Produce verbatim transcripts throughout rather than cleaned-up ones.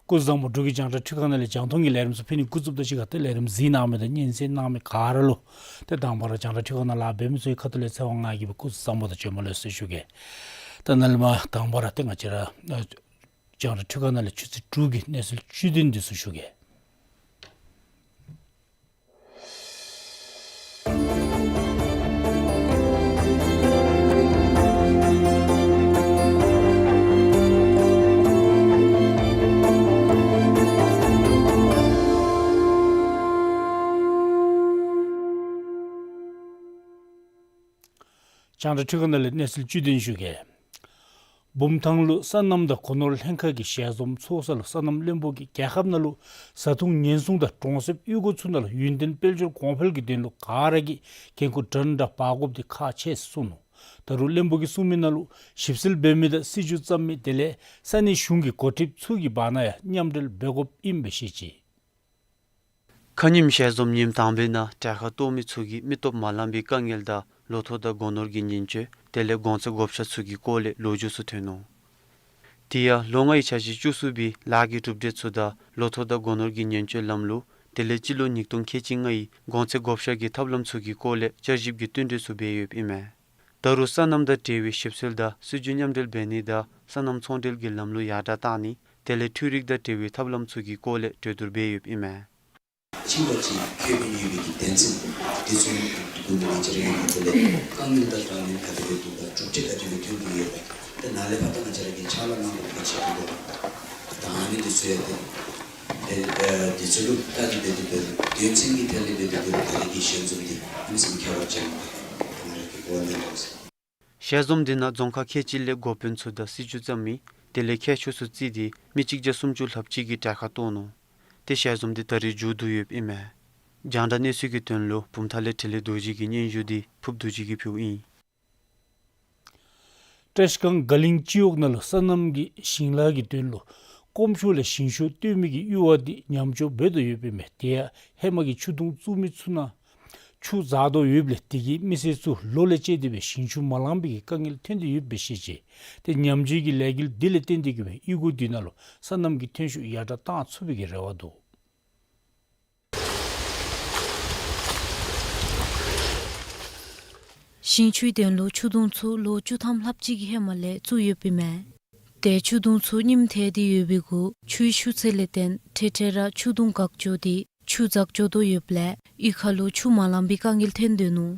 སྐུ་གཟུགས་བཟང་པོ། འབྲུག་གི་རྒྱང་བསྒྲགས་འཕྲུལ་ཁང་ནང་ལས་རྒྱང་མཐོང་གི་ལས་རིམ་ཚུ་ཕུལ་ནི་འགོ་བཙུགསཔ་ད་གཅིག་ཁར་ཏེ་ལས་རིམ་གཟིགས་གནང་མི་དང་སྙན་གསན་གནང་མི་ག་ར་ལུ་ཏེ་དང་པ་ར་རྒྱང་བསྒྲགས་འཕྲུལ་ཁང་ནང་ལཱ་འབད་མི་ཚུ་གི་ཁ་ཐུག་ལས་ཚེ་དབང་ང་གིས་སྦེ་སྐུ་གཟུགས་བཟང་པོ་དང་བྱོན་པ་ལེགས་སོ་ཞུ་གེ། ད་ནཱ་ལས་མར་དང་པ་ར་ཏེ་ང་བཅས་ར་རྒྱང་བསྒྲགས་འཕྲུལ་ཁང་ནང་ལས་ཆུ་ཚོད་དྲུག་གི་གནས་ཚུལ་བཅུད་དོན་འདི་ཚུ་ཞུ་གེ། རྒྱང་བསྒྲགས་འཕྲུལ་ཁང་ནང་ལས་གནས་ཚུལ་བཅུད་དོན་ཞུ་གེ། བུམ་ཐང་ལུ་སོ་ནམ་དང་སྒོ་ནོར་ལྷན་ཁག་གི་ཞལ་འཛོམས་ཚོགས་ས་ལུ་སོ་ནམ་བློན་པོ་གིས་རྒྱལ་ཁབ་ནང་ལུ་བཟའ་འཐུང་ཉེན་སྲུང་དང་གྲོང་གསེབ་གཡུས་སྒོ་ཚུ་ནང་ལུ་ཡུན་བརྟན་དཔལ་འབྱོར་གོང་འཕེལ་གྱི་དོན་ལུ་ག་ར་གིས་འགན་ཁུར་འདྲན་འདྲ་འབག་དགོཔ་འདི་ཁག་ཆེ་གསུངས་ནུག། ད་རུང་བློན་པོ་གིས་གསུངས་མི་ནང་ལུ་ཞིབ་འཚོལ་འབད་མི་དང་སྲིད་བྱུས་བརྩམ་མི་དེ་ལས་ས་གནས་གཞུང་གི་འགོ་ཁྲིདཔ་ཚུ་གི་བར་ན་ཡང་མཉམ་འབྲེལ་འབད་དགོཔ་ཨིན་པའི་བཤད་ཅི། ཁ་ཉིནམ་ཞལ་འཛོམས་ཉིནམ་དང་པའི་ནང་གྲལ་ཁར་གཏོགས་མི་ཚུ་གིས་མི་སྟོབས་མ་ལང་པའི་དཀའ་ངལ་དང་ལོ་ཐོག་དང་སྒོ་ནོར་གྱི་ཉེན་བཅོལ་དེ་ལས་གོང་ཚད་བགོ་བཤའ་ཚུ་གི་སྐོར་ལས་ལོ་རྒྱུས་ཚུ་ཐོན་ནུག། དེ་ཡང་ལོ་ལྔའི་འཆར་གཞི་བཅུ་གསུམ་པའི་ལཱ་གི་གྲུབ་འབྲས་ཚུ་དང་ལོ་ཐོག་དང་སྒོ་ནོར་གྱི་ཉེན་བཅོལ་ལམ་ལུགས་དེ་ལས་སྤྱི་ལོ་ཉིས་སྟོང་ཁལ་གཅིག་ལྔའི་གོང་ཚད་བགོ་བཤའ་གི་ཐབས་ལམ་ཚུ་གི་སྐོར་ལས་བསྐྱར་ཞིབ་ཀྱི་བསྟུན་གྲོས་ཚུ་འབད་ཡོདཔ་ཨིན་མས། ད་རུང་སོ་ནམ་དང་འབྲེལ་བའི་ཞིབ་འཚོལ་དང་སྲིད་བྱུས་མཉམ་འབྲེལ་འབད་ནི་དང་སོ་ནམ་ཚོང་འབྲེལ་གྱི་ལམ་ལུགས་ཡར་དྲག་གཏང་ནི་དེ་ལས་འཕྲུལ་རིག་དང་འབྲེལ་བའི་ཐབས་ལམ་ཚུ་གི་སྐོར་ལས་གྲོས་བསྡུར་འབད་ཡོདཔ་ཨིན་མས། ཕྱིན་པ་ཅིན་ཁེ་ཕན་ཡོད་པའི་གི་དོན་ཚན་འདི་ཚུ་ཀུན་ཏུ་ང་བཅས་ར་ཡོད་པ་དེ་ལས་དཀའ་ངལ་དང་དཀའ་ངལ་ག་དེ་སྦེ་འདུག་དང་གྲུབ་འབྲས་ག་དེ་སྦེ་ཐོན་ཏེ་ཡོད་པ་དེ་ནཱ་ལས་ཕར་ད་ང་བཅས་ར་གིས་ཕྱག་ལཱ་གནང་དགོ་པའི་ཆེད་དུ་ད་ཨ་ནི་འདི་ཚུ་ཡང་ཏེ་ཏེ་ཨེ་འདི་ཚུ་ལུ་ལྟ་སྟེ་འབད་དེ་འབད་དོན་ཚན་གྱི་ཐད་ལས་འབད་དེ་འབད་ད་རེས་ཀྱི་ཞལ་འཛོམས་འདི་ཨ་ནི་ཚུ་ཁྱད་པར་ཅན་ང་ར་གིས་གོ་བ་ལེན་དོ་ཟེར། ཞལ་འཛོམས་འདི་ནང་རྫོང་ཁག་ཁལ་གཅིག་ལས་འགོ་དཔོན་ཚུ་དང་སྲིད་བྱུས་བརྩམ་མི་དེ་ལས་མཁས་མཆོག་ཚུ་བརྩིས་ཏེ་མི་གཅིག་བརྒྱ་སུམ་ཅུ་ལྷགཔ་ཅིག་གིས་གྲལ་ཁར་གཏོགས་ནུག། ཏེ་ཞལ་འཛོམས་འདི་ད་རེས་མཇུག་བསྡུ་ཡོདཔ་ཨིན་མས། རྒྱང་བསྒྲགས་གནས་ཚུལ་གྱི་དོན་ལུ་བུམ་ཐང་ལས་འཕྲིན་ལས་རྡོ་རྗེ་གི་སྙན་ཞུ་འདི་ཕུརཔ་རྡོ་རྗེ་གིས་ཕུལཝ་ཨིན། བཀྲིས་སྒང་དགའ་གླིང་སྤྱི་འོག་ནང་ལུ་སོ་ནམ་གྱི་ཞིང་ལཱ་གི་དོན་ལུ་དཀོན་མཆོག་ལས་ཞིང་ཆུ་བཏོན་མི་གི་ཡུར་བ་འདི་ཉམས་བཅོས་འབད་དོ་ཡོདཔ་ཨིན་མས། དེ་ཡང་ཧེ་མ་གི་ཆུ་དུང་བཙུགས་མི་ཚུ་ནང་ཆུ་འཛག་དོ་ཡོདཔ་ལས་དེ་གིས་མི་སེར་ཚུ་ལོ་ལས་བཅད་དེ་སྦེ་ཞིང་ཆུ་མ་ལང་པའི་གི་དཀའ་ངལ་ཐོན་ཏེ་ཡོདཔ་སྦེ་བཤད་ཅི། ཏེ་ཉམས་བཅོས་ཀྱི་ལས་འགུལ་འདི་ལས་བརྟེན་ཏེ་གིས་སྦེ་གཡུས་སྒོ་འདི་ནང་ལུ་སོ་ནམ་གྱི་ཐོན་ཤུགས་ཡར་དྲག་གཏང་ཚུགས་པའི་གི་རེ་བ་འདུག། ཞིང་ཆུའི་དོན་ལུ་ཆུ་དུང་ཚུ་ལོ་བཅུ་ཐམ་ལྷགཔ་ཅིག་གི་ཧེ་མ་ལས་བཙུགས་ཡོདཔ་ཨིན་མས། ཏེ་ཆུ་དུང་ཚུ་རྙིངམ་ཐལ་ཏེ་ཡོད་པའི་གུ་ཆུའི་ཤུགས་ཚད་ལས་བརྟེན་འཕྲལ་འཕྲལ་ར་ཆུ་དུང་འགག་འགྱོ་སྟེ་ཆུ་འཛག་འགྱོ་དོ་ཡོདཔ་ལས་གཡུས་ཁ་ལུ་ཆུ་མ་ལང་པའི་དཀའ་ངལ་ཐོན་དོ་ནུག།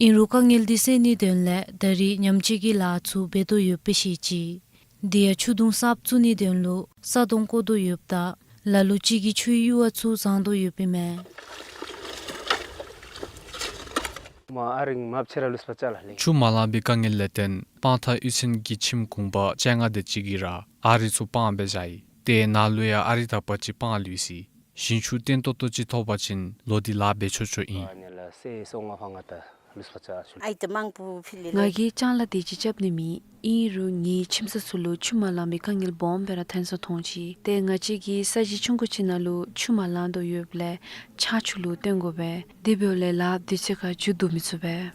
ཨིན་རུང་དཀའ་ངལ་འདི་སེལ་ནིའི་དོན་ལས་ད་རེས་ཉམས་བཅོས་ཀྱི་ལཱ་ཚུ་འབད་དོ་ཡོདཔ་སྦེ་བཤད་ཅི། དེ་ཡང་ཆུ་དུང་གསརཔ་བཙུགས་ནིའི་དོན་ལུ་ས་དོང་བརྐོ་དོ་ཡོདཔ་ད་ལ་ལུ་ཅིག་གིས་ཆུའི་ཡུར་བ་ཚུ་བཟང་དོ་ཡོདཔ་ཨིན་མས། མ་ཨ་རིང་མ་ཕྱི་ར་ལུས་པ་ཅ་ལ་ལེ། ཆུ་མ་ལང་པའི་དཀའ་ངལ་ལས་བརྟེན་སྤང་ཐང་གཡུས་ཚན་གྱི་ཁྱིམ་གུང་པ་བཅོ་ལྔ་དེ་ཅིག་གིས་ར་ཨ་རིག་ཚུ་སྤང་སྦེ་བཞག་ཡི། དེ་ནང་ལུ་ཡང་ཨ་རིག་དག་པ་ཅིག་སྤང་ལུས་ཅི། ཞིང་ཆུ་བརྟན་ཏོག་ཏོ་ཅིག་ཐོབ་པ་ཅིན་ལོ་འདི་ལཱ་འབད་ཆོག་ཆོག་ཨིན། ཨ་ནི་ལ་སེ་སོ་ང་ཧོ་ང་ཏ་ལུས་པ་ཅ་ཆུ། ཨའི་ཏེ་མང་པོ་ཕི་ལི་ལ། ང་གིས་ལྕང་ལཱ་དེ་ཅིག་རྐྱབ་ནི་མེད། ཨིན་རུང་ངེའི་ཁྱིམ་ས་ཚུ་ལུ་ཆུ་མ་ལང་པའི་དཀའ་ངལ་སྦོམ་སྦེ་ར་ཐོན་ས་མཐོང་ཅི། ཏེ་ང་བཅས་ཀྱི་ས་གཞི་ཆུང་ཀུ་ཅིག་ནང་ལུ་ཆུ་མ་ལང་དོ་ཡོདཔ་ལས་ཆར་ཆུ་ལུ་བརྟེན་དགོ་པས། དེ་འབདཝ་ལས་ལཱ་དུས་ཚོད་ཁར་མཇུག་བསྡུ་མི་ཚུགས་པས།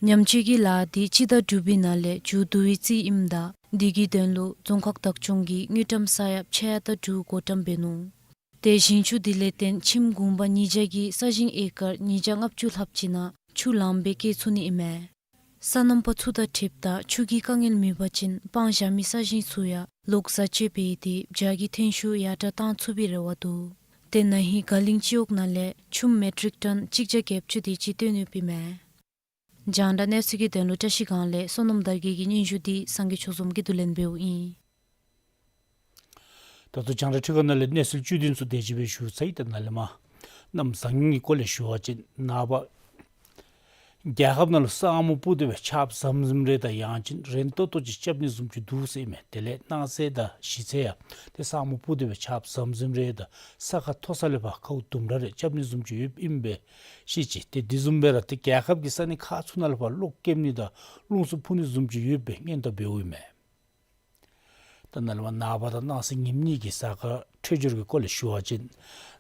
ཉམས་བཅོས་ཀྱི་ལཱ་འདི་སྤྱི་ཟླ་དྲུག་པའི་ནང་ལས་མཇུག་བསྡུ་བའི་རྩིས་ཨིནམ་ད་དེ་གི་དོན་ལུ་རྫོང་ཁག་བདག་སྐྱོང་གིས་དངུལ་ཀྲམ་ས་ཡ་ཕྱེད་ཡ་དང་དྲུག་བགོ་བཀྲམ་འབད་ནུག། ཏེ་ཞིང་ཆུ་དེ་ལས་བརྟེན་ཁྱིམ་གུང་པ་ཉིས་བརྒྱ་གི་ས་ཞིང་ཨེ་ཀར་ཉིས་བརྒྱ་ལྔ་བཅུ་ལྷགཔ་ཅིག་ནང་ཆུ་ལངམ་སྦེ་བཀལ་ཚུགས་ནི་ཨིན་མས། སོ་ནམ་པ་ཚུ་དང་འཁྲིལཝ་ད་ཆུ་གི་དཀའ་ངལ་མེད་པ་ཅིན་སྤང་བཞག་མི་ས་ཞིང་ཚུ་ཡང་ལོག་བཟའ་སྤྱོད་འབད་དེ་བྱཱ་གི་ཐོན་ཤུགས་ཡར་དྲག་གཏང་ཚུགས་པའི་རེ་བ་འདུག། ཏེ་ན་ཧིང་དགའ་གླིང་སྤྱི་འོག་ནང་ལས་ཆུམ་མེ་ཊིག་ཊོན་གཅིག་བརྒྱ་བརྒྱད་ཅུ་དེ་ཅིག་བཏོན་ཡོདཔ་ཨིན་མས། རྒྱང་བསྒྲགས་གནས་ཚུལ་གྱི་དོན་ལུ་བཀྲ་ཤིས་སྒང་ལས་བསོད་ནམས་དར་རྒྱས་ཀྱི་སྙན་ཞུ་འདི་སངས་རྒྱས་ཆོས་འཛོམས་ཀྱིས་བསྡུ་ལེན་འབདཝ་ཨིན། ད་ལྟོ་རྒྱང་བསྒྲགས་འཕྲུལ་ཁང་ནང་ལས་གནས་ཚུལ་བཅུད་དོན་ཚུ་དེ་ཅིག་སྦེ་ཞུ་ཚར་ཡི། ད་ནཱ་ལས་མར་གནམ་བཟང་ངན་གྱི་སྐོར་ལས་ཞུ་བ་ཅིན་ནངས་པ་རྒྱལ་ཁབ་ནང་ལུ་ས་སྔ་མོ་སྤུ་དེ་སྦེ་ཆརཔ་ཟམ་ཟིམ་རེ་དང་ཡང་ཅིན་རན་ཏོག་ཏོ་ཅིག་རྐྱབ་ནི་བཟུམ་ཅིག་འདུག་ཟེར་ཨིན་མས། དེ་ལས་གནངས་ཚེ་དང་གཞེས་ཚེ་ཡང་ཏེ་ས་སྔ་མོ་སྤུ་དེ་སྦེ་ཆརཔ་ཟམ་ཟིམ་རེ་དང་ས་ཁ་མཐོ་ས་ལས་ཕར་ཁཝ་དུམ་གྲ་རེ་རྐྱབ་ནི་བཟུམ་ཅིག་ཡོདཔ་ཨིན་པས་ཤེས་ཅི། ཏེ་དེ་བཟུམ་སྦེ་ར་ཏེ་རྒྱལ་ཁབ་ཀྱི་ས་གནས་ཁག་ཚུ་ནང་ལས་ཕར་གློག་ཀེམ་ནི་དང་རླུང་འཚུབ་འཕུ་ནི་བཟུམ་ཅིག་ཡོད་པའི་སྔོན་བརྡ་འབདཝ་ཨིན་མས། ད་ནཱ་ལས་མར་ནངས་པ་དང་གནངས་ཚེ་ཉིནམ་གཉིས་ཀྱི་གཟའ་སྐར་ འཕྲོད་སྦྱོར་གྱི་སྐོར་ལས་ཞུ་བ་ཅིན་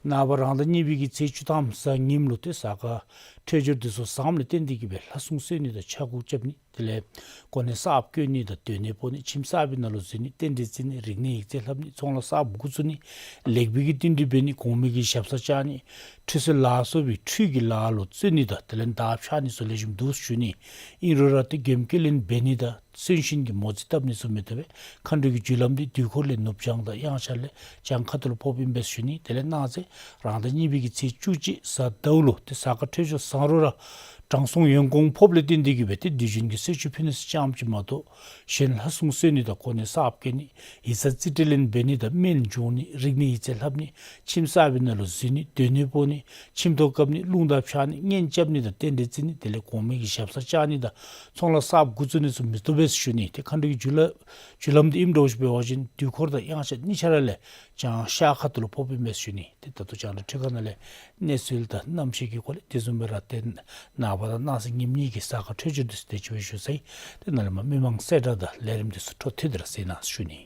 ནངས་པ་རང་ཟླ་གཉིས་པའི་གི་ཚེས་བཅུ་ཐམ་གཟའ་ཉིམ་ལུ་ཏེ་གཟའ་སྐར་འཕྲོད་སྦྱོར་འདི་ཚུ་བཟངམ་ལས་བརྟེན་ཏེ་གིས་སྦེ་ལྷ་སྲུང་གསོལ་ནི་དང་ཕྱག་འགུགས་རྐྱབ་ནི་དེ་ལས་གོ་གནས་གསརཔ་བསྐོ་ནི་དང་སྡོད་གནས་སྤོ་ནི་ཁྱིམ་གསར་པའི་ནང་ལུ་འཛུལ་ནི་རྟེན་འབྲེལ་བརྩི་ནི་རིག་གནས་ཡིག་རྩིས་ལྷབ་ནི་ཚོང་ལཱ་གསརཔ་འགོ་བཙུགས་ནི་ལེགས་པའི་གི་བསྟུན་གྲོས་འབད་ནི་གོང་མའི་གི་ཞབས་སར་བཅར་ནི་ཁྲུས་གསོལ་ལ་སོགས་པའི་ཁྲུས་ཀྱི་ལཱ་ལུ་བརྩོན་ནི་དང་དེ་ལས་མདའ་ཕྱར་ནི་ཚུ་ལེགས་ཤོམ་འདུག་ཞུ་ནི། ཨིན་རུང་ར་ཏེ་མགྱོནམ་སྐྱེལ་ལེན་འབད་ནི་དང་གསོན་གཤིན་གྱི་མོ་རྩིས་བཏབ་ནི་ཚུ་མི་བཏུབ་པས། མཁའ་འགྲོའི་གི་རྒྱུ་ལམ་འདི་དུས་འཁོར་ལས་ནུབ་བྱང་དང་དབྱངས་འཆར་ལས་བྱང་ཁ་ཐུག་ལུ་ཕོགཔ་ཨིན་པས་ཞུ་ནི། དེ་ལས་གནངས་ཚེ་རང་ཟླ་གཉིས་པའི་གི་ཚེས་བཅུ་གཅིག་གཟའ་ཟླཝ་ལུ་ཏེ་གཟའ་སྐར་འཕྲོད་སྦྱོར་བཟང་རུང་ར་དྲང་སྲོང་ཡོན་གོང་ཕོགཔ་ལས་བརྟེན་ཏེ་གིས་སྦེ་ཏེ་དུས་རྒྱུན་གྱི་གསོལ་མཆོད་ཕུལ་ནི་ཚུ་ཙམ་ཅིག་མ་གཏོགས་གཞན་ལྷ་སྲུང་གསོལ་ནི་དང་གོ་གནས་གསརཔ་བསྐོ་ནི་ཡིག་ཚང་རྩིས་སྤྲོད་ལེན་འབད་ནི་དང་སྨན་སྦྱོང་ནི་རིག་གནས་ཡིག་རྩིས་ལྷབ་ནི་ཁྱིམ་གསར་པའི་ནང་ལུ་འཛུལ་ནི་སྡོད་གནས་སྤོ་ནི་ཁྱིམ་ཐོག་བཀབ་ནི་རླུང་རྟ་ཕྱར་ནི་གཉེན་རྐྱབ་ནི་དང་རྟེན་འབྲེལ་བརྩི་ནི་དེ་ལས་གོང་མའི་གི་ཞབས་སར་བཅར་ནི་དང་ཚོང་ལཱ་གསརཔ་འགོ་བཙུགས་ནི་ཚུ་མི་བཏུབ་པས་ཞུ་ནི། ཏེ་མཁའ་འགྲོའི་གི་རྒྱུ་ལ་རྒྱུ་ལམ་འདི་ཨིནམ་འདྲཝ་ཅིག་འབད་བ་ཅིན་དུས་འཁོར་དང་དབྱངས་འཆར་གཉིས་ཆ་ར་ལས་བྱང་ཤར་ཁ་ཐུག་ལུ་ཕོགཔ་ཨིན་པས་ཞུ་ནི། ཏེ་ད་ལྟོ་རྒྱང་བསྒྲགས་འཕྲུལ་ཁང་ནང་ལས་གནས་ཚུལ་དང་གནམ་གཤིས་ཀྱི་སྐོར་ལས་དེ་བཟུམ་སྦེ་ར་ཏེ་ནངས་པ་དང་གནངས་ཚེ་ཉིནམ་གཉིས་ཀྱི་གཟའ་སྐར་འཕྲོད་སྦྱོར་འདི་ཚུ་དེ་ཅིག་སྦེ་ཞུ་ཚར་ཡི། ཏེ་ནཱ་ལས་མར་མི་མང་གསལ་བསྒྲགས་དང་ལས་རིམ་འདི་ཚུ་འཕྲོ་མཐུད་དེ་ར་གསན་གནང་ཞུ་ནི།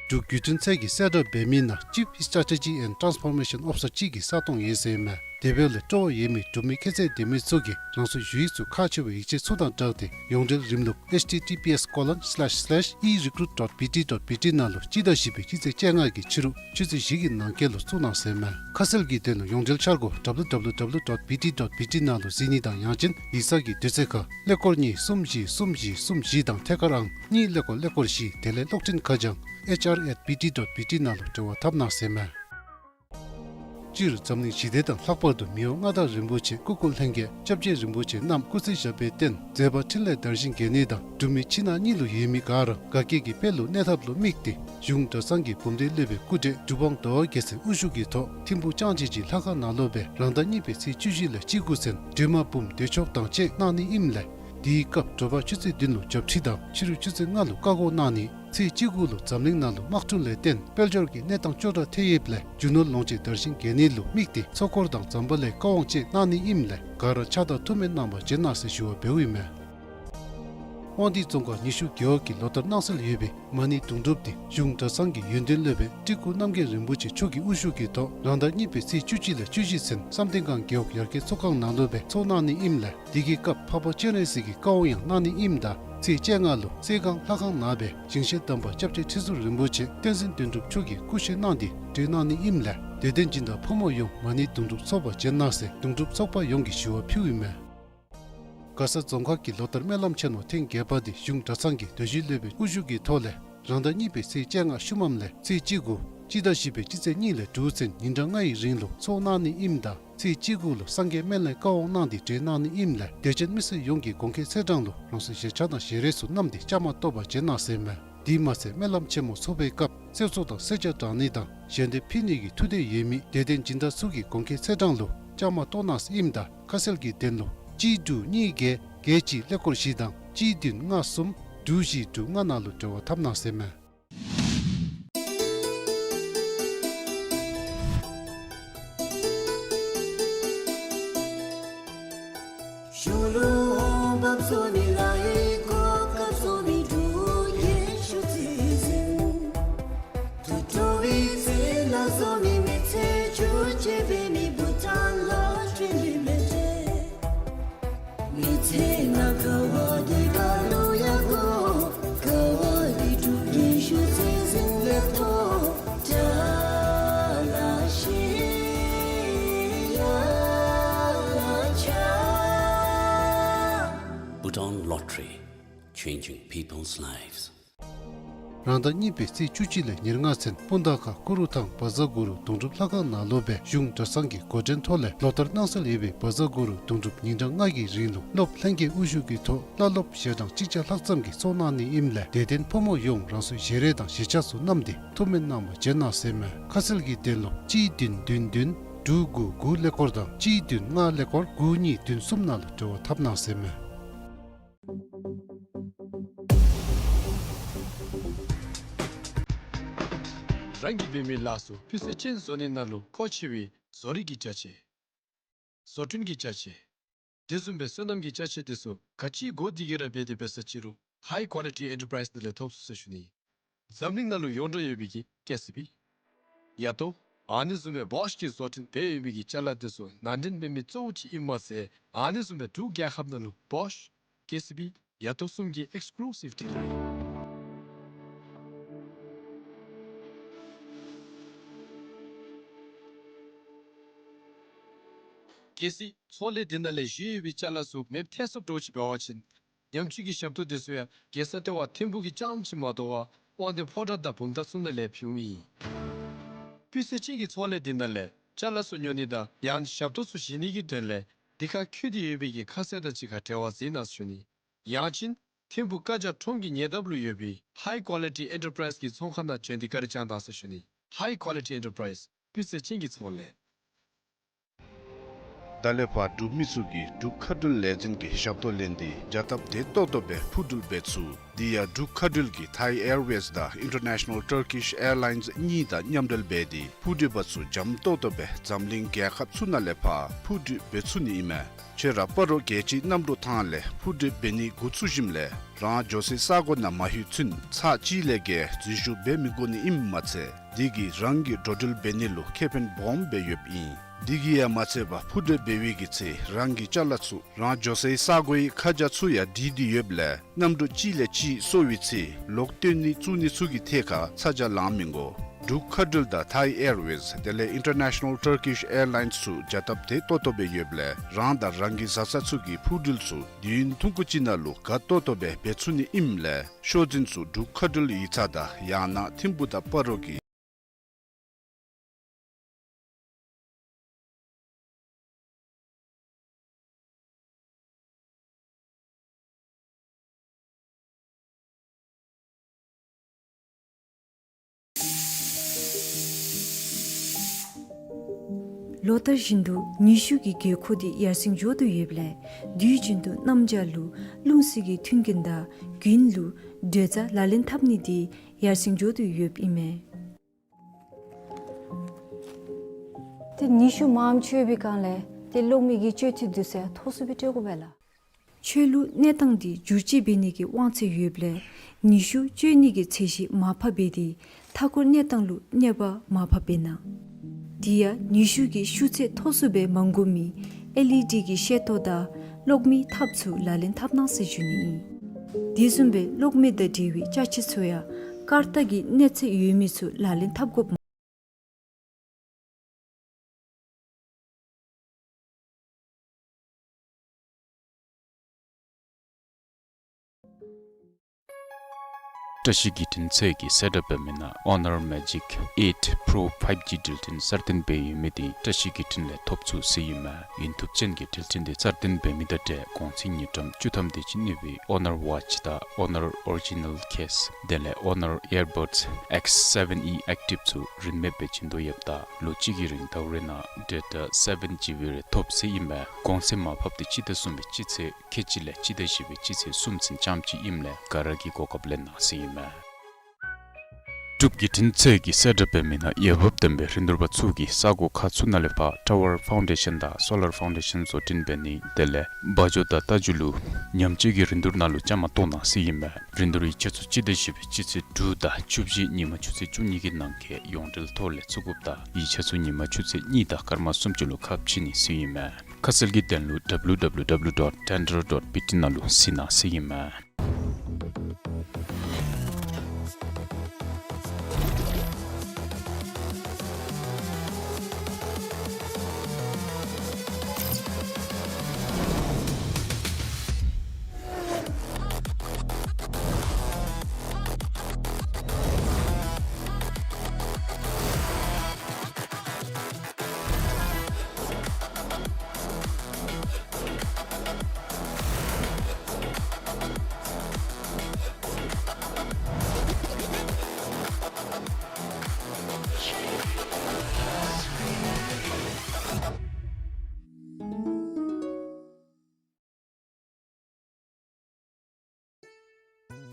འབྲུག་བརྒྱུད་འཕྲིན་ཚད་ཀྱི་གསལ་བསྒྲགས་འབད་མི་ནང་Chief Strategy and Transformation Officer ཅིག་གི་ས་སྟོང་ཡོད་ཟེར་མས། དེ་འབདཝ་ལས་སྤྲོ་བ་ཡོད་མི་འབྲུག་མི་ཁྱད་ཚད་ལྡན་མི་ཚུ་གིས་རང་སོའི་ཞུ་ཡིག་ཚུ་ཁག་ཆེ་བའི་ཡིག་ཆ་ཚུ་དང་སྦྲགས་ཏེ་ཡོངས་འབྲེལ་རིམ་ལུགས་H T T P S colon slash slash e recruit dot B T dot B T ནང་ལུ་སྤྱི་ཟླ་བཞི་པའི་སྤྱི་ཚེས་བཅོ་ལྔ་གི་ཕྱི་རུ་ཆུ་ཚོད་བཞི་གི་ནང་འཁོད་ལུ་བཙུགས་གནང་ཟེར་མས། ཁ་གསལ་གྱི་དོན་ལུ་ཡོངས་འབྲེལ་འཆར་སྒོ་W W W dot B T dot B T ནང་ལུ་གཟིགས་ནི་དང་ཡང་ཅིན་ཡིག་ཚང་གི་དུས་ཚོད་ཁར་ཀླད་ཀོར་གཉིས་གསུམ་བཞི་གསུམ་བཞི་གསུམ་བཞི་དང་ཐད་ཀར་ཨང་གཉིས་ཀླད་ཀོར་ཀླད་ཀོར་བཞི་དེ་ལས་གློག་འཕྲིན་ཁ་བྱང་H R at B T dot B T ནང་ལུ་འབྲེལ་བ་འཐབ་གནང་ཟེར་མས། སྤྱིར་འཛམ་གླིང་ཞི་བདེ་དང་ལྷག་པར་དུ་མི་དབང་མངའ་བདག་རིན་པོ་ཆེ་སྐུ་འཁོར་ལྷན་རྒྱས་སྐྱབས་རྗེ་རིན་པོ་ཆེ་རྣམས་སྐུ་ཚེ་ཞབས་པད་བརྟན་མཛད་པ་འཕྲིན་ལས་དར་ཞིང་རྒྱས་ནི་དང་འབྲུག་མི་ཕྱི་ནང་གཉིས་ལུ་ཡོད་མི་ག་ར་དགའ་སྐྱིད་ཀྱི་དཔལ་ལུ་གནས་ཐབས་ལུ་དམིགས་ཏེ་གཞུང་གྲྭ་ཚང་གི་བུམ་སྡེ་སློབ་དཔོན་སྐུ་བགྲེས་གྲུབ་དབང་ཟླ་བ་རྒྱལ་མཚན་དབུ་བཞུགས་ཀྱི་ཐོག་ཐིམ་ཕུག་ལྕང་སྤྱོད་ཀྱི་ལྷ་ཁང་ནང་ལུ་སྦེ་རང་ཟླ་གཉིས་པའི་ཚེས་བཅུ་བཞི་ལས་བཅུ་དགུ་ཚུན་སྒྲོལ་མ་འབུམ་བདེ་མཆོག་དང་བཅས་གནང་ནི་ཨིནམ་ལས་དེའི་སྐབས་དྲོ་པ་ཆུ་ཚོད་བདུན་ལུ་བརྒྱབ་ཁྲིད་དང་ཕྱི་རུ་ཆུ་ཚོད་ལྔ་ལུ་བཀའ་བསྒོ་གནང་ནི། ཚེས་བཅུ་དགུ་ལུ་འཛམ་གླིང་ནང་ལུ་དམག་འཁྲུག་ལས་བརྟེན་དཔལ་འབྱོར་གྱི་གནས་སྟངས་སྐྱོ་དྲགས་ཐལ་ཡོདཔ་ལས་རྒྱུ་ནོར་ལོངས་སྤྱོད་དར་ཞིང་རྒྱས་ནི་ལུ་དམིགས་ཏེ་ཚོགས་འཁོར་དང་ཛམ་བྷ་ལའི་བཀའ་དབང་བཅས་གནང་ནི་ཨིནམ་ལས་ག་ར་ཕྱག་དང་ཐུགས་སྨོན་གནང་བར་བྱོན་གནང་ཟེར་ཞུ་བ་འབདཝ་ཨིན་མས། དབང་འདུས་ཙོང་ཁ་ཉི་ཤུ་རྒེད་འོག་གི་ལོ་ལྟར་གནང་སྲོལ་ཡོད་པའི་མ་ཎི་དུང་སྒྲུབ་འདི་གཞུང་གྲྭ་ཚང་གི་ཡོན་ཏན་སློབ་དཔོན་སྤྲུལ་སྐུ་རྣམ་རྒྱལ་རིན་པོ་ཆེ་མཆོག་གི་དབུ་བཞུགས་ཀྱི་ཐོག་རང་ཟླ་གཉིས་པའི་ཚེས་བཅུ་གཅིག་ལས་བཅུ་བཞི་ཚུན་བསམ་གཏན་སྒང་རྒེད་འོག་ཡར་རྒྱས་ཚོགས་ཁང་ནང་ལུ་སྦེ་ཚོགས་གནང་ནི་ཨིནམ་ལས་དེ་གི་སྐབས་འཕགས་པ་སྤྱན་རས་གཟིགས་ཀྱི་བཀའ་དབང་ཡང་གནང་ནི་ཨིནམ་ད་ཚེས་བཅོ་ལྔ་ལུ་གསེར་སྒང་ལྷ་ཁང་ནང་སྦེ་ཞིང་གཤེགས་དམ་པ་སྐྱབས་རྗེ་ཁྲི་ཟུར་རིན་པོ་ཆེ་བསྟན་འཛིན་དོན་གྲུབ་མཆོག་གིས་སྐུ་གཤེགས་གནང་སྟེ་གྲོལ་གནང་ནི་ཨིནམ་ལས་དད་ལྡན་སྦྱིན་བདག་ཕོ་མོ་ཡོངས་མ་ཎི་དུང་སྒྲུབ་ཚོགས་པར་བྱོན་གནང་ཟེར་དུང་སྒྲུབ་ཚོགས་པ་ཡོངས་ཀྱིས་ཞུ་བ་ཕུལཝ་ཨིན་མས། མགར་ས་རྫོང་ཁག་གི་ལོ་ལྟར་སྨོན་ལམ་ཆེན་མོ་ཐེངས་བརྒྱད་པ་འདི་གཞུང་གྲྭ་ཚང་གི་དོན་གཅོད་སློབ་དཔོན་དབུ་བཞུགས་ཀྱི་ཐོག་ལས་རང་ཟླ་གཉིས་པའི་ཚེས་བཅོ་ལྔ་ཤུལ་མམ་ལས་ཚེས་བཅུ་དགུ་སྤྱི་ཟླ་བཞི་པའི་སྤྱི་ཚེས་གཉིས་ལས་དྲུག་ཚུན་ཉིན་གྲངས་ལྔ་ཡི་རིང་ལུ་ཚོགས་གནང་ནི་ཨིནམ་ད་ཚེས་བཅུ་དགུ་ལུ་སངས་རྒྱས་སྨན་བླའི་བཀའ་དབང་གནང་སྟེ་གྲོལ་གནང་ནི་ཨིནམ་ལས་དད་ཅན་མི་སེར་ཡོངས་ཀྱིས་དགོངས་འཁེལ་ཚེས་གྲངས་ལུ་རང་སོའི་བཞེས་ཆས་དང་བཞེས་རས་ཚུ་བསྣམས་ཏེ་བཅའ་མར་གཏོགས་པར་བྱོན་གནང་ཟེར་མས། དེ་མ་ཚད་སྨོན་ལམ་ཆེན་མོ་ཚོགས་པའི་སྐབས་གསེར་ཚོགས་དང་གསེར་ཇ་དྲང་ནི་དང་ཞལ་འདེབས་ཕུལ་ནི་གི་ཐུགས་འདོད་ཡོད་མི་དད་ལྡན་སྦྱིན་བདག་ཚུ་གིས་དགོངས་འཁེལ་ཚེས་གྲངས་ལུ་བཅའ་མར་གཏོགས་གནང་ཟེར་ཨིནམ་ད་ཁ་གསལ་གྱི་དོན་ལུ་གཅིག་དྲུག་གཉིས་བརྒྱད་བརྒྱད་གཅིག་ཀླད་ཀོར་བཞི་དང་གཅིག་བདུན་ལྔ་གསུམ་དྲུག་བཞི་དྲུག་ལྔ་ནང་ལུ་འབྲེལ་བ་འཐབ་གནང་ཟེར་མས། Bhutan Lottery, changing people's lives. རང་ཟླ་གཉིས་པའི་ཚེས་བཅུ་གཅིག་ལས་ཉེར་ལྔ་ཚུན་སྤུངས་ཐང་ཁ་ཀུ་རུ་ཐང་བཛྲ་གུ་རུ་དུང་སྒྲུབ་ལྷ་ཁང་ནང་ལུ་སྦེ་གཞུང་གྲྭ་ཚང་གི་འགོ་འདྲེན་ཐོག་ལས་ལོ་ལྟར་གནང་སྲོལ་ཡོད་པའི་བཛྲ་གུ་རུ་དུང་སྒྲུབ་ཉིན་གྲངས་ལྔ་གི་རིང་ལུ་སློབ་ལྷན་རྒྱས་དབུ་བཞུགས་ཀྱི་ཐོག་བླ་སློབ་ཞལ་གྲངས་གཅིག་བརྒྱ་ལྷག་ཙམ་གྱིས་ཚོགས་གནང་ནི་ཨིནམ་ལས་དད་ལྡན་ཕོ་མོ་ཡོངས་རང་སོའི་ཞལ་རས་དང་ཞལ་ཆས་ཚུ་བསྣམས་ཏེ་ཐུགས་སྨོན་གནང་བར་བྱོན་གནང་ཟེར་མས། ཁ་གསལ་གྱི་དོན་ལུ་གཅིག་བདུན་བདུན་བདུན་དྲུག་དགུ་དགུ་ཀླད་ཀོར་དང་གཅིག་བདུན་ལྔ་ཀླད་ཀོར་དགུ་གཉིས་བདུན་གསུམ་ནང་ལུ་འབྲེལ་བ་འཐབ་གནང་ཟེར་མས། རང་གིས་འབད་མི་ལཱ་ཚུ་སྤུས་ཚད་ཅན་བཟོ་ནི་ནང་ལུ་མཁོ་ཆེ་བའི་བཟོ་རིག་གི་རྒྱ་ཆེ། བཟོ་སྐྲུན་གྱི་རྒྱ་ཆེ། དེ་བཟུམ་སྦེ་སོ་ནམ་གྱི་ཅ་ཆས་དེ་ཚུ་ག་ཅི་དགོ་དེ་གི་ར་འབད་དེ་འབད་ས་ཅིག་རུང་High Quality Enterprise ནང་ལས་ཐོབ་ཚུགས་ཟེར་ཞུ་ནི། འཛམ་གླིང་ནང་ལུ་ཡོངས་གྲགས་ཡོད་པའི་གི་ཀེ་སི་བི། ཡ་ཏོ། ཨ་ནི་བཟུམ་སྦེ་བོཤ་གིས་བཟོ་སྐྲུན་འབད་ཡོད་པའི་གི་ཅ་ལ་དེ་ཚུ་ནང་འདྲེན་འབད་མི་གཙོ་བོ་ཅིག་ཨིནམ་མ་ཚད་ཨ་ནི་བཟུམ་སྦེ་འབྲུག་རྒྱལ་ཁབ་ནང་ལུ་བོཤ་ཀེ་སི་བི་ཡ་ཏོ་གསུམ་གྱི་ཨེགསི་ཀུ་ལུ་སིབ་ཌི་ལར་ཨིན། གལ་སྲིད་ཚོང་ལས་འདི་ནང་ལས་བཞེས་ཡོད་པའི་ཅ་ལ་ཚུ་མེདཔ་ཐལ་སོངམ་འདྲཝ་ཅིག་འབད་བ་ཅིན་ཉམས་བཅོས་ཀྱི་ཞབས་ཏོག་དེ་ཚུ་ཡང་རྒྱལ་ས་ལྟེ་བ་ཐིམ་ཕུག་གི་རྐྱངམ་ཅིག་མ་དོ་བར་དབང་འདུས་ཕོ་བྲང་དང་བུམ་ཐང་ཚུ་ནང་ལས་ཕུལཝ་ཨིན། སྤུས་ཚད་ཅན་གྱི་ཚོང་ལས་འདི་ནང་ལས་ཅ་ལ་ཚུ་ཉོ་ནི་དང་ཡང་ཞབས་ཏོག་ཚུ་བཞེས་ནི་གི་དོན་ལས་འདི་ཁར་འཁོད་དེ་ཡོད་པའི་གི་ཁ་གསལ་དང་གཅིག་ཁར་འབྲེལ་བ་འཛིན་གནང་ཞུ་ནི། ཡང་ཅིན་ཐིམ་ཕུག་ཀ་ཇ་ཁྲོམ་གྱི་ཉེ་འདབས་ལུ་ཡོད་པའི་High Quality Enterprise གི་ཚོང་ཁང་ནང་བྱོན་ཏེ་བཀའ་དྲིན་བསྐྱང་གནང་ཟེར་ཞུ་ནི། High Quality Enterprise སྤུས་ཚད་ཅན་གྱི་ཚོང་ལས། ད་ལས་ཕར་འབྲུག་མི་ཚུ་གིས་འབྲུག་མཁའ་འགྲུལ་ལས་འཛིན་གྱི་ཞབས་ཏོག་ལེན་ཏེ་བྱ་སྟབས་བདེ་ཏོག་ཏོ་སྦེ་འཕུར་འགྲུལ་འབད་ཚུགས། དེ་ཡང་འབྲུག་མཁའ་འགྲུལ་གྱིས་Thai Airways དང་International Turkish Airlines གཉིས་དང་མཉམ་འབྲེལ་འབད་དེ་འཕུར་འགྲུལ་པ་ཚུ་འཇམ་ཏོག་ཏོ་སྦེ་འཛམ་གླིང་རྒྱལ་ཁབ་ཚུ་ནང་ལས་ཕར་འཕུར་འགྲུལ་འབད་ཚུགས་ནི་ཨིན་མས། ཁྱོད་ར་སྤ་རོ་རྒྱལ་སྤྱིའི་གནམ་གྲུ་ཐང་ལས་འཕུར་འགྲུལ་འབད་ནི་འགོ་བཙུགས་ཞིནམ་ལས་རང་འགྱོ་སའི་ས་གོ་ནང་མ་ལྷོད་ཚུན་ཚར་གཅིག་ལས་བརྒལ་འཛུལ་ཞུགས་འབད་མི་དགོ་ནི་ཨིནམ་མ་ཚད་དེ་གིས་རང་གི་འགྲོ་འགྲུལ་འབད་ནི་ལུ་ཁེ་ཕན་སྦོམ་སྦེ་ཡོདཔ་ཨིན། དེ་གིས་ཡང་མ་ཚད་པར་འཕུར་འགྲུལ་འབད་བའི་གི་ཚེ་རང་གི་ཅ་ལ་ཚུ་རང་འགྱོ་སའི་ས་གོའི་ཁ་བྱང་ཚུ་ཡང་བྲིས་ཏེ་ཡོདཔ་ལས་གནམ་གྲུ་གཅིག་ལས་གཅིག་སོར་བའི་ཚེ་ལོག་བཏོན་ནི་བཙུགས་ནི་ཚུ་གི་ཐད་ཁར་ཚ་གྱང་ལང་མི་དགོ། འབྲུག་མཁའ་འགྲུལ་དང་Thai Airways དེ་ལས་International Turkish Airlines ཚུ་བྱ་སྟབས་བདེ་ཏོག་ཏོ་སྦེ་ཡོདཔ་ལས་རང་དང་རང་གི་བཟའ་ཚང་ཚུ་གི་འཕུར་འགྲུལ་ཚུ་དུས་ཡུན་ཐུང་ཀུ་ཅིག་ནང་ལུ་དགའ་ཏོག་ཏོ་སྦེ་འབད་ཚུགས་ནི་ཨིནམ་ལས་ཤོག་འཛིན་ཚུ་འབྲུག་མཁའ་འགྲུལ་ཡིག་ཚང་དང་ཡང་ན་ཐིམ་ཕུག་དང་སྤ་རོ་གི་ལོ་ལྟར་བཞིན་དུ་ཉི་ཤུ་གི་དགོས་མཁོ་དེ་ཡར་སེང་འགྱོ་དོ་ཡོདཔ་ལས་དུས་རྒྱུན་དུ་གནམ་བྱཱར་ལུ་རླུང་བསིལ་གྱི་མཐུན་རྐྱེན་དང་དགུན་ལུ་དྲོད་རྩ་ལག་ལེན་འཐབ་ནི་དེ་ཡར་སེང་འགྱོ་དོ་ཡོདཔ་ཨིན་མས། ཏེ་ཉི་ཤུ་མངམ་ཆད་པའི་སྒང་ལས་ཏེ་གློག་མེ་གི་སྤྱོད་ཚུལ་འདི་ཚུ་ཡང་ཐོགས་སུ་སྦེ་སྤྲོད་དགོ་པས་ལགས། ཆོས་ལུགས་གནས་སྟངས་འདི་བསྒྱུར་བཅོས་འབད་ནི་གི་དབང་ཚད་ཡོདཔ་ལས་ཉི་ཤུ་སྤྱོད་ནི་གི་ཚད་གཞི་མར་ཕབ་འབད་དེ་མཐའ་འཁོར་གནས་སྟངས་ལུ་གནོད་པ་མར་ཕབ་འབད་གནང་། དེ་ཡང་ཉི་ཤུ་གི་ཤུགས་ཚད་མཐོ་སུ་སྦེ་མ་དགོ་མི་ཨེལ་ཨི་ཌི་གི་ཤེལ་ཏོག་དང་གློག་མེའི་ཐགཔ་ཚུ་ལག་ལེན་འཐབ་གནང་ཟེར་ཞུ་ནི་ཨིན། དེ་བཟུམ་སྦེ་གློག་མེ་དང་འབྲེལ་བའི་ཅ་ཆས་ཚུ་ཡང་སྐར་རྟགས་ཀྱི་གནས་ཚད་ཡོད་མི་ཚུ་ལག་ལེན་འཐབ་དགོཔ། བཀྲ་ཤིས་བརྒྱུད་འཕྲིན་ཚད་ཀྱིས་གསལ་བསྒྲགས་འབད་མི་ནང་Honor Magic eight Pro five G འགྲུལ་འཕྲིན་གསར་བཏོན་འབད་ཡོད་མི་དེ་བཀྲ་ཤིས་བརྒྱུད་འཕྲིན་ལས་ཐོབ་ཚུགས་ཟེར་ཨིན་མས། ཡུན་ཐུབ་ཅན་གྱི་འགྲུལ་འཕྲིན་དེ་གསར་བཏོན་འབད་མི་དང་འབྲེལ་གོང་ཚད་དངུལ་ཀྲམ་བཅུ་ཐམ་དེ་ཅིག་གནས་པའི་Honor Watch དང་Honor Original Case དེ་ལས་Honor Earbuds X seven E Active ཚུ་རིན་མེད་སྦེ་བྱིན་དོ་ཡོདཔ་ད་ལོ་གཅིག་གི་རིང་ཟླཝ་རེ་ནང་data seven G B རེ་ཐོབ་ཟེར་ཨིན་མས། གོང་ཚད་མར་ཕབ་དེ་སྤྱི་ཟླ་གསུམ་པའི་སྤྱི་ཚེས་ཁལ་གཅིག་ལས་སྤྱི་ཟླ་བཞི་པའི་སྤྱི་ཚེས་གསུམ་ཚུན་ཙམ་ཅིག་ཨིནམ་ལས་ག་ར་གིས་གོ་སྐབས་ལེན་གནང་ཟེར་ཨིན་མས། འབྲུག་བརྒྱུད་འཕྲིན་ཚད་ཀྱིས་གསལ་བསྒྲགས་འབད་མི་ནང་འོས་འབབ་ལྡན་པའི་རིན་བསྡུར་པ་ཚུ་གིས་ས་གོ་ཁག་ཚུ་ནང་ལས་ཕར་tower foundation དང་solar foundation བཟོ་སྐྲུན་འབད་ནི་དེ་ལས་བ་འཇོ་དང་རྟ་རྒྱུག་ལུ་ཉམས་བཅོས་ཀྱི་རིན་བསྡུར་ནང་ལུ་བཅའ་མར་གཏོགས་གནང་ཟེར་ཨིན་མས། རིན་བསྡུར་ཡིག་ཆ་ཚུ་སྤྱི་ཟླ་བཞི་པའི་སྤྱི་ཚེས་དྲུག་དང་བཅུ་བཞི་ཉིན་མ་ཆུ་ཚོད་བཅུ་གཉིས་ཀྱི་ནང་འཁོད་ཡོངས་འབྲེལ་ཐོག་ལས་བཙུགས་དགོཔ་ད་ཡིག་ཆ་ཚུ་ཉིན་མ་ཆུ་ཚོད་གཉིས་དང་སྐར་མ་སུམ་ཅུ་ལུ་ཁ་ཕྱེ་ནི་ཟེར་ཨིན་མས། ཁ་གསལ་གྱི་དོན་ལུ་W W W dot tender dot B T ནང་ལུ་གཟིགས་གནང་ཟེར་ཨིན་མས།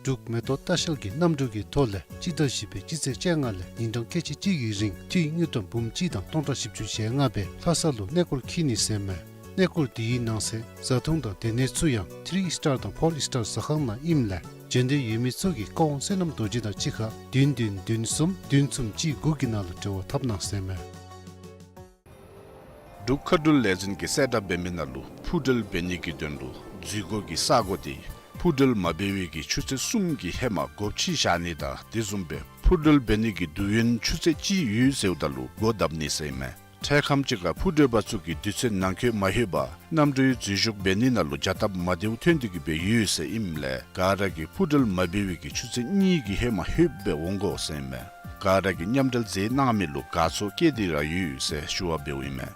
འབྲུག་མེ་ཏོག་ལྟ་བཤལ་གྱིས་གནམ་གྲུ་གི་ཐོག་ལས་སྤྱི་ཟླ་བཞི་པའི་སྤྱི་ཚེས་བཅོ་ལྔ་ལས་ཉིན་གྲངས་ཁལ་གཅིག་གཅིག་གི་རིང་འཐུས་དངུལ་ཀྲམ་འབུམ་གཅིག་དང་སྟོང་ཕྲག་བཞི་བཅུ་ཞེ་ལྔ་སྦེ་ལྷ་ས་ལུ་གནས་སྐོར་འཁྱིད་ནི་ཟེར་མས། གནས་སྐོར་འདི་ཡི་ནང་གསེས་བཟའ་འཐུང་དང་སྡོད་གནས་ཚུ་ཡང་ཐི་རི་སི་ཊར་དང་ཕོར་སི་ཊར་ཟ་ཁང་ནང་ཨིནམ་ལས་འབྱོན་འདོད་ཡོད་མི་ཚུ་གིས་ཀ་ཝང་བསོད་ནམས་རྡོ་རྗེ་དང་གཅིག་ཁར་བདུན་བདུན་བདུན་གསུམ་བདུན་གསུམ་གཅིག་དགུ་གི་ནང་ལུ་འབྲེལ་བ་འཐབ་གནང་ཟེར་མས། འབྲུག་མཁའ་འགྲུལ་ལས་འཛིན་གྱིས་གསལ་བསྒྲགས་འབད་མི་ནང་ལུ་འཕུར་འགྲུལ་འབད་ནི་གི་དོན་ལུ་འཛུལ་སྒོ་གི་ས་གོ་དེ་འཕུར་འགྲུལ་མ་འབད་བའི་གི་ཆུ་ཚོད་གསུམ་གྱི་ཧེ་མ་སྒོ་ཕྱེ་བཞག་ནི་དང་དེ་བཟུམ་སྦེ་འཕུར་འགྲུལ་འབད་ནི་གི་དུས་ཡུན་ཆུ་ཚོད་གཅིག་ཡོད་ཟེརཝ་ད་ལུ་སྒོ་བརྡབ་ནི་ཟེར་ཨིན་མས། འཕྲལ་ཁམས་ཅིག་ཁར་འཕུར་འགྲུལ་པ་ཚུ་གིས་དུས་ཚོད་ནང་འཁོད་མ་ལྷོད་པར་གནམ་གྲུའི་འཛུལ་ཞུགས་འབད་ནི་ནང་ལུ་བྱ་སྟབས་མ་བདེཝ་ཐོན་ཏེ་གི་སྦེ་ཡོད་ཟེར་ཨིནམ་ལས་ག་ར་གིས་འཕུར་འགྲུལ་མ་འབད་བའི་གི་ཆུ་ཚོད་གཉིས་ཀྱི་ཧེ་མ་ལྷོདཔ་སྦེ་འོང་དགོ་ཟེར་ཨིན་མས། ག་ར་གིས་མཉམ་འབྲེལ་མཛད་གནང་མི་ལུ་དགའ་ཚོར་བསྐྱེད་དེ་ར་ཡོད་ཟེར་ཞུ་བ་འབདཝ་ཨིན་མས།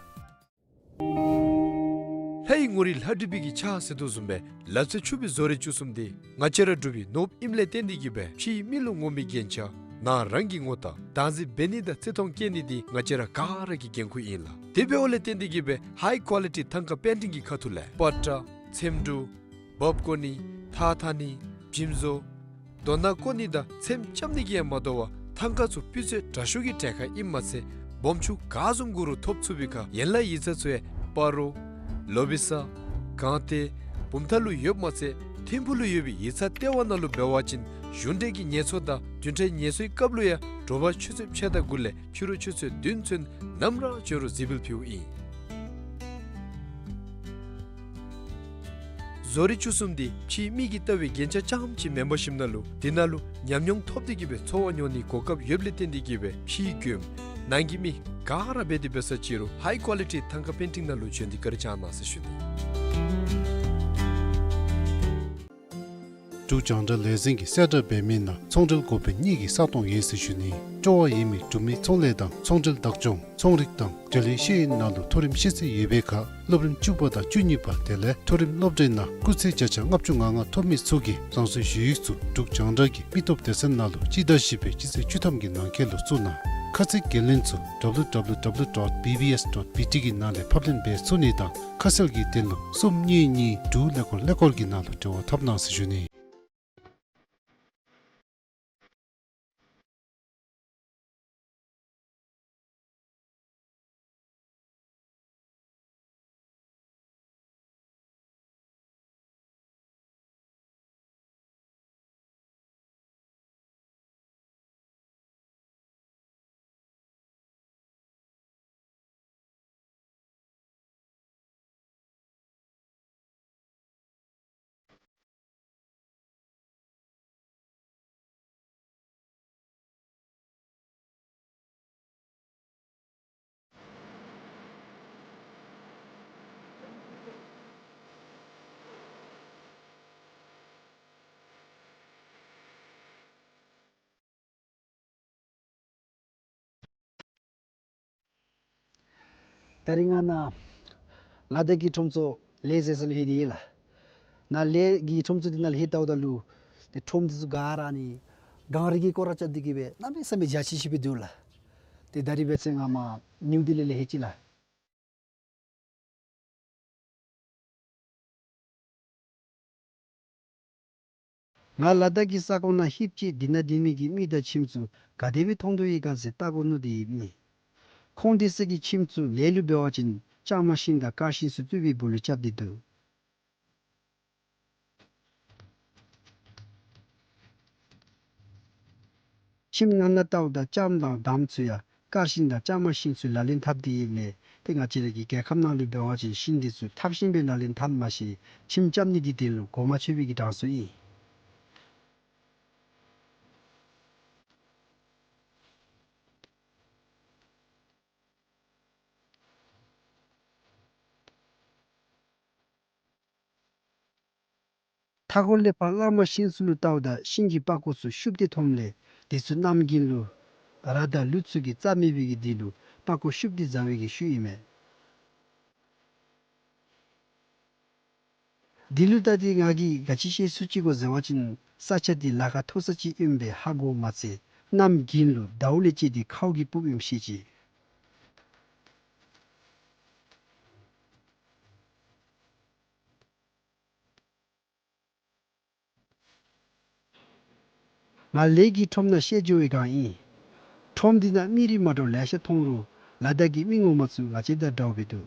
ལྷ་ཡི་ངོ་རིས་ལྷ་བྲིས་པའི་གི་ཕྱག་ཟེར་དོ་བཟུམ་སྦེ་ལ་རྩེ་ཆུ་སྦིས་བཟོ་རིག་བཅུ་གསུམ་འདི་ང་བཅས་ར་འབྲུག་པའི་ནོར་བུ་ཨིནམ་ལས་བརྟེན་ཏེ་གི་སྦེ་ཕྱིའི་མི་ལུ་ངོམ་པའི་རྒྱན་ཆ་ནང་རང་གི་ངོ་རྟགས་བདག་འཛིན་འབད་ནི་དང་བརྩི་མཐོང་བསྐྱེད་ནི་འདི་ང་བཅས་ར་ག་ར་གི་འགན་ཁུར་ཨིན་ལགས། དེ་འབདཝ་ལས་བརྟེན་ཏེ་གི་སྦེ་ཧའི་ཀོ་ལི་ཊི་ཐང་ཀ་པེན་ཊིང་གི་ཁ་ཐུག་ལས་པ་ཏྲ་ཚེམ་དྲུབ་འབག་བཀོ་ནི་ཐགས་འཐག་ནི་བྱེམ་བཟོ་རྡོ་ནག་བརྐོ་ནི་དང་ཚེམ་རྐྱབ་ནི་གི་ཡང་མ་དོ་བར་ཐང་ཀ་ཚུ་སྤུས་ཚད་དྲག་ཤོས་ཀྱི་གྲལ་ཁར་ཨིནམ་མ་ཚད་སྦོམ་ཆུང་ག་བཟུམ་དགོ་རུང་ཐོབ་ཚུགས་པའི་ཁར་ཡན་ལག་ཡིག་ཚང་ཚུ་ཡང་སྤ་རོ་ལོ་བི་ས་སྒང་སྟེང་བུམ་ཐང་ལུ་ཡོདཔ་མ་ཚད་ཐིམ་ཕུག་ལུ་ཡོད་པའི་ཡིག་ཚང་ལྟེ་བ་ནང་ལུ་འབད་བ་ཅིན་གཞུང་འབྲེལ་གྱི་ངལ་གསོ་དང་བདུན་ཕྲག་ངལ་གསོའི་སྐབས་ལུ་ཡང་དྲོ་པ་ཆུ་ཚོད་ཕྱེད་དང་དགུ་ལས་ཕྱི་རུ་ཆུ་ཚོད་བདུན་ཚུན་ནམ་ར་འབྱོན་རུང་གཟིགས་འབུལ་ཕུལཝ་ཨིན། བཟོ་རིག་བཅུ་གསུམ་འདི་ཕྱིའི་མི་གིས་བལྟ་བའི་རྒྱན་ཆ་རྐྱངམ་ཅིག་མེན་པར་ཞིནམ་ན་ལུ་དེ་ནང་ལུ་ཉམས་མྱོང་ཐོབ་སྟེ་གི་སྦེ་འཚོ་བ་མྱོང་ནིའི་གོ་སྐབས་ཡོདཔ་ལས་བརྟེན་ཏེ་གི་སྦེ་ཕྱིའི་མགྱོནམ་ནང་གི་མི་ག་ར་འབད་དེ་འབད་ས་ཅི་རུང་ཧའི་ཀོ་ལི་ཊི་ཐང་ཀ་པེན་ཊིང་ནང་ལུ་བྱོན་ཏེ་བཀའ་དྲིན་བསྐྱང་གནང་ཟེར་ཞུ་ནི། འབྲུག་རྒྱང་བསྒྲགས་ལས་འཛིན་གྱིས་གསལ་བསྒྲགས་འབད་མི་ནང་ཚོང་འབྲེལ་འགོ་དཔོན་གཉིས་ཀྱི་ས་སྟོང་ཡོད་ཟེར་ཞུ་ནི། སྤྲོ་བ་ཡོད་མི་འབྲུག་མི་ཚོང་ལས་དང་ཚོང་འབྲེལ་བདག་སྐྱོང་ཚོང་རིག་དང་འབྲེལ་ཡོད་ཤེས་ཡོན་ནང་ལུ་མཐོ་རིམ་ཤེས་ཚད་ཡོད་པའི་ཁར་སློབ་རིམ་བཅུ་པ་དང་བཅུ་གཉིས་པ་དེ་ལས་མཐོ་རིམ་སློབ་གྲྭའི་ནང་སྐུགས་ཚད་བརྒྱ་ཆ་ལྔ་བཅུ་ང་ལྔ་ཐོབ་མི་ཚུ་གིས་རང་སོའི་ཞུ་ཡིག་ཚུ་འབྲུག་རྒྱང་བསྒྲགས་ཀྱི་མི་སྟོབས་སྡེ་ཚན་ནང་ལུ་སྤྱི་ཟླ་བཞི་པའི་སྤྱི་ཚེས་བཅུ་ཐམ་གྱི་ནང་འཁོད་ལུ་བཙུགས་གནང་། ཁ་ཚིག་འགན་ལེན་ཚུ་W W W dot B B S dot B T གི་ནང་ལས་ཕབ་ལེན་འབད་ཚུགས་ནི་དང་ཁ་གསལ་གྱི་དོན་ལུ་གསུམ་གཉིས་གཉིས་དྲུག་ཀླད་ཀོར་ཀླད་ཀོར་གྱི་ནང་ལུ་འབྲེལ་བ་འཐབ་གནང་ཟེར་ཞུ་ནི། ད་རིས་ང་ནཱ་ལ་དྭགས་ཀྱི་ཁྲོམ་ཚུ་ལས་ཟེར་ས་ལུ་ལྷོད་དེ་ཡོད་ལགས། ནཱ་ལས་ཀྱི་ཁྲོམ་ཚུ་འདི་ནང་ལྷོད་ལྟཝ་ད་ལུ་ཏེ་ཁྲོམ་འདི་ཚུ་ག་ར་ནི་གངས་རི་གིས་སྐོར་ར་རྐྱབ་སྟེ་གི་སྦེ་གནམ་མེད་ས་མེད་འཇའ་ཆི་ཆི་སྦེ་འདུག་ལགས། ཏེ་ད་རིས་འབད་བ་ཅིན་ང་མར་ནིའུ་ལྡི་ལི་ལས་ལྷོད་ཅི་ལགས། ང་ལ་དྭགས་ཀྱི་ས་ཁོངས་ནང་ལྷོདཔ་ཅིག་འདི་ནང་སྡོད་མི་གི་མི་དང་ཁྱིམ་ཚུ་ག་དེ་སྦེ་མཐོང་དོ་ཡོད་ག་ཟེར་བལྟ་དགོ་མནོ་སྟེ་ཡོདཔ་ཨིན། ཁོང་དེ་ཚུ་གི་ཁྱིམ་ཚུ་ལས་ལུ་འབད་བ་ཅིན་ལྕང་མ་ཤིང་དང་ཀར་ཤིང་ཚུ་བཏུབ་པའི་སྦུག་ལུ་རྐྱབ་སྟེ་འདུག། ཁྱིམ་ནང་ན་བལྟཝ་ད་ལྕང་དང་འདམ་ཚུ་ཡང་ཀར་ཤིང་དང་ལྕང་མ་ཤིང་ཚུ་ལག་ལེན་འཐབ་སྟེ་ཡོདཔ་ལས་ཏེ་ང་བཅས་ར་གི་རྒྱལ་ཁབ་ནང་ལུ་འབད་བ་ཅིན་ཤིང་འདི་ཚུ་འཐབ་ཤིང་སྦེ་ལག་ལེན་འཐབ་མ་ཤེས། ཁྱིམ་རྐྱབ་ནི་འདི་དེ་ལུ་གོ་མ་ཆོད་པའི་གི་གྲངས་སུ་ཨིན། མཐའ་འཁོར་ལས་ཕར་གླང་མ་ཤིང་ཚུ་ལུ་བལྟཝ་ད་ཤིང་གི་པགས་ཀོ་ཚུ་ཤུབས་ཏེ་མཐོངམ་ལས་དེ་ཚུ་གནམ་དགུན་ལུ་ར་དང་ལུད་ཚུ་གིས་རྩ་མེད་པའི་གི་དེ་ལུ་པགས་ཀོ་ཤུབས་ཏེ་བཟའ་བའི་གི་ཤུལ་ཨིན་མས། དེ་ལུ་བལྟ་སྟེ་ང་གིས་ག་ཅི་ཤེས་ཚུགས་ཅི་གོ་ཟེར་བ་ཅིན་ས་ཆ་འདི་ལ་ཁ་མཐོ་ས་ཅིག་ཨིནམ་སྦེ་ཧ་གོཝ་མ་ཚད་གནམ་དགུན་ལུ་ཟླཝ་ལས་བཅད་དེ་ཁཝ་གིས་སྤུབ་ཨིནམ་ཤེས་ཅི། ང་ལས་ཀྱི་ཁྲོམ་ནང་བཤལ་འགྱོ་བའི་སྒང་ཨིན། ཁྲོམ་འདི་ནང་མི་རིགས་མ་འདྲཝ་ལེ་ཤ་མཐོང་རུང་ལ་དྭགས་ཀྱི་མི་ངོ་མ་ཚུ་ང་བཅས་དང་འདྲཝ་སྦེ་འདུག།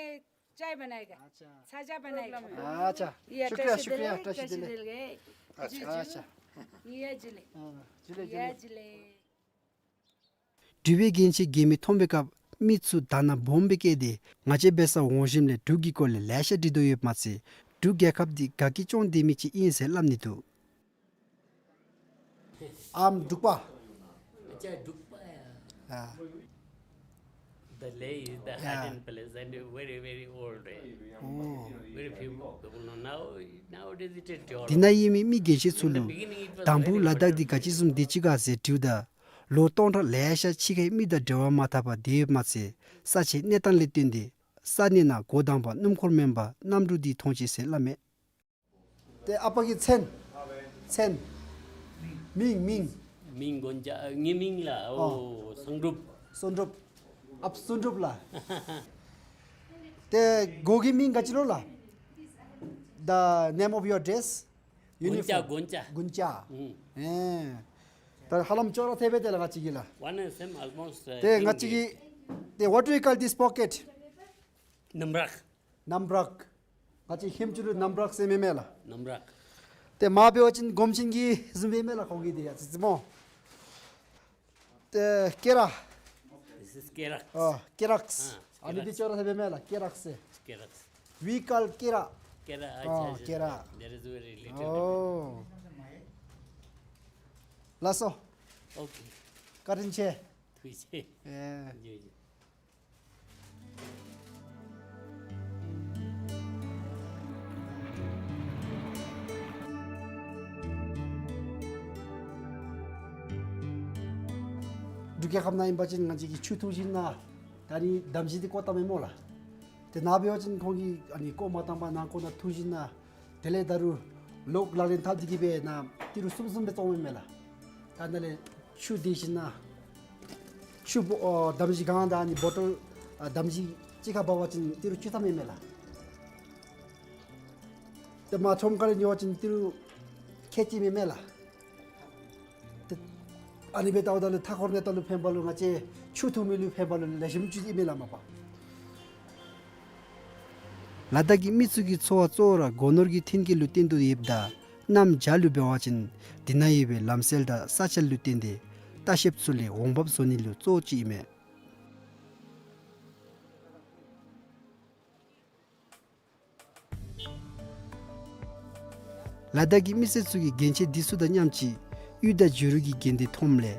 ये चाय बनाएगा। अच्छा। साझा बनाएगा। अच्छा। ये शुक्रिया, ट्रैश शुक्रिया, दिले, ट्रैश ट्रैश दिले। दिले। अच्छा, जी, जी। अच्छा। ये जिले। हाँ, जिले, ये जिले। जिले। འབྲུག་པའི་རྒྱན་ཆས་གྱོན་མི་མཐོང་པའི་སྐབས་མི་ཚུ་དག་སྣང་སྦོམ་སྦེ་བསྐྱེད་དེ་ང་བཅས་འབད་སར་འོང་ཞིནམ་ལས་འབྲུག་གི་སྐོར་ལས་ལེ་ཤ་འདྲི་དོ་ཡོདཔ་མ་ཚད་འབྲུག་རྒྱལ་ཁབ་འདི་དགའ་སྐྱིད་སྐྱོང་སྡོད་མི་ཅིག་ཨིན་ཟེར་སླབ་ནི་འདུག། ཨམ་འབྲུག་པ། ཨ་ཅག་འབྲུག་པ་ཡ། ཨ། The Leh is the ཡ། Hidden place and very, very old, eh? ཨོ། Very few people know. Now, nowadays it is developed. འདི་ནང་ཡོད་མི་མི་རྒྱལ་ཆེན་ཚུ་ལུ་དང་པ་ལ་དྭགས་འདི་ག་ཅི་བཟུམ་སྡོད་ཅི་ག་ཟེར་དྲིཝ་ད་ལོ་སྟོང་ཕྲག་ལེ་ཤ་ཕྱི་ཁའི་མི་དང་འབྲེལ་བ་མ་འཐབ་པར་སྡོད་ཡོདཔ་མ་ཚད་ས་ཆའི་གནས་སྟངས་ལས་བརྟེན་ཏེ་ས་གནས་ནང་འགོ་དང་པ་སྣུམ་འཁོར་མེན་པར་གནམ་གྲུ་འདི་མཐོང་ཅི་ཟེར་སླབ་མས། ཏེ་ཨ་པ་གི་མཚན། མཚན། མིང་མིང་། མིང་དགོན་ཆ་ཨ་ངེའི་མིང་ལགས། ཨོ། ཨོ་སང་གྲུབ། སང་གྲུབ། ཨཔ་སང་གྲུབ་ལགས། ཏེ་གོ་གི་མིང་ག་ཅི་ལོ་ལགས། The name of your dress? དགོན་ཆ། Uniform. དགོན་ཆ། དགོན་ཆ། ཨུམ། ཨེ། ད་ཧ་ལམ་ཅོག་ར་འཐདཔ་སྦེ་ཏེ་ལགས་ང་བཅས་ཀྱི་ལགས། One and same almost, uh, ཏེ་ང་བཅས་ཀྱི་ཏེ་what do you call this pocket? ནམ་རག། ནམ་རག། ང་བཅས་ཧིན་སྐད་ལུ་ནམ་རག་ཟེར་མས་མས་ལགས། ནམ་རག། ཏེ་མ་འབད་བ་ཅིན་སྒོམ་ཆེན་གྱིས་བཟུམ་སྦེ་མས་ལགས་ཁོང་གི་འདི་ཡ་ཙི་ཙི་མོ། ཏེ་ཀེ་རག། This is ཀེ་རག། ཨོ་ཀེ་རག། ཨ་ཨ་ནི་འདི་ཅོག་ར་འཐདཔ་སྦེ་མས་ལགས་ཀེ་རག་ཟེར། ཀེ་རག། We call ཀེ་རག། ཀེ་རག། ཨ་ཨ་ཨ་ཀེ་རག། There is very little difference. ཨོ། ལགས་སོ། Okay. བཀའ་དྲིན་ཆེ། ཐུགས་རྗེ་ཆེ། ཨེ། ཡོད་ཡོད། འབྲུག་རྒྱལ་ཁབ་ནང་ཨིན་པ་ཅིན་ང་བཅས་ཀྱིས་ཆུ་འཐུང་ཞིན་ན་ད་རིས་འདམ་གཞི་འདི་བཀོ་བཏངམ་མས་སྨོ་ལགས། ཏེ་ནཱ་འབད་བ་ཅིན་ཁོང་གིས་ཨ་ནི་བཀོ་མ་བཏང་པར་ནཱ་བཀོ་ནཱ་འཐུང་ཞིན་ན་དེ་ལས་ད་རུང་ལོག་ལག་ལེན་འཐབ་སྟེ་གི་སྦེ་ནཱ་ཏི་རུ་གསུམ་གསུམ་སྦེ་བཙོངམ་མས་ལགས། ད་ནཱ་ལས་ཆུ་འདི་ཞིན་ན་ཆུ་བོ་ཨོ་འདམ་གཞི་གང་དང་ཨ་ནི་བོ་ཊལ་ཨ་འདམ་གཞི་གཅིག་ཁར་འབག་པ་ཅིན་ཏི་རུ་བཅུ་ཐམ་ཨིན་མས་ལགས། ཏེ་མར་ཁྲོམ་ཁ་ལས་ཉོ་བ་ཅིན་ཏི་རུ་ཁལ་གཅིག་ཨིན་མས་ལགས། ཏེ་ཨ་ནི་སྦེ་ལྟཝ་ད་ལུ་མཐའ་འཁོར་གནས་སྟངས་ལུ་ཕན་པ་ལུ་ང་བཅས་ཆུ་འཐུང་མི་ལུ་ཕན་པ་ལུ་ལེགས་ཤོམ་ཅིག་ཨིན་མས་ལགས་མ་པ། ལ་དྭགས་ཀྱི་མི་ཚུ་གི་འཚོ་བ་གཙོ་བོ་ར་སྒོ་ནོར་གྱི་མཐུན་རྐྱེན་ལུ་བརྟེན་དོ་ཡོདཔ་ད་གནམ་བྱཱར་ལུ་འབད་བ་ཅིན་འདི་ནང་ཡོད་པའི་ལམ་སྲོལ་དང་ས་ཆ་ལུ་བརྟེན་ཏེ་ལྟ་བཤལཔ་ཚུ་ལས་འོང་འབབ་བཟོ་ནི་ལུ་གཙོ་བོ་ཅིག་ཨིན་མས། ལ་དྭགས་ཀྱི་མི་སེར་ཚུ་གིས་རྒྱན་ཆས་འདི་ཚུ་དང་མཉམ་ཅིག་གཡུ་དང་བྱུ་རུ་གི་རྒྱན་འདི་མཐོངམ་ལས་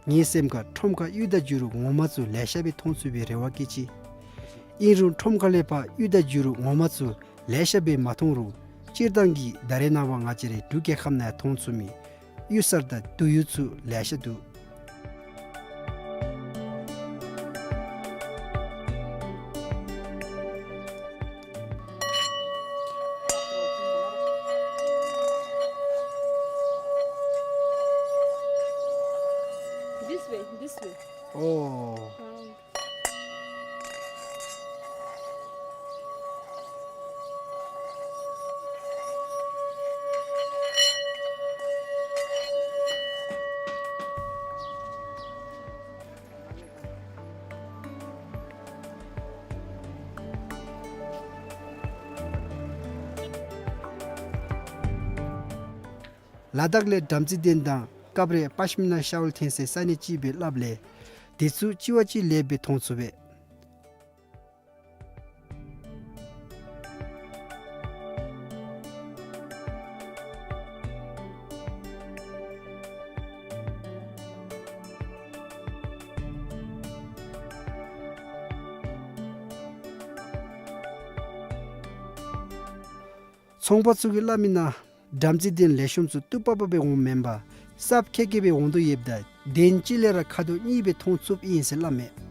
ངའི་སེམས་ཁར་ཁྲོམ་ཁར་གཡུ་དང་བྱུ་རུ་ངོ་མ་ཚུ་ལེ་ཤ་སྦེ་མཐོང་ཚུགས་པའི་རེ་བ་བསྐྱེད་ཅི། ཨིན་རུང་ཁྲོམ་ཁ་ལས་ཕར་གཡུ་དང་བྱུ་རུ་ངོ་མ་ཚུ་ལེ་ཤ་སྦེ་མ་མཐོང་རུང་སྤྱིར་བཏང་གི་ད་རེས་ནངས་པ་ང་བཅས་རའི་འབྲུག་རྒྱལ་ཁབ་ནང་ཡང་མཐོང་ཚུགས་མི་གཡུ་གསར་དང་བསྡུ་གཡུ་ཚུ་ལེ་ཤ་འདུག། This way, this way. Oh. Round. ལ་དྭགས་ལས་བྲམ་ཟེ་གདན་དང་སྐབས་རེ་པཤ་མི་ན་ཤཱོལ་འཐོན་སའི་ས་གནས་ཅིག་སྦེ་སླབ་ལས་དེ་ཚུ་གཅིག་བ་གཅིག་ལས་སྦེ་མཐོང་ཚུགས་པས། ཚོང་པ་ཚུ་གིས་སླབ་མི་ནང་འགྲམ་རྩི་གདན་ལེགས་ཤོམ་ཚུ་དུ་པ་པ་སྦེ་འོངམ་མེན་པར་སྲབ་ཁེ་ཁེ་སྦེ་འོང་དོ་ཡོདཔ་ད་གདན་གཅིག་ལས་ར་ཁ་དོག་གཉིས་སྦེ་མཐོང་ཚུགསཔ་ཨིན་ཟེར་སླབ་མས།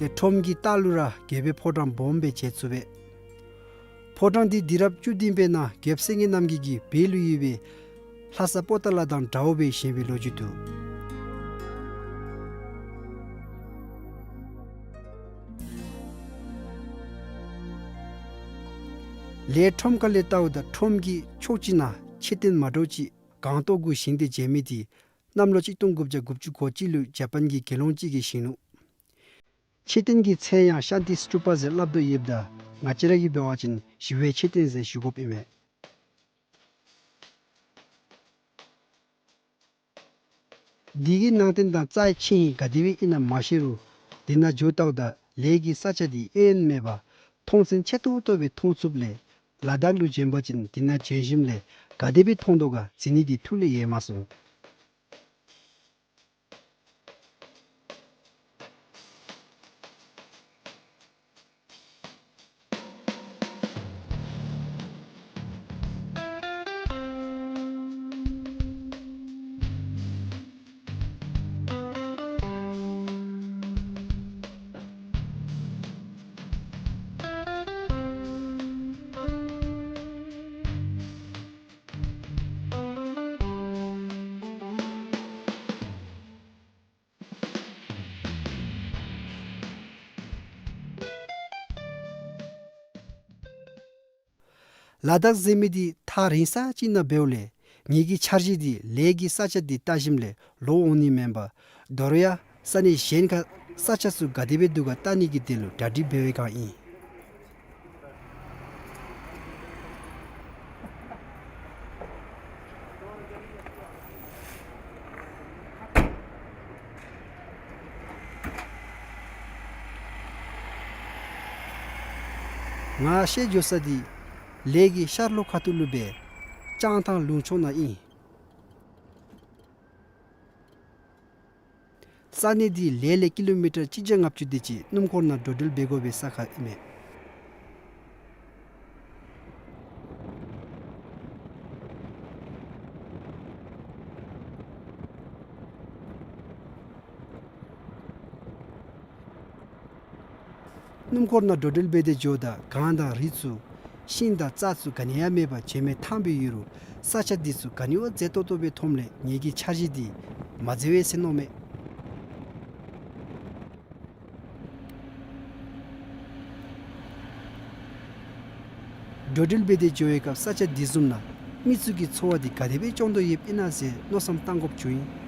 ཏེ་ཁྲོམ་གྱི་ལྟག་ལུ་ར་རྒྱལ་པོའི་ཕོ་བྲང་སྦོམ་སྦེ་མཇལ་ཚུགས་པས། ཕོ་བྲང་འདི་དུས་རབས་བཅུ་བདུན་པའི་ནང་རྒྱལཔོ་སེང་གེ་རྣམ་རྒྱལ་གྱིས་བོད་ལུ་ཡོད་པའི་ལྷ་ས་པོ་ཏ་ལ་དང་འདྲཝ་སྦེ་བཞེངས་པའི་ལོ་རྒྱུས་འདུག། ལས་ཁྲོམ་ཁ་ལས་བལྟཝ་ད་ཁྲོམ་གྱི་ཕྱོགས་གཅིག་ནང་མཆོད་རྟེན་མ་འདྲཝ་ཅིག་གང་སྟོང་གུ་བཞེངས་ཏེ་མཇལ་མི་འདི་གནམ་ལོ་གཅིག་སྟོང་དགུ་བརྒྱ་དགུ་བཅུ་གོ་གཅིག་ལུ་ཇ་པཱན་གྱི་དགེ་སློང་ཅིག་གིས་བཞེངས་ནུག། མཆོད་རྟེན་གྱི་མཚན་ཡང་ཤཱནྟི་སྟུ་པ་ཟེར་སླབ་དོ་ཡོདཔ་ད་ང་བཅས་ར་གིས་འབད་བ་ཅིན་ཞི་བའི་མཆོད་རྟེན་ཟེར་ཞུ་དགོཔ་ཨིན་མས། འདི་གི་ནང་རྟེན་དང་རྩ་ཆེན་ག་དེ་སྦེ་ཨིན་ན་མ་ཤེས་རུང་འདི་ནང་འགྱོ་བལྟཝ་ད་ལས་ཀྱི་ས་ཆ་འདི་གཡོ་ཡོན་མེད་པར་མཐོང་སེམས་ཆེ་ཏོག་ཏོ་སྦེ་མཐོང་ཚུགསཔ་ལས་ལ་དྭགས་ལུ་བྱོན་པ་ཅིན་འདི་ནང་བྱོན་ཞིནམ་ལས་ག་དེ་སྦེ་མཐོང་དོ་ག་གཟིགས་ནི་འདི་ཐུགས་ལས་ཡལ་མ་སོང་། ལ་དྭགས་ཟེར་མི་འདི་ཐག་རིང་ས་ཅིག་ནང་འབདཝ་ལས་ངེ་གི་འཆར་གཞི་འདི་ལས་ཀྱི་ས་ཆ་འདི་བལྟ་ཞིནམ་ལས་ལོག་འོང་ནི་མེན་པར་དོ་རུང་ཡང་ས་གནས་གཞན་ཁར་ས་ཆ་ཚུ་ག་དེ་སྦེ་འདུག་ག་བལྟ་ནི་གི་དོན་ལུ་གྲ་སྒྲིག་འབད་བའི་བསྒང་ཨིན། ང་བཤལ་འགྱོ་ས་འདི་ལས་ཀྱི་ཤར་ལྷོ་ཁ་ཐུག་ལུ་སྦེ་ལྕང་ཐང་ལུང་ཕྱོགས་ནང་ཨིན། ས་གནས་འདི་ལས་ལས་ཀི་ལོ་མི་ཊར་གཅིག་བརྒྱ་ལྔ་བཅུ་དེ་ཅིག་སྣུམ་འཁོར་ནང་འགྲོ་འགྲུལ་འབད་དགོ་པའི་ས་ཁར་ཨིན་མས། སྣུམ་འཁོར་ནང་འགྲོ་འགྲུལ་འབད་དེ་འགྱོཝ་ད་གངས་དང་རི་ཚུ་ཤིང་དང་རྩྭ་ཚུ་ག་ནི་ཡང་མེད་པར་བྱེ་མའི་ཐང་སྦེ་ཡོད་རུང་ས་ཆ་འདི་ཚུ་ག་ནི་བ་མཛེས་ཏོག་ཏོ་སྦེ་མཐོངམ་ལས་ངེ་གི་འཆར་གཞི་འདི་མ་འཛོལ་བས་ཟེར་མནོཝ་མས། འགྲོ་འགྲུལ་འབད་དེ་འགྱོ་བའི་སྐབས་ས་ཆ་འདི་བཟུམ་ནང་མི་ཚུ་གི་འཚོ་བ་འདི་ག་དེ་སྦེ་སྐྱོང་དོ་ཡོདཔ་ཨིན་ན་ཟེར་མནོ་བསམ་བཏང་དགོཔ་བྱུང་ཡི།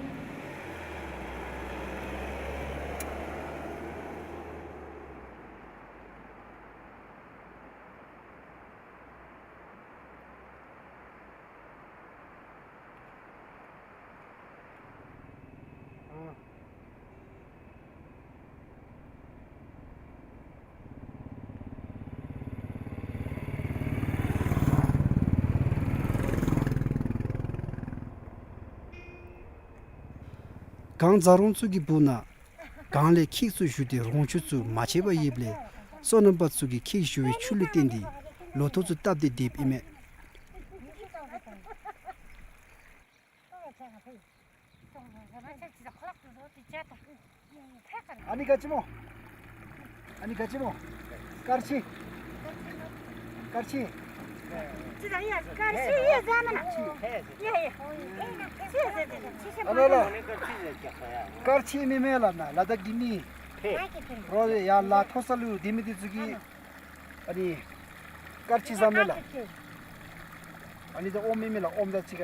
གངས་འཛག་རོང་ཚུ་གི་སྦུག་ན་གངས་ལས་ཁྱེགས་ཚུ་ཞུ་སྟེ་རོང་ཆུ་ཚུ་མ་ཆད་པར་ཡོདཔ་ལས་སོ་ནམ་པ་ཚུ་གིས་ཁྱེགས་ཞུ་བའི་ཆུ་ལུ་བརྟེན་ཏེ་ལོ་ཐོག་ཚུ་བཏབ་སྟེ་སྡོདཔ་ཨིན་མས། ཨ་ནི་ག་ཅི་སྨོ། ཨ་ནི་ག་ཅི་སྨོ། དཀར་ཆེན། དཀར་ཆེན། ཨ་ནི་ལགས། དཀར་ཆེན་མི་མེན་ལགས་ན་ལ་དྭགས་ཀྱི་མི། རོགས་ཡར་ལ་མཐོ་ས་ལུ་སྡོད་མི་འདི་ཚུ་གིས་ཨ་ནི་དཀར་ཆེན་ཟེར་མས་ལགས། ཨ་ནི་ད་ཨོམ་མི་མེན་ལགས། ཨོམ་ད་ཅི་ག།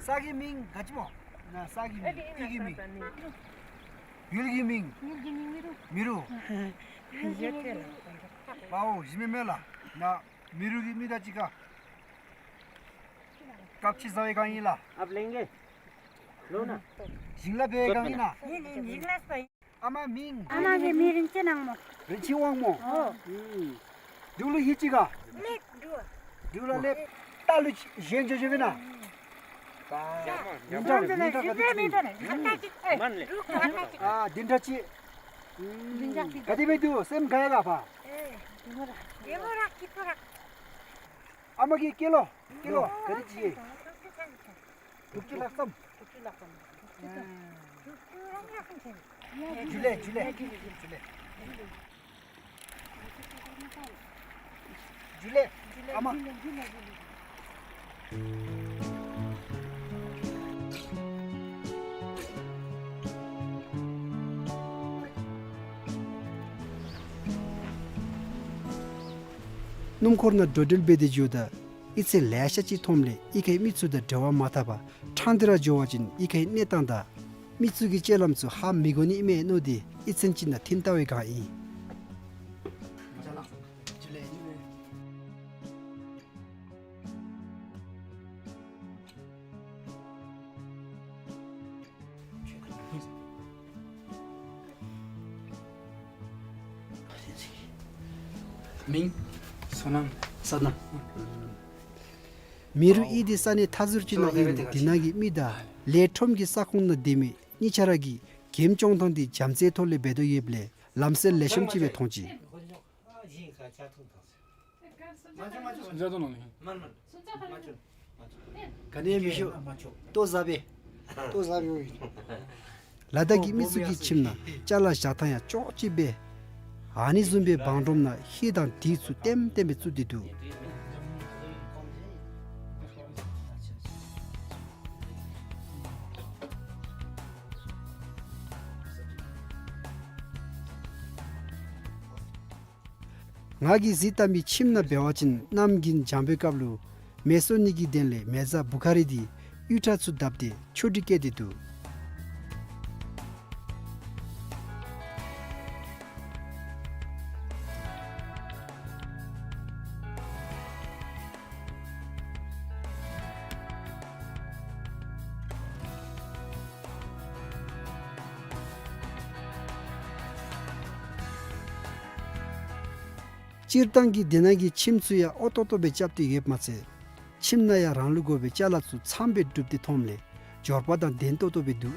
ས་གི་མིང་ག་ཅི་སྨོ། ན་ས་གི་མིང་། ཡུལ་གྱི་མིང་། ཡུལ་གྱི་མིང་། ཡུལ་གྱི་མིང་མི་རུ། མི་རུ། ཡུལ་གྱི་མིང་མི་རུ། པའོ་གཞི་མེད་མེད་ལགས། ན་མི་རུ་གི་མི་དང་གཅིག་ཁར་སྐབས་ཅིག་ཟ་བའི་སྒང་ཨིན་ལགས། ཨཔ་ལེང་གེ། ལོ་ན། ཞིང་ལཱ་འབད་བའི་སྒང་ཨིན་ན། ཨིན་ཨིན། ཞིང་ལཱ་འབད། ཨ་མ་མིང་། ཨ་མ་གི་མིང་རིན་ཆེན་དབང་མོ། རིན་ཆེན་དབང་མོ། ཨོ། ཨུམ། འབྲུག་ལུ་ཧིང་ཅིག་ག། ལེགས་འབྲུག། འབྲུག་ལུ་ལེགས། རྟ་ལུ་གཞན་འགྱོ་འགྱོཝ་ཨིན་ན། ཉིན་གྲངས་ཉིན་གྲངས་ག་དེ་ཅིག་ཨིན། ཨ། བདུན་ཕྲག་གཅིག། ཨུམ། ག་དེ་སྦེ་འདུག། སེམས་དགའ་ཡི་ག་ཕར། ཨ་མ་གིས་སྐྱེས་ལོ། སྐྱེས་ལོ་ག་དེ་ཅིག་ཨིན། དྲུག་ཅུ་ལྷག་ཙམ། ཨ། ཇུ་ལེ་ཇུ་ལེ་ཇུ་ལེ། ཇུ་ལེ། ཨ་མ། སྣུམ་འཁོར་ནང་འགྲོ་འགྲུལ་འབད་དེ་འགྱོཝ་ད་གཡུས་ཚན་ལེ་ཤ་ཅིག་མཐོངམ་ལས་གཡུས་ཁའི་མི་ཚུ་དང་འབྲེལ་བ་མ་འཐབ་པར་ཕྲང་སྟེ་ར་འགྱོ་བ་ཅིན་གཡུས་ཁའི་གནས་སྟངས་དང་མི་ཚུ་གི་སྤྱོད་ལམ་ཚུ་ཧ་མི་གོ་ནི་མས་མནོ་སྟེ་གཡུས་ཚན་ཅིག་ནང་ཐོན་བལྟ་བའི་བསྒང་ཨིན། མིང་། བསོད་ནམས། བསོད་ནམས། མི་རུ་གཡུས་འདི་ས་གནས་མཐའ་ཟུར་ཅིག་ནང་ཨིན་རུང་དེ་ནང་གི་མི་དང་ལས་ཁྲོམ་གྱི་ས་ཁོངས་ནང་སྡོད་མི་གཉིས་ཆ་ར་གིས་འགེམས་སྐྱོང་ཐངས་འདི་བྱམས་བརྩེའི་ཐོག་ལས་འབད་དོ་ཡོདཔ་ལས་ལམ་སེལ་ལེགས་ཤོམ་ཅིག་སྦེ་མཐོང་ཅི། ག་ནི་མི་ཤོ། ལྟོ་བཟའ་བས། ལྟོ་བཟའ་བས། ལ་དྭགས་ཀྱི་མི་ཚུ་གི་ཁྱིམ་ནང་ཅ་ལ་བཞག་ཐངས་ཡང་ཅོག་གཅིག་པས། ཨ་ནི་བཟུམ་སྦེ་བང་སྒྲོམ་ནང་ཧེ་དང་དེ་ཚུ་ལྟེམ་ལྟེམ་སྦེ་བཙུགས་ཏེ་འདུག། ང་གིས་གཟིགས་བལྟ་མི་ཁྱིམ་ནང་འབད་བ་ཅིན་གནམ་དགུན་འཇམ་པའི་སྐབས་ལུ་མེ་གསོད་ནི་གི་དོན་ལས་མེ་བཟའ་བུ་ཁ་རི་འདི་གཡུས་ཁྲ་ཚུ་བརྡབས་ཏེ་ཆོ་འཕྲུལ་བཀོད་དེ་འདུག། སྤྱིར་བཏང་གི་འདི་ནང་གི་ཁྱིམ་ཚུ་ཡང་ཨོ་ཏོག་ཏོ་སྦེ་རྐྱབ་སྟེ་ཡོདཔ་མ་ཚད་ཁྱིམ་ནང་ཡང་རང་ལུ་དགོ་པའི་ཅ་ལ་ཚུ་ཚངམ་སྦེ་བསྒྲུབས་ཏེ་མཐོངམ་ལས་འབྱོར་པ་དང་ལྡན་ཏོག་ཏོ་སྦེ་འདུག།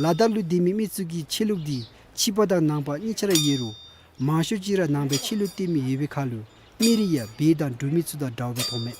ལ་དྭགས་ལུ་སྡོད་མི་མི་ཚུ་གི་ཆོས་ལུགས་འདི་ཕྱི་པ་དང་ནང་པ་གཉིས་ཆ་ར་ཡོད་རུང་མང་ཤོས་ཅིག་ར་ནང་པའི་ཆོས་ལུགས་བསྟེན་མི་ཡོད་པའི་ཁར་ལུ་མི་རིགས་ཡང་བོད་དང་འབྲུག་མི་ཚུ་དང་འདྲཝ་སྦེ་མཐོང་མས།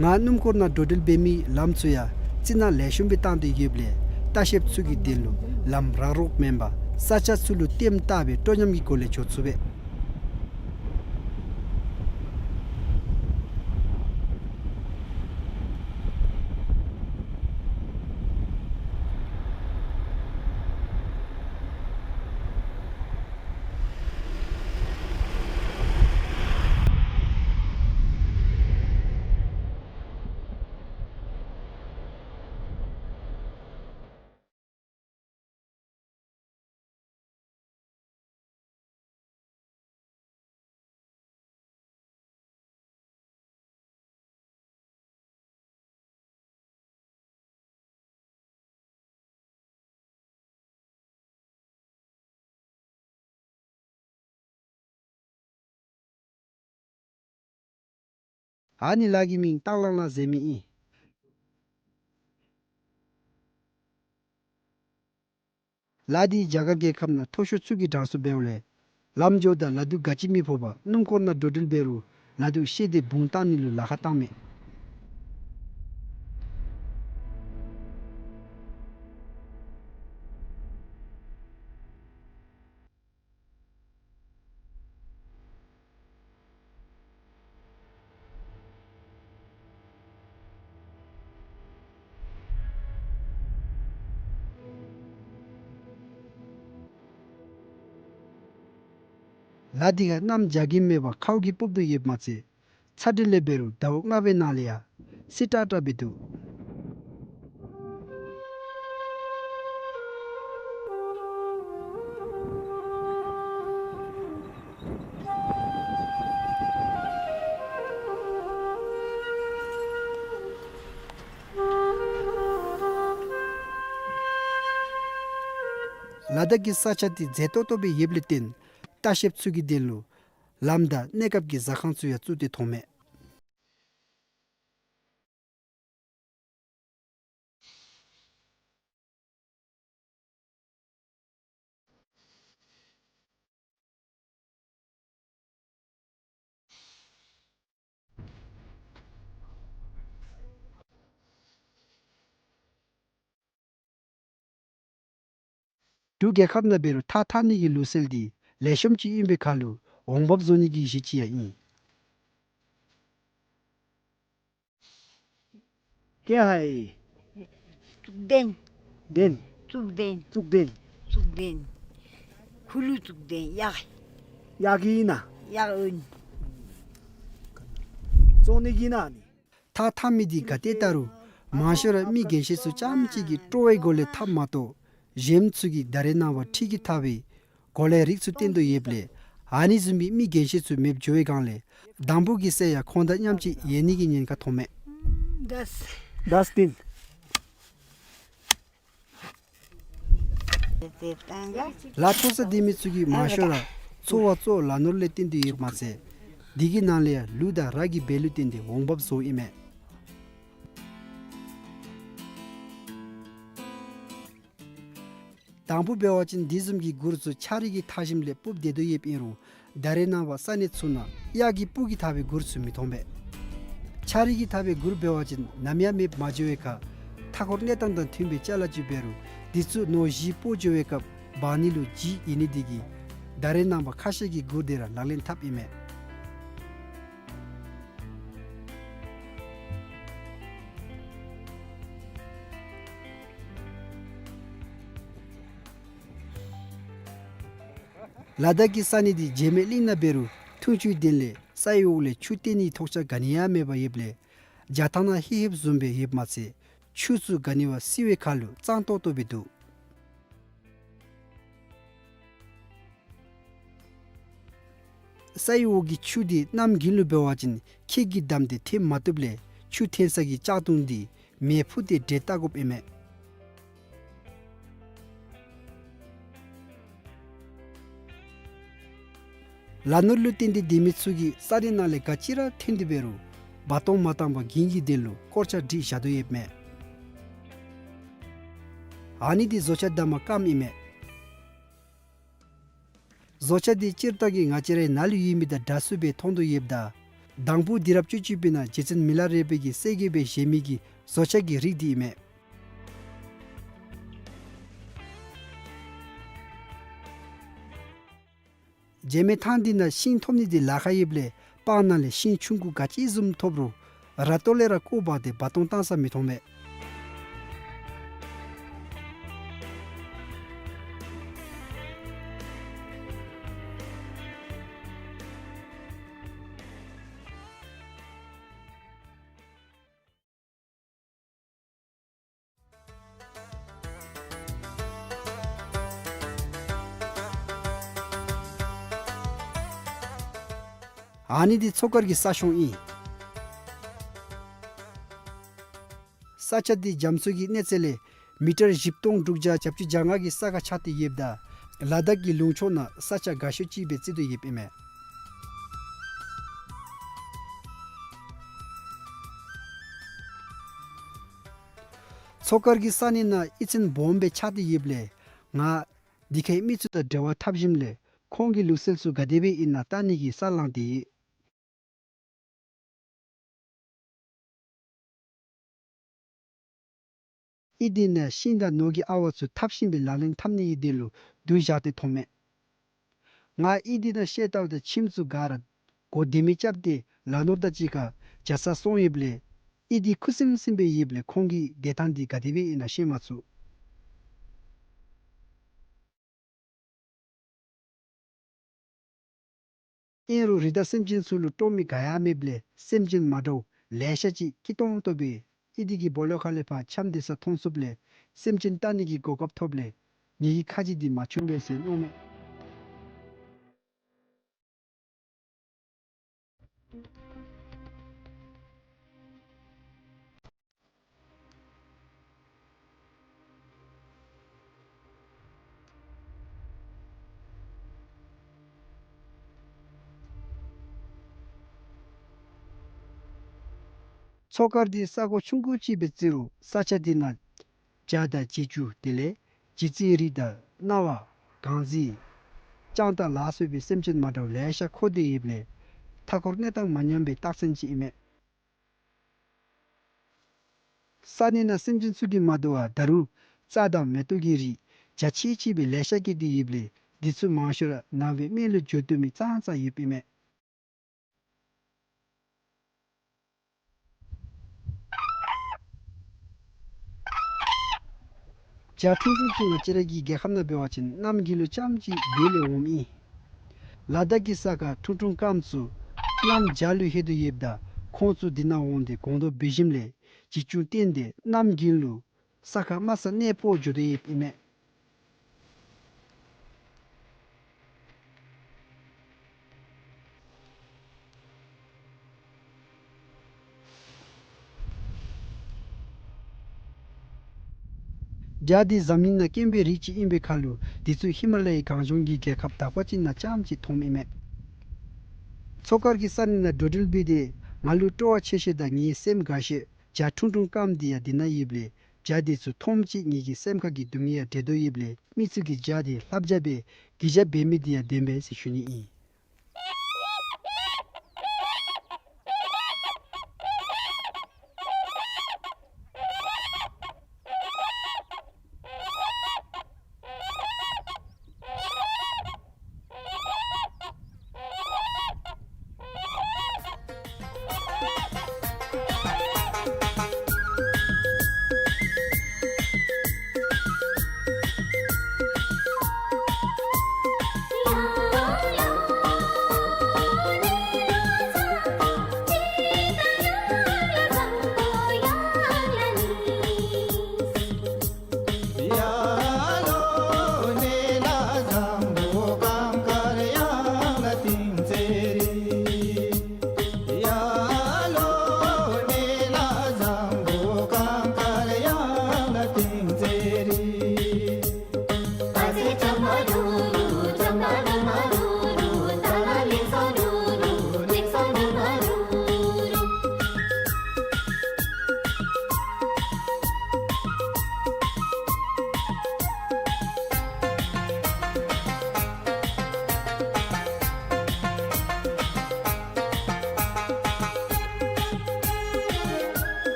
ང་སྣུམ་འཁོར་ནང་འགྲོ་འགྲུལ་འབད་མི་ལམ་ཚུ་ཡང་རྩི་ནག་ལེགས་ཤོམ་སྦེ་བཏང་སྟེ་ཡོདཔ་ལས་ལྟ་བཤལཔ་ཚུ་གི་དོན་ལུ་ལམ་རག་རོག་མེན་པར་ས་ཆ་ཚུ་ལུ་ལྟེམ་བཏགས་སྦེ་སྤྲོ་ཉམས་ཀྱི་སྒོ་ལས་འགྱོ་ཚུགས་པས། ཨ་ནི་ལ་གི་མིང་སྟག་ལང་ལང་ཟེར་མི་ཨིན། ལ་འདི་རྒྱ་གར་རྒྱལ་ཁབ་ནང་མཐོ་ཤོས་ཚུ་གི་གྲངས་སུ་འབདཝ་ལས་ལམ་འགྱོཝ་ད་ལ་དུག་ག་ཅི་མི་ཕོག་པར་སྣུམ་འཁོར་ནང་འགྲོ་འགྲུལ་འབད་རུང་ལ་དུག་བཤལ་ཏེ་བུང་བཏང་ནི་ལུ་ལཱ་ཁག་བཏངམ་མས། ལ་འདི་ཁར་གནམ་འཇའ་གིས་མེད་པར་ཁཝ་གིས་སྤུབས་དོ་ཡོདཔ་མ་ཚད་ཚ་དྲོད་ལས་འབད་རུང་ཟླཝ་ལྔ་པའི་ནང་ལས་ཡང་བསིལ་ཏྲག་ཏྲག་སྦེ་འདུག། ལ་དྭགས་ཀྱི་ས་ཆ་འདི་མཛེས་ཏོག་ཏོ་སྦེ་ཡོདཔ་ལས་བརྟེན་ལྟ་བཤལཔ་ཚུ་གི་དོན་ལུ་ལམ་དང་གནས་སྐབས་ཀྱི་ཟ་ཁང་ཚུ་ཡང་བཙུགས་ཏེ་ཐོནམ་མས། འབྲུག་རྒྱལ་ཁབ་ནང་འབད་རུང་ཐགས་འཐག་ནི་གི་ལུགས་སྲོལ་འདི་ལེགས་ཤོམ་ཅིག་ཨིན་པའི་ཁར་ལུ་འོང་འབབ་བཟོ་ནི་གི་གཞི་ཅིག་ཡང་ཨིན། ཀྱེ་ཧའི། བཙུགས་ལྡན། ལྡན། བཙུགས་ལྡན། བཙུགས་ལྡན། བཙུགས་ལྡན། ཁུ་ལུ་བཙུགས་ལྡན་གཡག། གཡག་གི་ཨིན་ན། གཡག་ཨིན། བཙོང་ནི་གི་ཨིན་ན་ནི། ཐགས་འཐག་མི་འདི་ག་ཏེ་བལྟ་རུང་མང་ཤོས་ར་མི་རྒན་ཤོས་ཚུ་རྐྱངམ་ཅིག་གིས་སྤྲོ་བའི་སྒོ་ལས་འཐགཔ་མ་གཏོགས་གཞན་ཚུ་གིས་ད་རེས་ནངས་པ་འཕྲུལ་གྱིས་འཐག་པའི་གོ་ལའི་རིགས་ཚུ་བཏོན་དོ་ཡོདཔ་ལས་ཨ་ནི་བཟུམ་མའི་མི་རྒན་ཤོས་ཚུ་མེདཔ་འགྱོ་བའི་སྒང་ལས་དང་ཕུ་གི་སྲས་ཡང་ཁོང་དང་མཉམ་ཅིག་ཡལ་ནི་གི་ཉེན་ཁ་ཐོནམ་མས། དཱས། དཱས་ཏིན། ལ་འཐོག་ས་སྡོད་མི་ཚུ་གིས་མང་ཤོས་ར་འཚོ་བ་གཙོ་བོ་ལ་ནོར་ལས་བརྟེན་ཏེ་ཡོདཔ་མ་ཚད་འདི་གི་ནང་ལས་ཡང་ལུག་དང་ར་གི་བལ་ལུ་བརྟེན་ཏེ་འོང་འབབ་བཟོཝ་ཨིན་མས། དང་ཕུ་འབད་བ་ཅིན་འདི་བཟུམ་གྱི་གུར་ཚུ་ཆ་རིས་ཀྱིས་འཐག་ཞིནམ་ལས་སྤུབས་སྡོད་དོ་ཡོདཔ་ཨིན་རུང་ད་རེས་ནངས་པ་ས་གནས་ཚུ་ནང་གཡག་གི་སྤུ་གིས་འཐག་པའི་གུར་ཚུ་མི་མཐོང་པས། ཆ་རིས་ཀྱིས་འཐག་པའི་གུར་འབད་བ་ཅིན་ནམ་ཡང་མེདཔ་མ་འགྱོ་བའི་ཁར་མཐའ་འཁོར་གནས་སྟངས་དང་མཐུན་པའི་ཅ་ལ་ཅིག་འབད་རུང་འདི་ཚུ་ནོར་གཞི་སྤོ་འགྱོ་བའི་སྐབས་འབག་ནི་ལུ་ལྗིད་ཡོད་ནི་འདི་གིས་ད་རེས་ནངས་པ་ཁ་ཤས་ཀྱིས་གུར་འདི་ར་ལག་ལེན་འཐབཔ་ཨིན་མས། ལ་དྭགས་ཀྱི་ས་གནས་འདི་བྱེ་མའི་གླིང་ནང་འབད་རུང་འཐུང་ཆུའི་དོན་ལས་ས་ཡི་འོག་ལས་ཆུ་བཏོན་ནིའི་ཐོགས་ཆགས་ག་ནི་ཡང་མེདཔ་ཡོདཔ་ལས་རྒྱ་ཐང་ནང་ཧེ་ཧེབ་བཟུམ་སྦེ་ཡོདཔ་མ་ཚད་ཆུ་ཚུ་ག་ནི་བ་བསིལ་བའི་ཁར་ལུ་གཙང་ཏོག་ཏོ་སྦེ་འདུག། ས་ཡི་འོག་གི་ཆུ་འདི་གནམ་དགུན་ལུ་འབད་བ་ཅིན་ཁྱེགས་ཀྱིས་བསྡམས་ཏེ་ཐོན་མ་བཏུབ་ལས་ཆུ་ཐོན་ས་གི་ལྕགས་དུང་འདི་མེ་ཕུ་སྟེ་འདྲེད་བལྟ་དགོཔ་ཨིན་མས། ལ་ནོར་ལུ་བརྟེན་ཏེ་སྡོད་མི་ཚུ་གིས་ས་གནས་ནང་ལས་ག་ཅི་ར་ཐོན་ཏེ་འབད་རུང་འབག་གཏོང་མ་བཏང་པར་རྒྱུན་གྱི་དོན་ལུ་སྐོར་ཆ་སྒྲིག་བཞག་དོ་ཡོདཔ་མས། ཨ་ནི་འདི་བཟོ་ཆ་བསྡམ་པའི་སྒམ་ཨིན་མས། བཟོ་ཆ་འདི་སྤྱིར་བཏང་གི་ང་བཅས་རའི་ནཱ་ལུ་ཡོད་མི་དང་འདྲ་སུ་སྦེ་མཐོང་དོ་ཡོདཔ་ད་དང་ཕུ་དུས་རབས་བཅུ་གཅིག་པའི་ནང་རྗེ་བཙུན་མི་ལ་རས་པ་གིས་གསལ་རྒྱས་སྦེ་བཞེངས་མི་གི་བཟོ་ཆ་གི་རིགས་འདི་ཨིན་མས། བྱེ་མའི་ཐང་འདི་ནང་ཤིང་ཐོབ་ནི་འདི་ལཱ་ཁག་ཡོདཔ་ལས་སྤང་ནང་ལས་ཤིང་ཆུང་ཀུ་ག་ཅི་བཟུམ་ཐོབ་རུང་ར་ཏོ་ལས་ར་བརྐོ་འབག་སྟེ་འབག་གཏོང་བཏང་ས་མི་མཐོང་མས། ཨ་ནི་འདི་མཚོ་དཀར་གྱི་ས་གཤོང་ཨིན། ས་ཆ་འདི་རྒྱ་མཚོ་གི་གནས་ཚད་ལས་མི་ཊར་བཞི་སྟོང་དྲུག་བརྒྱ་གྱ་བཅུ་གྱ་ལྔ་གི་ས་ཁར་ཆགས་ཏེ་ཡོདཔ་ད་ལ་དྭགས་ཀྱི་ལུང་ཕྱོགས་ནང་ས་ཆ་དགའ་ཤོས་ཅིག་སྦེ་བརྩི་དོ་ཡོདཔ་ཨིན་མས། མཚོ་དཀར་གྱི་ས་གནས་ནང་གཡུས་ཚན་སྦོམ་སྦེ་ཆགས་ཏེ་ཡོདཔ་ལས་ང་ འདི་ཁའི་མི་ཚུ་དང་འབྲེལ་བ་འཐབ་ཞིནམ་ལས་ཁོང་གི་ལུགས་སྲོལ་ཚུ་ག་དེ་སྦེ་ཨིན་ན་བལྟ་ནི་གི་ས་ལངས་ཏེ་ཡོད། ཨི་དེ་ནང་ཤིང་དང་ནོར་གྱི་ཨ་ཝ་ཚུ་འཐབ་ཞིནམ་སྦེ་ལག་ལེན་འཐབ་ནི་གི་དོན་ལུ་བསྡུ་བཞག་སྟེ་མཐོངམ་མས། ང་ཨི་དེ་ནང་ཤེལ་ཏོག་དང་ཁྱིམ་ཚུ་ག་ར་གོ་བདེ་མི་རྐྱབ་སྟེ་ལ་ནོར་དང་གཅིག་ཁར་བྱ་ས་སོང་ཡོདཔ་ལས་ཨི་དེ་ཁུ་སིམ་སིམ་སྦེ་ཡོདཔ་ལས་ཁོང་གི་བསྡད་ཐངས་འདི་ག་དེ་སྦེ་ཨིན་ན་ཤེས་མ་ཚུགས། ཨིན་རུང་རི་དྭགས་སེམས་ཅན་ཚུ་ལུ་སྤྲོ་མི་ག་ཡང་མེདཔ་ལས་སེམས་ཅན་མ་འདྲཝ་ལེ་ཤ་ཅིག་སྐྱིད་ཏོང་ཏོ་སྦེ་ཨི་དེ་གི་སྦོ་ལོགས་ཁ་ལས་ཕར་འཁྱམས་སྡོད་ས་མཐོང་ཚུགསཔ་ལས་སེམས་ཅན་བལྟ་ནི་གི་གོ་སྐབས་ཐོབ་ལས་ངེ་གི་ཁ་རྗེ་འདི་མ་ཆུང་པས་ཟེར་མནོཝ་མས། མཚོ་དཀར་འདི་ས་གོ་ཆུང་ཀུ་ཅིག་སྦེ་བརྩི་རུང་ས་ཆ་འདི་ནང་བྱ་དང་བྱི་ཅུང་དེ་ལས་བྱི་ཙི་རིགས་དང་གནའ་བ་གངས་རྫི་སྤྱང་ཐང་ལ་སོགས་པའི་སེམས་ཅན་མ་འདྲཝ་ལེ་ཤ་འཁོར་ཏེ་ཡོདཔ་ལས་མཐའ་འཁོར་གནས་སྟངས་མ་ཉམས་པའི་རྟགས་མཚན་ཅིག་ཨིན་མས། ས་གནས་ནང་སེམས་ཅན་ཚུ་གིས་མ་དོ་བར་ད་རུང་རྩྭ་དང་མེ་ཏོག་གི་རིགས་རྒྱ་ཆེ་ཆེ་སྦེ་ལེ་ཤ་སྐྱེས་ཏེ་ཡོདཔ་ལས་འདི་ཚུ་མང་ཤོས་ར་ནང་པའི་སྨན་ལུ་འགྱུར་བཏུབ་མི་ཙང་ཙང་ཡོདཔ་ཨིན་མས། བྱ་ཁྲུང་ཁྲུང་ཚུ་ང་བཅས་ར་གི་རྒྱལ་ཁབ་ནང་འབད་བ་ཅིན་གནམ་དགུན་ལུ་རྐྱངམ་ཅིག་བལ་ལས་འོངམ་ཨིན། ལ་དྭགས་ཀྱི་ས་ཁར་ཁྲུང་ཁྲུང་སྐམ་ཚུ་གནམ་བྱཱར་ལུ་ལྷོད་དོ་ཡོདཔ་ད་ཁོང་ཚུ་འདི་ནང་འོང་སྟེ་སྒོང་རྡོག་འབལ་ཞིནམ་ལས་བྱི་ཅུང་བཏོན་ཏེ་གནམ་དགུན་ལུ་ས་ཁར་དམའ་ས་གནས་སྤོ་འགྱོ་དོ་ཡོདཔ་ཨིན་མས། བྱ་འདི་འཛམ་གླིང་ནང་དཀོན་པའི་རིགས་ཅིག་ཨིན་པའི་ཁར་ལུ་འདི་ཚུ་ཧི་མ་ལ་ཡའི་གངས་ལྗོངས་ཀྱི་རྒྱལ་ཁབ་དག་པ་ཅིག་ནང་རྐྱངམ་ཅིག་མཐོངམ་ཨིན་མས། མཚོ་དཀར་གྱི་ས་གནས་ནང་འགྲོ་འགྲུལ་འབད་དེ་ང་ལུ་སྤྲོ་བ་ཆེ་ཤོས་དང་ངེའི་སེམས་དགའ་ཤོས་བྱ་ཁྲུང་ཁྲུང་སྐམ་འདི་ཡང་འདི་ནང་ཡོདཔ་ལས་བྱ་འདི་ཚུ་མཐོངམ་ཅིག་ངེ་གི་སེམས་ཁ་གི་སྡུག་བསྔལ་ཡང་བྲལ་དོ་ཡོདཔ་ལས་མི་ཚུ་གིས་བྱ་འདི་ལྷབ་བྱ་སྦེ་གི་བྱ་འབད་མི་འདི་ཡང་བདེན་པས་ཟེར་ཞུ་ནི་ཨིན།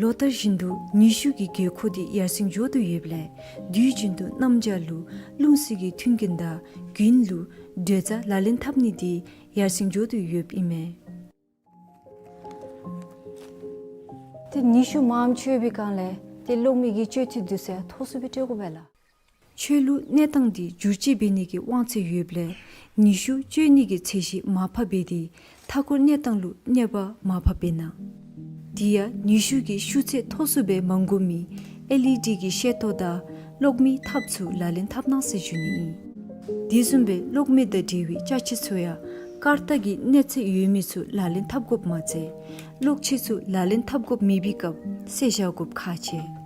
ལོ་ལྟར་བཞིན་དུ་ནུས་ཤུགས་ཀྱི་དགོས་མཁོ་དེ་ཡར་སེང་འགྱོ་དོ་ཡོདཔ་ལས་དུས་རྒྱུན་དུ་གནམ་བྱཱར་ལུ་རླུང་བསིལ་གྱི་མཐུན་རྐྱེན་དང་དགུན་ལུ་དྲོད་རྩ་ལག་ལེན་འཐབ་ནི་དེ་ཡར་སེང་འགྱོ་དོ་ཡོདཔ་ཨིན་མས། ཏེ་ནུས་ཤུགས་མངམ་ཅིག་ཡོད་པའི་སྒང་ལས་ཏེ་གློག་མེ་གི་སྤྱོད་ཚུལ་དེ་ཚུ་ཡང་ཐོགས་སུ་སྦེ་སྤྲོད་དགོ་པས་ལགས། ཆོས་ལུགས་གནས་སྟངས་དེ་བསྒྱུར་བཅོས་འབད་ནི་གི་དབང་ཚད་ཡོདཔ་ལས་ནུས་ཤུགས་སྤྱོད་ནི་གི་ཚད་གཞི་མར་ཕབ་འབད་དེ་མཐའ་འཁོར་གནས་སྟངས་ལུ་གནོད་པ་མར་ཕབ་འབད་གནང་། དེ་ཡང་ནུས་ཤུགས་ཀྱི་ཤུགས་ཚད་ཐོགས་སུ་སྦེ་མ་དགོ་མི་ཨེལ་ཨི་ཌི་གི་ཤེལ་ཏོག་དང་གློག་མེའི་ཐགཔ་ཚུ་ལག་ལེན་འཐབ་གནང་ཟེར་ཞུ་ནི་ཨིན། དེ་བཟུམ་སྦེ་གློག་མེ་དང་འབྲེལ་བའི་ཅ་ཆས་ཚུ་ཡང་སྐར་རྟགས་ཀྱི་གནས་ཚད་ཡོད་མི་ཚུ་ལག་ལེན་འཐབ་དགོཔ་མ་ཚད་གློག་ཆས་ཚུ་ལག་ལེན་འཐབ་དགོཔ་མེད་པའི་སྐབས་བསལ་བཞག་དགོཔ་ཁག་ཆེ།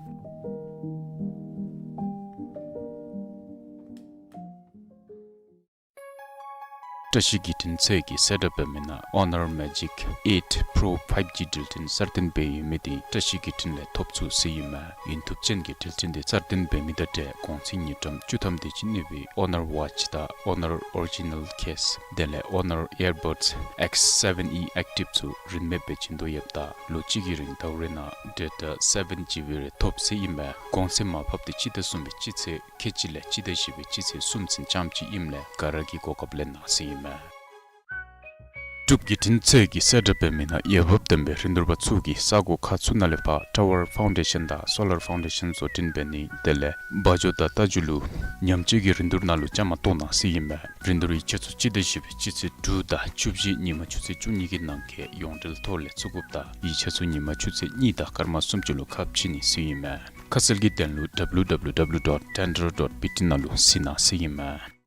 བཀྲ་ཤིས་བརྒྱུད་འཕྲིན་ཚད་ཀྱིས་གསལ་བསྒྲགས་འབད་མི་ནང་Honor Magic eight Pro five G འགྲུལ་འཕྲིན་གསར་བཏོན་འབད་ཡོད་མི་དེ་བཀྲ་ཤིས་བརྒྱུད་འཕྲིན་ལས་ཐོབ་ཚུགས་ཟེར་ཨིན་མས། ཡུན་ཐུབ་ཅན་གྱི་འགྲུལ་འཕྲིན་དེ་གསར་བཏོན་འབད་མི་དང་འབྲེལ་གོང་ཚད་དངུལ་ཀྲམ་བཅུ་ཐམ་དེ་ཅིག་གནས་པའི་Honor Watch དང་Honor Original Case དེ་ལས་Honor Earbuds X seven E Active ཚུ་རིན་མེད་སྦེ་བྱིན་དོ་ཡོདཔ་ད་ལོ་གཅིག་གི་རིང་ཟླཝ་རེ་ནང་data seven G B རེ་ཐོབ་ཟེར་ཨིན་མས། གོང་ཚད་མར་ཕབ་དེ་སྤྱི་ཟླ་གསུམ་པའི་སྤྱི་ཚེས་ཁལ་གཅིག་ལས་སྤྱི་ཟླ་བཞི་པའི་སྤྱི་ཚེས་གསུམ་ཚུན་ཙམ་ཅིག་ཨིནམ་ལས་ག་ར་གིས་གོ་སྐབས་ལེན་གནང་ཟེར་ཨིན་མས། འབྲུག་བརྒྱུད་འཕྲིན་ཚད་ཀྱིས་གསལ་བསྒྲགས་འབད་མི་ནང་འོས་འབབ་ལྡན་པའི་རིན་བསྡུར་པ་ཚུ་གིས་ས་གོ་ཁག་ཚུ་ནང་ལས་ཕར་tower foundation དང་solar foundation བཟོ་སྐྲུན་འབད་ནི་དེ་ལས་སྦ་ཇོ་དང་རྟ་རྒྱུག་ལུ་ཉམས་བཅོས་ཀྱི་རིན་བསྡུར་ནང་ལུ་བཅའ་མར་གཏོགས་གནང་ཟེར་ཨིན་མས། རིན་བསྡུར་ཡིག་ཆ་ཚུ་སྤྱི་ཟླ་བཞི་པའི་སྤྱི་ཚེས་དྲུག་དང་བཅུ་བཞི་ཉིན་མ་ཆུ་ཚོད་བཅུ་གཉིས་ཀྱི་ནང་འཁོད་ཡོངས་འབྲེལ་ཐོག་ལས་བཙུགས་དགོཔ་ད་ཡིག་ཆ་ཚུ་ཉིན་མ་ཆུ་ཚོད་གཉིས་དང་སྐར་མ་སུམ་ཅུ་ལུ་ཁ་ཕྱེ་ནི་ཟེར་ཨིན་མས། ཁ་གསལ་གྱི་དོན་ལུ་W W W dot tender dot B T ནང་ལུ་གཟིགས་གནང་ཟེར་ཨིན་མས།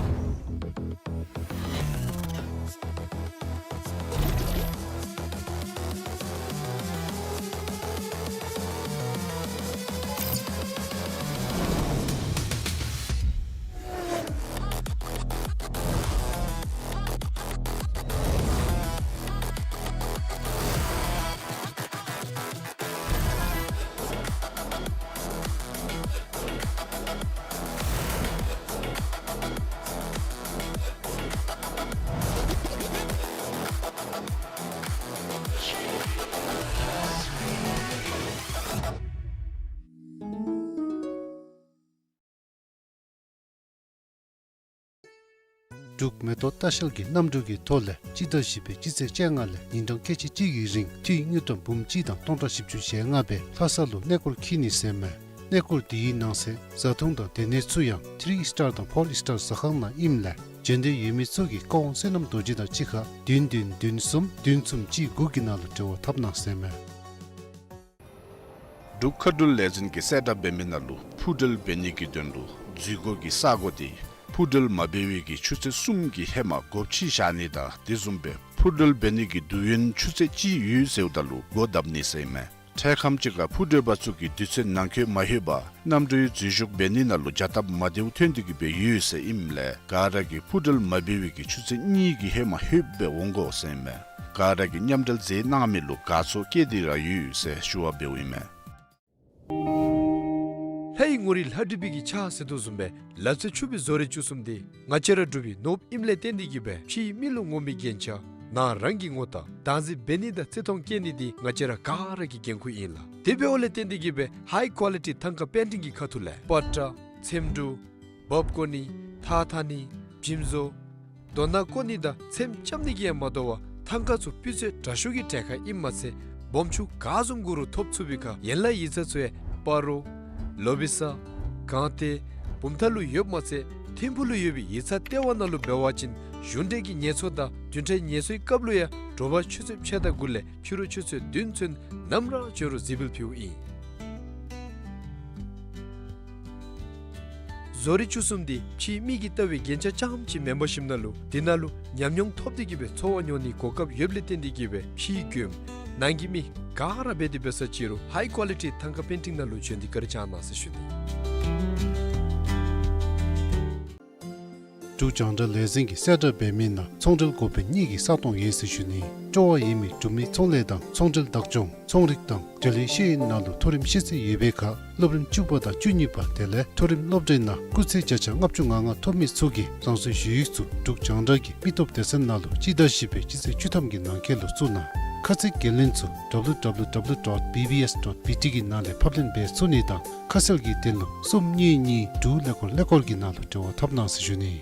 འབྲུག་མེ་ཏོག་ལྟ་བཤལ་གྱིས་གནམ་གྲུ་གི་ཐོག་ལས་སྤྱི་ཟླ་བཞི་པའི་སྤྱི་ཚེས་བཅོ་ལྔ་ལས་ཉིན་གྲངས་ཁལ་གཅིག་གཅིག་གི་རིང་འཐུས་དངུལ་ཀྲམ་འབུམ་གཅིག་དང་སྟོང་ཕྲག་བཞི་བཅུ་ཞེ་ལྔ་སྦེ་ལྷ་ས་ལུ་གནས་སྐོར་འཁྱིད་ནི་ཟེར་མས། གནས་སྐོར་དེའི་ནང་གསེས་བཟའ་འཐུང་དང་སྡོད་གནས་ཚུ་ཡང་three star དང་four star ཟ་ཁང་ནང་ཨིནམ་ལས་འབྱོན་འདོད་ཡོད་མི་ཚུ་གིས་ཀ་དབང་བསོད་ནམས་རྡོ་རྗེ་དང་གཅིག་ཁར་བདུན་བདུན་བདུན་གསུམ་བདུན་གསུམ་གཅིག་དགུ་གི་ནང་ལུ་འབྲེལ་བ་འཐབ་གནང་ཟེར་མས། འབྲུག་མཁའ་འགྲུལ་ལས་འཛིན་གྱིས་གསལ་བསྒྲགས་འབད་མི་ནང་ལུ་འཕུར་འགྲུལ་འབད་ནི་གི་དོན་ལུ་འཛུལ་སྒོ་གི་ས་གོ་དེ་འཕུར་འགྲུལ་མ་འབད་བའི་གི་ཆུ་ཚོད་གསུམ་གྱི་ཧེ་མ་སྒོ་ཕྱེ་བཞག་ནི་དང་དེ་བཟུམ་སྦེ་འཕུར་འགྲུལ་འབད་ནི་གི་དུས་ཡུན་ཆུ་ཚོད་གཅིག་ཡོད་ཟེརཝ་ད་ལུ་སྒོ་བརྡབ་ནི་ཟེར་མས། འཕྲལ་ཁམས་ཅིག་ཁར་འཕུར་འགྲུལ་པ་ཚུ་གིས་དུས་ཚོད་ནང་འཁོད་མ་ལྷོད་པར་གནམ་གྲུའི་འཛུལ་ཞུགས་འབད་ནི་ནང་ལུ་བྱ་སྟབས་མ་བདེཝ་ཐོན་ཏེ་གི་སྦེ་ཡོད་ཟེར་ཨིནམ་ལས་ག་ར་གིས་འཕུར་འགྲུལ་མ་འབད་བའི་གི་ཆུ་ཚོད་གཉིས་ཀྱི་ཧེ་མ་ལྷོད་སྦེ་འོང་དགོ་ཟེར་མས། ག་ར་གིས་མཉམ་འབྲེལ་མཛད་གནང་མི་ལུ་དགའ་ཚོར་བསྐྱེད་དེ་ར་ཡོད་ཟེར་ཞུ་བ་འབདཝ་ཨིན་མས། ལྷའི་ངོ་རིས་ལྷ་བྲིས་པའི་གི་ཕྱག་ཟེར་དོ་བཟུམ་སྦེ་ལག་རྩལ་ཕྱུག་པའི་བཟོ་རིག་བཅུ་གསུམ་དེ་ང་བཅས་ར་འབྲུག་པའི་ནོར་བུ་ཨིནམ་ལས་བརྟེན་ཏེ་གི་སྦེ་ཕྱིའི་མི་ལུ་ངོམ་པའི་རྒྱན་ཆ་ནང་རང་གི་ངོ་རྟགས་བདག་འཛིན་འབད་ནི་དང་བརྩི་མཐོང་བསྐྱེད་ནི་དེ་ང་བཅས་ར་ག་ར་གི་འགན་ཁུར་ཨིན་ལགས། དེ་འབདཝ་ལས་བརྟེན་ཏེ་གི་སྦེ་high quality ཐང་ཀ་པེན་ཊིང་གི་ཁ་ཐུག་ལས་པ་ཏྲ་ཚེམ་དྲུབ་འབག་བཀོ་ནི་ཐགས་འཐག་ནི་འཇིམ་བཟོ་རྡོ་ནག་བརྐོ་ནི་དང་ཚེམ་རྐྱབ་ནི་གིས་ཡང་མ་དོ་བར་ཐང་ཀ་ཚུ་སྤུས་ཚད་དྲག་ཤོས་ཀྱི་གྲལ་ཁར་ཨིནམ་མ་ཚད་སྦོམ་ཆུང་ག་བཟུམ་དགོ་རུང་ཐོབ་ཚུགས་པའི་ཁར་ཡན་ལག་ཡིག་ཚང་ཚུ་ཡང་སྤ་རོ་ལོ་བི་ས་སྒང་སྟེང་བུམ་ཐང་ལུ་ཡོདཔ་མ་ཚད་ཐིམ་ཕུག་ལུ་ཡོད་པའི་ཡིག་ཚང་ལྟེ་བ་ནང་ལུ་འབད་བ་ཅིན་གཞུང་འབྲེལ་གྱི་ངལ་གསོ་དང་བདུན་ཕྲག་ངལ་གསོའི་སྐབས་ལུ་ཡང་དྲོ་པ་ཆུ་ཚོད་ཕྱེད་དང་དགུ་ལས་ཕྱི་རུ་ཆུ་ཚོད་བདུན་ཚུན་ནམ་ར་འབྱོན་རུང་གཟིགས་འབུལ་ཕུལཝ་ཨིན། བཟོ་རིག་བཅུ་གསུམ་དེ་ཕྱིའི་མི་གིས་ལྟ་བའི་རྒྱན་ཆ་རྐྱངམ་ཅིག་མེན་པར་ཞིནམ་ལས་དེ་ནང་ལུ་ཉམས་མྱོང་ཐོབ་སྟེ་གི་སྦེ་འཚོ་བ་མྱོང་ནིའི་གོ་སྐབས་ཡོདཔ་ལས་བརྟེན་ཏེ་གི་སྦེ་ཕྱིའི་མགྱོནམ་ནང་གི་མི་ག་ར་འབད་དེ་འབད་ས་ཅིག་རུང་high quality ཐང་ཀ་པེན་ཊིང་ནང་ལུ་བྱོན་ཏེ་བཀའ་དྲིན་བསྐྱང་གནང་ཟེར་ཞུ་ནི། འབྲུག་རྒྱང་བསྒྲགས་ལས་འཛིན་གྱིས་གསལ་བསྒྲགས་འབད་མི་ནང་ཚོང་འབྲེལ་འགོ་དཔོན་གཉིས་ཀྱི་ས་སྟོང་ཡོད་ཟེར་ཞུ་ནི། སྤྲོ་བ་ཡོད་མི་འབྲུག་མི་ཚོང་ལས་དང་ཚོང་འབྲེལ་བདག་སྐྱོང་ཚོང་རིག་དང་འབྲེལ་ཡོད་ཤེས་ཡོན་ནང་ལུ་མཐོ་རིམ་ཤེས་ཚད་ཡོད་པའི་ཁར་སློབ་རིམ་བཅུ་པ་དང་བཅུ་གཉིས་པ་དེ་ལས་མཐོ་རིམ་སློབ་གྲྭའི་ནང་སྐུགས་ཚད་བརྒྱ་ཆ་ལྔ་བཅུ་ང་ལྔ་ཐོབ་མི་ཚུ་གིས་རང་སོའི་ཞུ་ཡིག་ཚུ་འབྲུག་རྒྱང་བསྒྲགས་ཀྱི་མི་སྟོབས་སྡེ་ཚན་ནང་ལུ་སྤྱི་ཟླ་བཞི་པའི་སྤྱི་ཚེས་བཅུ་ཐམ་གྱི་ནང་འཁོད་ལུ་བཙུགས་གནང་ ཁ་ཚིག་འགན་ལེན་ཚུ་W W W dot B B S dot B T གི་ནང་ལས་ཕབ་ལེན་འབད་ཚུགས་ནི་དང་ཁ་གསལ་གྱི་དོན་ལུ་གསུམ་གཉིས་གཉིས་དྲུག་ཀླད་ཀོར་ཀླད་ཀོར་གྱི་ནང་ལུ་འབྲེལ་བ་འཐབ་གནང་ཟེར་ཞུ་ནི།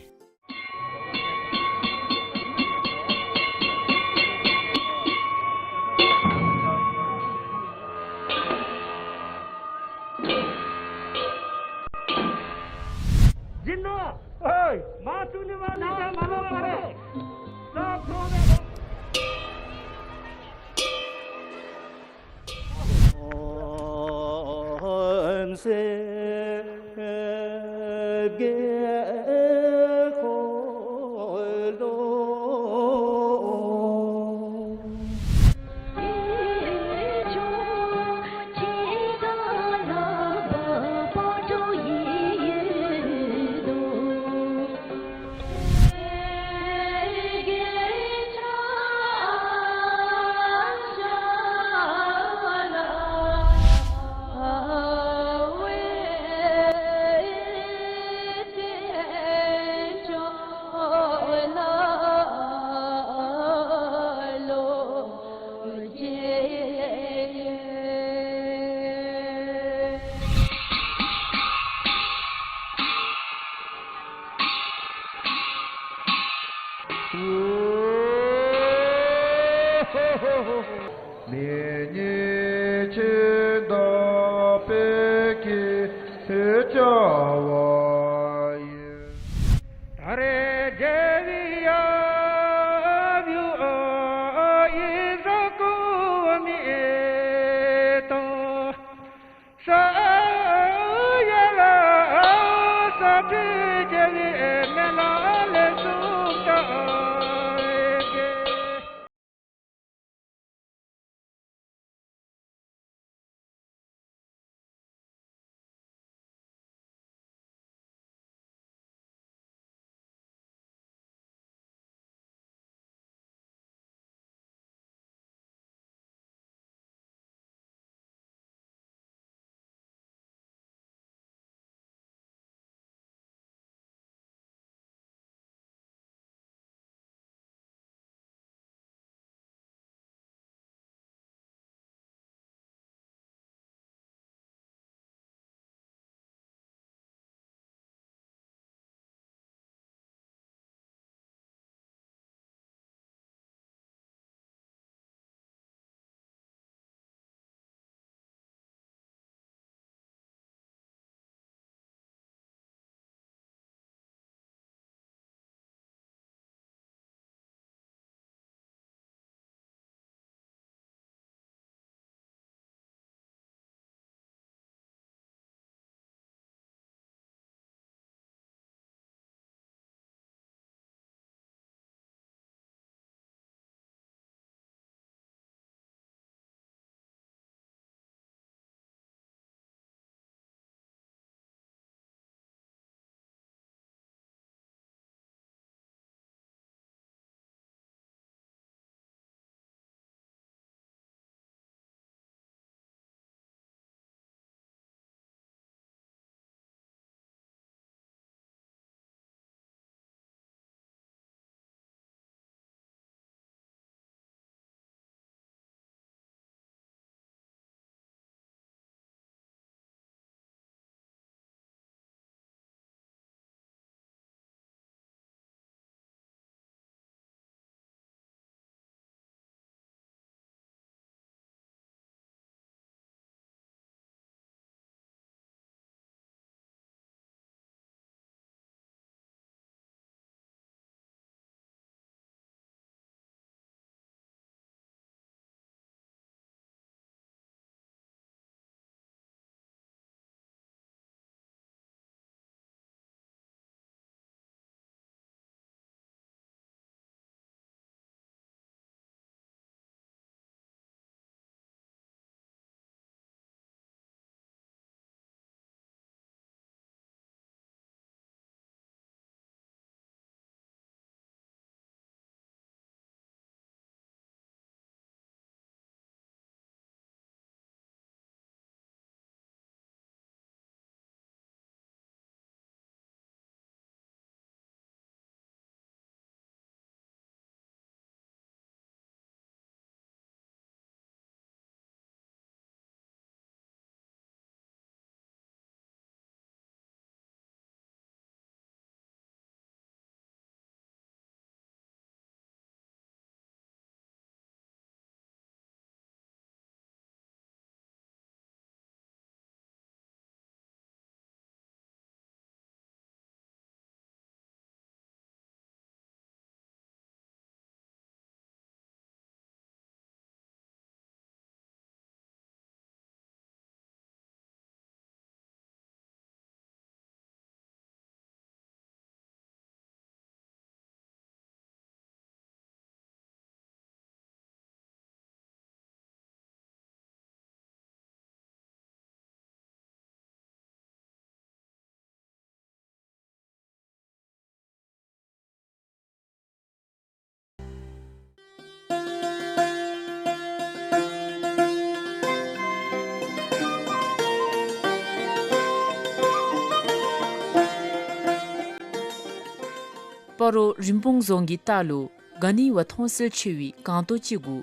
སྤ་རོ་རིན་སྤུངས་རྫོང་གི་ལྟག་ལུ་ག་ནི་བ་མཐོང་གསལ་ཆེ་བའི་སྒང་ཏོག་ཅིག་གུ་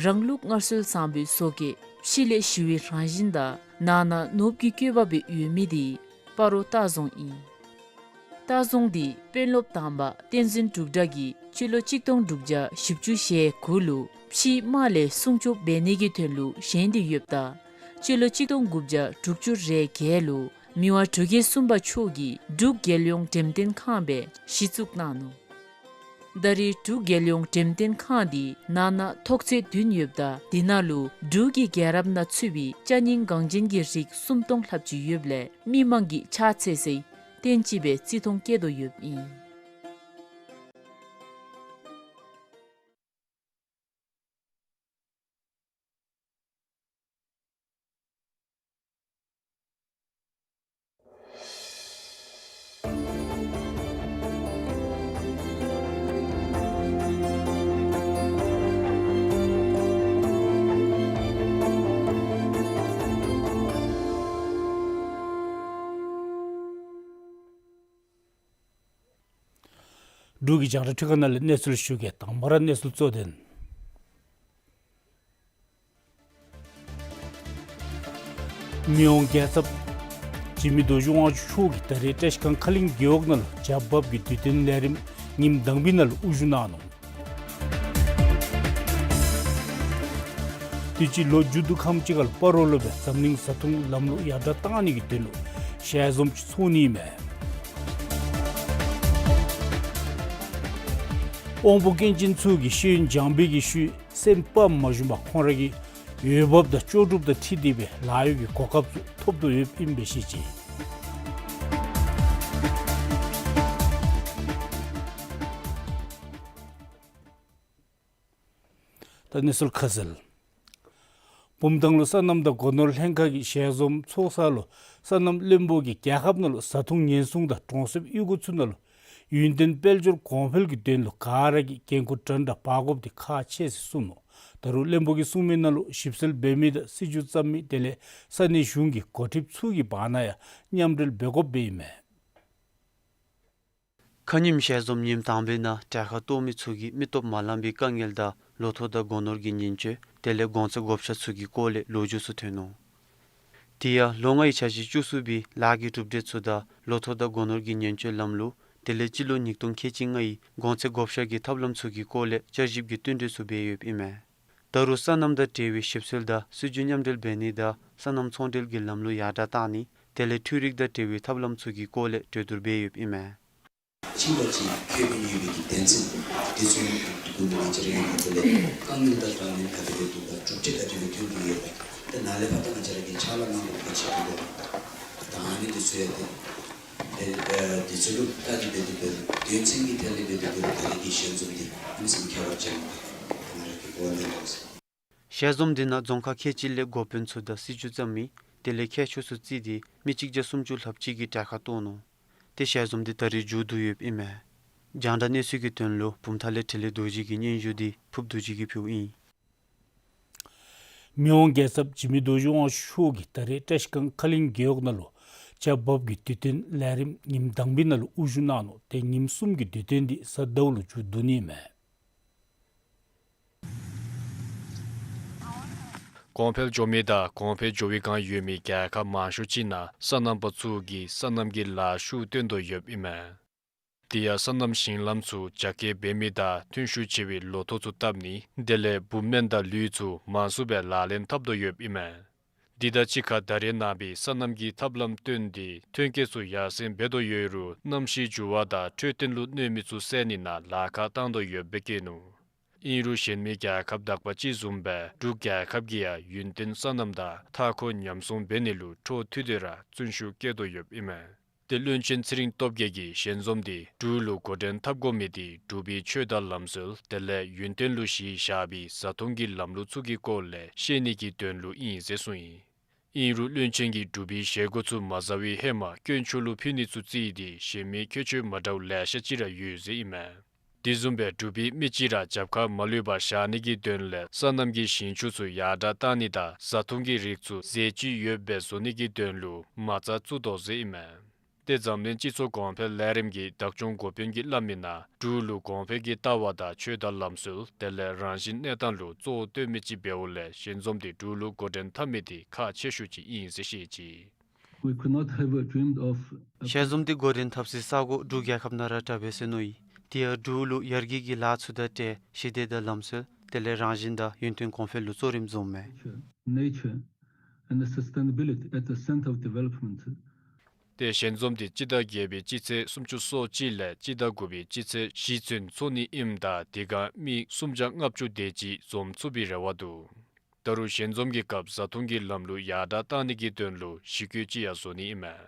རང་ལུགས་སྔར་སྲོལ་བཟང་པོའི་བཟོ་བཀོད་ཕྱི་ལས་ཞི་བའི་རང་བཞིན་དང་ནང་ན་ནོར་བུ་གི་བཀོད་པ་སྦེ་ཡོད་མི་དེ་སྤ་རོ་ལྟ་རྫོང་ཨིན། ལྟ་རྫོང་འདི་དཔོན་སློབ་དང་པ་བསྟན་འཛིན་འབྲུག་སྒྲ་གིས་སྤྱི་ལོ་གཅིག་སྟོང་དྲུག་བརྒྱ་བཞི་བཅུ་ཞེ་དགུ་ལུ་ཕྱིའི་དམག་ལས་སྲུང་སྐྱོབ་འབད་ནི་གི་དོན་ལུ་བཞེངས་ཏེ་ཡོདཔ་ད་སྤྱི་ལོ་གཅིག་སྟོང་དགུ་བརྒྱ་དྲུག་ཅུ་རེ་བརྒྱད་ལུ་མི་དབང་འབྲུག་རྒྱལ་གསུམ་པ་མཆོག་གིས་འབྲུག་རྒྱལ་ཡོངས་འགྲེམས་སྟོན་ཁང་སྦེ་གཞི་བཙུགས་གནང་ནུག། ད་རེས་འབྲུག་རྒྱལ་ཡོངས་འགྲེམས་སྟོན་ཁང་འདི་ནང་ན་ཐོག་ཚད་བདུན་ཡོདཔ་ད་དེ་ནང་ལུ་འབྲུག་གི་རྒྱལ་རབས་ནང་ཚུད་པའི་ཅ་རྙིང་འགངས་ཅན་གྱི་རིགས་སུམ་སྟོང་ལྷགཔ་ཅིག་ཡོདཔ་ལས་མི་མང་གིས་ཕྱག་འཚལ་སའི་རྟེན་ཅིག་སྦེ་བརྩི་མཐོང་བསྐྱེད་དོ་ཡོདཔ་ཨིན། འབྲུག་གི་རྒྱང་བསྒྲགས་འཕྲུལ་ཁང་ནང་ལས་གནས་ཚུལ་ཞུ་གེ། དང་པ་ར་གནས་ཚུལ་གཙོ་དོན། མི་དབང་རྒྱལ་ཚབ་འཇིགས་མེད་རྡོ་རྗེ་དབང་ཕྱུག་མཆོག་གིས་ད་རེས་བཀྲ་ཤིས་སྒང་ཁ་གླིང་རྒེད་འོག་ནང་ལུ་ཇ་འབབ་ཀྱི་དུས་སྟོན་ལས་རིམ་ཉིནམ་དང་པའི་ནང་ལུ་དབུ་བཞུགས་གནང་ནུག། དུས་ཅི་ལོ་མཇུག་བསྡུ་ཁམས་ཅིག་ཁར་སྤ་རོ་ལུ་སྦེ་འཛམ་གླིང་བཟའ་འཐུང་ལམ་ལུགས་ཡར་དྲག་གཏང་ནི་གི་དོན་ལུ་ཞལ་འཛོམས་ཅིག་ཚོགས་ནི་མས། དབང་པོ་སྐྱོན་ཅན་ཚུ་གིས་ཤེས་ཡོན་སྦྱང་བའི་གི་ཤུལ་སེམས་དཔའ་མ་ཞུམ་པར་ཁོང་ར་གི་འོས་འབབ་དང་ལྕོགས་གྲུབ་དང་འཁྲིལ་ཏེ་སྦེ་ལཱ་གཡོག་གི་གོ་སྐབས་ཚུ་ཐོབ་དོ་ཡོདཔ་ཨིནམ་སྦེ་བཤད་ཅི། ད་གནས་ཚུལ་ཁ་གསལ། བུམ་ཐང་ལུ་སོ་ནམ་དང་སྒོ་ནོར་ལྷན་ཁག་གི་ཞལ་འཛོམས་ཚོགས་ས་ལུ་སོ་ནམ་བློན་པོ་གིས་རྒྱལ་ཁབ་ནང་ལུ་བཟའ་འཐུང་ཉེན་སྲུང་དང་གྲོང་གསེབ་གཡུས་སྒོ་ཚུ་ནང་ལུ་ཡུན་བརྟན་དཔལ་འབྱོར་གོང་འཕེལ་གྱི་དོན་ལུ་ག་ར་གིས་འགན་ཁུར་དྲན་དྲག་འབག་དགོཔ་འདི་ཁག་ཆེ་ཟེར་གསུངས་ནུག། ད་རུང་བློན་པོ་གིས་གསུངས་མི་ནང་ལུ་ཞིབ་འཚོལ་འབད་མི་དང་སྲིད་བྱུས་བརྩམ་མི་དེ་ལས་ས་གནས་གཞུང་གི་འགོ་ཁྲིདཔ་ཚུ་གི་བར་ན་ཡང་མཉམ་འབྲེལ་འབད་དགོཔ་སྦེ་ཨིན་མས། ཁ་ཉིནམ་ཞལ་འཛོམས་ཉིནམ་དང་པའི་ནང་གྲལ་ཁར་གཏོགས་མི་ཚུ་གིས་མི་སྟོབས་མ་ལངམ་པའི་དཀའ་ངལ་དང་ལོ་ཐོག་དང་སྒོ་ནོར་གྱི་ཉེན་བཅོལ་དེ་ལས་གོང་ཚད་བགོ་བཤའ་ཚུ་གི་སྐོར་ལས་ལོ་རྒྱུས་ཚུ་ཐོན་ནུག། དེ་ཡང་ལོ་ལྔའི་འཆར་གཞི་བཅུ་གསུམ་པའི་ལཱ་གི་གྲུབ་འབྲས་ཚུ་དང་ལོ་ཐོག་དང་སྒོ་ནོར་གྱི་ཉེན་བཅོལ་ལམ་ལུགས་དེ་ལས་སྤྱི་ལོ་ཉིས་སྟོང་ཁལ་གཅིག་ལྔའི་གོང་ཚད་བགོ་བཤའ་གི་ཐབས་ལམ་ཚུ་གི་སྐོར་ལས་བསྐྱར་ཞིབ་ཀྱི་བསྟུན་གྲོས་ཚུ་འབད་ཡོདཔ་ཨིན་མས། ད་རུང་སོ་ནམ་དང་འབྲེལ་བའི་ཞིབ་འཚོལ་དང་སྲིད་བྱུས་མཉམ་འབྲེལ་འབད་ནི་དང་སོ་ནམ་ཚོང་འབྲེལ་གྱི་ལམ་ལུགས་ཡར་དྲག་གཏང་ནི་དེ་ལས་འཕྲུལ་རིག་དང་འབྲེལ་བའི་ཐབས་ལམ་ཚུ་གི་སྐོར་ལས་གྲོས་བསྡུར་འབད་ཡོདཔ་ཨིན་མས། ཕྱིན་པ་ཅིན་ཁེ་ཕན་ཡོད་པའི་གི་དོན་ཚན་དེ་ཚུ་ཀུན་ཏུ་ང་བཅས་ར་གི་དེ་ལས་དཀའ་ངལ་དང་དཀའ་ངལ་ག་དེ་སྦེ་འདུག་ག་གྲུབ་འབྲས་ག་དེ་སྦེ་ཐོན་ཏེ་ཡོད་ག། ཏེ་ནཱ་ལས་ཕར་ད་ང་བཅས་ར་གིས་ཕྱག་ལཱ་གནང་དགོཔ་ག་ཅི་འདུག་ག། ད་ཨ་ནི་དེ་ཚུ་ཡང་ཏེ་ཏེ་ཨེ་དེ་ཚུ་ལུ་ལྟ་སྟེ་འབད་དེ་འབད་དོན་ཚན་གྱི་ཐད་ལས་འབད་དེ་འབད་ད་རེས་ཀྱི་ཞལ་འཛོམས་འདི་ཨ་ནི་བཟུམ་ཁྱད་པར་ཅན་ང་ར་གིས་གོ་བ་ལེན་དོ་ཟེར། ཞལ་འཛོམས་འདི་ནང་རྫོང་ཁག་ཁལ་གཅིག་ལས་འགོ་དཔོན་ཚུ་དང་སྲིད་བྱུས་བརྩམ་མི་དེ་ལས་མཁས་མཆོག་ཚུ་བརྩིས་ཏེ་མི་གཅིག་བརྒྱ་སུམ་ཅུ་ལྷགཔ་ཅིག་གིས་གྲལ་ཁར་གཏོགས་ནུག། ཏེ་ཞལ་འཛོམས་འདི་ད་རེས་མཇུག་བསྡུ་ཡོདཔ་ཨིན་མས། རྒྱང་བསྒྲགས་གནས་ཚུལ་གྱི་དོན་ལུ་བུམ་ཐང་ལས་འཕྲིན་ལས་རྡོ་རྗེ་གི་སྙན་ཞུ་འདི་ཕུབ་རྡོ་རྗེ་གིས་ཕུལཝ་ཨིན། མི་དབང་རྒྱལ་ཚབ་འཇིགས་མེད་རྡོ་རྗེ་དབང་ཕྱུག་གིས་ད་རེས་བཀྲ་ཤིས་སྒང་ཁ་གླིང་རྒེད་འོག་ནང་ལུ་ཇ་འབབ་ཀྱི་དུས་སྟོན་ལས་རིམ་ཉིནམ་དང་པའི་ནང་ལུ་དབུ་བཞུགས་གནང་ནུག། ཏེ་ཉིནམ་གསུམ་གྱི་དུས་སྟོན་འདི་གཟའ་ཟླཝ་ལུ་མཇུག་བསྡུ་ནི་མས། གོང་འཕེལ་འགྱོ་མི་དང་གོང་འཕེལ་འགྱོ་བའི་སྒང་ཡོད་མི་རྒྱལ་ཁབ་མང་ཤོས་ཅིག་ནང་སོ་ནམ་པ་ཚུ་གིས་སོ་ནམ་གྱི་ལཱ་ཤུགས་བཏོན་དོ་ཡོདཔ་ཨིན་མས། དེ་ཡང་སོ་ནམ་ཞིང་ལམ་ཚུ་རྒྱ་སྐྱེད་འབད་མི་དང་ཐོན་ཤུགས་ཆེ་བའི་ལོ་ཐོག་ཚུ་བཏབ་ནི་དེ་ལས་འབུཔ་སྨན་དང་ལུད་ཚུ་མང་སུ་སྦེ་ལག་ལེན་འཐབ་དོ་ཡོདཔ་ཨིན་མས། དེ་དང་གཅིག་ཁར་ད་རེས་ནངས་པའི་སོ་ནམ་གྱི་ཐབས་ལམ་བཏོན་ཏེ་ཐོན་སྐྱེད་ཚུ་ཡར་སེང་འབད་དོ་ཡོད་རུང་གནམ་གཤིས་འགྱུར་བ་དང་འཕྲོད་བསྟེན་ལུ་གནོད་མི་ཚུ་བསལ་ནི་ནང་ལཱ་ཁག་བཏང་དོ་ཡོདཔ་སྦེ་བཀོད་ནུག། ཨིན་རུང་གཞན་མི་རྒྱལ་ཁབ་དག་པ་ཅིག་བཟུམ་སྦེ་འབྲུག་རྒྱལ་ཁབ་ཀྱིས་ཡང་ཡུན་བརྟན་སོ་ནམ་དང་མཐའ་འཁོར་ཉམས་སྲུང་འབད་ནི་ལུ་འཕྲོ་མཐུད་དེ་ར་བརྩོན་ཤུགས་བསྐྱེད་དོ་ཡོདཔ་ཨིན་མས། ཏེ་བློན་ཆེན་ཚེ་རིང་སྟོབས་རྒྱས་ཀྱིས་ཞལ་འཛོམས་འདི་འབྲུག་ལུ་འགོ་འདྲེན་འཐབ་དགོ་མི་འདི་འབྲུག་པའི་ཆོས་དང་ལམ་སྲོལ་དེ་ལས་ཡུན་བརྟན་ལུ་གཞི་བཞག་པའི་བཟའ་འཐུང་གི་ལམ་ལུགས་ཚུ་གི་སྐོར་ལས་ཤེས་ནི་གི་དོན་ལུ་ཨིན་ཟེར་གསུངས་ཡི། ཨིན་རུང་བློན་ཆེན་གྱིས་འབྲུག་པའི་བཞེས་སྒོ་ཚུ་མ་ཟ་བའི་ཧེ་མ་དཀོན་མཆོག་ལུ་ཕུལ་ནི་ཚུ་བརྩིས་ཏེ་གཞན་མི་ཁྱད་ཆོས་མ་འདྲཝ་ལེ་ཤ་ཅིག་ར་ཡོད་ཟེར་ཨིན་མས། དེ་བཟུམ་སྦེ་འབྲུག་པའི་མི་གཅིག་ར་རྒྱབ་ཁར་མ་ལུས་པར་བཞག་ནི་གི་དོན་ལས་སོ་ནམ་གྱི་ཞིང་ཆུ་ཚུ་ཡར་དྲག་བཏང་ནི་དང་བཟའ་འཐུང་གི་རིགས་ཚུ་ཟས་བཅུད་ཡོདཔ་སྦེ་བཟོ་ནི་གི་དོན་ལུ་མ་རྩ་བཙུགས་དོ་ཟེར་ཨིན་མས། ཏེ་འཛམ་གླིང་སྤྱི་ཚོགས་གོང་འཕེལ་ལས་རིམ་གྱི་བདག་སྐྱོང་འགོ་དཔོན་གྱིས་སླབ་མིའི་ནང་འབྲུག་ལུ་གོང་འཕེལ་གྱི་ལྟ་བ་དང་ཆོས་དང་ལམ་སྲོལ་དེ་ལས་རང་བཞིན་གནས་སྟངས་ལུ་གཙོ་བོ་བཏོན་མི་ཅིག་འབདཝ་ལས་ཞལ་འཛོམས་འདི་འབྲུག་ལུ་འགོ་འདྲེན་འཐབ་མི་འདི་ཁག་ཆེ་ཤོས་ཅིག་ཨིན་ཟེར་བཤད་ཅི། We could not have dreamed of a ཞལ་འཛོམས་འདི་འགོ་འདྲེན་འཐབ་སའི་ས་གོ་འབྲུག་རྒྱལ་ཁབ་ནང་ར་དྲག་པས་ཟེར་མནོ་ཡི། དེ་ཡང་འབྲུག་ལུ་ཡར་རྒྱས་ཀྱི་ལཱ་ཚུ་དང་འབྲེལ་ཞི་བདེ་དང་ལམ་སྲོལ་དེ་ལས་རང་བཞིན་དང་ཡུན་བརྟན་གོང་འཕེལ་ལུ་གཙོ་རིམ་འཛོམས་མས། Nature and the sustainability at the center of development. ཏེ་ཞལ་འཛོམས་འདི་སྤྱི་ཟླ་བརྒྱད་པའི་སྤྱི་ཚེས་སུམ་ཅུ་སོ་གཅིག་ལས་སྤྱི་ཟླ་དགུ་པའི་སྤྱི་ཚེས་བཞི་ཚུན་འཚོགས་ནི་ཨིནམ་ད་དེ་སྒང་མི་སུམ་བརྒྱ་ལྔ་བཅུ་དེ་ཅིག་འཛོམས་ཚུགས་པའི་རེ་བ་འདུག། ད་རུང་ཞལ་འཛོམས་ཀྱི་སྐབས་བཟའ་འཐུང་གི་ལམ་ལུགས་ཡར་དྲག་བཏང་ནི་གི་དོན་ལུ་ཞི་རྒོལ་ཅིག་ཡང་བཟོ་ནི་ཨིན་མས།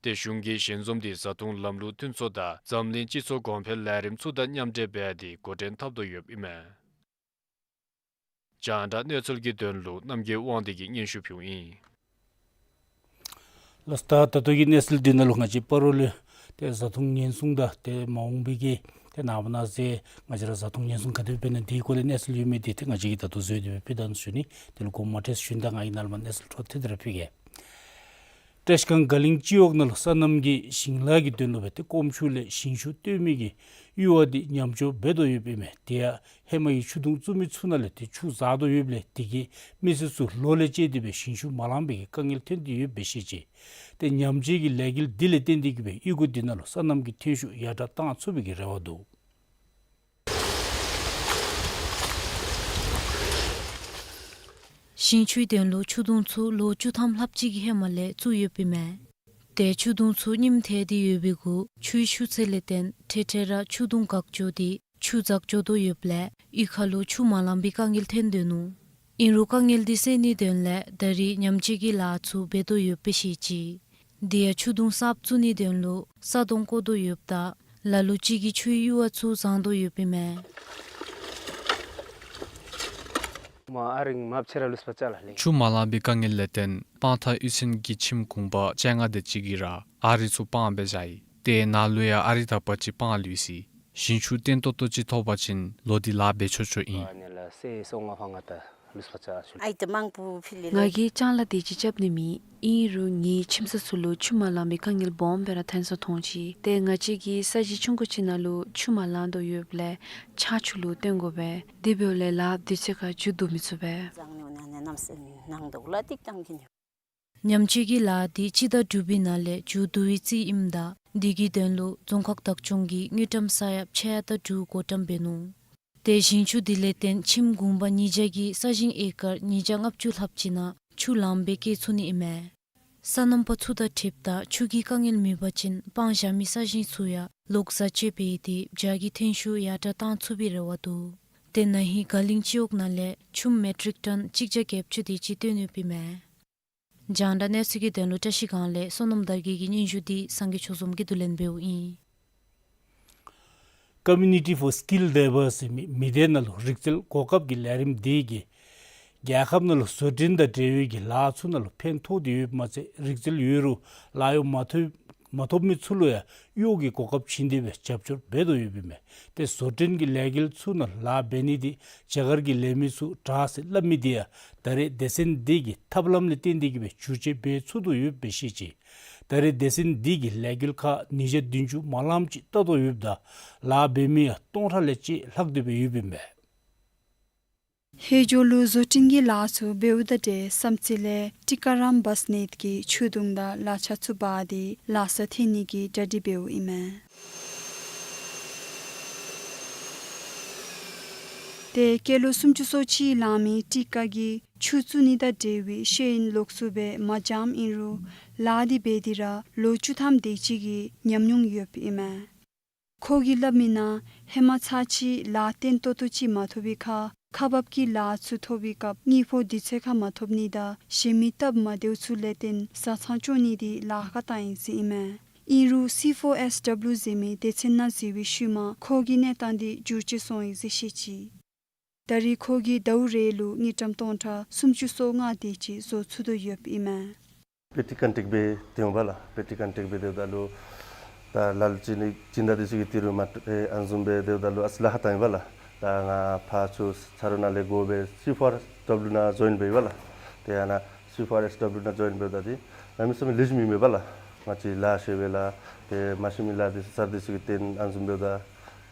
ཏེ་གཞུང་གིས་ཞལ་འཛོམས་འདི་བཟའ་འཐུང་ལམ་ལུགས་མཐུན་ཚོགས་དང་འཛམ་གླིང་སྤྱི་ཚོགས་གོང་འཕེལ་ལས་རིམ་ཚུ་དང་མཉམ་འབྲེལ་འབད་དེ་འགོ་འདྲེན་འཐབ་དོ་ཡོདཔ་ཨིན་མས། རྒྱང་བསྒྲགས་གནས་ཚུལ་གྱི་དོན་ལུ་རྣམ་རྒྱལ་དབང་འདུས་ཀྱིས་སྙན་ཞུ་ཕུལཝ་ཨིན། ལགས་སོ། ད་ད་ལྟོ་གི་གནས་ཚུལ་འདི་ནང་ལུ་ང་བཅས་སྤ་རོ་ལས་ཏེ་བཟའ་འཐུང་ཉེན་སྲུང་དང་ཏེ་མ་འོངས་པའི་གི་ཏེ་ནངས་པ་གནངས་ཚེ་ང་བཅས་ར་བཟའ་འཐུང་ཉེན་སྲུང་ག་དེ་སྦེ་འབད་ནི་དེའི་སྐོར་ལས་གནས་ཚུལ་ཡོད་མི་འདི་ཏེ་ང་བཅས་ཀྱིས་ད་ལྟོ་བཟོ་སྟེ་སྦེ་ཕུལ་ད་ནུག་ཟེར་ཞུ་ནི། དེ་ལུ་དགོངསམ་མ་ཁྲེལ་ཞུ་ནི་དང་ང་གིས་ནཱ་ལས་མར་གནས་ཚུལ་འཕྲོ་མཐུད་དེ་ར་ཕུལ་གེ། བཀྲིས་སྒང་དགའ་གླིང་སྤྱི་འོག་ནང་ལུ་སོ་ནམ་གྱི་ཞིང་ལཱ་གི་དོན་ལུ་སྦེ་ཏེ་སྐོམ་ཆུ་ལས་ཞིང་ཆུ་བཏོན་མི་གི་གཡུར་བ་འདི་ཉམས་བཅོས་འབད་དོ་ཡོདཔ་ཨིན་མས། དེ་ཡང་ཧེ་མ་གི་ཆུ་དུང་བཙུགས་མི་ཚུ་ནང་ལས་ཏེ་ཆུ་འཛག་དོ་ཡོདཔ་ལས་དེ་གིས་མི་སེར་ཚུ་ལོ་ལས་བཅད་དེ་སྦེ་ཞིང་ཆུ་མ་ལང་པའི་གི་དཀའ་ངལ་ཐོན་ཏེ་ཡོདཔ་སྦེ་བཤད་ཅི། ཏེ་ཉམས་བཅོས་ཀྱི་ལས་འགུལ་འདི་ལས་བརྟེན་ཏེ་གིས་སྦེ་གཡུས་སྒོ་འདི་ནང་ལུ་སོ་ནམ་གྱི་ཐོན་ཤུགས་ཡར་དྲག་བཏང་ཚུགས་པའི་གི་རེ་བ་འདུག། ཞིང་ཆུའི་དོན་ལུ་ཆུ་དུང་ཚུ་ལོ་བཅུ་ཐམ་ལྷགཔ་ཅིག་གི་ཧེ་མ་ལས་བཙུགས་ཡོདཔ་ཨིན་མས། ཏེ་ཆུ་དུང་ཚུ་རྙིངམ་ཐལ་ཏེ་ཡོད་པའི་གུ་ཆུའི་ཤུགས་ཚད་ལས་བརྟེན་འཕྲལ་འཕྲལ་ར་ཆུ་དུང་འགག་འགྱོ་སྟེ་ཆུ་འཛག་འགྱོ་དོ་ཡོདཔ་ལས་གཡུས་ཁ་ལུ་ཆུ་མ་ལང་པའི་དཀའ་ངལ་ཐོན་དོ་ནུག། ཨིན་རུང་དཀའ་ངལ་འདི་སེལ་ནིའི་དོན་ལས་ད་རེས་ཉམས་བཅོས་ཀྱི་ལཱ་ཚུ་འབད་དོ་ཡོདཔ་སྦེ་བཤད་ཅི། དེ་ཡང་ཆུ་དུང་གསརཔ་བཙུགས་ནིའི་དོན་ལུ་ས་དོང་བརྐོ་དོ་ཡོདཔ་ད་ལ་ལུ་ཅིག་གིས་ཆུའི་གཡུར་བ་ཚུ་བཟང་དོ་ཡོདཔ་ཨིན་མས། མ་ཨ་རིང་མ་ཕྱི་ར་ལུས་པ་ཅ་ལ་ལེ། ཆུ་མ་ལང་པའི་དཀའ་ངལ་ལས་བརྟེན་སྤང་ཐང་གཡུས་ཚན་གྱི་ཁྱིམ་གུང་པ་བཅོ་ལྔ་དེ་ཅིག་གིས་ར་ཨ་རིག་ཚུ་སྤང་སྦེ་བཞག་ཡི། ཏེ་ནཱ་ལུ་ཡང་ཨ་རིག་དག་པ་ཅིག་སྤང་ལུས་ཅི། ཞིང་ཆུ་བརྟན་ཏོག་ཏོ་ཅིག་ཐོབ་པ་ཅིན་ལོ་འདི་ལཱ་འབད་ཆོག་ཆོག་ཨིན། ང་གིས་ལྕང་ལཱ་དེ་ཅིག་རྐྱབ་ནི་མེད། ཨིན་རུང་ངེའི་ཁྱིམ་ཚང་ཚུ་ལུ་ཆུ་མ་ལང་པའི་དཀའ་ངལ་སྦོམ་སྦེ་ར་ཐོན་སོངམ་མཐོང་ཅི། ཏེ་ང་བཅས་ཀྱི་ས་གཞི་ཆུང་ཀུ་ཅིག་ནང་ལུ་ཆུ་མ་ལང་དོ་ཡོདཔ་ལས་ཆར་ཆུ་ལུ་བརྟེན་དགོ་པས། དེ་འབདཝ་ལས་ལཱ་དུས་ཚོད་ཁར་མཇུག་བསྡུ་མི་ཚུགས་པས། ཉམས་བཅོས་ཀྱི་ལཱ་འདི་སྤྱི་ཟླ་དྲུག་པའི་ནང་ལས་མཇུག་བསྡུ་བའི་རྩིས་ཨིནམ་ད་དེ་གི་དོན་ལུ་རྫོང་ཁག་བདག་སྐྱོང་གིས་དངུལ་ཀྲམ་ས་ཡ་ཕྱེད་དང་དྲུག་བགོ་བཀྲམ་འབད་ནུག། ཏེ་ཞིང་ཆུ་དེ་ལས་བརྟེན་ཁྱིམ་གུང་པ་ཉིས་བརྒྱ་གི་ས་ཞིང་ཨེ་ཀར་ཉིས་བརྒྱ་ལྔ་བཅུ་ལྷགཔ་ཅིག་ནང་ཆུ་ལངམ་སྦེ་བསྐྱལ་ཚུགས་ནི་ཨིན་མས། སོ་ནམ་པ་ཚུ་དང་འཁྲིལཝ་ད་ཆུ་གི་དཀའ་ངལ་མེད་པ་ཅིན་སྤང་བཞག་མི་ས་ཞིང་ཚུ་ཡང་ལོག་བཟའ་སྤྱོད་འབད་དེ་བྱཱར་གྱི་ཐོན་ཤུགས་ཡར་དྲག་བཏང་ཚུགས་པའི་རེ་བ་འདུག། ཏེ་ན་ཧིང་དགའ་གླིང་སྤྱི་འོག་ནང་ལས་ཆུམ་མེ་ཊིག་ཊོན་གཅིག་བརྒྱ་བརྒྱད་ཅུ་དེ་ཅིག་བཏོན་ཡོདཔ་ཨིན་མས། རྒྱང་བསྒྲགས་གནས་ཚུལ་གྱི་དོན་ལུ་བཀྲ་ཤིས་སྒང་ལས་བསོད་ནམས་དར་རྒྱས་ཀྱི་སྙན་ཞུ་འདི་སངས་རྒྱས་ཆོས་འཛོམས་ཀྱིས་བསྡུ་ལེན་འབདཝ་ཨིན། Community for Skill Development ཟེར་མི་མི་སྡེ་ནང་ལུ་རིག་རྩལ་གོ་སྐབས་ཀྱི་ལས་རིམ་འདི་གིས་རྒྱལ་ཁབ་ནང་ལུ་བཟོ་སྐྲུན་དང་འབྲེལ་བའི་གི་ལཱ་ཚུ་ནང་ལུ་ཕན་ཐོགས་ཏེ་ཡོདཔ་མ་ཚད་རིག་རྩལ་ཡོད་རུང་ལཱ་གཡོག་མ་ཐོབ་མ་ཐོབ་མི་ཚུ་ལུ་ཡང་གཡོག་གི་གོ་སྐབས་བྱིན་ཏེ་སྦེ་རྒྱབ་སྐྱོར་འབད་དོ་ཡོདཔ་ཨིན་མས། ཏེ་བཟོ་སྐྲུན་གྱི་ལས་འགུལ་ཚུ་ནང་ལཱ་འབད་ནི་འདི་རྒྱ་གར་གྱི་ལས་མི་ཚུ་དྲག་ཟེར་སླབ་མི་འདི་ཡང་ད་རེས་སྡེ་ཚན་འདི་གི་ཐབས་ལམ་ལས་བརྟེན་ཏེ་གིས་སྦེ་བསྒྱུར་བཅོས་འབད་ཚུགས་དོ་ཡོདཔ་སྦེ་བཤད་ཅི། ད་རེས་སྡེ་ཚན་འདི་གིས་ལས་འགུལ་ཁག་ཉིས་བརྒྱ་བདུན་ཅུ་མ་ལངམ་ཅིག་བལྟ་དོ་ཡོདཔ་ད་ལཱ་འབད་མི་ཡང་སྟོང་ཕྲག་ལས་ཅིག་ལྷག་སྟེ་སྦེ་ཡོདཔ་ཨིན་མས། ཧེ་ཇོ་ལུ་བཟོ་སྐྲུན་གྱི་ལཱ་ཚུ་འབདཝ་དང་འབྲེལ་བསམ་རྩེ་ལས་ཊི་ཀ་རམ་བཱས་ནེཊ་ཀྱིས་ཆུ་དུང་དང་ལག་ཆ་ཚུ་འབག་སྟེ་ལཱ་ས་འཐོན་ནི་གི་གྲ་སྒྲིག་འབདཝ་ཨིན་མས། ཏེ་སྐྱེས་ལོ་སུམ་ཅུ་སོ་གཅིག་ལང་མི་ཊི་ཀ་གིས་ཆུ་བཙུགས་ནི་དང་འབྲེལ་བའི་ཤེས་ཡོན་ལོགས་སུ་སྦེ་མ་སྦྱངམ་ཨིན་རུང་ལཱ་འདི་འབད་དེ་ར་ལོ་བཅུ་ཐམ་དེ་ཅིག་གི་ཉམས་མྱོང་ཡོདཔ་ཨིན་མས། ཁོ་གིས་སླབ་མིའི་ནང་ཧེ་མ་ཚར་གཅིག་ལཱ་བརྟན་ཏོག་ཏོ་ཅིག་མ་ཐོབ་པའི་ཁར་ཁག་འབག་གི་ལཱ་ཚུ་ཐོབ་པའི་སྐབས་དངུལ་ཕོགས་དུས་ཚོད་ཁར་མ་ཐོབ་ནི་དང་གཞན་མི་སྟབས་མ་བདེཝ་ཚུ་ལས་བརྟེན་བཟའ་ཚང་སྐྱོང་ནི་འདི་ལཱ་ཁག་བཏང་ཡི་ཟེར་ཨིན་མས། ཨིན་རུང་སི་ཕོར་ཨེསི་ཌབ་ལུ་ཟེར་མི་སྡེ་ཚན་ནང་འཛུལ་བའི་ཤུལ་མ་ཁོ་གི་གནས་སྟངས་འདི་འགྱུར་བཅོས་སོང་ཡི་ཟེར་བཤད་ཅི། ད་རེས་ཁོ་གིས་ཟླཝ་རེ་ལུ་དངུལ་ཀྲམ་སྟོང་ཕྲག་སུམ་ཅུ་སོ་ལྔ་དེ་ཅིག་བཟོ་ཚུགས་དོ་ཡོདཔ་ཨིན་མས། པེ་ཊི་ཀོན་ཊེཀ་སྦེ་སྡོདཔ་ལགས། པེ་ཊི་ཀོན་ཊེཀ་སྦེ་སྡོདཔ་ད་ལུ་ད་ལ་ལུ་ཅིག་ནི་སྦྱིན་བདག་འདི་ཚུ་གིས་ཏི་རུ་མ་ཨེ་ཨ་ནི་བཟུམ་སྦེ་སྡོདཔ་ད་ལུ་ཨ་ཙི་ལཱ་ཁག་བཏང་ཡི་པ་ལགས། ད་ང་ཕར་ཚུར་ཚ་རོགས་ནང་ལས་གོ་སྦེ་སི་ཕོར་ཨེསི་ཌབ་ལུ་ནང་ཇོའིན་འབད་ཡི་པ་ལགས། ཏེ་ཨ་ནཱ་སི་ཕོར་ཨེསི་ཌབ་ལུ་ནང་ཇོའིན་འབདཝ་ད་འདི་གནམ་མེད་ས་མེད་ལེགས་ཤོམ་ཨིན་མས་པ་ལགས། ང་བཅས་ལཱ་ཤེས་པས་ལགས། ཏེ་མ་ཤེས་མི་ལཱ་འདི་ཚུ་ཚར་འདི་ཚུ་གི་རྟེན་ཨ་ནི་བཟུམ་འབདཝ་ད་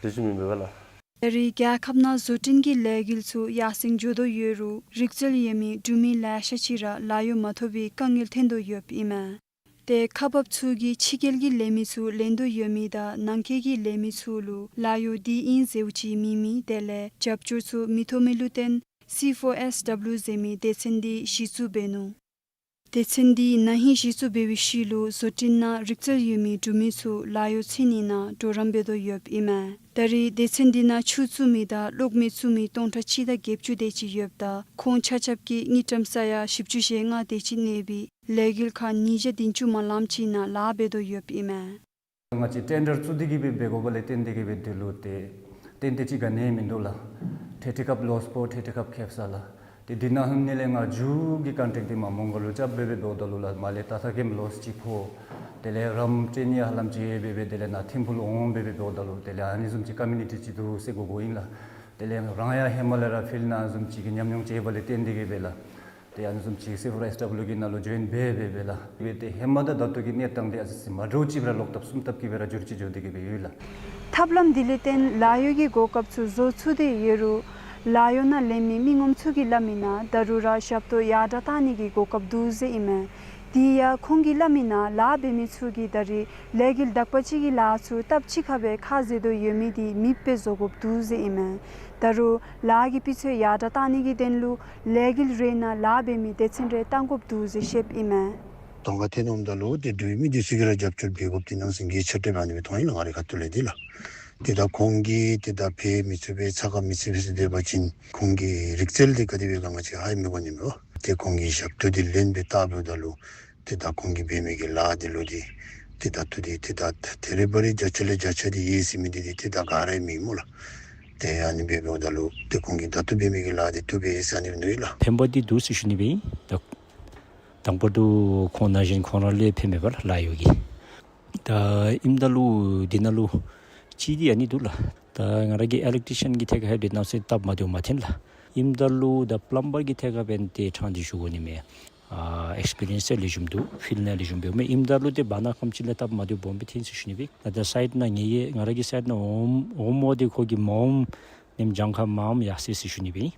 དེ་ཅིག་མི་འབད་བས་ལགས། ད་རེས་རྒྱལ་ཁབ་ནང་བཟོ་སྐྲུན་གྱི་ལས་འགུལ་ཚུ་ཡར་སེང་འགྱོ་དོ་ཡོད་རུང་རིག་རྩལ་ཡོད་མི་འབྲུག་མི་ལེ་ཤ་ཅིག་ར་ལཱ་གཡོག་མ་ཐོབ་པའི་དཀའ་ངལ་འཐོན་དོ་ཡོདཔ་ཨིན་མས། ཏེ་ཁག་འབགཔ་ཚུ་གིས་ཕྱི་རྒྱལ་གྱི་ལས་མི་ཚུ་ལེན་དོ་ཡོད་མི་དང་ནང་འཁོད་ཀྱི་ལས་མི་ཚུ་ལུ་ལཱ་གཡོག་འདི་ཨིན་ཟེརཝ་ཅིག་མེད་མི་དེ་ལས་རྒྱབ་སྐྱོར་ཚུ་མི་ཐོབ་མི་ལུ་བརྟེན་སི་ཕོར་ཨེསི་ཌབ་ལུ་ཟེར་མི་སྡེ་ཚན་འདི་གཞི་བཙུགས་འབད་ནུག། སྡེ་ཚན་འདི་ན་ཧིང་གཞི་བཙུགས་འབད་བའི་ཤུལ་ལུ་བཟོ་སྐྲུན་ནང་རིག་རྩལ་ཡོད་མི་འབྲུག་མི་ཚུ་ལཱ་གཡོག་འཚོལ་ནི་ནང་གྲོགས་རམ་འབད་དོ་ཡོདཔ་ཨིན་མས། ད་རེས་སྡེ་ཚན་འདི་ནང་ཕྱུགས་བཙུགས་མི་དང་གློག་མེ་བཙུགས་མི་སྟོང་ཕྲག་གཅིག་དང་བརྒྱད་ཅུ་དེ་ཅིག་ཡོདཔ་ད་ཁོང་ཆ་ཁྱབ་ཀྱིས་དངུལ་ཀྲམ་ས་ཡ་བཞི་བཅུ་ཞེ་ལྔ་དེ་ཅིག་གནས་པའི་ལས་འགུལ་ཁང་ཉིས་བརྒྱ་བདུན་ཅུ་མ་ལངམ་ཅིག་ནང་ལཱ་འབད་དོ་ཡོདཔ་ཨིན་མས། ང་བཅས་ཊེན་ཌར་བཙུགས་ཏེ་གི་སྦེ་འབད་དགོཔ་ལས་བརྟེན་ཏེ་གི་སྦེ་འདི་ལུ་ཏེ་ཏན་ཏན་ཅིག་ག་ནི་ཡང་མིན་འདུག་ལགས། ཐེངས་ཐེངས་སྐབས་ལོསི་ཕོག་ཐེངས་ཐེངས་སྐབས་ཁེབ་ས་ལགས། ཏེ་འདི་ནང་ལྷོད་ནི་ལས་ང་མཇུག་གི་ཀོན་ཊེཀཊ་འདི་མ་མོང་ག་ལུ་རྐྱབ་སྦེ་སྦེ་འབདཝ་ད་ལུ་ལགས་མར་ལས་ད་ལྟོ་གེམ་ལོསི་ཅིག་ཕོག། དེ་ལས་རམ་ཊེན་ཡང་ཧ་ལམ་ཅིག་སྦེ་སྦེ་དེ་ལས་ནཱ་ཐིམ་ཕུག་ལུ་འོང་སྦེ་སྦེ་འབདཝ་ད་ལུ་དེ་ལས་ཨ་ནི་བཟུམ་ཅིག་ཀོ་མིའུ་ནི་ཊི་ཅིག་འདུག་ཟེར་གོ་དགོཔ་ཨིན་ལགས། དེ་ལས་རང་ཡང་ཧེ་མ་ལས་ར་ཕིལཌ་ནང་བཟུམ་ཅིག་གི་ཉམས་མྱོང་ཅིག་ཡོདཔ་ལས་བརྟེན་ཏེ་གི་སྦེ་ལགས། ཏེ་ཨ་ནི་བཟུམ་ཅིག་སི་ཕོར་ཨེསི་ཌབ་ལུ་གི་ནང་ལུ་ཇོའིན་འབད་འབད་འབད་ལགས། འབད་དེ་ཧེ་མ་དང་ད་ལྟོ་གི་གནས་སྟངས་འདི་ཨ་ཙི་ཙི་མ་འདྲཝ་ཅིག་སྦེ་ར་ལོག་ཐབས་སུམ་ཐབས་ཀྱི་སྦེ་ར་འགྱུར་ཅིག་འགྱོ་སྟེ་གི་སྦེ་ཡོད་ལགས། ཐབས་ལམ་འདི་ལས་བརྟེན་ལཱ་གཡོག་གི་གོ་སྐབས་ཚུ་བཟོ་ཚུགས་ཏེ་ཡོད་རུང་ལཱ་གཡོག་ནང་ལེན་མི་མི་ངོམ་ཚུ་གིས་སླབ་མི་ནང་ད་རུང་ར་ཞབས་ཏོག་ཡར་དྲག་བཏང་ནི་གི་གོ་སྐབས་འདུག་ཟེར་ཨིན་མས། དེ་ཡང་ཁོང་གིས་སླབ་མི་ནང་ལཱ་འབད་མི་ཚུ་གིས་ད་རེས་ལས་འགུལ་དག་པ་ཅིག་གི་ལཱ་ཚུ་སྟབས་གཅིག་ཁར་སྦེ་ཁ་བཟེད་དོ་ཡོད་མི་འདི་མེདཔ་སྦེ་བཟོ་དགོཔ་འདུག་ཟེར་ཨིན་མས། ད་རུང་ལཱ་གི་སྤུས་ཚད་ཡར་དྲག་བཏང་ནི་གི་དོན་ལུ་ལས་འགུལ་རེ་ནང་ལཱ་འབད་མི་སྡེ་ཚན་རེ་བཏང་དགོཔ་འདུག་ཟེར་བཤདཔ་ཨིན་མས། གདོང་ཁར་ཐོན་འོངམ་ད་ལུ་ཏེ་འབྲུག་མི་འདི་ཚུ་གིས་ར་རྒྱབ་སྐྱོར་འབད་དགོཔ་འདི་ནང་སེང་གེ་ཆ་སྤྲོད་ཨ་ནི་སྦེ་མཐོང་ཡི་ལགས། ང་རའི་ཁ་ཐུག་ལས་འདི་ལགས། ཏེ་ད་ཁོང་གིས་ཏེ་ད་འབད་མི་ཚུགས་པས་ཚ་ཁ་མི་ཚུད་པས་ཟེར་སྡོད་པ་ཅིན་ཁོང་གི་རིག་རྩལ་འདི་ག་དེ་སྦེ་ག་ང་བཅས་ཧ་མི་གོ་ནི་མས། ཏེ་ཁོང་གིས་ཞབས་ཏོག་འདི་ལེན་སྦེ་བལྟ་འབདཝ་ད་ལུ་ཏེ་ད་ཁོང་གིས་འབད་མི་གི་ལཱ་འདི་ལུ་འདི་ཏེ་ད་ལྟོ་འདི་ཏེ་ད་ད་རེས་བར་རེ་བརྒྱ་ཆ་ལས་བརྒྱ་ཆ་འདི་ཡོད་ཟེར་མི་འདི་འདི་ཏེ་ད་ག་ར་མེད་སྨོ་ལགས། ཏེ་ཨ་ནི་སྦེ་འབདཝ་ད་ལུ་ཏེ་ཁོང་གིས་ད་ལྟོ་འབད་མི་གི་ལཱ་འདི་བཏུབ་པས་ཟེར་ཨ་ནི་སྦེ་འདུག་ལགས། ཕན་པ་འདི་འདུག་ཟེར་ཞུ་ནི་སྦེ་ཨིན། ད་དང་པ་ར་ཁོང་ན་གཞོན་ཁོང་ར་ལས་ཕན་མས་པ་ལགས་ལཱ་གཡོག་གི། ད་ཨིནམ་ད་ལུ་འདི་ནང་ལུ་ཅིག་འདི་ཨ་ནི་འདུག་ལགས། ད་ང་ར་གིས་ཨི་ལེག་ཊི་ཤཱན་གྱི་ཐད་ཁར་འབད་གནམ་མེད་ས་མེད་སྟབས་མ་བདེཝ་མ་ཐོན་ལགས། ཨིནམ་ད་ལུ་ད་པི་ལམ་བར་གྱི་ཐད་ཁར་འབདན་ཏེ་ཕྲང་སྟེ་ཞུ་དགོ་ནི་མས། ཨ་ཨེགསི་པི་རི་ཡེནསི་ཡང་ལེགས་ཤོམ་འདུག། ཕིལཌ་ནང་ཡང་ལེགས་ཤོམ་འབདཝ་མས། ཨིནམ་ད་ལུ་ཏེ་བར་ན་ཁམས་ཅིག་ལས་སྟབས་མ་བདེཝ་སྦོམ་སྦེ་ཐོན་ཟེར་ཞུ་ནི་སྦེ་ཨིན། ད་ད་སའིཊ་ནང་ངེ་གི་ང་ར་གི་སའིཊ་ནང་འོངམ་འོངམ་འོ་དེ་ཁོ་གིས་མ་འོངམ་ཉིནམ་གྱངས་ཁ་མངམ་ཡར་སོ་ཡི་ཟེར་ཞུ་ནི་སྦེ་ཨིན།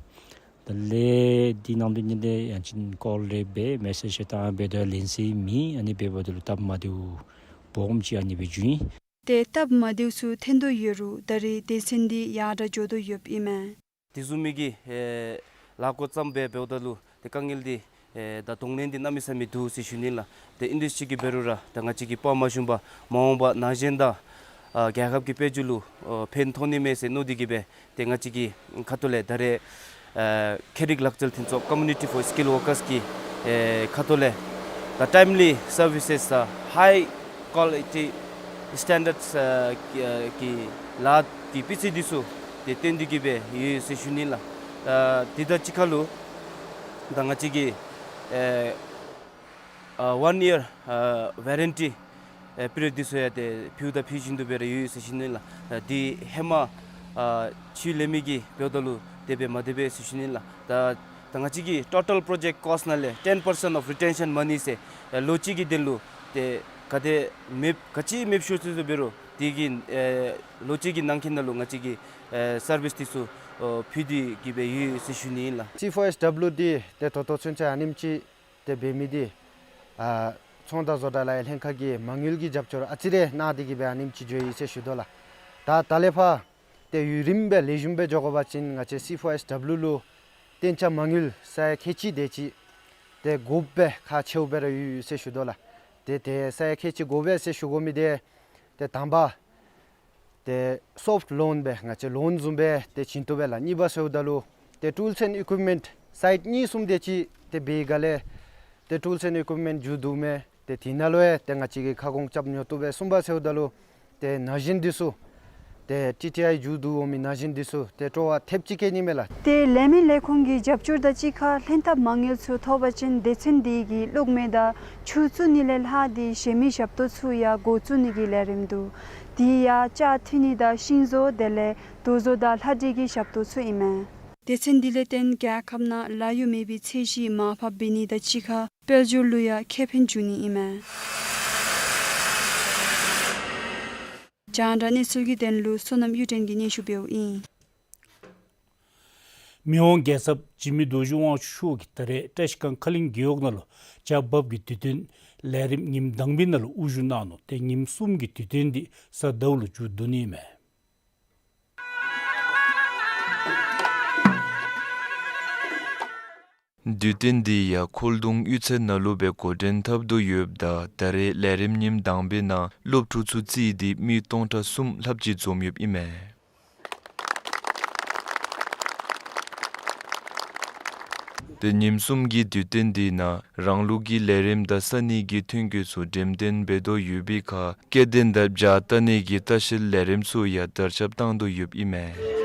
དེ་ལས་འདི་ནང་དོན་ཉིད་ལས་ཡང་ཅིན་ཀོལ་རེ་འབད་མེ་སེཇ་རེ་བཏང་འབད་དེ་ལན་གསལ་མེད། ཨ་ནི་འབདཝ་ད་ལུ་སྟབས་མ་བདེཝ་སྦོམ་ཅིག་ཨ་ནི་སྦེ་བྱུང་ཡི། ཏེ་སྟབས་མ་བདེཝ་ཚུ་ཐོན་དོ་ཡོད་རུང་ད་རེས་སྡེ་ཚན་འདི་ཡར་དྲག་འགྱོ་དོ་ཡོདཔ་ཨིན་མས། དེ་བཟུམ་མའི་གི་ཨེ་ལཱ་འགོ་བརྩམས་སྦེ་འབདཝ་ད་ལུ་ཏེ་དཀའ་ངལ་འདི་ཨེ་ད་གདོང་ལེན་འདི་གནམ་མེད་ས་མེད་འདུག་ཟེར་ཞུ་ནི་ལགས། ཏེ་ཨིན་དེ་ཅིག་གིས་འབད་རུང་ར་ད་ང་བཅས་ཀྱི་དཔའ་མ་ཞུམ་པར་མ་འོངས་པར་ན་གཞོན་དང་ཨ་རྒྱལ་ཁབ་ཀྱི་དཔལ་འབྱོར་ལུ་ཨ་ཕན་ཐོགས་ནི་མས་ཟེར་མནོ་སྟེ་གི་སྦེ་ཏེ་ང་བཅས་ཀྱི་ཁ་ཐུག་ལས་ད་རེས་ཨ་ཁྱད་རིག་ལག་རྩལ་མཐུན་ཚོགས་Community for Skilled Workers གི་ཨེ་ཁ་ཐུག་ལས་ད་ཊའིམ་ལི་སར་བི་སེས་དང་ཧའི་ཀོ་ལི་ཊི་སི་ཊེན་ཌརཌསི་ཨ་གི་ཨ་གི་ལཱ་གི་སྤུས་ཚད་འདི་ཚུ་ཏེ་སྟོན་ཏེ་གི་སྦེ་ཡོད་ཟེར་ཞུ་ནི་ལགས། ཨ་དེ་དང་གཅིག་ཁར་ལུ་ད་ང་བཅས་ཀྱི་ཨེ་ཨ་ཝན་ཡིར་ཨ་ཝེ་རེན་ཊི་ཨེ་པི་རི་ཡོཌ་འདི་ཚུ་ཡང་ཏེ་ཕུལཝ་ད་ཕུལ་བཞིན་དུ་སྦེ་ར་ཡོད་ཟེར་ཞུ་ནི་ལགས། ཨ་དེ་ཧེ་མ་ཨ་ཕྱི་ལས་མི་གིས་འབདཝ་ད་ལུ་དེ་སྦེ་མ་དེ་སྦེ་ཟེར་ཞུ་ནི་ལགས། ད་ད་ང་བཅས་ཀྱི་ཊོ་ཊལ་པྲོ་ཇེཀཊ་ཀོསཊ་ནང་ལས་ཊེན་པར་སེནཊ་ཨོཕ་རི་ཊེན་ཤཱན་མ་ནི་ཟེར་ཨེ་ལོ་གཅིག་གི་དོན་ལུ་ཏེ་ག་དེ་མེདཔ་ག་ཅི་མེདཔ་ཤོར་སོ་སོ་འབད་རུང་དེ་གི་ཨེ་ལོ་གཅིག་གི་ནང་འཁོད་ནང་ལུ་ང་བཅས་ཀྱིས་ཨེ་སར་བིསི་འདི་ཚུ་ཨོ་ཕུལ་ཏེ་གི་སྦེ་ཡོད་ཟེར་ཞུ་ནི་ཨིན་ལགས། སི་ཕོར་ཨེསི་ཌབ་ལུ་འདི་ཏེ་ད་ལྟོ་ཚུན་ཚོད་ཨ་ནེམ་ཅིག་ཏེ་འབད་མི་འདི་ཨ་ཚོང་དང་བཟོ་གྲྭ་ལཱ་གཡོག་ལྷན་ཁག་གིས་མ་དངུལ་གྱི་རྒྱབ་སྐྱོར་ཨ་ཙི་རེ་གནང་སྟེ་གི་སྦེ་ཨ་ནེམ་ཅིག་འགྱོ་ཡི་ཟེར་ཞུ་དོ་ལགས། ད་ད་ལས་ཕར་ཏེ་ཡུན་རིངམོ་སྦེ་ལེགས་ཤོམ་སྦེ་འགྱོ་དགོ་པ་ཅིན་ང་བཅས་སི་ཕོར་ཨེསི་ཌབ་ལུ་ལུ་གཏན་འཇགས་མ་དངུལ་ས་ཡ་ཁལ་གཅིག་དེ་ཅིག་ཏེ་དགོཔ་སྦེ་ཁག་ཆེཝ་སྦེ་ར་ཡོད་ཡོད་ཟེར་ཞུ་དོ་ལགས། ཏེ་ཏེ་ས་ཡ་ཁལ་གཅིག་དགོ་པས་ཟེར་ཞུ་དགོ་མི་འདི་ཏེ་དང་པ་ཏེ་སོཕཊ་ལོན་སྦེ་ང་བཅས་ལོན་བཟུམ་སྦེ་ཏེ་བྱིན་བཏུབ་པས་ལགས། གཉིས་པ་ཟེརཝ་ད་ལུ་ཏེ་ཊུལསི་ཨེནཌ་ཨི་ཀུཡིཔ་མེནཊ་སའིཊ་གཉིས་གསུམ་དེ་ཅིག་ཏེ་འབད་བའི་སྒང་ལས་ཏེ་ཊུལསི་ཨེནཌ་ཨི་ཀུཡིཔ་མེནཊ་མཇུག་བསྡུཝ་མས། ཏེ་དེ་ནང་ལུ་ཡང་ཏེ་ང་བཅས་ཀྱིས་ཁ་སྐོང་རྐྱབ་ཉོ་བཏུབ་པས། གསུམ་པ་ཟེརཝ་ད་ལུ་ཏེ་ན་གཞོན་འདི་ཚུ་ཏེ་ཊི་ཊི་ཨའི་མཇུག་བསྡུ་འོང་མི་ན་གཞོན་འདི་ཚུ་ཏེ་སྤྲོ་བ་ཐེབས་ཅིག་སྐྱེ་ནི་མས་ལགས། ཏེ་ལས་མི་ལས་ཁུངས་ཀྱི་རྒྱབ་སྐྱོར་དང་གཅིག་ཁར་ལྷན་ཐབས་མ་དངུལ་ཚུ་ཐོབ་པ་ཅིན་སྡེ་ཚན་འདི་གིས་གློག་མེ་དང་ཆུ་བཙུགས་ནི་ལས་ལྷག་སྟེ་གཞན་མི་ཞབས་ཏོག་ཚུ་ཡང་འགོ་བཙུགས་ནི་གི་ལས་རིམ་འདུག། དེ་ཡང་ལྕགས་འཐུ་ནི་དང་ཤིང་བཟོ་དེ་ལས་རྡོ་བཟོ་དང་ལྷ་འདྲེ་གི་ཞབས་ཏོག་ཚུ་ཨིན་མས། སྡེ་ཚན་འདི་ལས་བརྟེན་རྒྱལ་ཁབ་ནང་ལཱ་གཡོག་མེད་པའི་ཚད་གཞི་མར་ཕབ་འབད་ནི་དང་གཅིག་ཁར་དཔལ་འབྱོར་ལུ་ཡང་ཁེ་ཕན་འབྱུང་ནི་ཨིན་མས། རྒྱང་བསྒྲགས་གནས་ཚུལ་གྱི་དོན་ལུ་བསོད་ནམས་གཡུ་སྒྲོན་གྱིས་སྙན་ཞུ་འབདཝ་ཨིན། མི་དབང་རྒྱལ་ཚབ་འཇིགས་མེད་རྡོ་རྗེ་དབང་ཕྱུག་མཆོག་གིས་ད་རེས་བཀྲ་ཤིས་སྒང་ཁ་གླིང་རྒེད་འོག་ནང་ལུ་བྱ་འབབ་ཀྱི་དུས་སྟོན་ལས་རིམ་ཉིནམ་དང་པའི་ནང་ལུ་དབུ་བཞུགས་གནང་ནུག། ཏེ་ཉིནམ་གསུམ་གྱི་དུས་སྟོན་འདི་གཟའ་ཟླཝ་ལུ་མཇུག་བསྡུ་ནི་ཨིན་མས། དུས་སྟོན་འདི་ཡང་ཁོལ་གདོང་གཡུས་ཚན་ནང་ལུ་སྦེ་འགོ་འདྲེན་འཐབ་དོ་ཡོདཔ་ད་ད་རེས་ལས་རིམ་ཉིནམ་དང་པའི་ནང་སློབ་ཕྲུག་ཚུ་རྩིས་ཏེ་མི་སྟོང་ཕྲག་གསུམ་ལྷགཔ་ཅིག་འཛོམས་ཡོདཔ་ཨིན་མས། ཏེ་ཉིནམ་གསུམ་གྱི་དུས་སྟོན་འདི་ནང་རང་ལུགས་ཀྱི་ལས་རིམ་དང་ས་གནས་ཀྱི་ཐོན་སྐྱེད་ཚུ་འགྲེམས་སྟོན་འབད་དོ་ཡོད་པའི་ཁར་སྐྱེ་ལྡན་དང་བྱ་བལྟ་ནི་གི་ལྟ་བཤལ་ལས་རིམ་ཚུ་ཡང་དར་ཁྱབ་བཏང་དོ་ཡོདཔ་ཨིན་མས།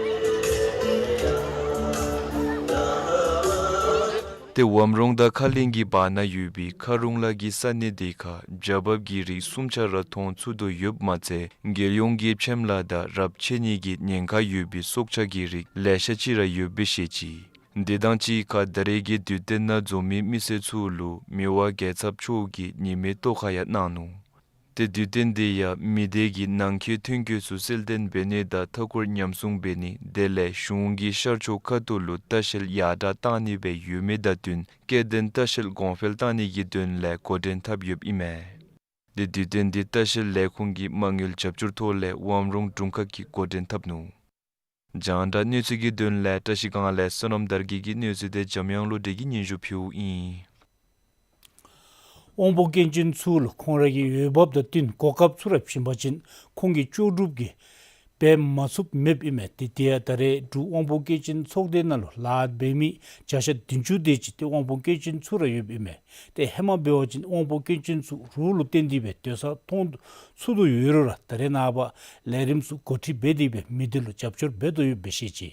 ཏེ་ཝམ་རོང་དང་ཁ་གླིང་གི་བར་ན་ཡོད་པའི་ཁ་རུང་ལ་གི་ས་གནས་འདི་ཁར་བྱ་འབབ་ཀྱི་རིགས་གསུམ་ཆ་ར་མཐོང་ཚུགས་དོ་ཡོདཔ་མ་ཚད་རྒྱལ་ཡོངས་ཀྱི་ཕྱེམ་ལ་དང་རབས་ཆད་ནི་གི་ཉེན་ཁ་ཡོད་པའི་སྲོག་ཆགས་ཀྱི་རིགས་ལེ་ཤ་ཅིག་ར་ཡོདཔ་སྦེ་བཤད་ཅི། འདི་དང་གཅིག་ཁར་ད་རེས་ཀྱི་དུས་སྟོན་ནང་འཛོམས་མི་མི་སེར་ཚུ་ལུ་མི་དབང་རྒྱལ་ཚབ་མཆོག་གིས་ཉི་མའི་ཐོག་ཁར་ཡང་གནང་ནུག། ཏེ་དུས་སྟོན་འདི་ཡང་མི་སྡེ་གི་ནང་འཁོད་ཐོན་སྐྱེད་ཚུ་གསལ་སྟོན་འབད་ནི་དང་མཐའ་འཁོར་ཉམས་སྲུང་འབད་ནི་དེ་ལས་གཞུང་གི་ཤར་ཕྱོགས་ཁ་ཐུག་ལུ་ལྟ་བཤལ་ཡར་དྲག་གཏང་ནི་སྦེ་ཡོད་མི་དང་བསྟུན་སྐྱེ་ལྡན་ལྟ་བཤལ་གོང་འཕེལ་གཏང་ནི་གི་དོན་ལས་འགོ་འདྲེན་འཐབ་ཡོདཔ་ཨིན་མས། ཏེ་དུས་སྟོན་འདི་ལྟ་བཤལ་ལས་ཁུངས་ཀྱི་མ་དངུལ་རྒྱབ་སྐྱོར་ཐོག་ལས་ཝམ་རོང་དྲུང་ཁག་གིས་འགོ་འདྲེན་འཐབ་ནུག། རྒྱང་བསྒྲགས་གནས་ཚུལ་གྱི་དོན་ལས་བཀྲ་ཤིས་སྒང་ལས་བསོད་ནམས་དར་རྒྱས་ཀྱི་གནས་ཚུལ་དེ་འཇམ་དབྱངས་བློ་གྲོས་ཀྱིས་སྙན་ཞུ་ཕུལཝ་ཨིན། དབང་པོ་སྐྱོན་ཅན་ཚུ་ལུ་ཁོང་ར་གི་འོས་འབབ་དང་བསྟུན་གོ་སྐབས་ཚུ་ར་བྱིན་པ་ཅིན་ཁོང་གིས་ལྕོགས་གྲུབ་ཀྱིས་འབད་མ་ཚུགསཔ་མེདཔ་ཨིན་མས། ཏེ་དེ་ཡང་ད་རེས་འབྲུག་དབང་པོ་སྐྱོན་ཅན་ཚོགས་སྡེ་ནང་ལུ་ལཱ་འབད་མི་བརྒྱ་ཆ་བདུན་ཅུ་དེ་ཅིག་ཏེ་དབང་པོ་སྐྱོན་ཅན་ཚུ་ར་ཡོདཔ་ཨིན་མས། ཏེ་ཧེ་མ་འབད་བ་ཅིན་དབང་པོ་སྐྱོན་ཅན་ཚུ་རོགས་ལུ་བརྟེན་ཏེ་སྦེ་སྡོད་ས་མཐོང་ཚུགས་དོ་ཡོད་རུང་ར་ད་རེས་ནངས་པ་ལས་རིམ་ཚུ་འགོ་ཁྲིད་འབད་དེ་སྦེ་མི་སྡེ་ལུ་རྒྱབ་སྐྱོར་འབད་དོ་ཡོདཔ་སྦེ་བཤད་ཅི།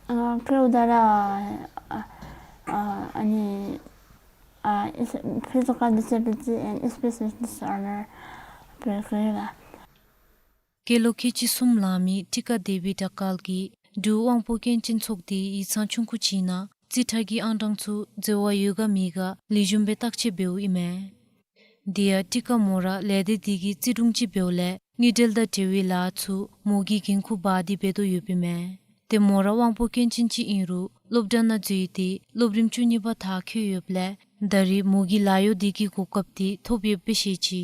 Uh, creo dar a, a, a, any, uh, is, physical disability and speech disorder program. སྐྱེས་ལོ་ཁལ་གཅིག་གསུམ་ལང་མི་ཊི་ཀ་དེ་བི་དྲག་སྐལ་གྱིས་འབྲུག་དབང་པོ་སྐྱོན་ཅན་ཚོགས་སྡེའི་ཡིག་ཚང་ཆུང་ཀུ་ཅིག་ནང་རྩིས་ཁྲ་གི་ཨང་གྲངས་ཚུ་འཛོལ་བ་ཡོད་ག་མེད་ག་ལེགས་ཤོམ་སྦེ་བརྟག་དཔྱད་འབདཝ་ཨིན་མས། དེ་ཡང་ཊི་ཀ་མོ་ར་ལས་སྡེ་དེ་གིས་རྩིས་དྲུང་ཅིག་འབདཝ་ལས་དངུལ་འབྲེལ་དང་འབྲེལ་བའི་ལཱ་ཚུ་མོ་གིས་འགན་ཁུར་འབག་སྟེ་འབད་དོ་ཡོདཔ་ཨིན་མས། ཏེ་མོ་ར་དབང་པོ་སྐྱོན་ཅན་ཅིག་ཨིན་རུང་སློབ་གྲྭ་ནང་འཛུལ་ཏེ་སློབ་རིམ་བཅུ་གཉིས་པ་མཐར་འཁྱོལ་ཡོདཔ་ལས་ད་རེས་མོ་གིས་ལཱ་གཡོག་དེ་གི་གོ་སྐབས་དེ་ཐོབ་ཡོདཔ་སྦེ་བཤད་ཅི།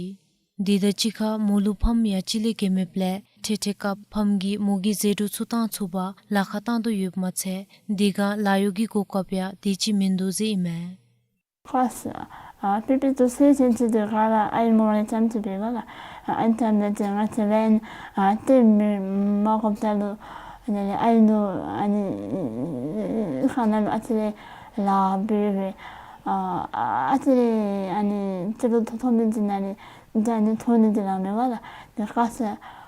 དེ་དང་གཅིག་ཁར་མོ་ལུ་ཕམ་ཡང་གཅིག་ལས་བརྒལ་མེདཔ་ལས་འཕྲལ་འཕྲལ་སྐབས་ཕམ་གྱིས་མོ་གི་ཟད་འགྲོ་ཚུ་བཏང་ཚུགས་པར་ལཱ་ཁག་བཏང་དོ་ཡོདཔ་མ་ཚད་དེ་སྒང་ལཱ་གཡོག་གི་གོ་སྐབས་ཡང་དེ་ཅིག་མིན་འདུག་ཟེར་ཨིན་མས། ཁ་ས་ཨ་པི་པི་ཏུ་སེ་ཆེན་ཅི་དེ་ག་ར་ཨའི་མོ་ར་ཙམ་ཅིག་འབད་བ་ལ་ཨ་ཨ་ཙམ་ཅིག་ང་བཅས་ལས་ཨ་ཏེ་མི་མ་གོ་བ་ལུ་ཨ་ནི་ཨའི་ནུ་ཨ་ནི་ཁ་ནང་ལུ་ཨ་ཙི་རེ་ལཱ་འབད་བའི་ཨ་ཨ་ཙི་རེ་ཨ་ནི་ཅི་ལུ་ཐོ་ཐོ་མིན་ཅི་ན་ནི་ད་ནི་ཐོ་ནི་ཅི་ལ་མེད་བ་ལ་ནི་ཁ་ས་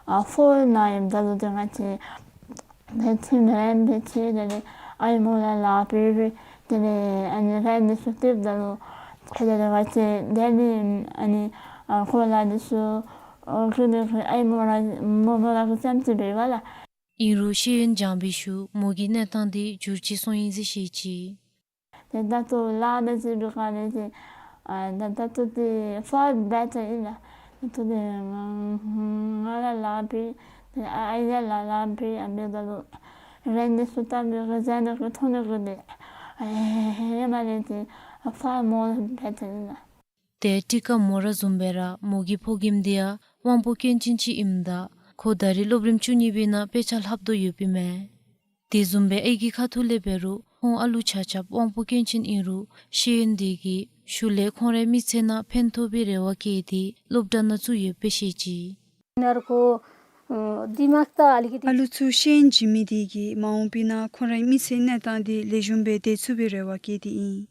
ཨ་ཕོ་ན་ཡམ་ད་ལུ་དེ་ང་བཅས་དེ་ཚེ་མེན་དེ་ཚེ་དེ་ནི་ཨའི་མོ་ལ་ལཱ་འབད་བའི་དེ་ནི་ཨ་ནི་ར་ནི་སུ་ཏེ་ད་ལུ་ཁ་ད་ར་བ་ཚེ་དེ་ནི་ཨ་ནི་ཨ་ཁོ་ལ་ནི་སུ་ཨ་ཁོ་ནི་ཨའི་མོ་ར་མོ་མོ་ར་གི་ཙམ་ཅིག་འབད་བ་ལ། ཨིན་རུང་ཤེས་ཡོན་སྦྱང་བའི་ཤུལ་མོ་གི་གནས་སྟངས་དེ་འགྱུར་བཅོས་སོང་ཡི་ཟེར་བཤད་ཅི། ཏེ་ད་ལྟོ་ལཱ་མེད་ཟེར་བའི་སྒང་ལས་ཏེ་ཨ་ད་ད་ལྟོ་ཏེ་far better ཨིན་ལགས། ད་ལྟོ་ཏེ་ང་ང་ལ་ལཱ་འབད་ཏེ་ཨ་ཨའི་ཡ་ལ་ལཱ་འབད་ཨ་འབདཝ་ད་ལུ་རེ་ནི་སུ་ཏ་འབད་གི་ཟ་ནི་གི་འཐུང་ནི་གི་ཏེ་ཨ་ཧེ་མ་ལས་ཏེ་far more better ཨིན་ལགས། ཏེ་ཊི་ཀ་མོ་ར་བཟུམ་སྦེ་ར་མོ་གི་ཕོ་རྒནམ་དེ་ཡང་དབང་པོ་སྐྱོན་ཅན་ཅིག་ཨིནམ་ད་ཁོ་ད་རེས་སློབ་རིམ་བཅུ་གཉིས་པའི་ནང་དཔེ་ཆ་ལྷབ་དོ་ཡོདཔ་ཨིན་མས། དེ་བཟུམ་སྦེ་ཨའི་གི་ཁ་ཐུག་ལས་འབད་རུང་ཁོང་ཨ་ལུ་ཆ་ཁྱབ་དབང་པོ་སྐྱོན་ཅན་ཨིན་རུང་ཤེས་ཡོན་དེ་གིས་ཤུལ་ལས་ཁོང་རའི་མི་ཚེ་ནང་ཕན་ཐོགས་པའི་རེ་བ་བསྐྱེད་དེ་སློབ་གྲྭ་ནང་བཙུགས་ཡོདཔ་སྦེ་བཤད་ཅི། उनीहरूको, अ, दिमाग त अलिकति ཨ་ལུ་ཚུ་ཤེས་ཡོན་བྱིན་མི་དེ་གིས་མ་འོངས་པའི་ནང་ཁོང་རའི་མི་ཚེའི་གནས་སྟངས་དེ་ལེགས་ཤོམ་སྦེ་སྡོད་ཚུགས་པའི་རེ་བ་བསྐྱེད་དེ་ཨིན།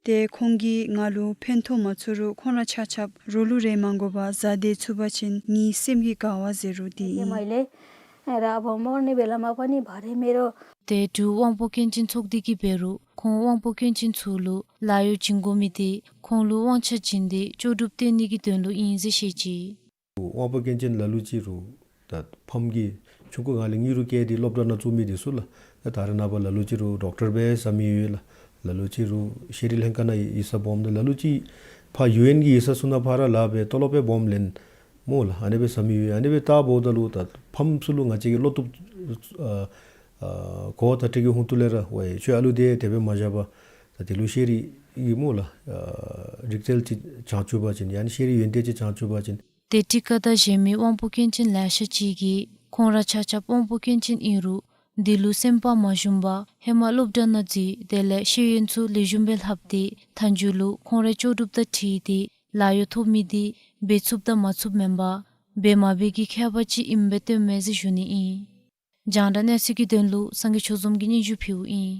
ཏེ་ཁོང་གིས་ང་ལུ་ཕན་ཐོགས་མ་ཚུགས་རུང་ཁོང་ར་ཆ་ཁྱབ་རོགས་ལུ་རེ་མ་དགོ་པར་བཟའ་སྡོད་ཚུགས་པ་ཅིན་ངེའི་སེམས་ཀྱི་དགའ་བ་ཟེར་རུང་དེ་ཨིན། मैले, र अब मर्ने बेलामा पनि भरे मेरो ཏེ་འབྲུག་དབང་པོ་སྐྱོན་ཅན་ཚོགས་སྡེ་གིས་འབད་རུང་ཁོང་དབང་པོ་སྐྱོན་ཅན་ཚུ་ལུ་ལཱ་གཡོག་བྱིན་དགོ་མི་དེ་ཁོང་ལུ་དབང་ཆ་བྱིན་ཏེ་ལྕོགས་གྲུབ་སྟོན་ནི་གི་དོན་ལུ་ཨིན་ཟེར་བཤད་ཅི། དབང་པོ་སྐྱོན་ཅན་ལ་ལུ་ཅིག་རུང་ད་ཕམ་གྱིས་ཆུང་ཀུ་སྒང་ལས་དངུལ་རུང་བཀལ་ཏེ་སློབ་གྲྭ་ནང་བཙུགས་མི་དེ་ཚུ་ལགས། ད་ད་རེས་ནངས་པ་ལ་ལུ་ཅིག་རུང་ཌོག་ཊར་འབད་བཟའ་མི་ཡོད་ལགས། ལ་ལུ་ཅིག་རུང་ཤེ་རི་ལང་ཀ་ནང་ཡི་ས་སྦོམ་ད་ལ་ལུ་ཅིག་ ཕར་ཡུ་ཨེན་གྱི་ཡིག་ཚང་ཚུ་ནང་ཕར་ར་ལཱ་འབད་ཏོ་ལོ་པེ་སྦོམ་ལེན་སྨོ་ལགས། ཨ་ནི་སྦེ་བསམ་ཡོད། ཨ་ནི་སྦེ་བལྟ་འབདཝ་ད་ལུ་ད་ཕམ་ཚུ་ལུ་ང་བཅས་ཀྱི་བློ་སྟོབས་ཨ་ཨ་གོ་བ་ད་ཁྲིད་ཀྱི་ཧུན་ཏུ་ལས་ར་ཝའི་ཁྱོད་ཨ་ལུ་དེ་དེ་སྦེ་མ་བཞག་པར་ད་དེ་ལུ་ཤེས་རིག་གི་སྨོ་ལགས་ཨ་རིག་རྩལ་ཅིག་བྱང་བཅུག་པ་ཅིན་ཡང་ན་ཤེས་རིག་ཡོན་ཏན་ཅིག་བྱང་བཅུག་པ་ཅིན། ཏེ་ཊི་ཀ་དང་གཞན་མི་དབང་པོ་སྐྱོན་ཅན་ལེ་ཤ་ཅིག་གིས་ཁོང་ར་ཆ་ཁྱབ་དབང་པོ་སྐྱོན་ཅན་ཨིན་རུང་དེ་ལུ་སེམས་པ་མ་ཞུམ་པར་ཧེ་མ་སློབ་གྲྭ་ནང་འཛུལ་དེ་ལས་ཤེས་ཡོན་ཚུ་ལེགས་ཤོམ་སྦེ་ལྷབ་སྟེ་མཐའ་མཇུག་ལུ་ཁོང་རའི་ལྕོགས་གྲུབ་དང་འཁྲིལ་ཏེ་ལཱ་གཡོག་ཐོབ་མི་དེ་འབད་ཚུགསཔ་དང་མ་ཚུགསཔ་མེན་པར་འབད་མ་འབད་ཀྱི་ཁྱད་པར་ཅིག་ཨིནམ་སྦེ་སྟོནམ་མས་ཟེར་ཞུ་ནི་ཨིན། རྒྱང་བསྒྲགས་གནས་ཚུལ་གྱི་དོན་ལུ་སངས་རྒྱས་ཆོས་འཛོམས་ཀྱིས་སྙན་ཞུ་ཕུལཝ་ཨིན།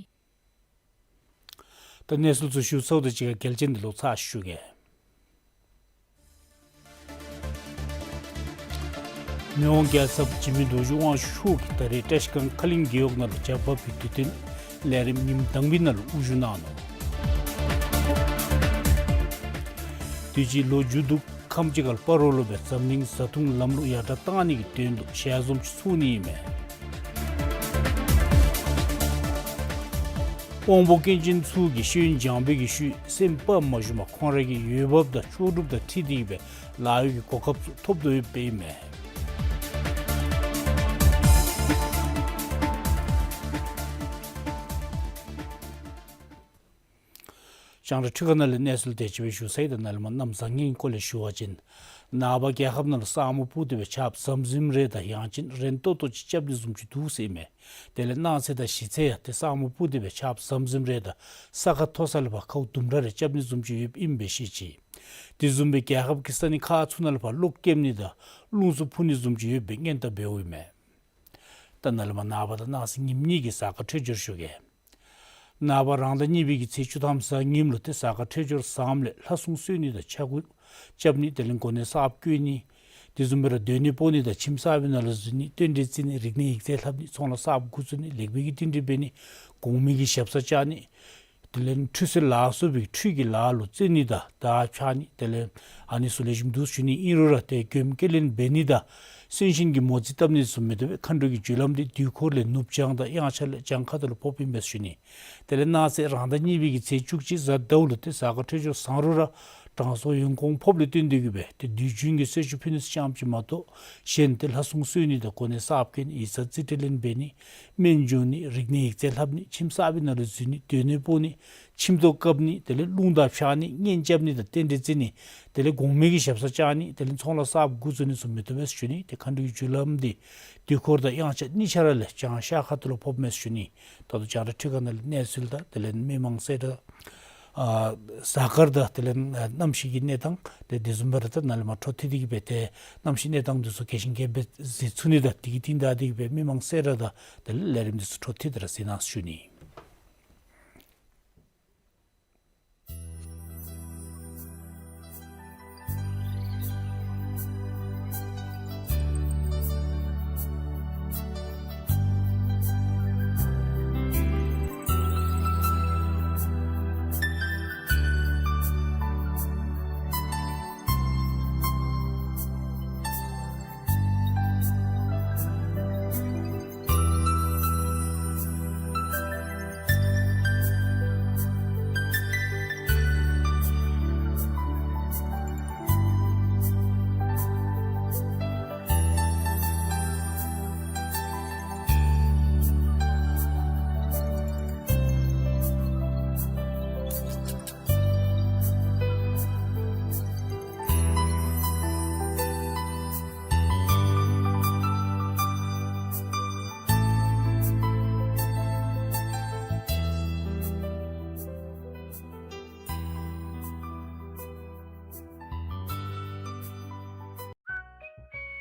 ད་གནས་ཚུལ་ཚུ་ཞུ་ཚརཝ་དང་གཅིག་ཁར་གལ་ཆེན་དེ་ལོག་ཚར་ཞུ་གེ། མི་དབང་རྒྱལ་ཚབ་འཇིགས་མེད་རྡོ་རྗེ་དབང་ཕྱུག་གིས་ད་རེས་བཀྲིས་སྒང་ཁ་གླིང་རྒེད་འོག་ནང་ལུ་ཇ་བབས་པའི་དུས་སྟོན་ལས་རིམ་ཉིནམ་དང་པའི་ནང་ལུ་དབུ་བཞུགས་གནང་ནུག། དུས་ཅི་ལོ་མཇུག་བསྡུ་ཁམས་ཅིག་ཁར་སྤ་རོ་ལུ་སྦེ་འཛམ་གླིང་བཟའ་འཐུང་ལམ་ལུགས་ཡར་དྲག་བཏང་ནི་གི་དོན་ལུ་ཞལ་འཛོམས་ཅིག་ཚོགས་ནི་ཨིན་མས། དབང་པོ་སྐྱོན་ཅན་ཚུ་གིས་ཤེས་ཡོན་སྦྱང་བའི་གི་ཤུལ་སེམས་པ་མ་ཞུམ་པར་ཁོང་རའི་གི་འོས་འབབ་དང་ལྕོགས་གྲུབ་དང་འཁྲིལ་ཏེ་གི་སྦེ་ལཱ་གཡོག་གི་གོ་སྐབས་ཚུ་ཐོབ་དོ་ཡོདཔ་ཨིན་མས། རྒྱང་བསྒྲགས་འཕྲུལ་ཁང་ནང་ལས་གནས་ཚུལ་དེ་ཅིག་སྦེ་ཞུ་ཚར་ཡི། ད་ནཱ་ལས་མར་གནམ་བཟང་ངན་གྱི་སྐོར་ལས་ཞུ་བ་ཅིན་ནངས་པ་རྒྱལ་ཁབ་ནང་ལུ་ས་སྨུག་སྤུབས་ཏེ་སྦེ་ཆརཔ་ཟམ་ཟིམ་རེ་དང་ཡང་ཅིན་རན་ཏོག་ཏོ་ཅིག་རྐྱབ་ནི་བཟུམ་ཅིག་འདུག་ཟེར་ཨིན་མས། དེ་ལས་གནངས་ཚེ་དང་གཞེས་ཚེ་ཡང་ཏེ་ས་སྨུག་སྤུབས་ཏེ་སྦེ་ཆརཔ་ཟམ་ཟིམ་རེ་དང་ས་ཁ་མཐོ་ས་ལས་ཕར་ཁཝ་ལྡུམ་ར་རེ་རྐྱབ་ནི་བཟུམ་ཅིག་ཡོདཔ་ཨིནམ་སྦེ་ཤེས་ཅི། དེ་བཟུམ་སྦེ་རྒྱལ་ཁབ་ཀྱི་ས་གནས་ཁག་ཚུ་ནང་ལས་ཕར་གློག་ཀེམ་ནི་དང་རླུང་འཚུབ་འཕུ་ནི་བཟུམ་ཅིག་ཡོདཔ་སྦེ་སྔོན་བརྡ་འབདཝ་ཨིན་མས། ད་ནཱ་ལས་མར་ནངས་པ་དང་གནངས་ཚེ་ཉིནམ་གཉིས་ཀྱི་གཟའ་སྐར་འཕྲོད་སྦྱོར་ཞུ་གེ། ནངས་པ་རང་ཟླ་གཉིས་པའི་གི་ཚེས་བཅུ་ཐམ་གཟའ་ཉིམ་ལུ་ཏེ་གཟའ་སྐར་འཕྲོད་སྦྱོར་བཟངམ་ལས་ལྷ་སྲུང་གསོལ་ནི་དང་ཕྱྭ་འགུགས་རྐྱབ་ནི། དེ་ལས་གོ་གནས་གསརཔ་བསྐོ་ནི། དེ་བཟུམ་སྦེ་ར་སྡོད་གནས་སྤོ་ནི་དང་ཁྱིམ་གསར་པའི་ནང་ལུ་འཛུལ་ནི། རྟེན་འབྲེལ་བརྩི་ནི། རིག་གནས་ཡིག་རྩིས་ལྷབ་ནི། ཚོང་ལཱ་གསརཔ་འགོ་བཙུགས་ནི། ལེགས་པའི་གི་རྟེན་འབྲེལ་འབད་ནི། གོང་མའི་གི་ཞབས་སར་བཅར་ནི། དེ་ལས་ཁྲུས་གསོལ་ལ་སོགས་པའི་ཁྲུས་ཀྱི་ལཱ་ལུ་བརྩོན་ནི་དང་དར་འཕྱར་ནི། དེ་ལས་ཨ་ནི་ཚུ་ལེགས་ཤོམ་འདུག་ཞུ་ནི། ཨིན་རུང་ར་ཏེ་མགྱོནམ་སྐྱེལ་ལེན་འབད་ནི་དང་གསོན་གཤིན་གྱི་མོ་རྩིས་བཏབ་ནི་བཟུམ་མི་བཏུབ་པས། མཁའ་འགྲོ་གི་རྒྱུ་ལམ་འདི་དུས་འཁོར་ལས་ནུབ་བྱང་དང་དབྱངས་འཆར་ལས་བྱང་ཁ་ཐུག་ལུ་ཕོགཔ་ཨིན་པས་ཞུ་ནི། དེ་ལས་གནངས་ཚེ་རང་ཟླ་གཉིས་པའི་གི་ཚེས་བཅུ་གཅིག་གཟའ་ཟླཝ་ལུ་ཏེ་གཟའ་སྐར་འཕྲོད་སྦྱོར་བཟང་རུང་ར་དྲང་སྲོང་ཡོན་གོང་ཕོགཔ་ལས་བརྟེན་ཏེ་གི་སྦེ་ཏེ་དུས་རྒྱུན་གྱི་གསོལ་མཆོད་ཕུལ་ནི་ཙམ་ཅིག་མ་གཏོགས་གཞན་ཏེ་ལྷ་སྲུང་གསོལ་ནི་དང་གོ་གནས་གསརཔ་བསྐོ་ནི་ཡིག་ཚང་རྩིས་སྤྲོད་ལེན་འབད་ནི་སྨན་སྦྱོང་ནི་རིག་གནས་ཡིག་རྩིས་ལྷབ་ནི་ཁྱིམ་གསར་པའི་ནང་ལུ་འཛུལ་ནི་སྡོད་གནས་སྤོ་ནི་ཁྱིམ་ཐོག་བཀབ་ནི་དེ་ལས་རླུང་དར་འཕྱར་ནི་གཉེན་རྐྱབ་ནི་དང་རྟེན་འབྲེལ་བརྩི་ནི་དེ་ལས་གོང་མའི་གི་ཞབས་སར་བཅར་ནི་དེ་ལས་ཚོང་ལཱ་གསརཔ་འགོ་བཙུགས་ནི་བཟུམ་མི་བཏུབ་པས་ཞུ་ནི། ཏེ་མཁའ་འགྲོའི་རྒྱུ་ལམ་འདི་དུས་འཁོར་དང་དབྱངས་འཆར་གཉིས་ཆ་ར་ལས་བྱང་ཤར་ཁ་ཐུག་ལུ་ཕོགཔ་མས་ཞུ་ནི། ད་ལྟོ་རྒྱང་བསྒྲགས་འཕྲུལ་ཁང་ནང་ལས་གནས་ཚུལ་དང་དེ་ལས་མི་མང་གསལ་བསྒྲགས་ཨ་གཟའ་སྐར་དང་དེ་ལས་ཨ་གནམ་གཤིས་ཀྱི་གནས་སྟངས་དེ་དེ་བཟུམ་སྦེ་ར་ད་ནཱ་ལས་མར་འཕྲོ་མཐུད་དེ་གི་སྦེ་ཏེ་གནམ་གཤིས་གནས་སྟངས་འདི་ཚུ་གལ་ཆེན་གལ་སྦེ་གཟིགས་ཚུགས་ནི་དང་དེ་གི་རྟིང་བདའ་སྟེ་གི་སྦེ་མི་མང་གསལ་བསྒྲགས་དང་དེ་ལས་ལས་རིམ་འདི་ཚུ་འཕྲོ་མཐུད་དེ་ར་གཟིགས་གནང་ཞུ་ནི།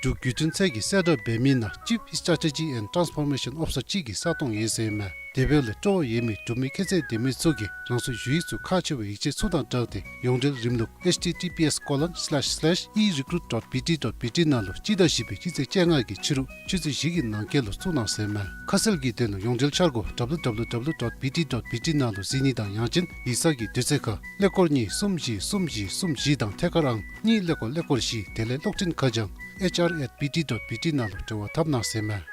འབྲུག་བརྒྱུད་འཕྲིན་ཚད་ཀྱིས་གསལ་བསྒྲགས་འབད་མི་ནང་Chief Strategy and Transformation Officer ཅིག་གི་ས་སྟོང་ཡོད་ཟེར་མས། དེ་འབདཝ་ལས་སྤྲོ་བ་ཡོད་མི་འབྲུག་མི་ཁྱད་ཚད་ལྡན་མི་ཚུ་གིས་རང་སོའི་ཞུ་ཡིག་ཚུ་ཁག་ཆེ་བའི་ཡིག་ཆ་ཚུ་དང་སྦྲགས་ཏེ་ཡོངས་འབྲེལ་རིམ་ལུགས་H T T P S colon slash slash e recruit dot B T dot B T ནང་ལུ་སྤྱི་ཟླ་བཞི་པའི་སྤྱི་ཚེས་བཅོ་ལྔ་གི་ཕྱི་རུ་ཆུ་ཚོད་བཞི་གི་ནང་འཁོད་ལུ་བཙུགས་གནང་ཟེར་མས། ཁ་གསལ་གྱི་དོན་ལུ་ཡོངས་འབྲེལ་འཆར་སྒོ་W W W dot B T dot B T ནང་ལུ་གཟིགས་ནི་དང་ཡང་ཅིན་ཡིག་ཚང་གི་དུས་ཚོད་ཁར་ཀླད་ཀོར་གཉིས་གསུམ་བཞི་གསུམ་བཞི་གསུམ་བཞི་དང་ཐད་ཀར་ཨང་གཉིས་ཀླད་ཀོར་ཀླད་ཀོར་བཞི་དེ་ལས་གློག་འཕྲིན་ཁ་བྱང་H R at B T dot B T ནང་ལུ་འབྲེལ་བ་འཐབ་གནང་ཟེར་མས།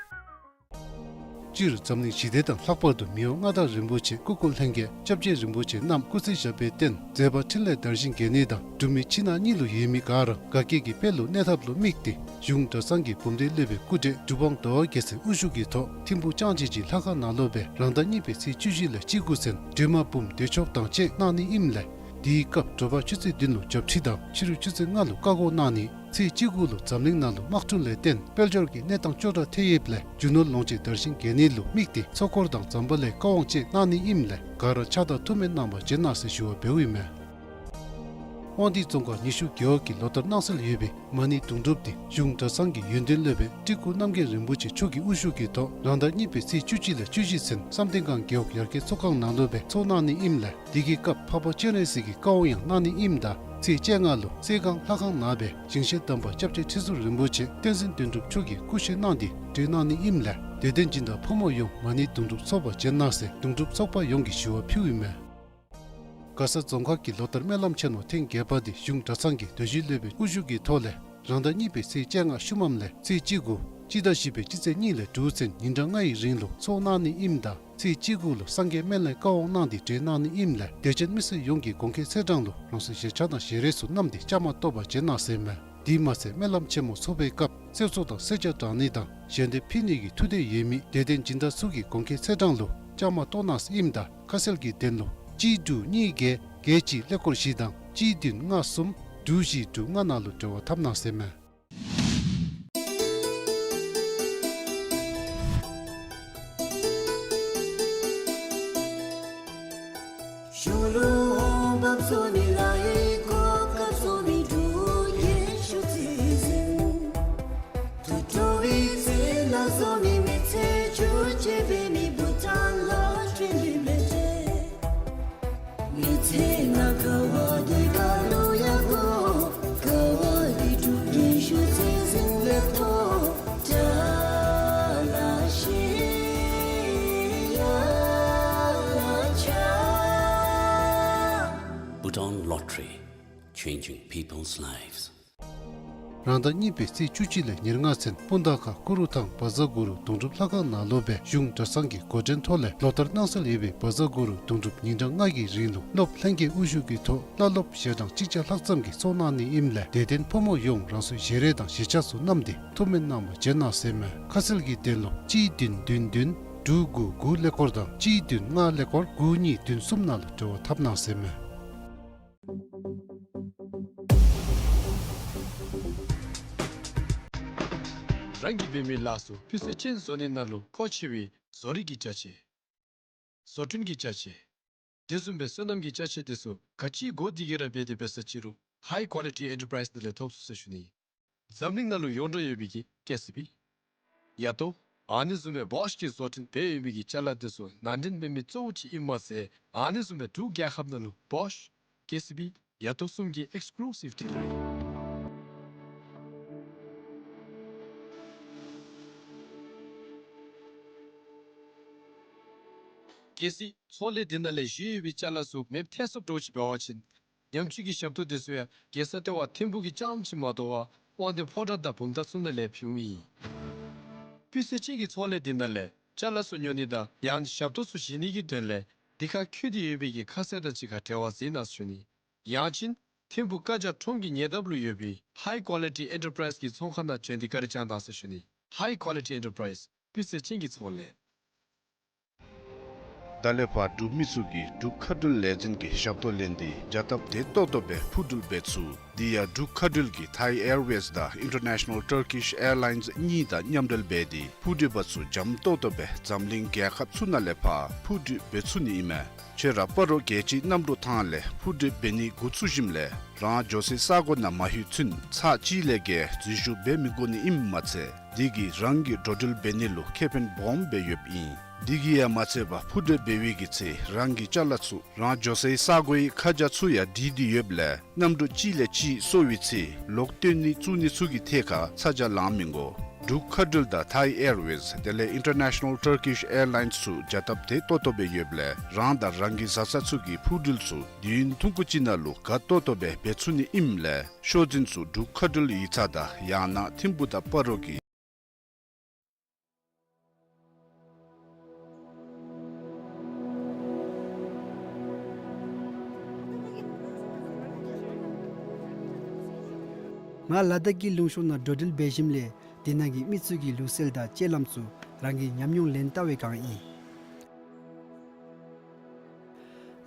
སྤྱིར་འཛམ་གླིང་ཞི་བདེ་དང་ལྷག་པར་དུ་མི་དབང་མངའ་བདག་རིན་པོ་ཆེ་སྐུ་འཁོར་ལྷན་རྒྱས་སྐྱབས་རྗེ་རིན་པོ་ཆེ་རྣམས་སྐུ་ཚེ་ཞབས་པད་བརྟན་མཛད་པ་འཕྲིན་ལས་དར་ཞིང་རྒྱས་ནི་དང་འབྲུག་མི་ཕྱི་ནང་གཉིས་ལུ་ཡོད་མི་ག་ར་དགའ་སྐྱིད་ཀྱི་དཔལ་ལུ་གནས་ཐབས་ལུ་དམིགས་ཏེ་གཞུང་གྲྭ་ཚང་གི་འབུམ་སྡེ་སློབ་དཔོན་སྐུ་བགྲེས་གྲུབ་དབང་ཟླ་བ་རྒྱལ་མཚན་དབུ་བཞུགས་ཀྱི་ཐོག་ཐིམ་ཕུ་ལྕང་སྤྱོད་ཀྱི་ལྷ་ཁང་ནང་ལུ་སྦེ་རང་ཟླ་གཉིས་པའི་ཚེས་བཅུ་བཞི་ལས་བཅུ་དགུ་ཚུན་སྒྲོལ་མ་འབུམ་བདེ་མཆོག་དང་བཅས་གནང་ནི་ཨིནམ་ལས་དེའི་སྐབས་དྲོ་པ་ཆུ་ཚོད་བདུན་ལུ་བྱབས་ཁྲི་དང་ཕྱི་རུ་ཆུ་ཚོད་ལྔ་ལུ་བཀའ་བསྒོ་གནང་ནི། ཚེས་བཅུ་དགུ་ལུ་འཛམ་གླིང་ནང་ལུ་དམག་འཁྲུག་ལས་བརྟེན་དཔལ་འབྱོར་གྱི་གནས་སྟངས་སྐྱོ་དྲགས་ཐལ་ཡོདཔ་ལས་རྒྱུ་ནོར་ལོངས་སྤྱོད་དར་ཞིང་རྒྱས་ནི་ལུ་དམིགས་ཏེ་ཚོགས་འཁོར་དང་ཛམ་བྷ་ལའི་བཀའ་དབང་བཅས་གནང་ནི་ཨིནམ་ལས་ག་ར་ཕྱག་དང་ཐུགས་སྨོན་གནང་བར་བྱོན་གནང་ཟེར་ཞུ་བ་འབདཝ་ཨིན་མས། དབང་འདུས་རྫོང་ཁག་ཉི་ཤུ་རྒེད་འོག་གི་ལོ་ལྟར་གནང་སྲོལ་ཡོད་པའི་མ་ཎི་དུང་སྒྲུབ་འདི་གཞུང་གྲྭ་ཚང་གི་ཡོན་ཏན་སློབ་དཔོན་སྤྲུལ་སྐུ་རྣམ་རྒྱལ་རིན་པོ་ཆེ་མཆོག་གི་དབུ་བཞུགས་ཀྱི་ཐོག་རང་ཟླ་གཉིས་པའི་ཚེས་བཅུ་གཅིག་ལས་བཅུ་བཞི་ཚུན་བསམ་གཏན་སྒང་རྒེད་འོག་ཡར་རྒྱས་ཚོགས་ཁང་ནང་ལུ་སྦེ་ཚོགས་གནང་ནི་ཨིནམ་ལས་དེ་གི་སྐབས་འཕགས་པ་སྤྱན་རས་གཟིགས་ཀྱི་བཀའ་དབང་ཡང་གནང་ནི་ཨིནམ་ད་ཚེས་བཅོ་ལྔ་ལུ་གསེར་སྒང་ལྷ་ཁང་ནང་སྦེ་ཞིང་གཤེགས་དམ་པ་སྐྱབས་རྗེ་ཁྲི་ཟུར་རིན་པོ་ཆེ་བསྟན་འཛིན་དོན་གྲུབ་མཆོག་གིས་སྐུ་གཤེགས་གནང་སྟེ་གྲོལ་གནང་ནི་ཨིནམ་ལས་དད་ལྡན་སྦྱིན་བདག་ཕོ་མོ་ཡོངས་མ་ཎི་དུང་སྒྲུབ་ཚོགས་པར་བྱོན་གནང་ཟེར་དུང་སྒྲུབ་ཚོགས་པ་ཡོངས་ཀྱིས་ཞུ་བ་ཕུལཝ་ཨིན་མས། མགར་ས་རྫོང་ཁག་གི་ལོ་ལྟར་སྨོན་ལམ་ཆེན་མོ་ཐེངས་བརྒྱད་པ་འདི་གཞུང་གྲྭ་ཚང་གི་དོན་གཅོད་སློབ་དཔོན་དབུ་བཞུགས་ཀྱི་ཐོག་ལས་རང་ཟླ་གཉིས་པའི་ཚེས་བཅོ་ལྔ་ཤུལ་མམ་ལས་ཚེས་བཅུ་དགུ་སྤྱི་ཟླ་བཞི་པའི་སྤྱི་ཚེས་གཉིས་ལས་དྲུག་ཚུན་ཉིན་གྲངས་ལྔ་ཡི་རིང་ལུ་ཚོགས་གནང་ནི་ཨིནམ་ད་ཚེས་བཅུ་དགུ་ལུ་སངས་རྒྱས་སྨན་བླའི་བཀའ་དབང་གནང་སྟེ་གྲོལ་གནང་ནི་ཨིནམ་ལས་དད་ཅན་མི་སེར་ཡོངས་ཀྱིས་དགོངས་འཁེལ་ཚེས་གྲངས་ལུ་རང་སོའི་ཞལ་ཆས་དང་ཞལ་རས་ཚུ་བསྣམས་ཏེ་བཅའ་མར་གཏོགས་པར་བྱོན་གནང་ཟེར་མས། དེ་མ་ཚད་སྨོན་ལམ་ཆེན་མོ་ཚོགས་པའི་སྐབས་གསེར་ཚོགས་དང་གསེར་ཇ་དྲང་ནི་དང་ཞལ་འདེབས་ཕུལ་ནི་གི་ཐུགས་འདོད་ཡོད་མི་དད་ལྡན་སྦྱིན་བདག་ཚུ་གིས་དགོངས་འཁེལ་ཚེས་གྲངས་ལུ་བཅའ་མར་གཏོགས་གནང་ཟེར་ཨིནམ་ད་ཁ་གསལ་གྱི་དོན་ལུ་གཅིག་དྲུག་གཉིས་བརྒྱད་བརྒྱད་གཅིག་ཀླད་ཀོར་བཞི་དང་གཅིག་བདུན་ལྔ་གསུམ་དྲུག་བཞི་དྲུག་ལྔ་ནང་ལུ་འབྲེལ་བ་འཐབ་གནང་ཟེར་མས། Bhutan Lottery, changing people's lives. རང་ཟླ་གཉིས་པའི་ཚེས་བཅུ་གཅིག་ལས་ཉེར་ལྔ་ཚུན་སྤུངས་ཐང་ཁ་ཀུ་རུ་ཐང་བཛྲ་གུ་རུ་དུང་སྒྲུབ་ལྷ་ཁང་ནང་ལུ་སྦེ་གཞུང་གྲྭ་ཚང་གི་འགོ་འདྲེན་ཐོག་ལས་ལོ་ལྟར་གནང་སྲོལ་ཡོད་པའི་བཛྲ་གུ་རུ་དུང་སྒྲུབ་ཉིན་གྲངས་ལྔ་གི་རིང་ལུ་སློབ་ལྷན་རྒྱས་དབུ་བཞུགས་ཀྱི་ཐོག་བླ་སློབ་ཞལ་གྲངས་གཅིག་བརྒྱ་ལྷག་ཙམ་གྱིས་ཚོགས་གནང་ནི་ཨིནམ་ལས་དད་ལྡན་ཕོ་མོ་ཡོངས་རང་སོའི་ཞལ་རས་དང་ཞལ་ཆས་ཚུ་བསྣམས་ཏེ་ཐུགས་སྨོན་གནང་བར་བྱོན་གནང་ཟེར་མས། ཁ་གསལ་གྱི་དོན་ལུ་གཅིག་བདུན་བདུན་བདུན་དྲུག་དགུ་དགུ་ཀླད་ཀོར་དང་གཅིག་བདུན་ལྔ་ཀླད་ཀོར་དགུ་གཉིས་བདུན་གསུམ་ནང་ལུ་འབྲེལ་བ་འཐབ་གནང་ཟེར་མས། རང་གིས་འབད་མི་ལཱ་ཚུ་སྤུས་ཚད་ཅན་བཟོ་ནི་ནང་ལུ་མཁོ་ཆེ་བའི་བཟོ་རིག་གི་ཅ་ཆས། བཟོ་སྐྲུན་གྱི་ཅ་ཆས། དེ་བཟུམ་སྦེ་སོ་ནམ་གྱི་ཅ་ཆས་དེ་ཚུ་ག་ཅི་དགོ་དེ་གི་ར་འབད་དེ་འབད་ས་ཅི་རུང་High Quality Enterprise ནང་ལས་ཐོབ་ཚུགས་ཟེར་ཞུ་ནི། འཛམ་གླིང་ནང་ལུ་ཡོངས་གྲགས་ཡོད་པའི་གི་ཀེ་སི་བི། ཡ་ཏོ། ཨ་ནི་བཟུམ་སྦེ་བོཤ་གིས་བཟོ་སྐྲུན་འབད་ཡོད་པའི་གི་ཅ་ལ་དེ་ཚུ་ནང་འདྲེན་འབད་མི་གཙོ་བོ་ཅིག་ཨིནམ་མ་ཚད་ཨ་ནི་བཟུམ་སྦེ་འབྲུག་རྒྱལ་ཁབ་ནང་ལུ་བོཤ་ཀེ་སི་བི་ཡ་ཏོ་གསུམ་གྱི་ཨེགསི་ཀུ་ལུ་སིབ་ཌི་ལར་ཨིན། གལ་སྲིད་ཚོང་ལས་འདི་ནང་ལས་བཞེས་ཡོད་པའི་ཅ་ལ་ཚུ་མེདཔ་ཐལ་སོངམ་འདྲཝ་ཅིག་འབད་བ་ཅིན་ཉམས་བཅོས་ཀྱི་ཞབས་ཏོག་དེ་ཚུ་ཡང་རྒྱལ་ས་ལྟེ་བ་ཐིམ་ཕུག་གི་རྐྱངམ་ཅིག་མ་དོ་བར་དབང་འདུས་ཕོ་བྲང་དང་བུམ་ཐང་ཚུ་ནང་ལས་ཕུལཝ་ཨིན། སྤུས་ཚད་ཅན་གྱི་ཚོང་ལས་འདི་ནང་ལས་ཅ་ལ་ཚུ་ཉོ་ནི་དང་ཡང་ཞབས་ཏོག་ཚུ་བཞེས་ནི་གི་དོན་ལས་འདི་ཁར་བཀོད་དེ་ཡོད་པའི་གི་ཁ་གསལ་དང་གཅིག་ཁར་འབྲེལ་བ་འཛིན་གནང་ཟེར་ཞུ་ནི། ཡང་ཅིན་ཐིམ་ཕུག་བཀའ་རྒྱ་ཁྲོམ་གྱི་ཉེ་འདབས་ལུ་ཡོད་པའི་High Quality Enterprise གི་ཚོང་ཁང་ནང་བྱོན་ཏེ་བཀའ་དྲིན་བསྐྱང་གནང་ཟེར་ཞུ་ནི། High Quality Enterprise སྤུས་ཚད་ཅན་གྱི་ཚོང་ལས། ད་ལས་ཕར་འབྲུག་མི་ཚུ་གིས་འབྲུག་མཁའ་འགྲུལ་ལས་འཛིན་གྱི་ཞབས་ཏོག་ལེན་ཏེ་བྱ་སྟབས་བདེ་ཏོག་ཏོ་སྦེ་འཕུར་འགྲུལ་འབད་ཚུགས། དེ་ཡང་འབྲུག་མཁའ་འགྲུལ་གྱིས་Thai Airways དང་International Turkish Airlines གཉིས་དང་མཉམ་འབྲེལ་འབད་དེ་འཕུར་འགྲུལ་པ་ཚུ་འཇམ་ཏོག་ཏོ་སྦེ་འཛམ་གླིང་རྒྱལ་ཁབ་ཚུ་ནང་ལས་ཕར་འཕུར་འགྲུལ་འབད་ཚུགས་ནི་ཨིན་མས། ཁྱོད་ར་སྤ་རོ་རྒྱལ་སྤྱིའི་གནམ་གྲུ་ཐང་ལས་འཕུར་འགྲུལ་འབད་ནི་འགོ་བཙུགས་ཞིནམ་ལས་རང་འགྱོ་སའི་ས་གོ་ནང་མ་ལྷོད་ཚུན་ཚར་གཅིག་ལས་བརྒལ་འཛུལ་ཞུགས་འབད་མི་དགོ་ནི་ཨིནམ་མ་ཚད་དེ་གིས་རང་གི་འགྲོ་འགྲུལ་འབད་ནི་ལུ་ཁེ་ཕན་སྦོམ་སྦེ་ཡོདཔ་ཨིན། དེ་གིས་ཡང་མ་ཚད་པར་འཕུར་འགྲུལ་འབད་བའི་གི་ཚེ་རང་གི་ཅ་ལ་ཚུ་རང་འགྱོ་སའི་ས་གོའི་ཁ་བྱང་ཚུ་ཡང་བྲིས་ཏེ་ཡོདཔ་ལས་གནམ་གྲུ་གཅིག་ལས་གཅིག་སོར་བའི་ཚེ་ལོག་བཏོན་ནི་བཙུགས་ནི་ཚུ་གི་ཐད་ཁར་ཚ་གྱང་ལང་མི་དགོ། འབྲུག་མཁའ་འགྲུལ་དང་Thai Airways དེ་ལས་International Turkish Airlines ཚུ་བྱ་སྟབས་བདེ་ཏོག་ཏོ་སྦེ་ཡོདཔ་ལས་རང་དང་རང་གི་བཟའ་ཚང་ཚུ་གི་འཕུར་འགྲུལ་ཚུ་དུས་ཡུན་ཐུང་ཀུ་ཅིག་ནང་ལུ་དགའ་ཏོག་ཏོ་སྦེ་འབད་ཚུགས་ནི་ཨིནམ་ལས་ཤོག་འཛིན་ཚུ་འབྲུག་མཁའ་འགྲུལ་ཡིག་ཚང་དང་ཡང་ན་ཐིམ་ཕུག་དང་སྤ་རོ་གི་ ང་ལ་དྭགས་ཀྱི་ལུང་ཕྱོགས་ནང་འགྲོ་འགྲུལ་འབད་ཞིནམ་ལས་དེ་ནང་གི་མི་ཚུ་གི་ལུགས་སྲོལ་དང་སྤྱོད་ལམ་ཚུ་རང་གི་ཉམས་མྱོང་ལེན་བལྟ་བའི་བསྒང་ཨིན།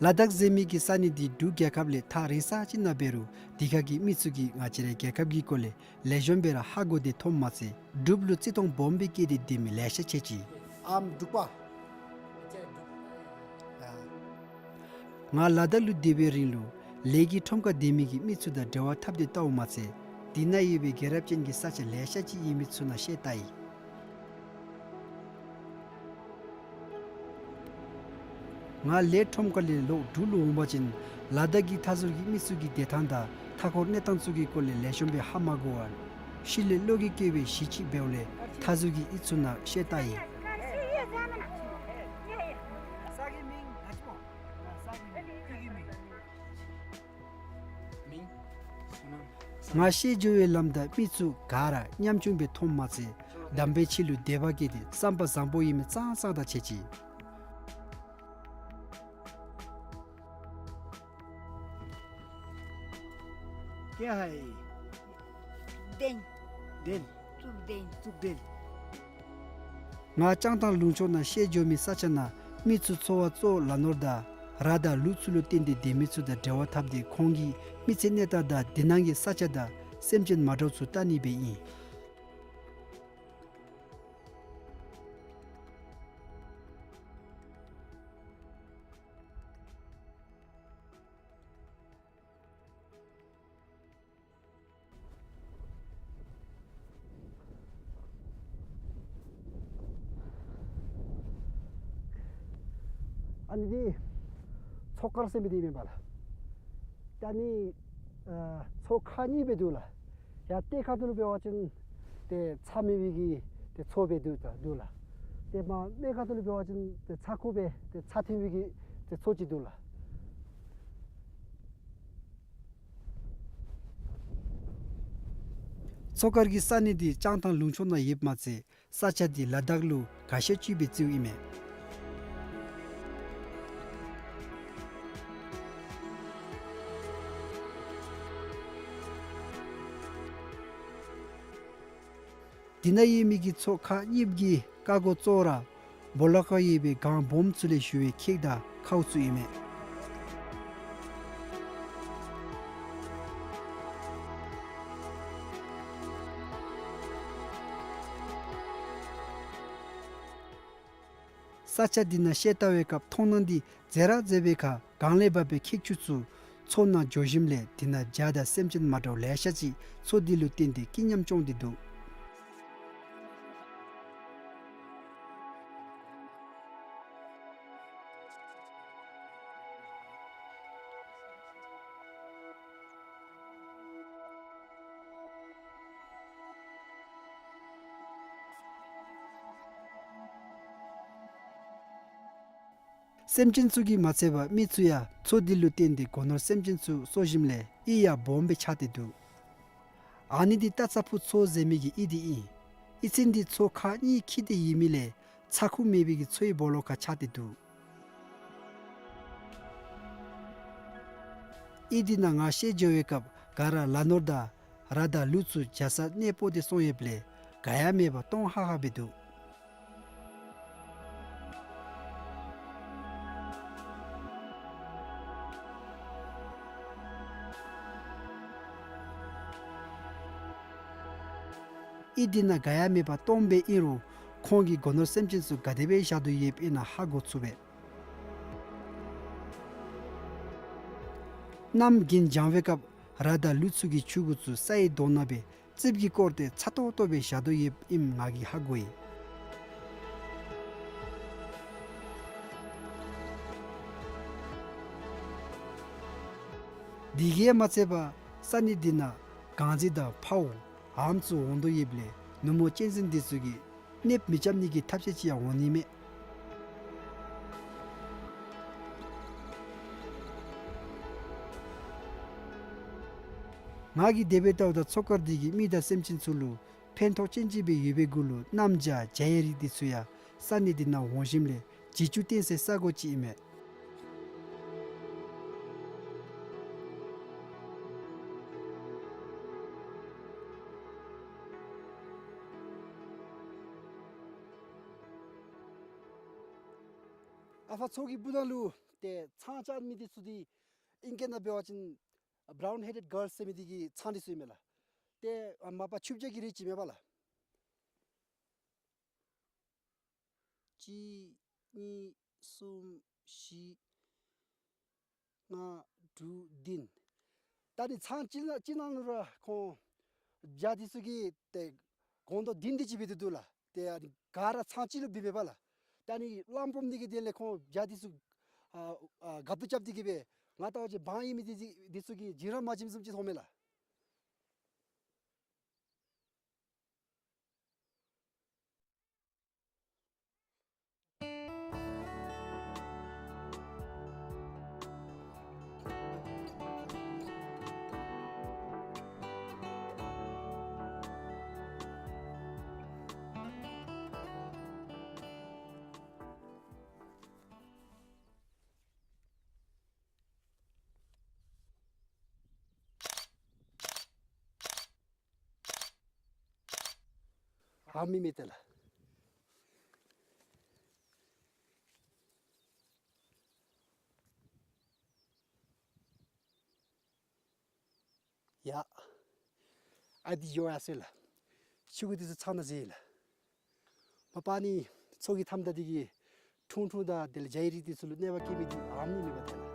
ལ་དྭགས་ཟེར་མི་གི་ས་གནས་འདི་འབྲུག་རྒྱལ་ཁབ་ལས་ཐག་རིང་ས་ཅིག་ནང་འབད་རུང་དེ་ཁར་གྱི་མི་ཚུ་གིས་ང་བཅས་རའི་རྒྱལ་ཁབ་ཀྱི་སྐོར་ལས་ལེགས་ཤོམ་སྦེ་ར་ཧ་གོ་སྟེ་མཐོངམ་མ་ཚད་འབྲུགཔ་ལུ་བརྩི་མཐོང་སྦོམ་སྦེ་བསྐྱེད་དེ་སྡོད་མི་ལེ་ཤ་ཅིག་ཨིན། ཨམ་འབྲུག་པ། ང་ལ་དྭགས་ལུ་སྡོད་པའི་རིང་ལུ་ལས་ཀྱི་ཁྲོམ་ཁར་སྡོད་མི་གི་མི་ཚུ་དང་འབྲེལ་བ་འཐབ་སྟེ་བལྟཝ་མ་ཚད་དེ་ནང་ཡོད་པའི་རྒྱལ་རབས་ཅན་གྱི་ས་ཆ་ལེ་ཤ་ཅིག་ཨིན་མི་ཚུ་ནང་བཤད་བལྟ་ཡི། ང་ལས་ཁྲོམ་ཁ་ལས་ལོག་འབྲུག་ལུ་འོང་པ་ཅིན་ལ་དྭགས་ཀྱི་མཐའ་ཟུར་གྱི་མི་ཚུ་གི་སྡོད་ཐངས་དང་མཐའ་འཁོར་གནས་སྟངས་ཚུ་གི་སྐོར་ལས་ལེགས་ཤོམ་སྦེ་ཧ་མ་གོ་བར་ཤུལ་ལས་བློ་གི་སྐྱོ་བའི་གཞི་ཅིག་འབདཝ་ལས་མཐའ་ཟུར་གྱི་ཨིད་ཚུ་ནང་བཤད་བལྟ་ཡི། ང་བཤད་འགྱོ་བའི་ལམ་དང་མི་ཚུ་ག་ར་ཉམ་ཆུང་སྦེ་མཐོངམ་མ་ཚད་དམ་པའི་ཆོས་ལུ་དད་པ་བསྐྱེད་དེ་བསམ་པ་བཟང་པོ་ཨིན་མི་ཙང་ཙང་དང་ཕྱད་ཅི། ཀྱེ་ཧའི། ལྡན། ལྡན། གཙུག་ལྡན། གཙུག་ལྡན། ང་ལྕང་ཐང་ལུང་ཕྱོགས་ནང་བཤལ་འགྱོ་མི་ས་ཆ་ནང་མི་ཚུ་འཚོ་བ་གཙོ་བོ་ལ་ནོར་དང་ར་དང་ལུག་ཚུ་ལུ་བརྟེན་ཏེ་སྡོད་མི་ཚུ་དང་འབྲེལ་བ་འཐབ་སྟེ་ཁོང་གི་མི་ཚེ་གནས་སྟངས་དང་དེ་ནང་གི་ས་ཆ་དང་སེམས་ཅན་མ་འདྲཝ་ཚུ་བལྟ་ནི་སྦེ་ཨིན། ཨ་ནི་འདི་མཚོ་དཀར་ཟེར་མི་འདི་ཨིན་པས་ལགས། ད་ཨ་ནི་ཨ་མཚོ་ཁག་གཉིས་སྦེ་འདུག་ལགས། ཡར་གཏེར་ཁ་ཐུག་ལུ་འབད་བ་ཅིན་ཏེ་ཚ་མེད་པའི་གི་ཏེ་མཚོ་སྦེ་འདུག་ད་འདུག་ལགས། ཏེ་མར་སྨད་ཁ་ཐུག་ལུ་འབད་བ་ཅིན་ཏེ་ཚ་ཁུ་སྦེ་ཏེ་ཚ་ཐིམ་པའི་གི་ཏེ་མཚོ་ཅིག་འདུག་ལགས། མཚོ་དཀར་གྱི་ས་གནས་འདི་ལྕང་ཐང་ལུང་ཕྱོགས་ནང་ཡོདཔ་མ་ཚད་ས་ཆ་འདི་ལ་དྭགས་ལུ་དགའ་ཤོས་ཅིག་སྦེ་བརྩིཝ་ཨིན་མས། འདི་ནང་ཡོད་མི་གི་མཚོ་ཁག་གཉིསཔ་གི་ཀ་གོ་གཙོ་བོ་ར་སྦོ་ལོགས་ཁར་ཡོད་པའི་སྒང་སྦོམ་ཚུ་ལས་ཞུ་བའི་ཁྱེགས་དང་ཁཝ་ཚུ་ཨིན་མས། ས་ཆ་འདི་ནང་བཤལ་བལྟ་བའི་སྐབས་མཐོང་སྣང་འདི་མཛེས་ར་མཛེས་པའི་ཁར་གངས་ལས་འབབ་པའི་ཁྱེགས་ཆུ་ཚུ་མཚོ་ནང་འགྱོ་ཞིནམ་ལས་དེ་ནང་བྱ་དང་སེམས་ཅན་མ་འདྲཝ་ལེ་ཤ་ཅིག་མཚོ་འདི་ལུ་བརྟེན་ཏེ་སྐྱིད་ཉམས་སྐྱོང་སྟེ་འདུག། སེམས་ཅན་ཚུ་གིས་མ་ཚད་པར་མི་ཚུ་ཡང་མཚོ་འདི་ལུ་བརྟེན་ཏེ་སྒོ་ནོར་སེམས་ཅན་ཚུ་གསོ་ཞིནམ་ལས་ཨིད་ཡང་སྦོམ་སྦེ་ཆགས་ཏེ་འདུག། ཨ་ནི་འདི་སྟག་ཚ་ཕུག་མཚོ་ཟེར་མི་གི་ཨིད་འདི་ཨིན། ཨིད་ཚན་འདི་མཚོ་ཁག་གཉིས་འཁྱིལ་ཏེ་ཡོད་མི་ལས་ཚ་ཁུ་མེད་པའི་གི་མཚོའི་སྦོ་ལོགས་ཁར་ཆགས་ཏེ་འདུག། ཨིད་འདི་ནང་ང་བཤལ་འགྱོ་བའི་སྐབས་ག་ར་ལ་ནོར་དང་ར་དང་ལུག་ཚུ་བྱ་ས་གནས་སྤོ་སྟེ་སོང་ཡོདཔ་ལས་ག་ཡང་མེད་པར་སྟོང་ཧ་ཧ་སྦེ་འདུག། ཨིད་འདི་ནང་ག་ཡང་མེད་པར་སྟོང་སྦེ་ཨིན་རུང་ཁོང་གིས་སྒོ་ནོར་སེམས་ཅན་ཚུ་ག་དེ་སྦེ་བཞག་དོ་ཡོདཔ་ཨིན་ན་ཧ་གོ་ཚུགས་པས། གནམ་དགུན་འགྱང་བའི་སྐབས་ར་དང་ལུག་ཚུ་གིས་ཆུ་གུ་ཚུ་སའི་གདོང་ནང་སྦེ་རྩིགཔ་གིས་བསྐོར་ཏེ་ཚ་ཏོག་ཏོ་སྦེ་བཞག་དོ་ཡོདཔ་ཨིནམ་ང་གིས་ཧ་གོ་ཡི། དེ་གིས་མ་ཚད་པར་ས་གནས་འདི་ནང་གངས་རྫི་དང་འཕརཝ་ཨམ་ཚུ་འོང་དོ་ཡོདཔ་ལས་ནུབ་མོ་གཅན་གཟན་འདི་ཚུ་གིས་གནོདཔ་མི་རྐྱབ་ནི་གི་ཐབས་ཤེས་ཅིག་ཡང་འོང་ནི་མས། ང་གིས་དེ་སྦེ་བལྟཝ་ད་མཚོ་དཀར་འདི་གིས་མི་དང་སེམས་ཅན་ཚུ་ལུ་ཕན་ཐོགས་ཅན་ཅིག་སྦེ་ཡོད་པའི་གུ་ལུ་གནམ་བྱཱར་བྱ་ཡི་རིགས་འདི་ཚུ་ཡང་ས་གནས་འདི་ནང་འོང་ཞིནམ་ལས་བྱི་ཅུང་བསྟེན་སའི་ས་གོ་ཅིག་ཨིན་མས། ཨ་ཕ་མཚོ་གི་སྦུག་ན་ལུ་ཏེ་ཚང་བཅའ་མི་འདི་ཚུ་འདི་ཨིང་སྐད་ནང་འབད་བ་ཅིན་brown headed girl ཟེར་མི་འདི་གི་ཚང་འདི་ཚུ་ཨིན་མས་ལགས། ཏེ་ཨ་མ་པ་ཆུ་བྱ་གི་རིགས་ཅིག་མས་པ་ལགས། གཅིག་གཉིས་གསུམ་བཞི་ལྔ་དྲུག་བདུན། ད་ནི་ཚང་གཅིག་ནང་གཅིག་ནང་ལུ་ར་ཁོང་བྱ་འདི་ཚུ་གིས་ཏེ་སྒོང་རྡོག་བདུན་དེ་ཅིག་སྦེ་སྡོད་དོ་ལགས། ཏེ་ཨ་ནི་ག་ར་ཚང་གཅིག་ལུ་སྦེ་འབད་བས་པ་ལགས། ད་ནི་གླང་སྦོམ་འདི་གིས་དེ་ལས་ཁོང་བྱ་འདི་ཚུ་ཨ་ཨ་རྒཔོ་རྐྱབ་སྟེ་གིས་སྦེ་ང་བལྟ་བ་ཅིན་འབངས་ཨིན་མི་འདི་འདི་ཚུ་གིས་བྱིན་ར་མ་བྱིནམ་བཟུམ་ཅིག་མཐོངམ་མས་ལགས། ཨ་མི་མེད་ཏེ་ལགས། ཡ། ཨ་འདི་འགྱོ་ཡར་སོ་ཡི་ལགས། ཆུ་གུ་འདི་ཚུ་ཚང་ནི་ཟེར་ཡི་ལགས། མ་པ་ནི་མཚོ་གི་མཐའམ་ད་འདི་གིས་ཁྲུང་ཁྲུང་དང་དེ་ལས་བྱའི་རིགས་འདི་ཚུ་ལུ་གནོད་པ་བཀལ་མི་འདི་ཨ་ནི་མེན་པ་ཏེ་ལགས།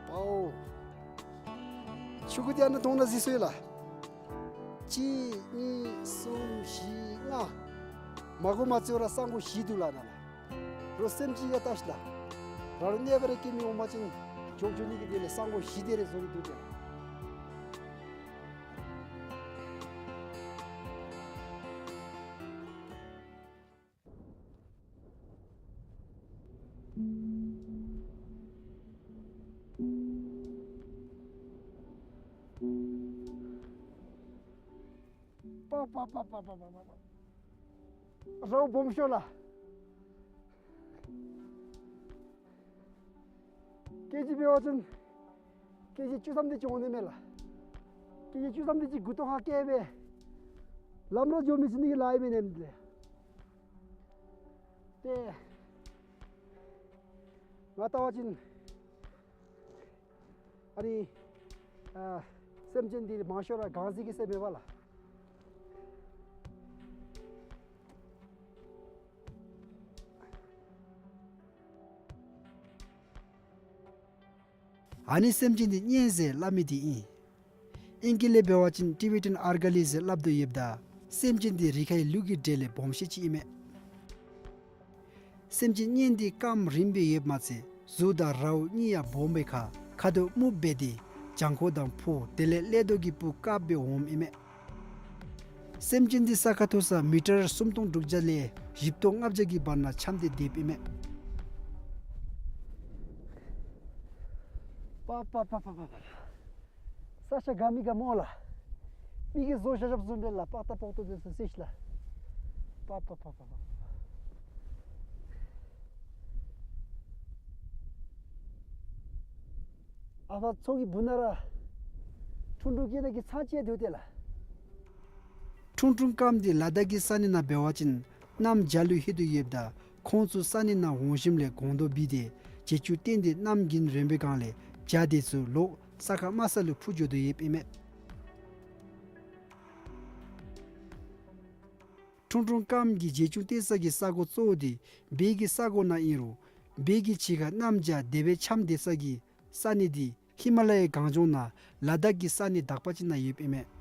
པའོ། ཆུ་གུ་འདི་ཨ་ནཱ་དོང་ནང་གཟིགས་སོ་ཡི་ལགས། གཅིག་གཉིས་གསུམ་བཞི་ལྔ། མ་གོ་མ་ཚོར་ར་ས་སྒོ་བཞི་འདུག་ལགས་ནཱ་ལགས། རོགས་སེམས་ཅན་ག་ལྟ་ཤིག་ལགས། རང་ལུ་གནོད་པ་རེ་བཀལ་མི་འོང་པ་ཅིན་འགྱོ་འགྱོ་ནི་གི་དེ་ལས་ས་སྒོ་བཞི་དེ་རེ་བཟོ་སྟེ་འདུག་ཏེ་ལགས། པ་པ་པ། རའུ་སྦོམ་ཤོས་ལགས། ཀེ་ཇི་འབད་བ་ཅིན་ཀེ་ཇི་བཅུ་ཐམ་དེ་ཅིག་འོང་ནི་མས་ལགས། ཀེ་ཇི་བཅུ་ཐམ་དེ་ཅིག་མགུ་ཏོ་ཁར་བཀལ་སྦེ་ལམ་ལུ་འགྱོ་མི་ཚུགས་ནི་གི་ལཱ་ཨིན་མས་ནཱ་ལགས། ཏེ་ང་བལྟ་བ་ཅིན་ཨ་ནི་ཨ་སེམས་ཅན་འདི་མང་ཤོས་ར་གང་ཟིག་གི་སེམས་མེད་པ་ལགས། ཨ་ནི་སེམས་ཅན་འདི་གཉན་ཟེར་སླབ་མི་འདི་ཨིན། ཨིང་སྐད་ལས་འབད་བ་ཅིན་Tibetan Argali ཟེར་སླབ་དོ་ཡོདཔ་ད་སེམས་ཅན་འདི་རི་ཁའི་ལུག་གི་གྲས་ལས་སྦོམ་ཤོས་ཅིག་ཨིན་མས། སེམས་ཅན་གཉན་འདི་རྐངམ་རིངམོ་སྦེ་ཡོདཔ་མ་ཚད་གཟུགས་དང་རའུ་གཉིས་ཡང་སྦོམ་པའི་ཁར་ཁ་དོག་སྨུགཔ་སྦེ་ཏེ་བྱང་ཁོག་དང་ཕོ་དེ་ལས་ཀླད་རྡོག་གི་སྤུ་དཀརཔོ་སྦེ་འོངམ་ཨིན་མས། སེམས་ཅན་འདི་ས་ཁ་མཐོ་ས་མི་ཊར་སུམ་སྟོང་དྲུག་བརྒྱ་ལས་བཞི་སྟོང་ལྔ་བརྒྱ་གི་བར་ན་འཁྱམས་ཏེ་སྡོདཔ་ཨིན་མས། པ་པ། ས་ཆ་དགའ་མི་དགའ་སྨོ་ལགས། མི་གིས་བཟོ་བཞག་བཞགཔ་བཟུམ་སྦེ་ལགས། པགས་ཏ་པོག་ཏོ་འདི་ཚུ་གཟིགས་ཤིག་ལགས། པ་པ། ཨ་ཕ་མཚོ་གི་སྦུག་ན་ར་ཁྲུང་ཁྲུང་སྐྱེ་ནི་གི་ཚང་ཅིག་ཡང་སྡོད་དེ་ལགས། ཁྲུང་ཁྲུང་སྐམ་འདི་ལ་དྭགས་ཀྱི་ས་གནས་ནང་འབད་བ་ཅིན་གནམ་བྱཱར་ལུ་ལྷོད་དོ་ཡོདཔ་ད་ཁོང་ཚུ་ས་གནས་ནང་འོང་ཞིནམ་ལས་སྒོང་རྡོག་བུད་དེ་བྱེ་ཆུ་བཏོན་ཏེ་གནམ་དགུན་རན་པའི་སྒང་ལས་བྱ་དེ་ཚུ་ལོག་ས་ཁ་དམའ་ས་ལུ་འཕུར་འགྱོ་དོ་ཡོདཔ་ཨིན་མས། ཁྲུང་ཁྲུང་སྐམ་གྱི་བྱེ་ཆུ་བཏོན་ས་གི་ས་གོ་གཙོ་བོ་དེ་བོད་ཀྱི་ས་གོ་ནང་ཨིན་རུང་བོད་ཀྱི་ཕྱི་ཁར་གནམ་བྱཱར་དེ་སྦེ་འཁྱམས་སྡོད་ས་གི་ས་གནས་འདི་ཧི་མ་ལ་ཡའི་གངས་ལྗོངས་ནང་ལ་དྭགས་ཀྱི་ས་གནས་དག་པ་ཅིག་ནང་ཡོདཔ་ཨིན་མས།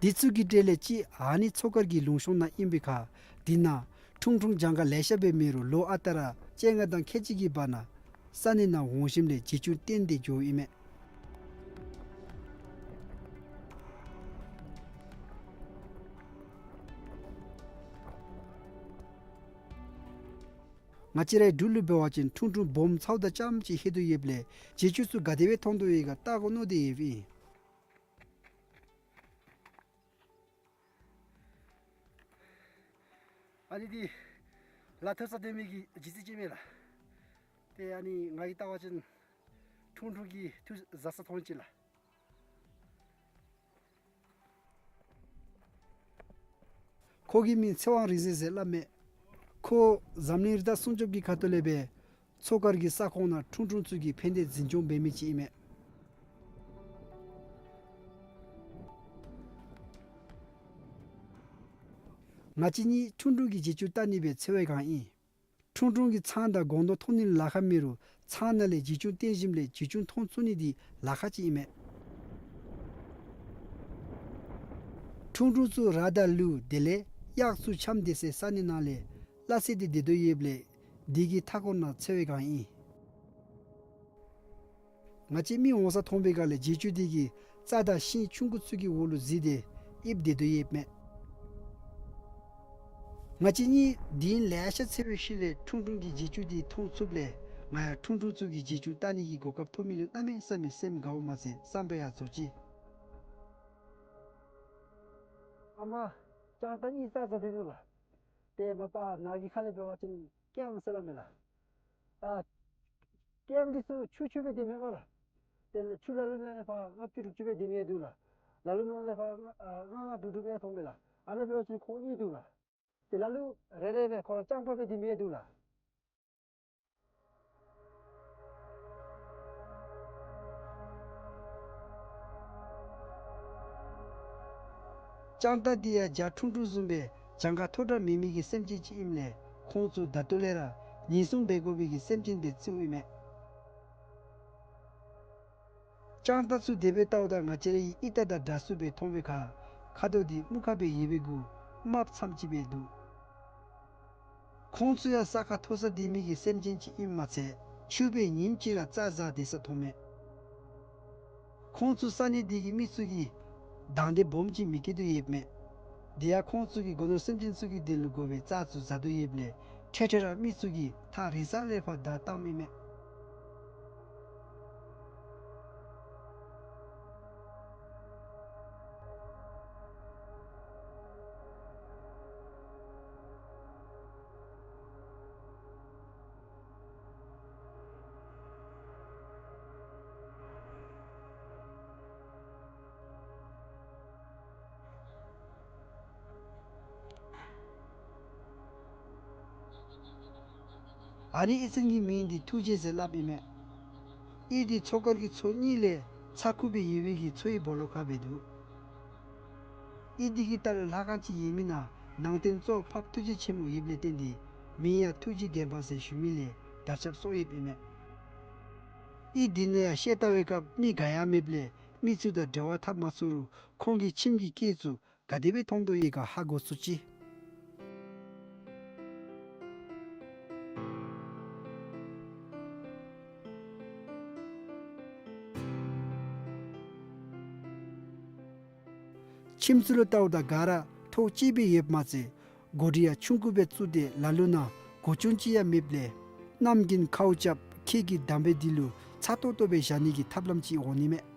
དེ་ཚུ་གི་གྲས་ལས་གཅིག་ཨ་ནི་མཚོ་དཀར་གྱི་ལུང་གཤོང་ནང་ཨིན་པའི་ཁར་དེ་ནང་ཁྲུང་ཁྲུང་གྱངས་ཁ་ལེ་ཤ་སྦེ་མེད་རུང་ལོ་ཨ་རྟག་ར་བཅོ་ལྔ་དང་ཁལ་གཅིག་གི་བར་ན་ས་གནས་ནང་འོང་ཞིནམ་ལས་བྱེ་ཆུ་བཏོན་ཏེ་འགྱོཝ་ཨིན་མས། ང་བཅས་རའི་འབྲུག་ལུ་འབད་བ་ཅིན་ཁྲུང་ཁྲུང་སྦོམ་ཚཝ་ད་ཙམ་ཅིག་ལྷོད་དོ་ཡོདཔ་ལས་བྱེ་ཆུ་ཚུ་ག་དེ་སྦེ་མཐོང་དོ་ཡོད་ག་བལྟ་དགོ་མནོ་སྟེ་ཡོདཔ་ཨིན། ཨ་ནི་འདི་ ལ་མཐོ་ས་སྡོད་མི་གི་ལྗིད་ཚད་ཅིག་མས་ལགས། ཏེ་ཨ་ནི་ང་གིས་བལྟ་བ་ཅིན་ཁྲུང་ཁྲུང་གིས་མཐུ་བཟའ་ས་མཐོང་ཅི་ལགས། ཁོ་གི་མིང་ཚེ་དབང་རིག་འཛིན་ཟེར་སླབ་མས། ཁོ་འཛམ་གླིང་རི་དྭགས་སྲུང་སྐྱོབ་ཀྱི་ཁ་ཐུག་ལས་སྦེ་མཚོ་དཀར་གྱི་ས་ཁོངས་ནང་ཁྲུང་ཁྲུང་ཚུ་གི་ཕན་བདེ་འཛིན་སྐྱོང་འབད་མི་ཅིག་ཨིན་མས། ང་བཅས་གཉིས་ཁྲུང་ཁྲུང་གི་བརྗེ་སྤྱོད་བལྟ་ནི་སྦེ་འཚོལ་བའི་སྒང་ཨིན། ཁྲུང་ཁྲུང་གིས་ཚང་དང་སྒོང་རྡོག་མཐོང་ནི་ལཱ་ཁག་མེད་རུང་ཚང་ནང་ལས་བརྗེ་སྤྱོད་བསྟན་ཞིནམ་ལས་བརྗེ་སྤྱོད་མཐོང་ཚུགས་ནི་འདི་ལཱ་ཁག་ཅིག་ཨིན་མས། ཁྲུང་ཁྲུང་ཚུ་ར་དང་ལུད་དེ་ལས་གཡག་ཚུ་འཁྱམས་སྡོད་སའི་ས་གནས་ནང་ལས་སླ་བསྲེ་སྟེ་སྡོད་དོ་ཡོདཔ་ལས་འདི་གི་མཐའ་འཁོར་ནང་འཚོལ་བའི་སྒང་ཨིན། ང་བཅས་མི་འོང་ས་མཐོང་པའི་སྒང་ལས་བརྗེ་སྤྱོད་འདི་གིས་རྩྭ་དང་ཤིང་ཆུང་ཀུ་ཚུ་གི་འོག་ལུ་གཟིགས་ཏེ་ཡིབ་སྡོད་དོ་ཡོདཔ་མས། ང་བཅས་གཉིས་དུས་ཡུན་ལེ་ཤ་འཚོལ་བའི་ཤུལ་ལས་ཁྲུང་ཁྲུང་གི་བརྗེ་སྤྱོད་འདི་མཐོང་ཚུགསཔ་ལས་ང་ཡང་ཁྲུང་ཁྲུང་ཚུ་གི་བརྗེ་སྤྱོད་བལྟ་ནི་གི་གོ་སྐབས་ཐོབ་མི་ལུ་གནམ་མེད་ས་མེད་སེམས་དགའཝ་མ་ཚད་བསམ་པ་ཡང་རྫོགས་ཅི། ཨ་མ་ཅང་ཏ་གཉིས་རྩྭ་བཟའ་སྡོད་ནུག་ལགས། ཏེ་མ་པ་ནཱ་གི་ཁ་ལས་འབད་བ་ཅིན་རྐྱང་ཟེར་སླབ་མས་ལགས། ཨ་རྐྱང་འདི་ཚུ་ཆུང་ཆུང་སྦེ་སྡོད་མི་མས་ལགས། ཏེ་ཆུ་ལ་ལུ་ནང་ལས་ཕར་ལྔ་བཅུ་དྲུག་ཅུ་སྦེ་སྡོད་མི་འདུག་ལགས། ལ་ལུ་ནང་ལས་ཕར་ཨ་ལྔ་ལྔ་དྲུག་དྲུག་སྦེ་མཐོང་པས་ལགས། ཨ་ནཱ་འབད་བ་ཅིན་ཁོང་གཉིས་འདུག་ལགས། ཏེ་ལ་ལུ་རེ་རེ་སྦེ་ཁོ་ར་རྐྱང་པ་སྦེ་སྡོད་མི་འདུག་ལགས། ཅང་ཏ་འདི་ཡང་བྱ་ཁྲུང་ཁྲུང་བཟུམ་སྦེ་གྱངས་ཁ་མཐོ་དྲགས་མེད་མི་གི་སེམས་ཅན་ཅིག་ཨིནམ་ལས་ཁོང་ཚུ་ད་ལྟོ་ལས་ར་ཉེན་སྲུང་འབད་དགོ་པའི་གི་སེམས་ཅན་སྦེ་བརྩིཝ་ཨིན་མས། ཅང་ཏ་ཚུ་དེ་སྦེ་བལྟཝ་ད་ང་བཅས་རའི་ཨིན་རྟ་དང་འདྲ་སུ་སྦེ་མཐོང་བའི་ཁར་ཁ་དོག་འདི་སྨུག་ཁ་སྦེ་ཡོད་པའི་གུ་དམརཔོ་ཙམ་ཅིག་སྦེ་འདུག། ཁོང་ཚུ་ཡང་ས་ཁར་མཐོ་སར་སྡོད་མི་གི་སེམས་ཅན་ཅིག་ཨིནམ་མ་ཚད་ཕྱུགཔོ་ཉིནམ་གཅིག་ར་རྩྭ་བཟའ་སྡོད་ས་མཐོང་མས། ཁོང་ཚུ་ས་གནས་འདི་གི་མི་ཚུ་གིས་དང་འདོད་སྦོམ་ཅིག་མི་བསྐྱེད་དོ་ཡོདཔ་མས། དེ་ཡང་ཁོང་ཚུ་གིས་སྒོ་ནོར་སེམས་ཅན་ཚུ་གི་དོན་ལུ་དགོ་པའི་རྩྭ་ཚུ་བཟའ་དོ་ཡོདཔ་ལས་འཕྲལ་འཕྲལ་ར་མི་ཚུ་གིས་ཐག་རིང་ས་ལས་ཕར་བདའ་བཏངམ་ཨིན་མས། ཨ་ནི་ཨིད་ཚན་གྱི་མིང་འདི་ཐུགས་རྗེ་ཟེར་སླབ་ཨིན་མས། ཨིད་འདི་མཚོ་དཀར་གྱི་མཚོ་གཉིས་ལས་ཚ་ཁུག་སྦེ་ཡོད་པའི་གི་མཚོའི་སྦོ་ལོགས་ཁར་སྦེ་འདུག། ཨིད་འདི་གི་ལྟག་ལུ་ལྷ་ཁང་ཅིག་ཡོད་མི་ནང་ནང་རྟེན་གཙོ་བོ་འཕགས་པ་ཐུགས་རྗེ་ཆེན་པོ་ཡོདཔ་ལས་བརྟེན་ཏེ་མིང་ཡང་ཐུགས་རྗེ་བདེན་པ་ཟེར་ཞུ་མི་ལས་དར་ཁྱབ་སོང་ཡོདཔ་ཨིན་མས། ཨིད་འདི་ནང་ཡང་ཤེལ་ལྟ་བའི་སྐབས་མི་ག་ཡང་མེདཔ་ལས་མི་ཚུ་དང་འབྲེལ་བ་འཐབ་མ་ཚུགས་རུང་ཁོང་གི་ཁྱིམ་གྱི་སྐད་ཚུ་ག་དེ་སྦེ་མཐོང་དོ་ཡོད་ག་ཧ་གོ་ཚུགས་ཅི། ཁྱིམ་ཚུ་ལུ་བལྟཝ་ད་ག་ར་ཐོག་གཅིག་སྦེ་ཡོདཔ་མ་ཚད་སྒོ་སྒྲིག་ཡང་ཆུང་ཀུ་སྦེ་བཙུགས་ཏེ་ལ་ལུ་ནང་སྒོ་ཅུང་ཅིག་ཡང་མེདཔ་ལས་གནམ་གིས་ཁཝ་རྐྱབ་ཁྱེགས་ཀྱིས་བསྡམས་པའི་འདི་ལུ་ཚ་ཏོག་ཏོ་སྦེ་བཞག་ནི་གི་ཐབས་ལམ་ཅིག་འོང་ནི་མས།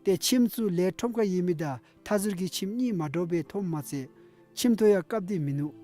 ཏེ་ཁྱིམ་ཚུ་ལས་ཁྲོམ་ཁར་ཡོད་མི་དང་མཐའ་ཟུར་གྱི་ཁྱིམ་གཉིས་མ་འདྲཝ་སྦེ་མཐོངམ་མ་ཚད་ཁྱིམ་ཐོག་ཡང་བཀབ་སྟེ་མིན་ནུག།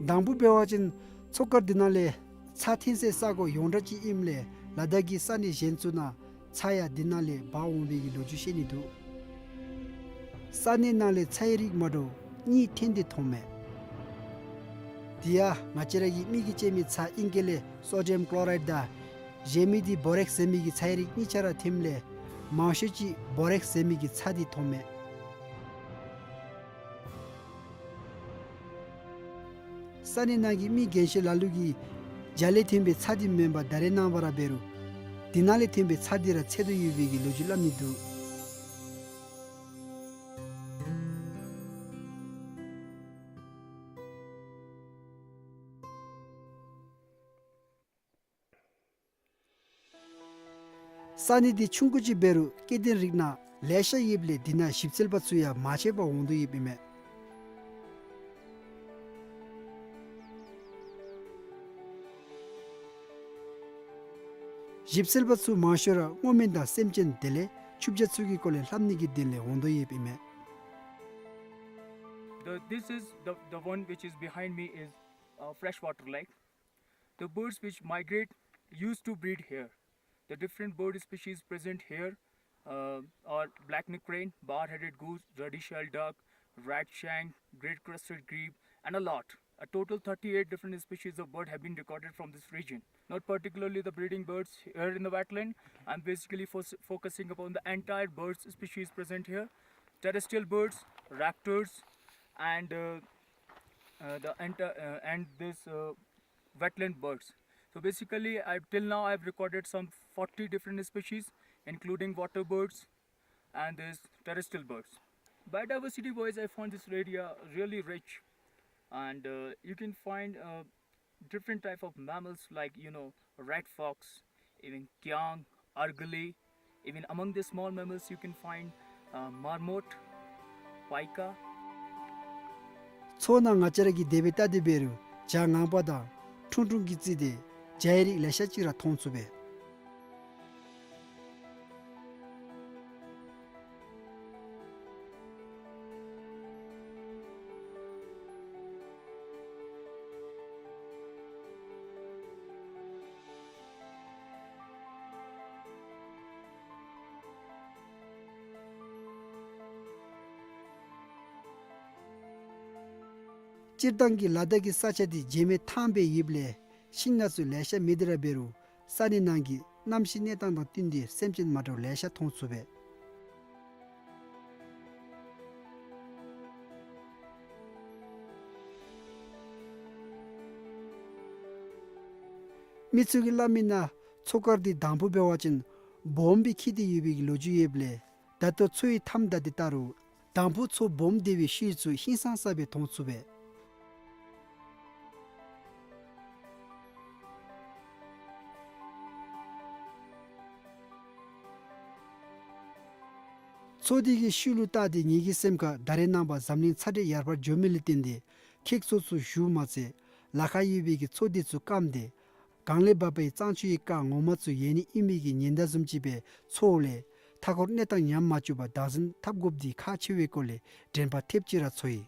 དང་པོ་འབད་བ་ཅིན་མཚོ་དཀར་འདི་ནང་ལས་ཚྭ་འཐེན་སའི་ས་གོ་ཡོངས་གྲགས་ཅིག་ཨིནམ་ལས་ལ་དྭགས་ཀྱི་ས་གནས་གཞན་ཚུ་ནང་ཚྭ་ཡང་འདི་ནང་ལས་འབག་འོང་བའི་གི་ལོ་རྒྱུས་བཤད་ནི་འདུག། ས་གནས་ནང་ལས་ཚྭའི་རིགས་མ་འདྲཝ་གཉིས་འཐེན་ཏེ་མཐོངམ་མས། དེ་ཡང་ང་བཅས་ར་གི་མིག་གིས་དཔྱད་མི་ཚྭ་ཨིང་སྐད་ལས་སོ་ཌི་ཡམ་ཀློ་རའིཌ་དང་གཞན་མི་འདི་བོ་རེགསི་ཟེར་མི་གི་ཚྭའི་རིགས་གཉིས་ཆ་ར་འཐེནམ་ལས་མང་ཤོས་ཅིག་བོ་རེགསི་ཟེར་མི་གི་ཚྭ་འདི་མཐོངམ་མས། ས་གནས་ནང་གི་མི་རྒན་ཤོས་ལ་ལུ་གིས་བྱག་ལས་ཐོན་པའི་ཚྭ་འདི་མེན་པར་ད་རེས་ནངས་པ་ར་འབད་རུང་དེ་ནང་ལས་ཐོན་པའི་ཚྭ་འདི་ར་ཚོད་ལྟ་ཡོད་པའི་གི་ལོ་རྒྱུས་སླབ་ནི་འདུག། ས་གནས་འདི་ཆུང་ཀུ་ཅིག་འབད་རུང་སྐྱེ་ལྡན་རིགས་སྣ་ལེ་ཤ་ཡོདཔ་ལས་འདི་ནང་ཞིབ་འཚོལ་པ་ཚུ་ཡང་མ་ཆད་པར་འོང་དོ་ཡོདཔ་ཨིན་མས། ཞིབ་འཚོལ་པ་ཚུ་མང་ཤོས་ར་སྔོ་སྨན་དང་སེམས་ཅན་དེ་ལས་ཆུ་བྱ་ཚུ་གི་སྐོར་ལས་ལྷབ་ནི་གི་དོན་ལས་འོང་དོ་ཡོདཔ་ཨིན་མས། The, this is the, the one which is behind me is a freshwater lake. The birds which migrate used to breed here. The different bird species present here, uh, are black-necked crane, bar-headed goose, ruddy-shelled duck, red shank, great crested grebe, and a lot. A total thirty-eight different species of bird have been recorded from this region. Not particularly the breeding birds here in the wetland. I'm basically fo-, focusing upon the entire birds species present here. Terrestrial birds, raptors, and, uh, uh, the enter-, uh, and this, uh, wetland birds. So basically, I, till now I've recorded some forty different species, including water birds and these terrestrial birds. Biodiversity wise, I found this area really rich, and, uh, you can find, uh, different type of mammals like, you know, red fox, even kiang, argali, even among the small mammals you can find, uh, marmot, pika. མཚོ་ནང་ང་བཅས་ར་གིས་དེ་སྦེ་བལྟ་སྟེ་འབད་རུང་བྱག་ངང་པ་དང་ཁྲུང་ཁྲུང་གིས་བརྩིས་ཏེ་བྱའི་རིགས་ལེ་ཤ་ཅིག་ར་མཐོང་ཚུགས་པས། སྤྱིར་བཏང་གི་ལ་དྭགས་ཀྱི་ས་ཆ་འདི་བྱེ་མའི་ཐང་སྦེ་ཡོདཔ་ལས་ཤིང་སྣ་ཚུ་ལེ་ཤ་མེད་དེ་ར་འབད་རུང་ས་གནས་ནང་གི་གནམ་གཤིས་གནས་སྟངས་དང་བསྟུན་ཏེ་སེམས་ཅན་མ་འདྲཝ་ལེ་ཤ་མཐོང་ཚུགས་པས། མི་ཚུ་གིས་སླབ་མི་ནང་མཚོ་དཀར་འདི་དང་ཕུ་འབད་བ་ཅིན་སྦོམ་སྦེ་འཁྱིལ་ཏེ་ཡོད་པའི་གི་ལོ་རྒྱུས་ཡོདཔ་ལས་ད་ལྟོ་མཚོ་ཡི་མཐའམ་བདའ་སྟེ་བལྟ་རུང་དང་ཕུ་མཚོ་སྦོམ་སྡེ་བའི་ཤུལ་ཚུ་ཧིང་སངས་ས་སྦེ་མཐོང་ཚུགས་པས། མཚོ་འདི་གི་ཤུལ་ལུ་བལྟ་སྟེ་ངེ་གི་སེམས་ཁར་ད་རེས་ནངས་པ་འཛམ་གླིང་ཚ་དྲོད་ཡར་འཕར་འགྱོ་མི་ལུ་བརྟེན་ཏེ་ཁྱེགས་ཚོགས་ཚུ་ཞུ་མ་ཚད་ལ་ཁར་ཡོད་པའི་གི་མཚོ་འདི་ཚུ་སྐམ་སྟེ་གངས་ལས་འབབ་པའི་གཙང་ཆུ་ཡི་རྐང་ངོ་མ་ཚུ་ཡལ་ནི་ཨིན་མི་གི་ཉེན་བརྡ་བཟུམ་ཅིག་སྦེ་ཚོར་ལས་མཐའ་འཁོར་གནས་སྟངས་ཉམས་མ་བཅུག་པར་བདག་འཛིན་འཐབ་དགོཔ་འདི་ཁག་ཆེ་བའི་སྐོར་ལས་དྲན་པ་ཐེབས་ཅིག་ར་ཚོར་ཡི།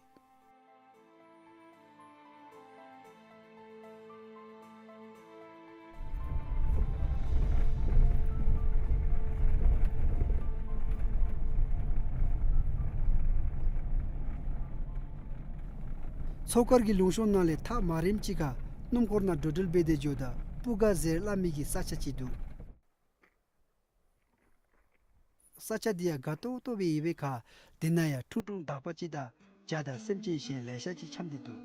མཚོ་དཀར་གྱི་ལུང་གཤོང་ནང་ལས་ཐག་མ་རིངམ་ཅིག་ཁར་སྣུམ་འཁོར་ནང་འགྲོ་འགྲུལ་འབད་དེ་འགྱོཝ་ད་སྤུ་ག་ཟེར་སླབ་མི་གི་ས་ཆ་ཅིག་འདུག། ས་ཆ་འདི་ཡང་དགའ་ཏོག་ཏོ་སྦེ་ཡོད་པའི་ཁར་དེ་ནང་ཡང་ཁྲུང་ཁྲུང་དག་པ་ཅིག་དང་བྱ་དང་སེམས་ཅན་གཞན་ལེ་ཤ་ཅིག་འཁྱམས་ཏེ་འདུག།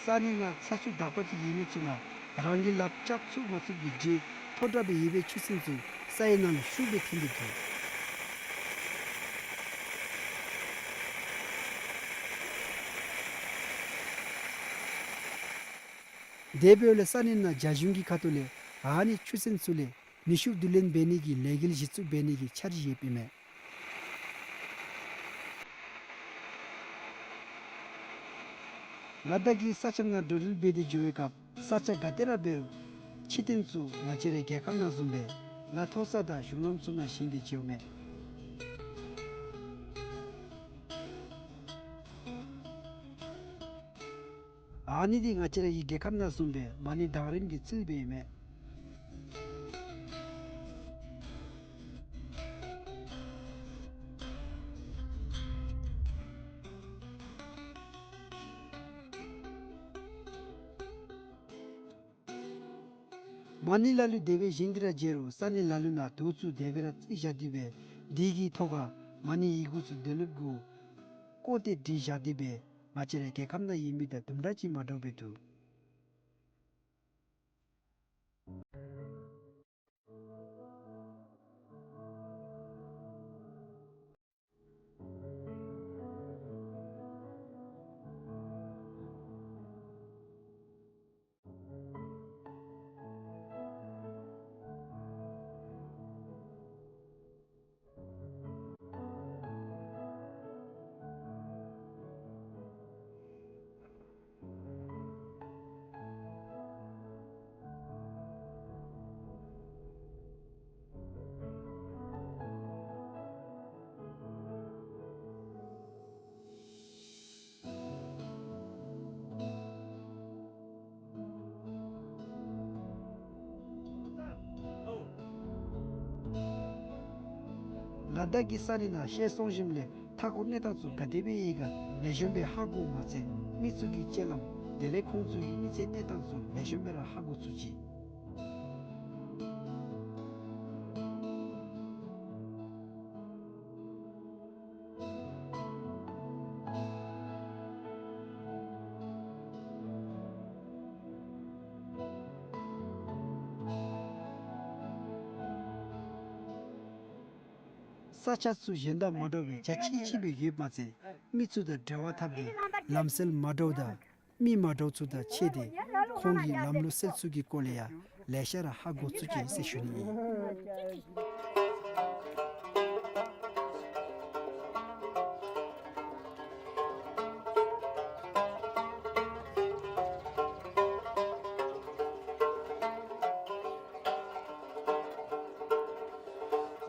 ས་གནས་ནང་ས་ཆུ་དག་པ་ཅིག་ཡོད་མི་ཚུ་ནང་རང་གི་ལགཔ་རྐྱབ་ཚུགས་མ་ཚུགས་ཀྱི་འདྲེ་མཐོ་དྲགས་སྦེ་ཡོད་པའི་ཆུ་སྲིན་ཚུ་ས་ཡི་ནང་ལུ་ཤུགས་སྦེ་ཐོན་ཏེ་འདུག། དེ་འབདཝ་ལས་ས་གནས་ནང་རྒྱ་གཞུང་གི་ཁ་ཐུག་ལས་ཨ་ནི་ཆུ་སྲིན་ཚུ་ལས་ནུས་ཤུགས་བསྡུ་ལེན་འབད་ནི་གི་ལས་འགུལ་གཞི་བཙུགས་འབད་ནི་གི་འཆར་གཞི་ཡོདཔ་ཨིན་མས། ལ་དྭགས་ཀྱི་ས་ཆ་ནང་འགྲོ་འགྲུལ་འབད་དེ་འགྱོ་བའི་སྐབས་ས་ཆ་ག་ཏེ་ར་འབད་རུང་ཕྱི་རྟེན་ཚུ་ང་བཅས་རའི་རྒྱལ་ཁབ་ནང་བཟུམ་སྦེ་ང་མཐོ་ས་དང་གཞུང་ལམ་ཚུ་ནང་བཞེངས་ཏེ་བྱོནམ་མས། ཨ་ནི་འདི་ང་བཅས་རའི་རྒྱལ་ཁབ་ནང་བཟུམ་སྦེ་མ་ཎི་གདང་རིམ་གྱི་རྩིས་སྦེ་ཨིན་མས། མ་ཎི་ལ་ལུ་དེ་སྦེ་བཞེངས་ཏེ་ར་མཇལ་རུང་ས་གནས་ལ་ལུ་ནང་དུག་ཚུ་དེ་སྦེ་ར་བརྩིགས་བཞག་སྟེ་སྦེ་དེ་གི་ཐོག་ཁར་མ་ཎི་ཡི་གུ་ཚུ་དེ་ལུ་གུ་བརྐོ་སྟེ་བྲིས་བཞག་སྟེ་སྦེ་ང་བཅས་རའི་རྒྱལ་ཁབ་ནང་ཡོད་མི་དང་དུམ་གྲ་ཅིག་མ་འདྲཝ་སྦེ་འདུག། ལ་དྭགས་ཀྱི་ས་གནས་ནང་ཤར་སོང་ཞིནམ་ལས་མཐའ་འཁོར་གནས་སྟངས་ཚུ་ག་དེ་སྦེ་ཡོད་ག་ལེགས་ཤོམ་སྦེ་ཧ་གོཝ་མ་ཚད་མི་ཚུ་གི་སྤྱོད་ལམ་དེ་ལས་ཁོང་ཚུ་གི་མི་ཚེ་གནས་སྟངས་ཚུ་ལེགས་ཤོམ་སྦེ་ར་ཧ་གོ་ཚུགས་ཅི། ས་ཆ་ཚུ་གཞན་དང་མ་འདྲ་བའི་རྒྱ་ཆེ་ཆེ་སྦེ་ཡོདཔ་མ་ཚད་མི་ཚུ་དང་འབྲེལ་བ་འཐབ་སྟེ་ལམ་སྲོལ་མ་འདྲཝ་དང་མི་མ་འདྲཝ་ཚུ་དང་ཕྱད་དེ་ཁོང་གི་ལམ་ལུགས་སྲོལ་ཚུ་གི་སྐོར་ལས་ཡང་ལེ་ཤ་ར་ཧ་གོ་ཚུགས་ཅི་ཟེར་ཞུ་ནི་ཨིན།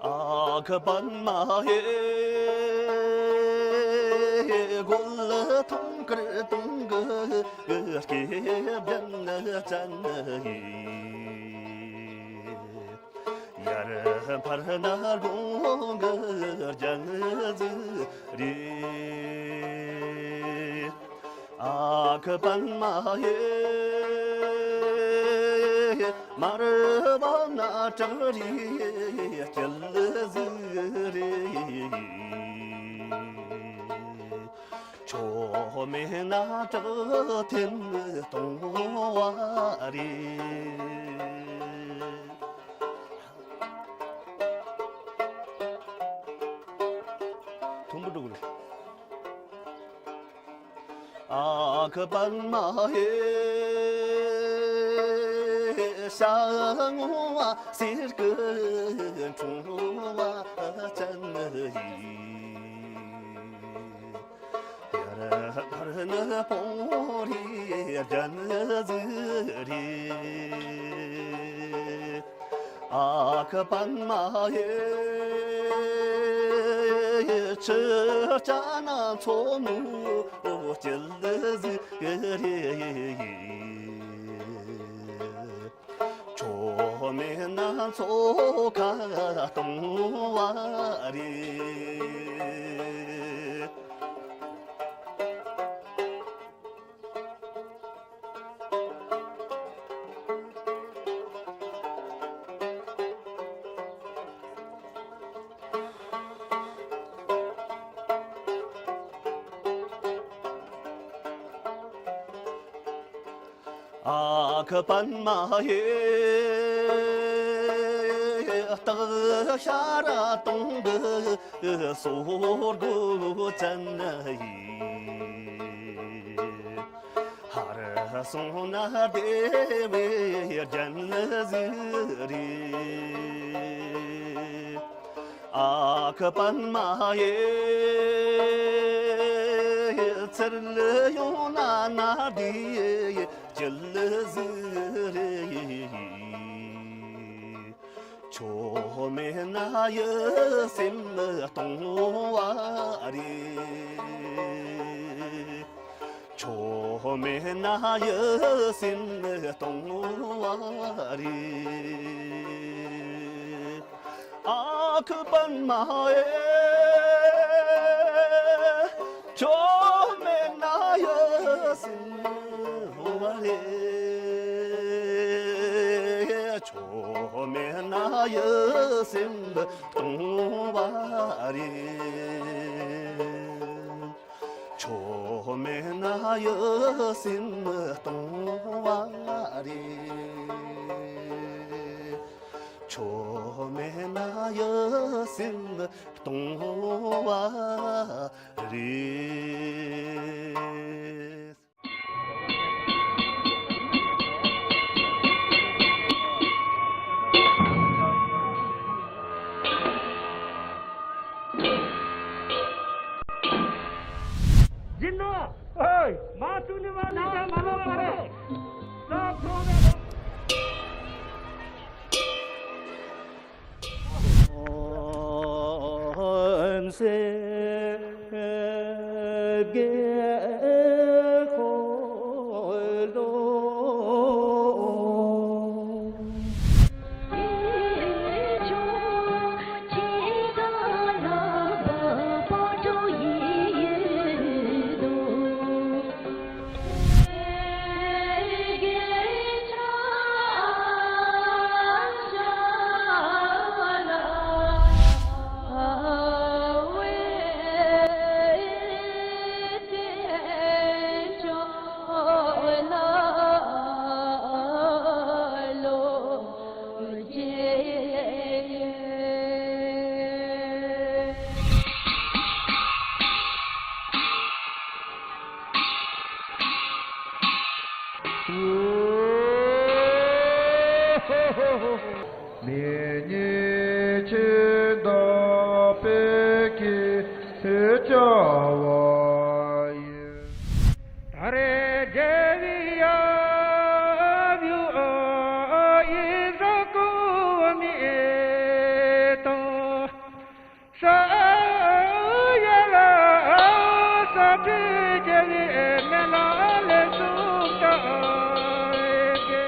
ཨ་ཁུ་པདྨ་ཧེ། གོ་ལ་ཐང་དཀར་དུང་གི་སྐེད་པ་ན་ཅན་ཡི། ཡར་འཕར་ན་དགུང་གི་རྒྱ་མཚོ་རེད། ཨ་ཁུ་པདྨ་ཧེ། མར་བབས་ན་བྲག་རི་སྐྱིད་ཟིག་རེད། ཆོས་མེད་ན་བྲག་ཐེམ་སྟོང་བ་རེད། ཐུམ་བུ་འགྲོ་གི་རེད། ཨ་ཁུ་པདྨ་ཧེ། ཤ་སྔོ་བ་གསེར་གྱི་འཁྲུངས་པ་ཅན་ཡིན། ཡར་འཕར་ན་སྤང་རི་རྒྱ་མཚོ་རེད། ཨ་ཁུ་པདྨ་ཧེ། ཆུ་རྐྱལ་ན་མཚོ་མོ་སྐྱིད་ཟིག་རེད། ཆོས་མེད་ན་མཚོ་ཁ་སྟོང་བ་རེད། ཨ་ཁུ་པདྨ་ཧེ། སྟག་ཤར་སྟོང་གི་སོར་གོ་ཅན་ཡིན། ཧར་སོང་ན་བདེ་བའི་རྒྱ་མཚོ་རེད། ཨ་ཁུ་པདྨ་ཧེ། ཚུར་ལ་ཡོང་ན་ན་བདེ་སྐྱིད་ཟིག་རེད། ཆོས་མེད་ན་ཡིད་སེམས་སྟོང་བ་རེད། ཆོས་མེད་ན་ཡིད་སེམས་སྟོང་བ་རེད། ཨ་ཁུ་པདྨ་ཧེ། ཆོས་མེད་ན་ཡིད་སེམས་སྟོང་བ་རེད། ཡང་སེམས་སྟོང་པ་རེད། ཆོས་མེད་ན་ཡང་སེམས་སྟོང་པ་རེད། ཆོས་མེད་ན་ཡང་སེམས་སྟོང་པ་རེད། སྦྱིན་ནོ། ཨོའི། མ་བཙུགས་ནི་མ་ནི་མ་ལོག་པ་རེད། ས་ཁོ་རེད། མེ་ཉེས་ཆེན་དག་པའི་སྐད་ཀྱང་བ་ཡི། ད་རེས་རྒྱལ་བའི་ཡབ་ཡུམ་ཨི་ཟོ་ཀུ་མི་ཏོ། ས་ཡ་ལ་ས་ཏི་རྒྱལ་བའི་མེ་ལ་ལས་སུམ་ཀ་ཨེ་གེ།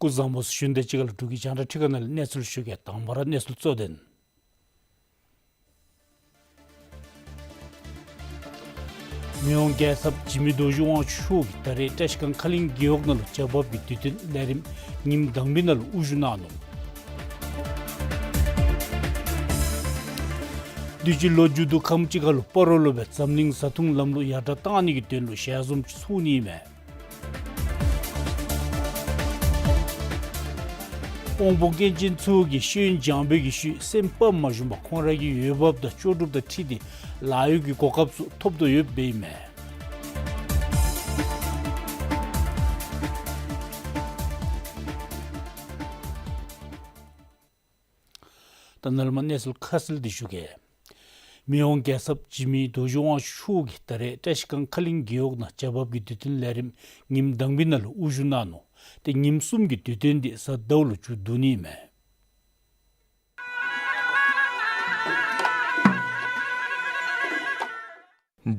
སྐུ་གཟུགས་བཟང་པོ་ཟེར་ཞུ་ནི་དང་གཅིག་ཁར་ལུ་འབྲུག་གི་རྒྱང་བསྒྲགས་ཁྲི་ཁང་ནང་ལས་གནས་ཚུལ་ཞུ་གེ། དང་པ་ར་གནས་ཚུལ་གཙོ་དོན། མི་དབང་རྒྱལ་ཚབ་འཇིགས་མེད་རྡོ་རྗེ་དབང་ཕྱུག་གིས་ད་རེས་བཀྲིས་སྒང་ཁ་གླིང་རྒེད་འོག་ནང་ལུ་རྒྱ་བབས་ཀྱི་དུས་སྟོན་ལས་རིམ་ཉིནམ་དང་པའི་ནང་ལུ་དབུ་བཞུགས་གནང་ནུག། དུས་ཅི་ལོ་མཇུག་བསྡུ་ཁམས་ཅིག་ཁར་ལུ་སྤ་རོ་ལུ་སྦེ་འཛམ་གླིང་བཟའ་འཐུང་ལམ་ལུགས་ཡར་དྲག་གཏང་ནི་གི་དོན་ལུ་ཞལ་འཛོམས་ཅིག་ཚོགས་ནི་མས། དབང་པོ་སྐྱོན་ཅན་ཚུ་གིས་ཤེས་ཡོན་སྦྱང་བའི་གི་ཤུལ་སེམས་དཔའ་མ་ཞུམ་པར་ཁོང་ར་གི་འོས་འབབ་དང་ལྕོགས་གྲུབ་དང་འཁྲིལ་ཏེ་ལཱ་གཡོག་གི་གོ་སྐབས་ཚུ་ཐོབ་དོ་ཡོདཔ་ཨིན་མས། ད་ནཱ་ལས་མར་གནས་ཚུལ་ཁ་གསལ་འདི་ཞུ་གེ། མི་དབང་རྒྱལ་ཚབ་འཇིགས་མེད་རྡོ་རྗེ་དབང་ཕྱུག་གིས་ད་རེས་བཀྲིས་སྒང་ཁ་གླིང་རྒེད་འོག་ནང་རྒྱ་བབས་ཀྱི་དུས་སྟོན་ལས་རིམ་ཉིནམ་དང་པའི་ནང་ལུ་དབུ་བཞུགས་གནང་ནུག། ཏེ་ཉིནམ་གསུམ་གྱི་དུས་སྟོན་འདི་གཟའ་ཟླཝ་ལུ་མཇུག་བསྡུ་ནི་མས།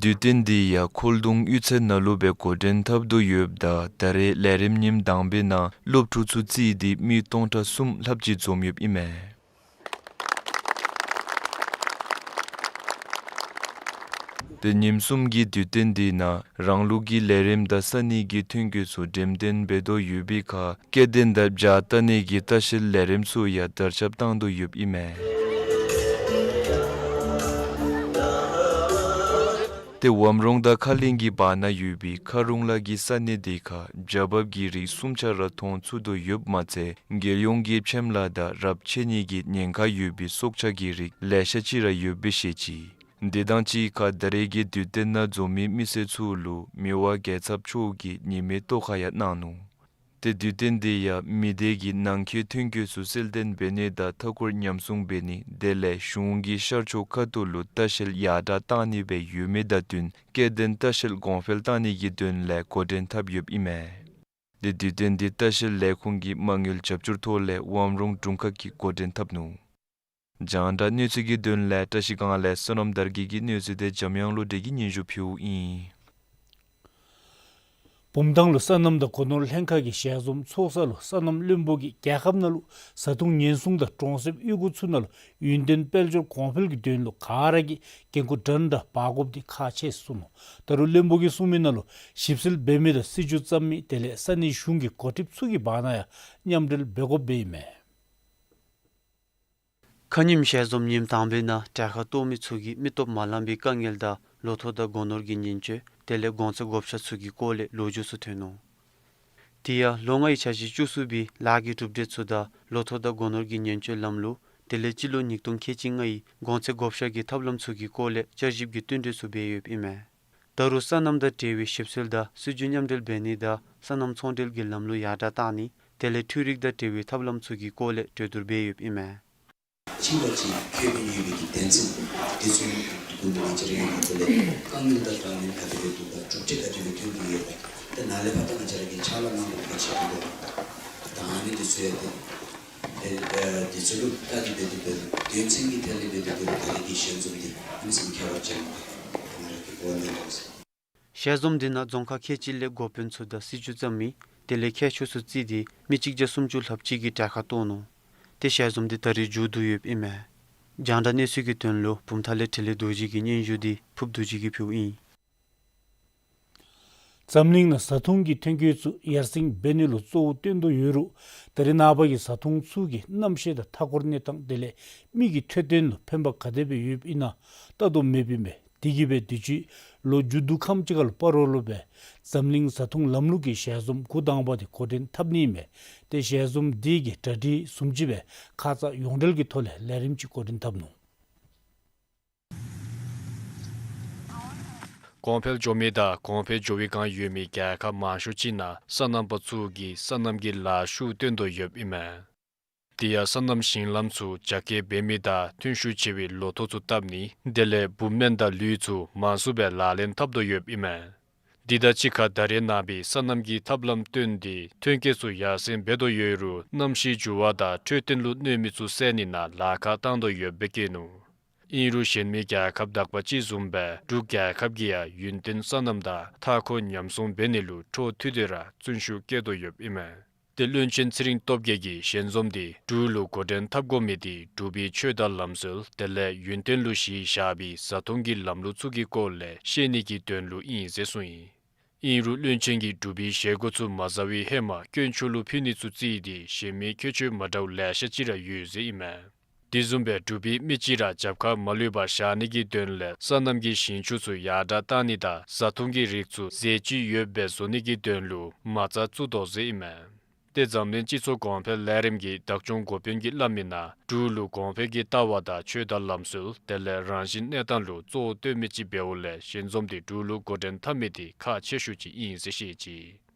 དུས་སྟོན་འདི་ཡང་ཁོལ་གདོང་གཡུས་ཚན་ནང་ལུ་སྦེ་འགོ་འདྲེན་འཐབ་དོ་ཡོདཔ་ད་ད་རེས་ལས་རིམ་ཉིནམ་དང་པའི་ནང་སློབ་ཕྲུག་ཚུ་རྩིས་ཏེ་མི་སྟོང་ཕྲག་གསུམ་ལྷགཔ་ཅིག་འཛོམས་ཡོདཔ་ཨིན་མས། ཏེ་ཉིནམ་གསུམ་གྱི་དུས་སྟོན་འདི་ནང་རང་ལུགས་ཀྱི་ལས་རིམ་དང་ས་གནས་ཀྱི་ཐོན་སྐྱེད་ཚུ་འགྲེམས་སྟོན་འབད་དོ་ཡོད་པའི་ཁར་སྐྱེ་ལྡན་དང་བྱ་བལྟ་ནི་གི་ལྟ་བཤལ་ལས་རིམ་ཚུ་ཡང་དར་ཁྱབ་བཏང་དོ་ཡོདཔ་ཨིན་མས། ཏེ་ཝམ་རོང་དང་ཁ་གླིང་གི་བར་ན་ཡོད་པའི་ཁ་རུང་ལ་གི་ས་གནས་འདི་ཁར་བྱ་འབབ་ཀྱི་རིགས་གསུམ་ཆ་ར་མཐོང་ཚུགས་དོ་ཡོདཔ་མ་ཚད་རྒྱལ་ཡོངས་ཀྱི་ཕྱེམ་ལ་དང་རབས་ཆད་ནི་གི་ཉེན་ཁ་ཡོད་པའི་སྲོག་ཆགས་ཀྱི་རིགས་ལེ་ཤ་ཅིག་ར་ཡོདཔ་སྦེ་བཤད་ཅི། དེ་དང་གཅིག་ཁར་ད་རེས་ཀྱི་དུས་སྟོན་ནང་འཛོམས་མི་མི་སེར་ཚུ་ལུ་མི་དབང་རྒྱལ་ཚབ་མཆོག་གིས་ཉི་མའི་ཐོག་ཁར་ཡང་གནང་ནུག། ཏེ་དུས་སྟོན་འདི་ཡང་མི་སྡེ་གི་ནང་འཁོད་ཐོན་སྐྱེད་ཚུ་གསལ་སྟོན་འབད་ནི་དང་མཐའ་འཁོར་ཉམས་སྲུང་འབད་ནི་དེ་ལས་གཞུང་གི་ཤར་ཕྱོགས་ཁ་ཐུག་ལུ་ལྟ་བཤལ་ཡར་དྲག་གཏང་ནི་སྦེ་ཡོད་མི་དང་བསྟུན་སྐྱེ་ལྡན་ལྟ་བཤལ་གོང་འཕེལ་གཏང་ནི་གི་དོན་ལས་འགོ་འདྲེན་འཐབ་ཡོདཔ་ཨིན་མས། ཏེ་དུས་སྟོན་འདི་ལྟ་བཤལ་ལས་ཁུངས་ཀྱི་མ་དངུལ་རྒྱབ་སྐྱོར་ཐོག་ལས་ཝམ་རོང་དྲུང་ཁག་གིས་འགོ་འདྲེན་འཐབ་ནུག། རྒྱང་བསྒྲགས་གནས་ཚུལ་གྱི་དོན་ལས་བཀྲིས་སྒང་ལས་བསོད་ནམས་དར་རྒྱས་ཀྱི་གནས་ཚུལ་དེ་འཇམ་དབྱངས་བློ་གྲོས་ཀྱིས་སྙན་ཞུ་ཕུལཝ་ཨིན། བུམ་ཐང་ལུ་སོ་ནམ་དང་སྒོ་ནོར་ལྷན་ཁག་གི་ཞལ་འཛོམས་ཚོགས་ས་ལུ་སོ་ནམ་བློན་པོ་གིས་རྒྱལ་ཁབ་ནང་ལུ་བཟའ་འཐུང་ཉེན་སྲུང་དང་གྲོང་གསེབ་གཡུས་སྒོ་ཚུ་ནང་ལུ་ཡུན་བརྟན་དཔལ་འབྱོར་གོང་འཕེལ་གྱི་དོན་ལུ་ག་ར་གིས་འགན་ཁུར་འདྲན་འདྲ་འབག་དགོཔ་འདི་ཁག་ཆེ་གསུངས་ནུག། ད་རུང་བློན་པོ་གིས་གསུངས་མི་ནང་ལུ་ཞིབ་འཚོལ་འབད་མི་དང་སྲིད་བྱུས་བརྩམ་མི་དེ་ལས་ས་གནས་གཞུང་གི་འགོ་ཁྲིདཔ་ཚུ་གི་བར་ན་ཡང་མཉམ་འབྲེལ་འབད་དགོཔ་སྦེ་ཨིན་མས། ཁ་ཉིནམ་ཞལ་འཛོམས་ཉིནམ་དང་པའི་ནང་གྲལ་ཁར་གཏོགས་མི་ཚུ་གིས་མི་སྟོབས་མ་ལངམ་པའི་དཀའ་ངལ་དང་ལོ་ཐོག་དང་སྒོ་ནོར་གྱི་ཉེན་བཅོལ་དེ་ལས་གོང་ཚད་བགོ་བཤའ་ཚུ་གི་སྐོར་ལས་ལོ་རྒྱུས་ཚུ་ཐོན་ནུག། དེ་ཡང་ལོ་ལྔའི་འཆར་གཞི་བཅུ་གསུམ་པའི་ལཱ་གི་གྲུབ་འབྲས་ཚུ་དང་ལོ་ཐོག་དང་སྒོ་ནོར་གྱི་ཉེན་བཅོལ་ལམ་ལུགས་དེ་ལས་སྤྱི་ལོ་ཉིས་སྟོང་ཁལ་གཅིག་ལྔའི་གོང་ཚད་བགོ་བཤའ་གི་ཐབས་ལམ་ཚུ་གི་སྐོར་ལས་བསྐྱར་ཞིབ་ཀྱི་བསྟུན་གྲོས་ཚུ་འབད་ཡོདཔ་ཨིན་མས། ད་རུང་སོ་ནམ་དང་འབྲེལ་བའི་ཞིབ་འཚོལ་དང་སྲིད་བྱུས་མཉམ་འབྲེལ་འབད་ནི་དང་སོ་ནམ་ཚོང་འབྲེལ་གྱི་ལམ་ལུགས་ཡར་དྲག་གཏང་ནི་དེ་ལས་འཕྲུལ་རིག་དང་འབྲེལ་བའི་ཐབས་ལམ་ཚུ་གི་སྐོར་ལས་གྲོས་བསྡུར་འབད་ཡོདཔ་ཨིན་མས། ཅིག་ལ་ཅིག་འཁོད་པའི་ཡོད་པའི་གི་དོན་ཚན་འདི་ཚུ་ཀུན་ཏུ་ང་བཅས་ར་ཡོད་པའི་དེ་ལས་དཀའ་ངལ་དང་དཀའ་ངལ་ག་དེ་སྦེ་འདུག་དང་གྲུབ་འབྲས་ག་དེ་སྦེ་ཐོན་ཏེ་ཡོད་པ་དེ་ནཱ་ལས་ཕར་ད་ང་བཅས་ར་གིས་ཕྱག་ལཱ་གནང་དགོ་པའི་ཆེད་དུ་ད་ཨ་ནི་འདི་ཚུ་ཡང་དེ་དེ་ཨེ་འདི་ཚུ་ལུ་ལྟ་སྟེ་འབད་དེ་འབད་དོན་ཚན་གྱི་ཐད་ལས་འབད་དེ་འབད་ད་རེས་ཀྱི་ཞལ་འཛོམས་འདི་ཨ་ནི་བཟུམ་ཁྱད་པར་ཅན་ང་ར་གིས་གོ་བ་ལེན་དོ་ཟེར། ཞལ་འཛོམས་འདི་ནང་རྫོང་ཁག་ཁལ་གཅིག་ལས་འགོ་དཔོན་ཚུ་དང་སྲིད་བྱུས་བརྩམ་མི་དེ་ལས་མཁས་མཆོག་ཚུ་རྩིས་ཏེ་མི་གཅིག་བརྒྱ་སུམ་ཅུ་ལྷགཔ་ཅིག་གིས་གྲལ་ཁར་གཏོགས་ནུག། ཏེ་ཞལ་འཛོམས་འདི་ད་རེས་མཇུག་བསྡུ་ཡོདཔ་ཨིན་མས། རྒྱང་བསྒྲགས་གནས་ཚུལ་གྱི་དོན་ལུ་བུམ་ཐང་ལས་འཕྲིན་ལས་རྡོ་རྗེ་གི་སྙན་ཞུ་འདི་ཕུབ་རྡོ་རྗེ་གིས་ཕུལཝ་ཨིན། འཛམ་གླིང་ནང་བཟའ་འཐུང་གི་ཐོན་སྐྱེད་ཚུ་ཡར་སེང་འབད་ནི་ལུ་གཙོ་བོ་བཏོན་དོ་ཡོད་རུང་ད་རེས་ནངས་པ་གི་བཟའ་འཐུང་ཚུ་གིས་གནམ་གཤིས་དང་མཐའ་འཁོར་གནས་སྟངས་དེ་ལས་མི་གི་འཕྲོད་བསྟེན་ལུ་ཕན་པ་ག་དེ་སྦེ་ཡོདཔ་ཨིན་ན་བལྟ་དོ་མེདཔ་ཨིན་པས། དེ་གིས་སྦེ་དུས་ཅི་ལོ་མཇུག་བསྡུ་ཁམས་ཅིག་ཁར་ལུ་སྤ་རོ་ལུ་སྦེ་འཛམ་གླིང་བཟའ་འཐུང་ལམ་ལུགས་ཀྱི་ཞལ་འཛོམས་འགོ་དང་པ་དེ་འགོ་འདྲེན་འཐབ་ནི་ཨིན་པས། ཏེ་ཞལ་འཛོམས་འདི་གི་གྲ་སྒྲིག་བཟུམ་ཅིག་སྦེ་ཁ་ཙ་ཡོངས་འབྲེལ་གྱི་ཐོག་ལས་ལས་རིམ་ཅིག་འགོ་འདྲེན་འཐབ་ནུག། གོང་འཕེལ་འགྱོ་མི་དང་གོང་འཕེལ་འགྱོ་བའི་བསྒང་ཡོད་མི་རྒྱལ་ཁབ་མང་ཤོས་ཅིག་ནང་སོ་ནམ་པ་ཚུ་གིས་སོ་ནམ་གྱི་ལཱ་ཤུགས་བཏོན་དོ་ཡོདཔ་ཨིན་མས། དེ་ཡང་སོ་ནམ་ཞིང་ལམ་ཚུ་རྒྱ་སྐྱེད་འབད་མི་དང་ཐོན་ཤུགས་ཆེ་བའི་ལོ་ཐོག་ཚུ་བཏབ་ནི་དེ་ལས་འབུཔ་སྨན་དང་ལུད་ཚུ་མང་སུ་སྦེ་ལག་ལེན་འཐབ་དོ་ཡོདཔ་ཨིན་མས། དེ་དང་གཅིག་ཁར་ད་རེས་ནངས་པའི་སོ་ནམ་གྱི་ཐབས་ལམ་བཏོན་ཏེ་ཐོན་སྐྱེད་ཚུ་ཡར་སེང་འབད་དོ་ཡོད་རུང་གནམ་གཤིས་འགྱུར་བ་དང་འཕྲོད་བསྟེན་ལུ་གནོད་མི་ཚུ་བསལ་ནི་ནང་ལཱ་ཁག་བཏང་དོ་ཡོདཔ་སྦེ་བཀོད་ནུག། ཨིན་རུང་གཞན་མི་རྒྱལ་ཁབ་དག་པ་ཅིག་བཟུམ་སྦེ་འབྲུག་རྒྱལ་ཁབ་ཀྱིས་ཡང་ཡུན་བརྟན་སོ་ནམ་དང་མཐའ་འཁོར་ཉམས་སྲུང་འབད་ནི་ལུ་འཕྲོ་མཐུད་དེ་ར་བརྩོན་ཤུགས་བསྐྱེད་དོ་ཡོདཔ་ཨིན་མས། ཏེ་བློན་ཆེན་ཚེ་རིང་སྟོབས་རྒྱས་ཀྱིས་ཞལ་འཛོམས་འདི་འབྲུག་ལུ་འགོ་འདྲེན་འཐབ་དགོ་མི་འདི་འབྲུག་པའི་ཆོས་དང་ལམ་སྲོལ་དེ་ལས་ཡུན་བརྟན་ལུ་གཞི་བཞག་པའི་བཟའ་འཐུང་གི་ལམ་ལུགས་ཚུ་གི་སྐོར་ལས་ཤེས་ནི་གི་དོན་ལུ་ཨིན་ཟེར་གསུངས་ཡི། ཨིན་རུང་བློན་ཆེན་གྱིས་འབྲུག་པའི་བཞེས་སྒོ་ཚུ་མ་བཟའ་བའི་ཧེ་མ་དཀོན་མཆོག་ལུ་ཕུལ་ནི་ཚུ་བརྩིས་ཏེ་གཞན་མི་ཁྱད་ཆོས་མ་འདྲཝ་ལེ་ཤ་ཅིག་ར་ཡོད་ཟེར་ཨིན་མས། དེ་བཟུམ་སྦེ་འབྲུག་པའི་མི་ཅིག་ར་རྒྱབ་ཁར་མ་ལུས་པར་བཞག་ནི་གི་དོན་ལས་སོ་ནམ་གྱི་ཞིང་ཆུ་ཚུ་ཡར་དྲག་བཏང་ནི་དང་བཟའ་འཐུང་གི་རིགས་ཚུ་ཟས་བཅུད་ཡོདཔ་སྦེ་བཟོ་ནི་གི་དོན་ལུ་མ་རྩ་བཙུགས་དོ་ཟེར་ཨིན་མས། ཏེ་འཛམ་གླིང་སྤྱི་ཚོགས་གོང་འཕེལ་ལས་རིམ་གྱི་བདག་སྐྱོང་འགོ་དཔོན་གྱིས་སླབ་མིའི་ནང་འབྲུག་ལུ་གོང་འཕེལ་གྱི་ལྟ་བ་དང་ཆོས་དང་ལམ་སྲོལ་དེ་ལས་རང་བཞིན་གནས་སྟངས་ལུ་གཙོ་བོ་སྟོན་མི་ཅིག་འབདཝ་ལས་ཞལ་འཛོམས་འདི་འབྲུག་ལུ་འགོ་འདྲེན་འཐབ་མི་འདི་ཁག་ཆེ་ཤོས་ཅིག་ཨིན་ཟེར་བཤད་ཅི།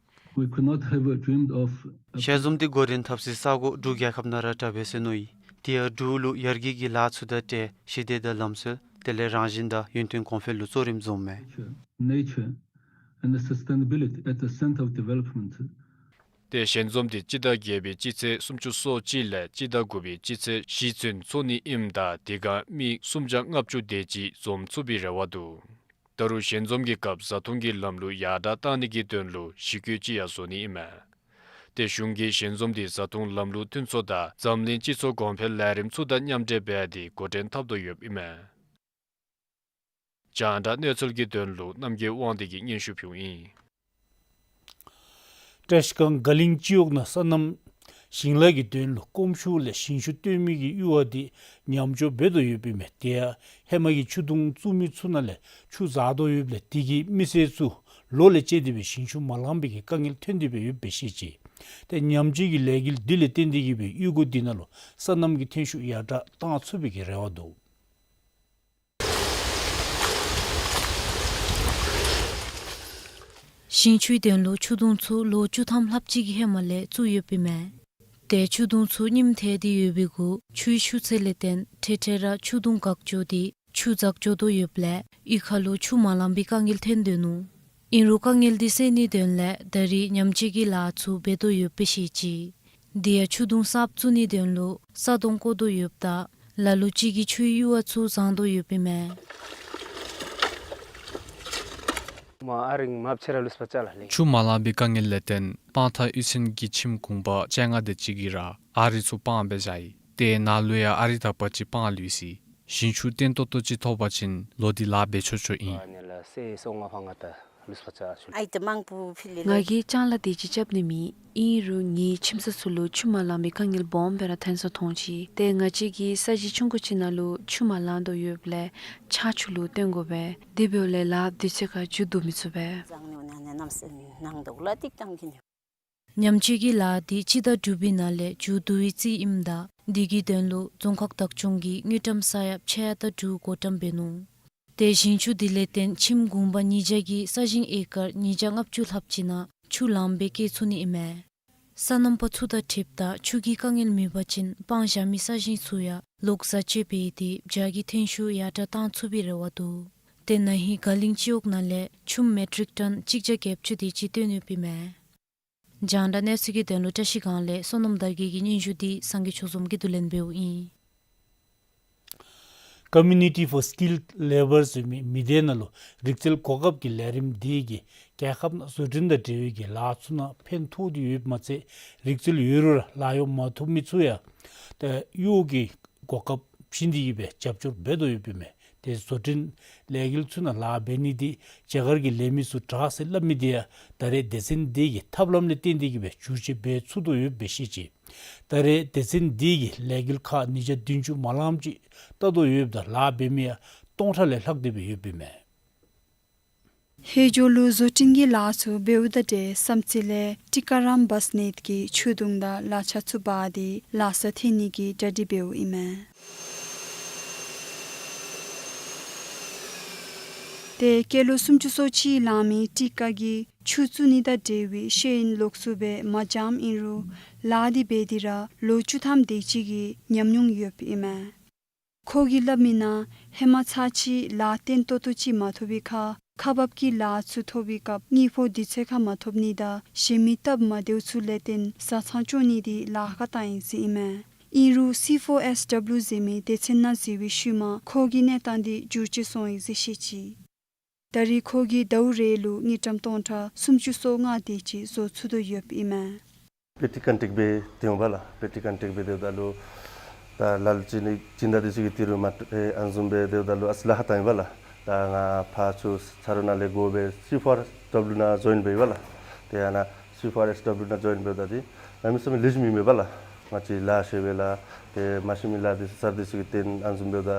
We could not have dreamed of a ཞལ་འཛོམས་འདི་འགོ་འདྲེན་འཐབ་སའི་ས་གོ་འབྲུག་རྒྱལ་ཁབ་ནང་ར་དྲག་པས་ཟེར་མནོ་ཡི། དེ་ཡང་འབྲུག་ལུ་ཡར་རྒྱས་ཀྱི་ལཱ་ཚུ་དང་འབྲེལ་ཞི་བདེ་དང་ལམ་སྲོལ་དེ་ལས་རང་བཞིན་དང་ཡུན་བརྟན་གོང་འཕེལ་ལུ་གཙོ་རིམ་འཛོམས་མས། Nature and the sustainability at the center of development. ཏེ་ཞལ་འཛོམས་འདི་སྤྱི་ཟླ་བརྒྱད་པའི་སྤྱི་ཚེས་སུམ་ཅུ་སོ་གཅིག་ལས་སྤྱི་ཟླ་དགུ་པའི་སྤྱི་ཚེས་བཞི་ཚུན་འཚོགས་ནི་ཨིནམ་ད་དེ་སྒང་མི་སུམ་བརྒྱ་ལྔ་བཅུ་དེ་ཅིག་འཛོམས་ཚུགས་པའི་རེ་བ་འདུག། ད་རུང་ཞལ་འཛོམས་ཀྱི་སྐབས་བཟའ་འཐུང་གི་ལམ་ལུགས་ཡར་དྲག་བཏང་ནི་གི་དོན་ལུ་ཞི་རྒོལ་ཅིག་ཡང་བཟོ་ནི་ཨིན་མས། ཏེ་གཞུང་གིས་ཞལ་འཛོམས་འདི་བཟའ་འཐུང་ལམ་ལུགས་མཐུན་ཚོགས་དང་འཛམ་གླིང་སྤྱི་ཚོགས་གོང་འཕེལ་ལས་རིམ་ཚུ་དང་མཉམ་འབྲེལ་འབད་དེ་འགོ་འདྲེན་འཐབ་དོ་ཡོདཔ་ཨིན་མས། རྒྱང་བསྒྲགས་གནས་ཚུལ་གྱི་དོན་ལུ་རྣམ་རྒྱལ་དབང་འདུས་ཀྱིས་སྙན་ཞུ་ཕུལཝ་ཨིན། བཀྲ་ཤིས་སྒང་དགའ་གླིང་སྤྱི་འོག་ནང་སོ་ནམ་ཞིང་ལཱ་གི་དོན་ལུ་སྐོམ་ཤུགས་ལས་ཞིང་ཆུ་བཏོན་མི་གི་ཡུར་བ་འདི་ཉམས་འགྱོ་འབད་དོ་ཡོདཔ་ཨིན་མས། དེ་ཡང་ཧེ་མ་གི་ཆུ་དུང་བཙུགས་མི་ཚུ་ནང་ལས་ཆུ་འཛག་དོ་ཡོདཔ་ལས་དེ་གིས་མི་སེར་ཚུ་ལོ་ལས་བཅད་དེ་སྦེ་ཞིང་ཆུ་མ་ལང་པའི་གི་དཀའ་ངལ་ཐོན་ཏེ་སྦེ་ཡོདཔ་སྦེ་བཤད་ཅི། ཏེ་ཉམས་བཅོས་ཀྱི་ལས་འགུལ་འདི་ལས་བརྟེན་ཏེ་གིས་སྦེ་ཡུལ་སྒོ་འདི་ནང་ལུ་སོ་ནམ་གྱི་ཐོན་ཤུགས་ཡར་དྲག་བཏང་ཚུགས་པའི་གི་རེ་བ་འདུག། ཞིང་ཆུའི་དོན་ལུ་ཆུ་དུང་ཚུ་ལོ་བཅུ་ཐམ་ལྷགཔ་ཅིག་གི་ཧེ་མ་ལས་བཙུགས་ཡོདཔ་ཨིན་མས། ཏེ་ཆུ་དུང་ཚུ་རྙིངམ་ཐལ་ཏེ་ཡོད་པའི་གུ་ཆུའི་ཤུགས་ཚད་ལས་བརྟེན་འཕྲལ་འཕྲལ་ར་ཆུ་དུང་འགག་འགྱོ་སྟེ་ཆུ་འཛག་འགྱོ་དོ་ཡོདཔ་ལས་གཡུས་ཁ་ལུ་ཆུ་མ་ལང་པའི་དཀའ་ངལ་ཐོན་དོ་ནུག། ཨིན་རུང་དཀའ་ངལ་འདི་སེལ་ནིའི་དོན་ལས་ད་རེས་ཉམས་བཅོས་ཀྱི་ལཱ་ཚུ་འབད་དོ་ཡོདཔ་སྦེ་བཤད་ཅི། དེ་ཡང་ཆུ་དུང་གསརཔ་བཙུགས་ནིའི་དོན་ལུ་ས་དོང་བརྐོ་དོ་ཡོདཔ་ད་ལ་ལུ་ཅིག་གིས་ཆུའི་ཡུར་བ་ཚུ་བཟང་དོ་ཡོདཔ་ཨིན་མས། མ་ཨ་རིང་མ་ཕྱི་ར་ལུས་པ་ཅ་ལ་ལེ། ཆུ་མ་ལང་པའི་དཀའ་ངལ་ལས་བརྟེན་སྤང་ཐང་གཡུས་ཚན་གྱི་ཁྱིམ་གུང་པ་བཅོ་ལྔ་དེ་ཅིག་གིས་ར་ཨ་རི་ཚུ་སྤང་སྦེ་བཞག་ཡི། དེ་ནང་ལུ་ཡང་ཨ་རི་དག་པ་ཅིག་སྤང་ལུས་ཅི། ཞིང་ཆུ་བརྟན་ཏོག་ཏོ་ཅིག་ཐོབ་པ་ཅིན་ལོ་འདི་ལཱ་འབད་ཆོག་ཆོག་ཨིན། ང་གིས་ལྕང་ལཱ་དེ་ཅིག་རྐྱབ་ནི་མེད། ཨིན་རུང་ངེའི་ཁྱིམ་ཚང་ཚུ་ལུ་ཆུ་མ་ལང་པའི་དཀའ་ངལ་སྦོམ་སྦེ་ར་ཐོན་ས་མཐོང་ཅི། ཏེ་ང་བཅས་ཀྱི་ས་གཞི་ཆུང་ཀུ་ཅིག་ནང་ལུ་ཆུ་མ་ལང་དོ་ཡོདཔ་ལས་ཆར་ཆུ་ལུ་བརྟེན་དགོ་པས། དེ་འབདཝ་ལས་ལཱ་དུས་ཚོད་ཁར་མཇུག་བསྡུ་མི་ཚུགས་པས། ཉམས་བཅོས་ཀྱི་ལཱ་འདི་སྤྱི་ཟླ་དྲུག་པའི་ནང་ལས་མཇུག་བསྡུ་བའི་རྩིས་ཨིནམ་ད་དེ་གི་དོན་ལུ་རྫོང་ཁག་བདག་སྐྱོང་གིས་དངུལ་ཀྲམ་ས་ཡ་ཕྱེད་དང་དྲུག་བགོ་བཀྲམ་འབད་ནུག། ཏེ་ཞིང་ཆུ་དེ་ལས་བརྟེན་ཁྱིམ་གུང་པ་ཉིས་བརྒྱ་གིས་ས་ཞིང་ཨེ་ཀར་ཉིས་བརྒྱ་ལྔ་བཅུ་ལྷགཔ་ཅིག་ནང་ཆུ་ལངམ་སྦེ་བཀལ་ཚུགས་ནི་ཨིན་མས། སོ་ནམ་པ་ཚུ་དང་འཁྲིལཝ་ད་ཆུ་གི་དཀའ་ངལ་མེད་པ་ཅིན་སྤང་བཞག་མི་ས་ཞིང་ཚུ་ཡང་ལོག་བཟའ་སྤྱོད་འབད་དེ་བྱཱར་གྱི་ཐོན་ཤུགས་ཡར་དྲག་བཏང་ཚུགས་པའི་རེ་བ་འདུག། ཏེ་ན་ཧིང་དགའ་གླིང་སྤྱི་འོག་ནང་ལས་ཆུམ་མེ་ཊིག་ཊོན་གཅིག་བརྒྱ་བརྒྱད་ཅུ་དེ་ཅིག་བཏོན་ཡོདཔ་ཨིན་མས། རྒྱང་བསྒྲགས་གནས་ཚུལ་གྱི་དོན་ལུ་བཀྲ་ཤིས་སྒང་ལས་བསོད་ནམས་དར་རྒྱས་ཀྱི་སྙན་ཞུ་འདི་སངས་རྒྱས་ཆོས་འཛོམས་ཀྱིས་བསྡུ་ལེན་འབདཝ་ཨིན། Community for Skilled Labour ཟེར་མི་མི་སྡེ་ནང་ལུ་རིག་རྩལ་གོ་སྐབས་ཀྱི་ལས་རིམ་འདི་གིས་རྒྱལ་ཁབ་ནང་བཟོ་སྐྲུན་དང་འབྲེལ་བའི་གི་ལཱ་ཚུ་ནང་ཕན་ཐོགས་ཏེ་ཡོདཔ་མ་ཚད་རིག་རྩལ་ཡོད་རུང་ར་ལཱ་གཡོག་མ་ཐོབ་མི་ཚུ་ཡང་ད་གཡོག་གི་གོ་སྐབས་བྱིན་ཏེ་གིས་སྦེ་རྒྱབ་སྐྱོར་འབད་དོ་ཡོདཔ་ཨིན་མས། ཏེ་བཟོ་སྐྲུན་ལས་འགུལ་ཚུ་ནང་ལཱ་འབད་ནི་འདི་རྒྱ་གར་གྱི་ལས་མི་ཚུ་དྲག་ཟེར་སླབ་མི་འདི་ཡང་ད་རེས་སྡེ་ཚན་འདི་གི་ཐབས་ལམ་ལས་བརྟེན་ཏེ་གིས་སྦེ་བསྒྱུར་བཅོས་འབད་ཚུགས་དོ་ཡོདཔ་སྦེ་བཤད་ཅི། ད་རེས་སྡེ་ཚན་འདི་གིས་ལས་འགུལ་ཁག་ཉིས་བརྒྱ་བདུན་ཅུ་མ་ལངམ་ཅིག་བལྟ་དོ་ཡོདཔ་ད་ལཱ་འབད་མི་ཡང་སྟོང་ཕྲག་ལས་ལྷག་སྟེ་སྦེ་ཡོདཔ་ཨིན་མས། ཧེ་ཇོ་ལུ་བཟོ་སྐྲུན་གྱི་ལཱ་ཚུ་འབདཝ་དང་འབྲེལ་བསམ་རྩེ་ལས་ཊི་ཀ་རམ་བཱས་ནེཊ་ཀྱིས་ཆུ་དུང་དང་ལག་ཆས་ཚུ་འབག་སྟེ་ལཱ་ས་ཐོན་ནི་གི་གྲ་སྒྲིག་འབདཝ་ཨིན་མས། ཏེ་སྐྱེས་ལོ་སུམ་ཅུ་སོ་གཅིག་ལང་མི་ཊི་ཀ་གིས་ཆུ་བཙུགས་ནི་དང་འབྲེལ་བའི་ཤེས་ཡོན་ལོགས་སུ་སྦེ་མ་སྦྱངམ་ཨིན་རུང་ལཱ་འདི་འབད་དེ་ར་ལོ་བཅུ་ཐམ་དེ་ཅིག་གི་ཉམས་མྱོང་ཡོདཔ་ཨིན་མས། ཁོ་གིས་སླབ་མིའི་ནང་ཧེ་མ་ཚར་གཅིག་ལཱ་བརྟན་ཏོག་ཏོ་ཅིག་མ་ཐོབ་པའི་ཁར་ཁག་འབག་གི་ལཱ་ཚུ་ཐོབ་པའི་སྐབས་དངུལ་ཕོགས་དུས་ཚོད་ཁར་མ་ཐོབ་ནི་དང་གཞན་མི་སྟབས་མ་བདེཝ་ཚུ་ལས་བརྟེན་བཟའ་ཚང་སྐྱོང་ནི་འདི་ལཱ་ཁག་བཏང་ཡི་ཟེར་ཨིན་མས། ཨིན་རུང་སི་ཕོར་ཨེསི་ཌབ་ལུ་ཟེར་མི་སྡེ་ཚན་ནང་འཛུལ་བའི་ཤུལ་མ་ཁོ་གི་གནས་སྟངས་འདི་འགྱུར་བཅོས་སོང་ཡི་ཟེར་བཤད་ཅི། ད་རེས་ཁོ་གིས་ཟླཝ་རེ་ལུ་དངུལ་ཀྲམ་སྟོང་ཕྲག་སུམ་ཅུ་སོ་ལྔ་དེ་ཅིག་བཟོ་ཚུགས་དོ་ཡོདཔ་ཨིན་མས། པེ་ཊི་ཀོན་ཊེཀ་འབད་སྡོདཔ་ཨིན་པས་ལགས། པེ་ཊི་ཀོན་ཊེཀ་འབད་སྡོདཔ་ད་ལུ་ད་ལ་ལུ་ཅིག་ནི་སྦྱིན་བདག་འདི་ཚུ་གིས་ཏི་རུ་མ་ཨེ་ཨ་ནི་བཟུམ་སྦེ་སྡོདཔ་ད་ལུ་ཨ་ཙི་ལཱ་ཁག་བཏངམ་ཨིན་པས་ལགས། ད་ང་ཕར་ཚུར་ཚ་རོགས་ནང་ལས་དགོ་པའི་སི་ཕོར་ཨེསི་ཌབ་ལིའུ་ནང་ཇོའིན་འབདཝ་ཨིན་པས་ལགས། ཏེ་ཨ་ནཱ་སི་ཕོར་ཨེསི་ཌབ་ལིའུ་ནང་ཇོའིན་འབདཝ་ད་འདི་གནམ་མེད་ས་མེད་ལེགས་ཤོམ་ཨིན་པས་ལགས། ང་བཅས་ལཱ་ཤེས་པས་ལགས། ཏེ་མ་ཤེས་མི་ལཱ་འདི་ཚུ་སར་འདི་ཚུ་གིས་བསྟན་ཨ་ནི་བཟུམ་འབདཝ་ད་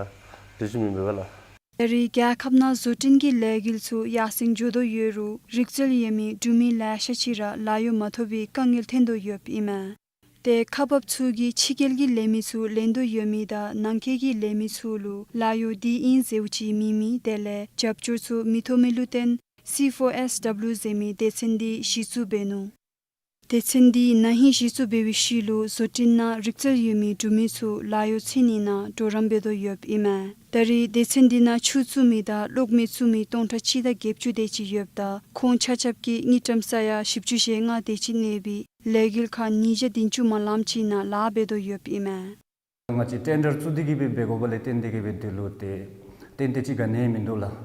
ལེགས་ཤོམ་ཨིན་པས་ལགས། ད་རེས་རྒྱལ་ཁབ་ནང་བཟོ་སྐྲུན་གྱི་ལས་འགུལ་ཚུ་ཡར་སེང་འགྱོ་དོ་ཡོད་རུང་རིག་རྩལ་ཡོད་མི་འབྲུག་མི་ལེ་ཤ་ཅིག་ར་ལཱ་གཡོག་མ་ཐོབ་པའི་དཀའ་ངལ་ཐོན་དོ་ཡོདཔ་ཨིན་མས། ཏེ་ཁག་འབགཔ་ཚུ་གིས་ཕྱི་རྒྱལ་གྱི་ལས་མི་ཚུ་ལེན་དོ་ཡོད་མི་དང་ནང་འཁོད་ཀྱི་ལས་མི་ཚུ་ལུ་ལཱ་གཡོག་དེ་ཨིན་ཟེརཝ་ཅིག་མེད་མི་དེ་ལས་རྒྱབ་སྐྱོར་ཚུ་མི་ཐོབ་མི་ལུ་བརྟེན་སི་ཕོར་ཨེསི་ཌབ་ལིའུ་ཟེར་མི་སྡེ་ཚན་འདི་གཞི་བཙུགས་འབད་ནུག། སྡེ་ཚན་འདི་ན་ཧིང་གཞི་བཙུགས་འབད་བའི་ཤུལ་ལུ་བཟོ་སྐྲུན་ནང་རིག་རྩལ་ཡོད་མི་འབྲུག་མི་ཚུ་ལཱ་གཡོག་འཚོལ་ནི་ནང་གྲོགས་རམ་འབད་དོ་ཡོདཔ་ཨིན་མས། ད་རེས་སྡེ་ཚན་འདི་ནང་ཆུ་བཙུགས་མི་དང་གློག་མེ་བཙུགས་མི་སྟོང་ཕྲག་གཅིག་དང་བརྒྱད་ཅུ་དེ་ཅིག་ཡོདཔ་ད་ཁོང་ཆ་ཁྱབ་ཀྱིས་དངུལ་ཀྲམ་ས་ཡ་བཞི་བཅུ་ཞེ་ལྔ་དེ་ཅིག་གནས་པའི་ལས་འགུལ་ཁང་ཉིས་བརྒྱ་བདུན་ཅུ་མ་ལངམ་ཅིག་ནང་ལཱ་འབད་དོ་ཡོདཔ་ཨིན་མས། ང་བཅས་ཊེན་ཌར་བཙུགས་ཏེ་གི་སྦེ་འབད་དགོཔ་ལས་བརྟེན་ཏེ་གི་སྦེ་འདི་ལུ་ཏེ་ཏན་ཏན་ཅིག་ག་ནི་མིན་འདུག་ལགས།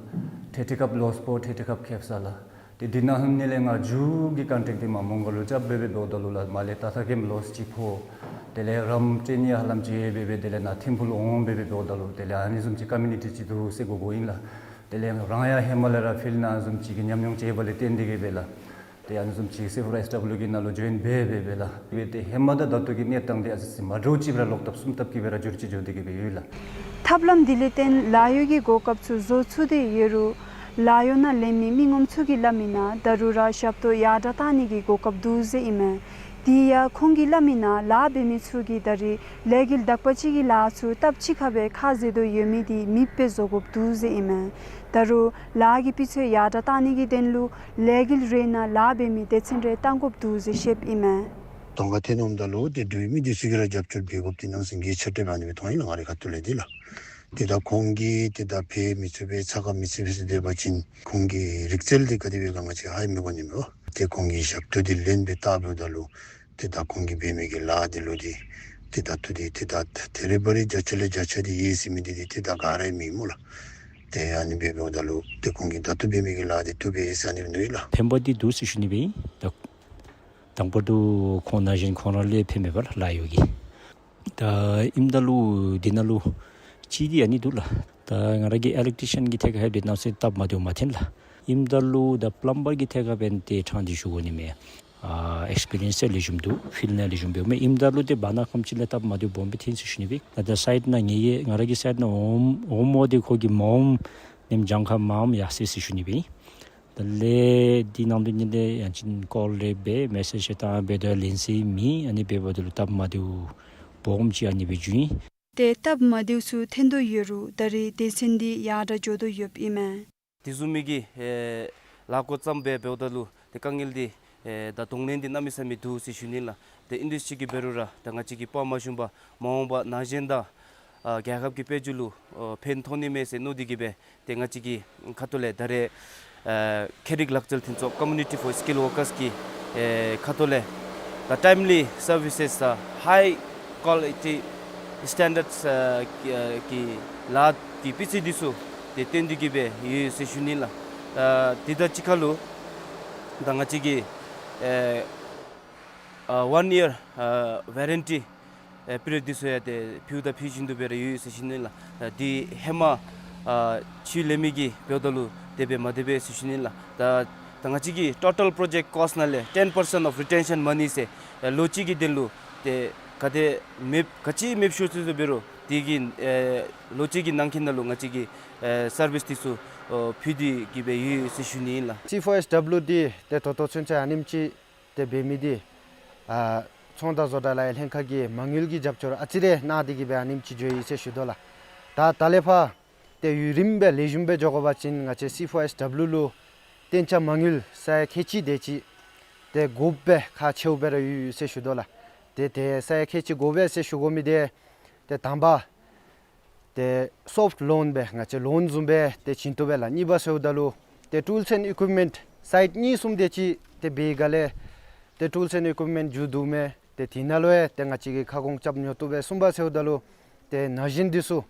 ཐེངས་ཐེངས་སྐབས་ལོསི་ཕོག། ཐེངས་ཐེངས་སྐབས་ཁེབ་ས་ལགས། ཏེ་འདི་ནང་ཧིང་ནི་ལས་ང་མཇུག་གི་ཀོན་ཊེཀ་འདི་མ་མོང་ག་ལུ་རྐྱབ་སྦེ་སྦེ་འབདཝ་ད་ལུ་ལགས་མ་ལས་ད་ལྟོ་གི་ལོསི་ཅིག་ཕོག། དེ་ལས་རམ་ཊེན་ཡང་ཧ་ལམ་ཅིག་ཡོད་སྦེ་སྦེ་དེ་ལས་ནཱ་ཐིམ་ཕུག་ལུ་འོང་སྦེ་སྦེ་འབདཝ་ད་ལུ་དེ་ལས་ཨ་ནི་བཟུམ་ཅིག་ཀོ་མིའུ་ནི་ཊི་ཅིག་འདུག་ཟེར་གོ་དགོཔ་ཨིན་ལགས། དེ་ལས་རང་ཡང་ཧེ་མ་ལས་ར་ཕིལཌ་ནང་ཨ་ནི་བཟུམ་ཅིག་གི་ཉམས་མྱོང་ཅིག་ཡོདཔ་ལས་བརྟེན་ཏེ་གི་སྦེ་ལགས། ཏེ་ཨ་ནི་བཟུམ་ཅིག་སི་ཕོར་ཨེསི་ཌབ་ལིའུ་གི་ནང་ལུ་ཇོའིན་འབད་འབད་སྦེ་ལགས། འབད་དེ་ཧེ་མ་དང་ད་ལྟོ་གི་གནས་སྟངས་འདི་ཨ་ཙི་ཙི་མ་འདྲཝ་ཅིག་སྦེ་ར་ལོག་ལྟབ་གསུམ་ལྟབ་ཀྱིས་སྦེ་ར་འགྱུར་ཅིག་འགྱོ་སྟེ་གི་སྦེ་ཡོད་ལགས། ཐབས་ལམ་འདི་ལས་བརྟེན་ལཱ་གཡོག་གི་གོ་སྐབས་ཚུ་བཟོ་ཚུགས་ཏེ་ཡོད་རུང་ལཱ་གཡོག་ནང་ལེན་མི་མི་ངོམ་ཚུ་གིས་སླབ་མི་ནང་ད་རུང་ར་ཞབས་ཏོག་ཡར་དྲག་བཏང་ནི་གི་གོ་སྐབས་འདུག་ཟེར་ཨིན་མས། དེ་ཡང་ཁོང་གིས་སླབ་མི་ནང་ལཱ་འབད་མི་ཚུ་གིས་ད་རེས་ལས་འགུལ་དག་པ་ཅིག་གི་ལཱ་ཚུ་སྟབས་གཅིག་ཁར་སྦེ་ཁ་བཟེད་དོ་ཡོད་མི་འདི་མེདཔ་སྦེ་བཟོ་དགོཔ་འདུག་ཟེར་ཨིན་མས། ད་རུང་ལཱ་གི་སྤུས་ཚད་ཡར་དྲག་བཏང་ནི་གི་དོན་ལུ་ལས་འགུལ་རེ་ནང་ལཱ་འབད་མི་སྡེ་ཚན་རེ་བཏང་དགོཔ་འདུག་ཟེར་བཤདཔ་ཨིན་མས། གདོང་ཁར་ཐོན་འོངམ་ད་ལུ་ཏེ་འབྲུག་མི་འདི་ཚུ་གིས་ར་རྒྱབ་སྐྱོར་འབད་དགོཔ་འདི་ནང་སེམས་ཀྱི་ཆ་སྤྲོད་ཨ་ནི་སྦེ་མཐོང་ཡི་ལགས། ང་རའི་ཁ་ཐུག་ལས་འདི་ལགས། ཏེ་ད་ཁོང་གིས་ཏེ་ད་འབད་མི་ཚུགས་པས་ཚ་ཁ་མི་ཚུགས་པས་ཟེར་སྡོད་པ་ཅིན་ཁོང་གི་རིག་རྩལ་འདི་ག་དེ་སྦེ་ག་ང་བཅས་ཧ་མི་གོ་ནི་མས་པ། ཏེ་ཁོང་གིས་ཞབས་ཏོག་འདི་ལེན་སྦེ་བལྟ་འབདཝ་ད་ལུ་ཏེ་ད་ཁོང་གིས་འབད་མི་གི་ལཱ་འདི་ལུ་འདི་ཏེ་ད་ལྟོ་འདི་ཏེ་ད་ད་རེས་འབད་རུང་བརྒྱ་ཆ་ལས་བརྒྱ་ཆ་འདི་ཡོད་ཟེར་མི་འདི་འདི་ཏེ་ད་ག་ར་མེད་སྨོ་ལགས། ཏེ་ཨ་ནི་སྦེ་འབདཝ་ད་ལུ་ཏེ་ཁོང་གིས་ད་ལྟོ་འབད་མི་གི་ལཱ་འདི་བཏུབ་པས་ཟེར་ཨ་ནི་སྦེ་མནོ་ཡི་ལགས། ཕན་པ་འདི་འདུག་ཟེར་ཞུ་ནི་སྦེ་ཨིན། ད་དང་པ་འདི་ཁོང་ན་གཞོན་ཁོང་ར་ལུ་ཕན་མས་པ་ལགས་ལཱ་གཡོག་གི། ད་ཨིནམ་ད་ལུ་འདི་ནང་ལུ་ཅིག་འདི་ཨ་ནི་འདུག་ལགས། ད་ང་ར་གིས་ཨི་ལེག་ཊི་ཤཱན་གྱི་ཐད་ཁར་ལྷོདཔ་ད་གནམ་མེད་ས་མེད་སྟབས་མ་བདེཝ་མ་ཐོན་ལགས། ཨིནམ་ད་ལུ་ད་པི་ལམ་བར་གྱི་ཐད་ཁར་འབདན་ཏེ་ཕྲང་སྟེ་ཞུ་དགོ་ནི་མས། ཨ་ཨེགསི་པི་རི་ཡེནསི་ལེགས་ཤོམ་འདུག། ཕིལཌ་ནང་ལེགས་ཤོམ་འབདཝ་མས། ཨིནམ་ད་ལུ་ཏེ་བར་ན་ཁམས་ཅིག་ལས་སྟབས་མ་བདེཝ་སྦོམ་སྦེ་ཐོན་ཟེར་ཞུ་ནི་སྦེ། ད་ད་སའིཊ་ནང་ངེའི་ང་ར་གི་སའིཊ་ནང་འོངམ་འོངམ་འོང་སྟེ་ཁོ་གིས་མ་འོངམ་ཉིནམ་གྱངས་ཁ་མངམ་ཡར་སོ་ཡི་ཟེར་ཞུ་ནི་སྦེ། དེ་ལས་འདི་ནང་དོན་ཉིད་ལས་ཡང་ཅིན་ཀོལ་རེ་འབད་མེ་སེཇ་རེ་བཏང་འབད་དོ་ལན་ཟེར་མེད། ཨ་ནི་འབདཝ་ད་ལུ་སྟབས་མ་བདེཝ་སྦོམ་ཅིག་ཨ་ནི་སྦེ་བྱུང་ཡི། ཏེ་སྟབས་མ་བདེཝ་ཚུ་ཐོན་དོ་ཡོད་རུང་ད་རེས་སྡེ་ཚན་འདི་ཡར་དྲག་འགྱོ་དོ་ཡོདཔ་ཨིན་མས། དེ་བཟུམ་མའི་གི་ཨེ་ལཱ་འགོ་བརྩམས་སྦེ་འབདཝ་ད་ལུ་ཏེ་དཀའ་ངལ་འདི་ཨེ་ད་གདོང་ལེན་འདི་གནམ་མེད་ས་མེད་འདུག་ཟེར་ཞུ་ནི་ལགས། ཏེ་ཨིན་དེ་ཅིག་གིས་འབད་རུང་ར་ད་ང་བཅས་ཀྱིས་དཔའ་མ་ཞུམ་པར་མ་འོངས་པར་ན་གཞོན་དང་ཨ་རྒྱལ་ཁབ་ཀྱི་དཔལ་འབྱོར་ལུ་ཨ་ཕན་ཐོགས་ནི་མས་ཟེར་མནོ་སྟེ་གིས་སྦེ་ཏེ་ང་བཅས་ཀྱི་ཁ་ཐུག་ལས་ད་རེས་ཨ་ཁྱད་རིག་ལག་རྩལ་མཐུན་ཚོགས་Community for Skilled Workers གི་ཨེ་ཁ་ཐུག་ལས་ད་ཊའིམ་ལི་སར་བི་སེས་དང་ཧའི་ཀོ་ལི་ཊི་སི་ཊེན་ཌརཌསི་ཨ་གི་ཨ་གི་ལཱ་གི་སྤུས་ཚད་འདི་ཚུ་ཏེ་བཏོན་ཏེ་གིས་སྦེ་ཡོད་ཟེར་ཞུ་ནི་ལགས། ཨ་དེ་དང་གཅིག་ཁར་ལུ་ད་ང་བཅས་ཀྱིས་ཨེ་ཨ་ཝན་ཡིར་ཨ་ཝ་རེན་ཊི་ཨེ་པི་རི་ཡོཌ་འདི་ཚུ་ཡང་ཏེ་ཕུལཝ་དང་ཕུལ་བཞིན་དུ་སྦེ་ར་ཡོད་ཟེར་ཞུ་ནི་ལགས། ཨ་འདི་ཧེ་མ་ཨ་ཕྱི་ལས་མི་གིས་འབདཝ་ད་ལུ་དེ་སྦེ་མ་དེ་སྦེ་ཟེར་ཞུ་ནི་ལགས། ད་ད་ང་བཅས་ཀྱི་ཊོ་ཊལ་པྲོ་ཇེཀཊ་ཀོསཊ་ནང་ལས་ten percent of retention money ཟེར་ཨེ་ལོ་གཅིག་གི་དོན་ལུ་ཏེ་ག་དེ་མེདཔ་ག་ཅི་མེདཔ་ཤོར་སོ་སོ་འབད་རུང་དེ་གི་ཨེ་ལོ་གཅིག་གི་ནང་འཁོད་ནང་ལུ་ང་བཅས་ཀྱིས་ཨེ་སར་བིསི་འདི་ཚུ་ཨོ་ཕུལ་ཏེ་གིས་སྦེ་ཡོད་ཟེར་ཞུ་ནི་ཨིན་ལགས། སི་ཕོར་ཨེསི་ཌབ་ལིའུ་འདི་ཏེ་ད་ལྟོ་ཚུན་ཚོད་ཨ་ནེམ་ཅིག་ཏེ་འབད་མི་འདི་ཨ་ཚོང་དང་བཟོ་གྲྭ་ལཱ་གཡོག་ལྷན་ཁག་གིས་མ་དངུལ་གྱི་རྒྱབ་སྐྱོར་ཨ་ཙི་རེ་གནང་སྟེ་གིས་སྦེ་ཨ་ནེམ་ཅིག་འགྱོ་ཡི་ཟེར་ཞུ་དོ་ལགས། ད་ད་ལས་ཕར་ཏེ་ཡུན་རིངམོ་སྦེ་ལེགས་ཤོམ་སྦེ་འགྱོ་དགོ་པ་ཅིན་ང་བཅས་སི་ཕོར་ཨེསི་ཌབ་ལིའུ་ལུ་གཏན་འཇགས་མ་དངུལ་ས་ཡ་ཁལ་གཅིག་དེ་ཅིག་ཏེ་དགོཔ་སྦེ་ཁག་ཆེཝ་སྦེ་ར་ཡོད་ཡོད་ཟེར་ཞུ་དོ་ལགས། ཏེ་ཏེ་ས་ཡ་ཁལ་གཅིག་དགོ་པས་ཟེར་ཞུ་དགོ་མི་འདི་ཏེ་དང་པ་ཏེ་སོཕཊ་ལོན་སྦེ་ང་བཅས་ལོན་བཟུམ་སྦེ་ཏེ་བྱིན་བཏུབ་པས་ལགས། གཉིས་པ་ཟེརཝ་ད་ལུ་ཏེ་ཊུལསི་ཨེནཌ་ཨི་ཀུཡིཔ་མེནཊ་སའིཊ་གཉིས་གསུམ་དེ་ཅིག་ཏེ་འབད་བའི་སྒང་ལས་ཏེ་ཊུལསི་ཨེནཌ་ཨི་ཀུཡིཔ་མེནཊ་མཇུག་བསྡུཝ་མས། ཏེ་དེ་ནང་ལུ་ཡང་ཏེ་ང་བཅས་ཀྱིས་ཁ་སྐོང་རྐྱབ་ཉོ་བཏུབ་པས། གསུམ་པ་ཟེརཝ་ད་ལུ་ཏེ་ན་གཞོན་འདི་ཚུ་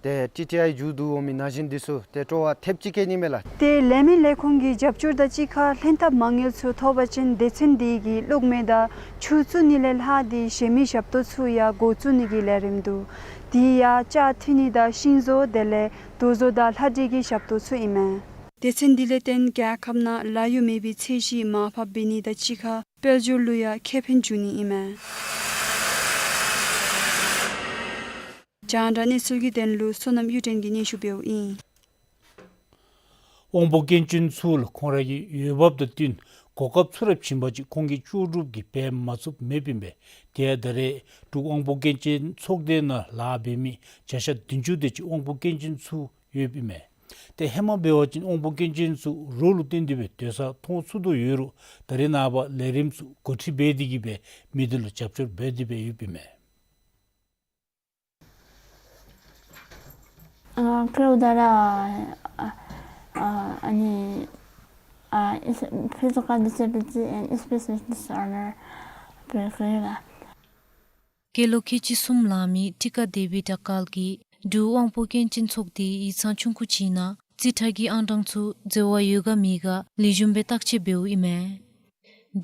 ཏེ་ཊི་ཊི་ཨའི་མཇུག་བསྡུ་འོང་མི་ན་གཞོན་འདི་ཚུ་ཏེ་སྤྲོ་བ་ཐེབས་ཅིག་སྐྱེ་ནི་མས་ལགས། ཏེ་ལས་མི་ལས་ཁུངས་ཀྱི་རྒྱབ་སྐྱོར་དང་གཅིག་ཁར་ལྷན་ཐབས་མ་དངུལ་ཚུ་ཐོབ་པ་ཅིན་སྡེ་ཚན་འདི་གིས་གློག་མེ་དང་ཆུ་བཙུགས་ནི་ལས་ལྷག་སྟེ་གཞན་མི་ཞབས་ཏོག་ཚུ་ཡང་འགོ་བཙུགས་ནི་གི་ལས་རིམ་འདུག། དེ་ཡང་ལྕགས་འཐུ་ནི་དང་ཤིང་བཟོ་དེ་ལས་རྡོ་བཟོ་དང་ལྷ་འདྲེ་གི་ཞབས་ཏོག་ཚུ་ཨིན་མས། སྡེ་ཚན་འདི་ལས་བརྟེན་རྒྱལ་ཁབ་ནང་ལཱ་གཡོག་མེད་པའི་ཚད་གཞི་མར་ཕབ་འབད་ནི་དང་གཅིག་ཁར་དཔལ་འབྱོར་ལུ་ཡང་ཁེ་ཕན་འབྱུང་ནི་ཨིན་མས། རྒྱང་བསྒྲགས་གནས་ཚུལ་གྱི་དོན་ལུ་བསོད་ནམས་གཡུ་སྒྲོན་གྱིས་སྙན་ཞུ་འབདཝ་ཨིན། དབང་པོ་སྐྱོན་ཅན་ཚུ་ལུ་ཁོང་ར་གི་འོས་འབབ་དང་བསྟུན་གོ་སྐབས་ཚུ་ར་བྱིན་པ་ཅིན་ཁོང་གིས་ལྕོགས་གྲུབ་ཀྱིས་འབད་མ་ཚུགསཔ་མེདཔ་ཨིན་པས། དེ་ཡང་ད་རེས་འབྲུག་དབང་པོ་སྐྱོན་ཅན་ཚོགས་སྡེ་ནང་ལཱ་འབད་མི་བརྒྱ་ཆ་བདུན་ཅུ་དེ་ཅིག་དབང་པོ་སྐྱོན་ཅན་ཚུ་ཡོདཔ་ཨིན་མས། ཏེ་ཧེ་མ་འབད་བ་ཅིན་དབང་པོ་སྐྱོན་ཅན་ཚུ་རོགས་ལུ་བརྟེན་ཏེ་སྦེ་སྡོད་ས་མཐོང་ཚུགས་དོ་ཡོད་རུང་ད་རེས་ནངས་པ་ལས་རིམ་ཚུ་འགོ་ཁྲིད་འབད་དེ་གིས་སྦེ་མི་དེ་ལུ་རྒྱབ་སྐྱོར་འབད་དེ་སྦེ་ཡོདཔ་ཨིན་མས། ཨ་ཁོ་ད་ར་ཨ་ཨ་ཨ་ནི་ཨ་ཨིས་physical disability and speech disorder བོད་སྐད་ལགས། སྐྱེས་ལོ་ཁལ་གཅིག་གསུམ་ལང་མི་ཊི་ཀ་དེ་བི་དྲག་སྐལ་གྱིས་འབྲུག་དབང་པོ་སྐྱོན་ཅན་ཚོགས་སྡེའི་ཡིག་ཚང་ཆུང་ཀུ་ཅིག་ནང་རྩིས་ཁྲ་གི་ཨང་གྲངས་ཚུ་འཛོལ་བ་ཡོད་ག་མེད་ག་ལེགས་ཤོམ་སྦེ་བརྟག་དཔྱད་འབདཝ་ཨིན་མས།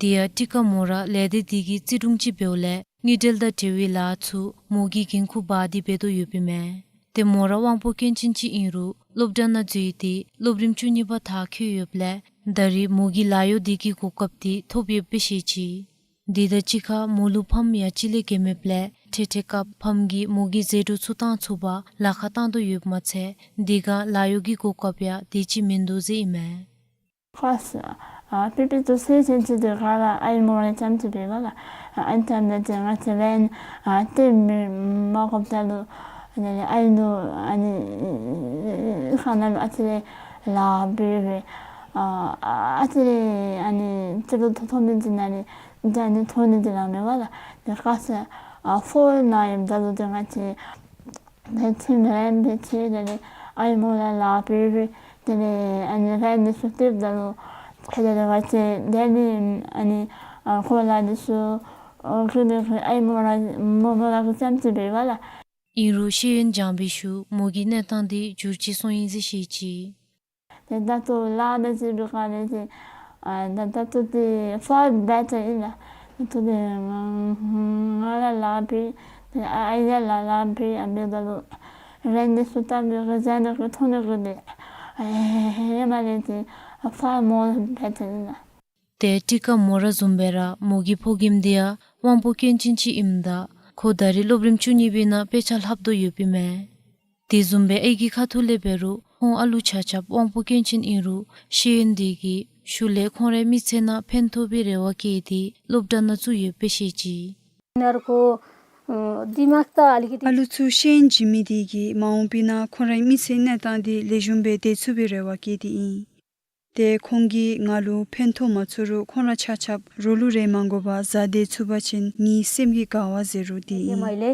དེ་ཡང་ཊི་ཀ་མོ་ར་ལས་སྡེ་དེ་གིས་རྩིས་དྲུང་ཅིག་འབདཝ་ལས་དངུལ་འབྲེལ་དང་འབྲེལ་བའི་ལཱ་ཚུ་མོ་གིས་འགན་ཁུར་འབག་སྟེ་འབད་དོ་ཡོདཔ་ཨིན་མས། ཏེ་མོ་ར་དབང་པོ་སྐྱོན་ཅན་ཅིག་ཨིན་རུང་སློབ་གྲྭ་ནང་འཛུལ་ཏེ་སློབ་རིམ་བཅུ་གཉིས་པ་མཐར་འཁྱོལ་ཡོདཔ་ལས་ད་རེས་མོ་གིས་ལཱ་གཡོག་དེ་གི་གོ་སྐབས་དེ་ཐོབ་ཡོདཔ་སྦེ་བཤད་ཅི། དེ་དང་གཅིག་ཁར་མོ་ལུ་ཕམ་ཡང་གཅིག་ལས་བརྒལ་མེདཔ་ལས་འཕྲལ་འཕྲལ་སྐབས་ཕམ་གྱིས་མོ་གི་ཟད་འགྲོ་ཚུ་བཏང་ཚུགས་པར་ལཱ་ཁག་བཏང་དོ་ཡོདཔ་མ་ཚད་དེ་སྒང་ལཱ་གཡོག་གི་གོ་སྐབས་ཡང་དེ་ཅིག་མིན་འདུག་ཟེར་ཨིན་མས། ཁ་ས་ཨ་པི་པི་ཏོ་སེ་ཆེན་ཅིག་དེ་ག་ར་ཨའི་མོ་ར་རྐྱངམ་ཅིག་འབད་བ་ལགས། ཨ་ཨིན་ཊར་ནེཊ་དེ་ང་བཅས་ར་ཨ་སྟོན་མི་མ་དགོཔ་ད་ལུ་ཨ་ནི་ཨའི་ནུ་ཨ་ནི་ཁ་ནང་ལུ་ཨ་ཙི་རེ་ལཱ་འབད་རུང་ཨ་ཨ་ཙི་རེ་ཨ་ནི་ཅིག་ལུ་ཐོ་ཐོ་མི་འདི་ན་ནི་ད་ནི་ཐོ་ནི་འདི་ལ་མེད་པ་ལགས། དེ་ཁ་ས་ཨ་ཕོན་ནང་ཡོདཔ་ད་ལུ་དེ་ང་བཅས་ཏེ་ཁྱིམ་རན་འབད་ཅི། དེ་ལས་ཨའི་མོ་ལ་ལཱ་འབད་རུང་དེ་ལས་ཨ་ནི་རན་ནི་ཚུ་སྟོནམ་ད་ལུ་ཁ་ད་ལུ་ང་བཅས་དེ་ནི་ཨ་ནི་ཨ་གོ་ལ་འདི་ཚུ་ཨ་གི་ནི་ཨའི་མོ་ར་མོ་མོ་ར་གི་རྐྱངམ་ཅིག་འབད་བ་ལགས། ཨིན་རུང་ཤེས་ཡོན་སྦྱང་བའི་ཤུལ་མོ་གི་གནས་སྟངས་འདི་འགྱུར་བཅོས་སོང་ཡི་ཟེར་བཤད་ཅི། ཏེ་ད་ལྟོ་ལཱ་ནང་ཅིག་འབད་ག་ནི་ཅིག་ཨ་ད་ད་ལྟོ་འདི་far better ཨིན་ལགས། ད་ལྟོ་འདི་ང་ང་ལཱ་ལཱ་འབད་ཏེ་ཨའི་ཡང་ལཱ་ལཱ་འབད་ཨ་འབདཝ་ད་ལུ་རན་ནི་ཚུ་བཏང་སྦེ་གི་བཟའ་ནི་གི་འཐུང་ནི་གི་འདི་ཨ་ཧེ་མ་ལས་འདི་far more better ཨིན་ལགས། ཏེ་ཊི་ཀ་མོ་ར་བཟུམ་སྦེ་ར་མོ་གི་ཕོ་རྒནམ་འདི་ཡང་དབང་པོ་སྐྱོན་ཅན་ཅིག་ཨིནམ་ད་ཁོ་ད་རེས་སློབ་རིམ་བཅུ་གཉིས་པའི་ནང་དཔེ་ཆ་ལྷབ་དོ་ཡོདཔ་ཨིན་མས། དེ་བཟུམ་སྦེ་ཨའི་གི་ཁ་ཐུག་ལས་འབད་རུང་ཁོང་ཨ་ལུ་ཆ་ཁྱབ་དབང་པོ་སྐྱོན་ཅན་ཨིན་རུང་ཤེས་ཡོན་དེ་གིས་ཤུལ་ལས་ཁོང་རའི་མི་ཚེ་ནང་ཕན་ཐོགས་པའི་རེ་བ་བསྐྱེད་དེ་སློབ་གྲྭ་ནང་བཙུགས་ཡོདཔ་སྦེ་བཤད་ཅི། उनीहरूको अ दिमाग त अलिकति ཨ་ལུ་ཚུ་ཤེས་ཡོན་བྱིན་མི་དེ་གིས་མ་འོངས་པའི་ནང་ཁོང་རའི་མི་ཚེའི་གནས་སྟངས་དེ་ལེགས་ཤོམ་སྦེ་སྡོད་ཚུགས་པའི་རེ་བ་བསྐྱེད་དེ་ཨིན། ཏེ་ཁོང་གིས་ང་ལུ་ཕན་ཐོགས་མ་ཚུགས་རུང་ཁོང་ར་ཆ་ཁྱབ་རོགས་ལུ་རེ་མ་དགོ་པར་བཟའ་སྡོད་ཚུགས་པ་ཅིན་ངེའི་སེམས་ཀྱི་དགའ་བ་ཟེར་རུང་དེ་ཨིན། मैले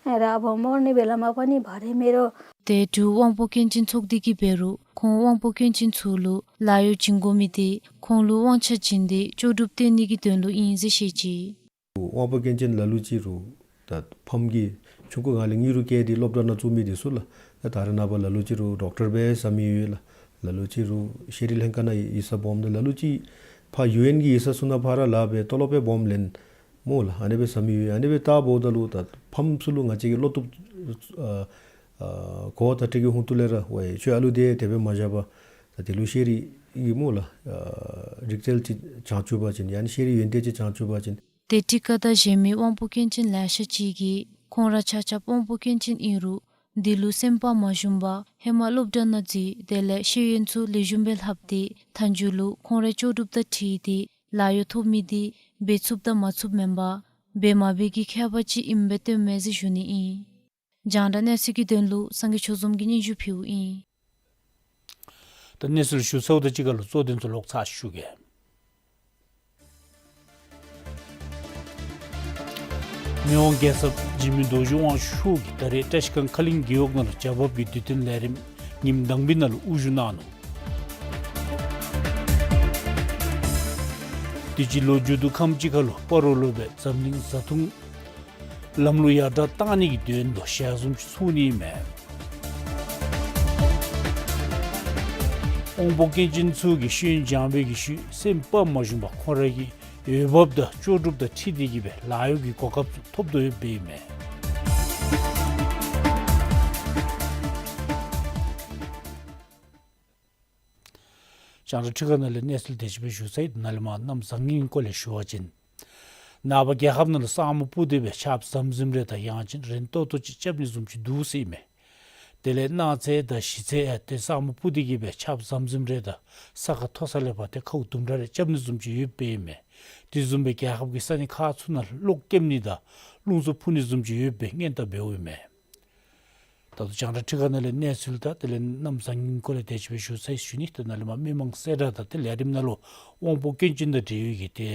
र अब मर्ने बेलामा पनि भरे मेरो ཏེ་འབྲུག་དབང་པོ་སྐྱོན་ཅན་ཚོགས་སྡེ་གིས་འབད་རུང་ཁོང་དབང་པོ་སྐྱོན་ཅན་ཚུ་ལུ་ལཱ་གཡོག་བྱིན་དགོ་མི་དེ་ཁོང་ལུ་དབང་ཆ་བྱིན་ཏེ་ལྕོགས་གྲུབ་སྟོན་ནི་གི་དོན་ལུ་ཨིན་ཟེར་བཤད་ཅི། དབང་པོ་སྐྱོན་ཅན་ལ་ལུ་ཅིག་རུང་ད་ཕམ་གིས་ཆུང་ཀུ་སྒང་ལས་དངུལ་རུང་བཀལ་ཏེ་སློབ་གྲྭ་ནང་བཙུགས་མི་དེ་ཚུ་ལགས། ད་ད་རེས་ནངས་པ་ལ་ལུ་ཅིག་རུང་ཌོག་ཊར་སྦེ་བཟའ་མི་ཡོད་ལགས། ལ་ལུ་ཅིག་རུང་ཤེས་རིག་ལྷན་ཁག་ནང་ཡིག་ཚང་སྦོམ་ད་ལ་ལུ་ཅིག་ཕར་ཡུ་ཨེན་གྱི་ཡིག་ཚང་ཚུ་ནང་ཕར་ར་ལཱ་འབད་ཏོ་ལོབ་སྦེ་སྦོམ་ལེན་སྨོ་ལགས། ཨ་ནི་སྦེ་བཟའ་མི་ཡོད། ཨ་ནི་སྦེ་ལྟཝ་ད་ལུ་ད་ཕམ་ཚུ་ལུ་ང་བཅས་ཀྱིས་བློ་བཏུབ་ཨ་ཨ་གོ་བ་ད་ཁྲིད་ཀྱི་ཧོང་ཏོ་ལས་ར་ཝའི་ཁྱོད་ཨ་ལུ་དེ་དེ་སྦེ་མ་བཞག་པར་ད་དེ་ལུ་ཤེས་རིག་གི་སྨོ་ལགས་ཨ་རིག་རྩལ་ཅིག་སྦྱང་བཅུག་པ་ཅིན་ཡང་ན་ཤེས་རིག་ཡོན་ཏན་ཅིག་སྦྱང་བཅུག་པ་ཅིན། ཏེ་ཊི་ཀ་དང་གཞན་མི་དབང་པོ་སྐྱོན་ཅན་ལེ་ཤ་ཅིག་གིས་ཁོང་ར་ཆ་ཁྱབ་དབང་པོ་སྐྱོན་ཅན་ཨིན་རུང་དེ་ལུ་སེམས་པ་མ་ཞུམ་པར་ཧེ་མ་སློབ་གྲྭ་ནང་འཛུལ་དེ་ལས་ཤེས་ཡོན་ཚུ་ལེགས་ཤོམ་སྦེ་ལྷབ་སྟེ་མཐའ་མཇུག་ལུ་ཁོང་རའི་ལྕོགས་གྲུབ་དང་འཁྲིལ་ཏེ་ལཱ་གཡོག་ཐོབ་མི་དེ་འབད་ཚུགསཔ་དང་མ་ཚུགསཔ་མེན་པར་འབད་མ་འབད་ཀྱི་ཁྱད་པར་ཅིག་ཨིནམ་སྦེ་སྟོནམ་མས་ཟེར་ཞུ་ནི་ཨིན། རྒྱང་བསྒྲགས་གནས་ཚུལ་གྱི་དོན་ལུ་སངས་རྒྱས་ཆོས་འཛོམས་ཀྱིས་སྙན་ཞུ་ཕུལཝ་ཨིན། ད་གནས་ཚུལ་ཞུ་ཚརཝ་དང་གཅིག་ཁར་ལུ་གཙོ་དོན་ཚུ་ལོག་ཚར་ཞུ་གེ། མི་དབང་རྒྱལ་ཚབ་འཇིགས་མེད་རྡོ་རྗེ་དབང་ཕྱུག་གིས་ད་རེས་བཀྲིས་སྒང་ཁ་གླིང་རྒེད་འོག་ནང་ལུ་རྒྱ་བབས་ཀྱི་དུས་སྟོན་ལས་རིམ་ཉིནམ་དང་པའི་ནང་ལུ་དབུ་བཞུགས་གནང་ནུག། དུས་ཅི་ལོ་མཇུག་བསྡུ་ཁམས་ཅིག་ཁར་ལུ་སྤ་རོ་ལུ་སྦེ་འཛམ་གླིང་བཟའ་འཐུང་ལམ་ལུགས་ཡར་དྲག་གཏང་ནི་གི་དོན་ལུ་ཞལ་འཛོམས་ཅིག་ཚོགས་ནི་མས། དབང་པོ་སྐྱོན་ཅན་ཚུ་གིས་ཤེས་ཡོན་སྦྱང་བའི་གི་ཤུལ་སེམས་དཔའ་མ་ཞུམ་པར་ཁོང་རའི་གི་འོས་འབབ་དང་ལྕོགས་གྲུབ་དང་འཁྲིལ་ཏེ་གི་སྦེ་ལཱ་གཡོག་གི་གོ་སྐབས་ཚུ་ཐོབ་དོ་ཡོདཔ་ཨིན་མས། རྒྱང་བསྒྲགས་ཁྲི་ཁ་ནང་ལས་གནས་ཚུལ་དེ་ཅིག་སྦེ་ཞུ་ཚར་ཡི། ད་ནཱ་ལས་མར་གནམ་བཟང་ངན་གྱི་སྐོར་ལས་ཞུ་བ་ཅིན། ནངས་པ་རྒྱལ་ཁབ་ནང་ལུ་ས་སྨུག་སྤུབས་ཏེ་སྦེ་ཆརཔ་ཟམ་ཟིམ་རེ་དང་ཡང་ཅིན་རན་ཏོག་ཏོ་ཅིག་རྐྱབ་ནི་བཟུམ་ཅིག་འདུག་ཟེར་ཨིན་མས། དེ་ལས་གནངས་ཚེ་དང་གཞེས་ཚེ་ཡང་ཏེ་ས་སྨུག་སྤུབས་ཏེ་གི་སྦེ་ཆརཔ་ཟམ་ཟིམ་རེ་དང་ས་ཁ་མཐོ་ས་ལས་ཕར་ཏེ་ཁཝ་དུམ་གྲ་རེ་རྐྱབ་ནི་བཟུམ་ཅིག་ཡོདཔ་ཨིན་མས། དེ་བཟུམ་སྦེ་རྒྱལ་ཁབ་ཀྱི་ས་གནས་ཁག་ཚུ་ནང་གློག་སྐྱེམ་ནི་དང་རླུང་འཚུབ་འཕུ་ནི་བཟུམ་ཅིག་ཡོདཔ་སྦེ་སྔོན་བརྡ་འབདཝ་ཨིན་མས། ད་ལྟོ་རྒྱང་བསྒྲགས་ཁྲི་ཁ་ནང་ལས་གནས་ཚུལ་དང་དེ་ལས་གནམ་བཟང་ངན་གྱི་སྐོར་ལས་དེ་ཅིག་སྦེ་ཞུ་ཚར་ཡི་ཞུ་ནི། ད་ནཱ་ལས་མར་མི་མང་གསལ་བསྒྲགས་དང་ཏེ་ལས་རིམ་ནང་ལུ་དབང་པོ་སྐྱོན་ཅན་དང་འབྲེལ་བའི་གི་ཏེ་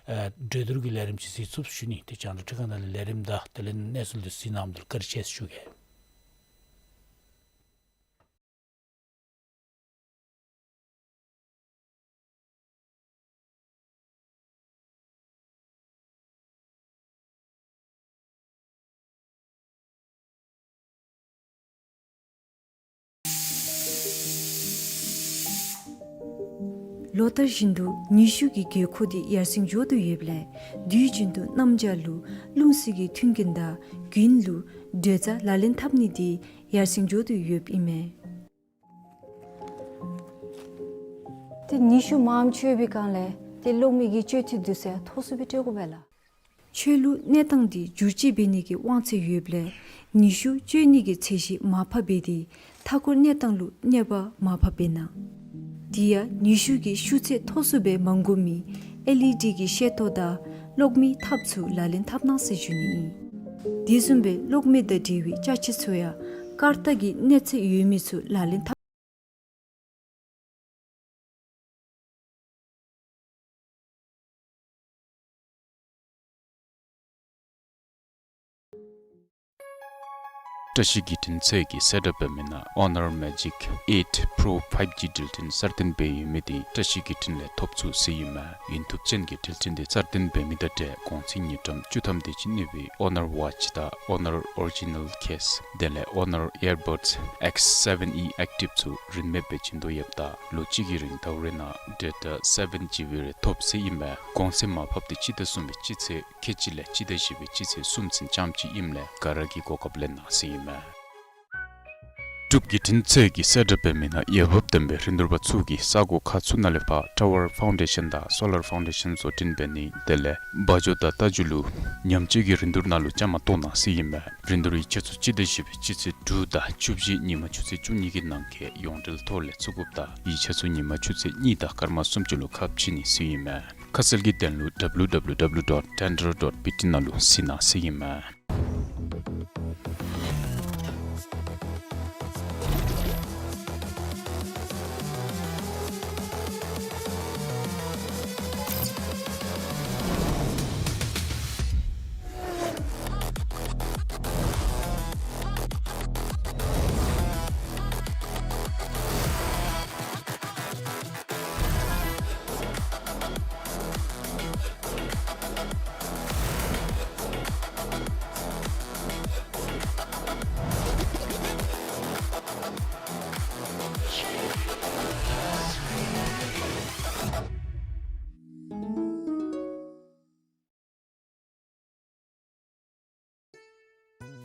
ཨ་གྲོས་བསྡུར་གྱི་ལས་རིམ་ཅིག་གཟིགས་ཚུགས་ཞུ་ནི། ཏེ་རྒྱང་བསྒྲགས་ཁྲི་ཁ་ནང་ལས་ལས་རིམ་དང་དེ་ལས་གནས་ཚུལ་འདི་གཟིགས་གནང་མི་འདི་ལུ་བཀའ་དྲིན་ཆེ་ཟེར་ཞུ་གེ། ལོ་ལྟར་བཞིན་དུ་ནུས་ཤུགས་ཀྱི་དགོས་མཁོ་དེ་ཡར་སེང་འགྱོ་དོ་ཡོདཔ་ལས་དུས་རྒྱུན་དུ་གནམ་བྱཱར་ལུ་རླུང་བསིལ་གྱི་མཐུན་རྐྱེན་དང་དགུན་ལུ་དྲོད་རྩ་ལག་ལེན་འཐབ་ནི་དེ་ཡར་སེང་འགྱོ་དོ་ཡོདཔ་ཨིན་མས། ཏེ་ནུས་ཤུགས་མངམ་སྤྱོད་པའི་སྒང་ལས་ཏེ་གློག་མེ་གི་སྤྱོད་ཐེངས་དུས་ཚོད་ཡང་མཐོ་སུ་སྦེ་སྤྲོད་དགོ་པས་ལགས། ཆོས་ལུགས་གནས་སྟངས་དེ་འགྱུར་བཅོས་འབད་ནི་གི་དབང་ཚད་ཡོདཔ་ལས་ནུས་ཤུགས་སྤྱོད་ནི་གི་ཚད་གཞི་མར་ཕབ་འབད་དེ་མཐའ་འཁོར་གནས་སྟངས་ལུ་གནོད་པ་མར་ཕབ་འབད་གནང་། དེ་ཡང་ནུས་ཤུགས་ཀྱི་ཤུགས་ཚད་མཐོ་སུ་སྦེ་མ་འགོར་མི་ཨེལ་ཨི་ཌི་གི་ཤེལ་ཏོག་དང་གློག་མེའི་ཐགཔ་ཚུ་ལག་ལེན་འཐབ་གནང་ཟེར་ཞུ་ནི་ཨིན། དེ་བཟུམ་སྦེ་གློག་མེ་དང་འབྲེལ་བའི་ཅ་ཆས་ཚུ་ཡང་སྐར་རྟགས་ཀྱི་གནོད་འཚེ་ཡོད་མི་ཚུ་ལག་ལེན་འཐབ། བཀྲ་ཤིས་བརྒྱུད་འཕྲིན་ཚད་ཀྱིས་གསལ་བསྒྲགས་འབད་མི་ནང་Honor Magic eight Pro five G འགྲུལ་འཕྲིན་གསར་བཏོན་འབད་ཡོད་མི་དེ་བཀྲ་ཤིས་བརྒྱུད་འཕྲིན་ལས་ཐོབ་ཚུགས་ཟེར་ཨིན་མས། ཡུན་ཐུབ་ཅན་གྱི་འགྲུལ་འཕྲིན་དེ་གསར་བཏོན་འབད་མི་དང་འབྲེལ་གོང་ཚད་དངུལ་ཀྲམ་བཅུ་ཐམ་དེ་ཅིག་གནས་པའི་Honor Watch དང་Honor Original Case དེ་ལས་Honor Earbuds X seven E Active ཚུ་རིན་མེད་སྦེ་བྱིན་དོ་ཡོདཔ་ད་ལོ་གཅིག་གི་རིང་ཟླཝ་རེ་ནང་data seven G B རེ་ཐོབ་ཟེར་ཨིན་མས། གོང་ཚད་མར་ཕབ་དེ་སྤྱི་ཟླ་གསུམ་པའི་སྤྱི་ཚེས་ཁལ་གཅིག་ལས་སྤྱི་ཟླ་བཞི་པའི་སྤྱི་ཚེས་གསུམ་ཚུན་རྐྱངམ་ཅིག་ཨིནམ་ལས་ག་ར་གིས་གོ་སྐབས་ལེན་གནང་ཟེར་ཨིན་མས། འབྲུག་བརྒྱུད་འཕྲིན་ཚད་ཀྱིས་གསལ་བསྒྲགས་འབད་མི་ནང་འོས་འབབ་ལྡན་པའི་རིན་བསྡུར་པ་ཚུ་གིས་ས་གོ་ཁག་ཚུ་ནང་ལས་ཕར་Tower Foundation དང་Solar Foundation བཟོ་སྐྲུན་འབད་ནི་དེ་ལས་བ་ཇོ་དང་རྟ་རྒྱུག་ལུ་ཉམས་བཅོས་ཀྱི་རིན་བསྡུར་ནང་ལུ་བཅའ་མར་གཏོགས་གནང་ཟེར་ཨིན་མས། རིན་བསྡུར་ཡིག་ཆ་ཚུ་སྤྱི་ཟླ་བཞི་པའི་སྤྱི་ཚེས་དྲུག་དང་བཅུ་བཞི་ཉིན་མ་ཆུ་ཚོད་བཅུ་གཉིས་ཀྱི་ནང་འཁོད་ཡོངས་འབྲེལ་ཐོག་ལས་ཚུད་དགོཔ་ད་ཡིག་ཆ་ཚུ་ཉིན་མ་ཆུ་ཚོད་གཉིས་དང་སྐར་མ་སུམ་ཅུ་ལུ་ཁ་ཕྱེ་ནི་ཟེར་ཨིན་མས། ཁ་གསལ་གྱི་དོན་ལུ་W W W dot tender dot B T ནང་ལུ་གཟིགས་གནང་ཟེར་ཨིན་མས།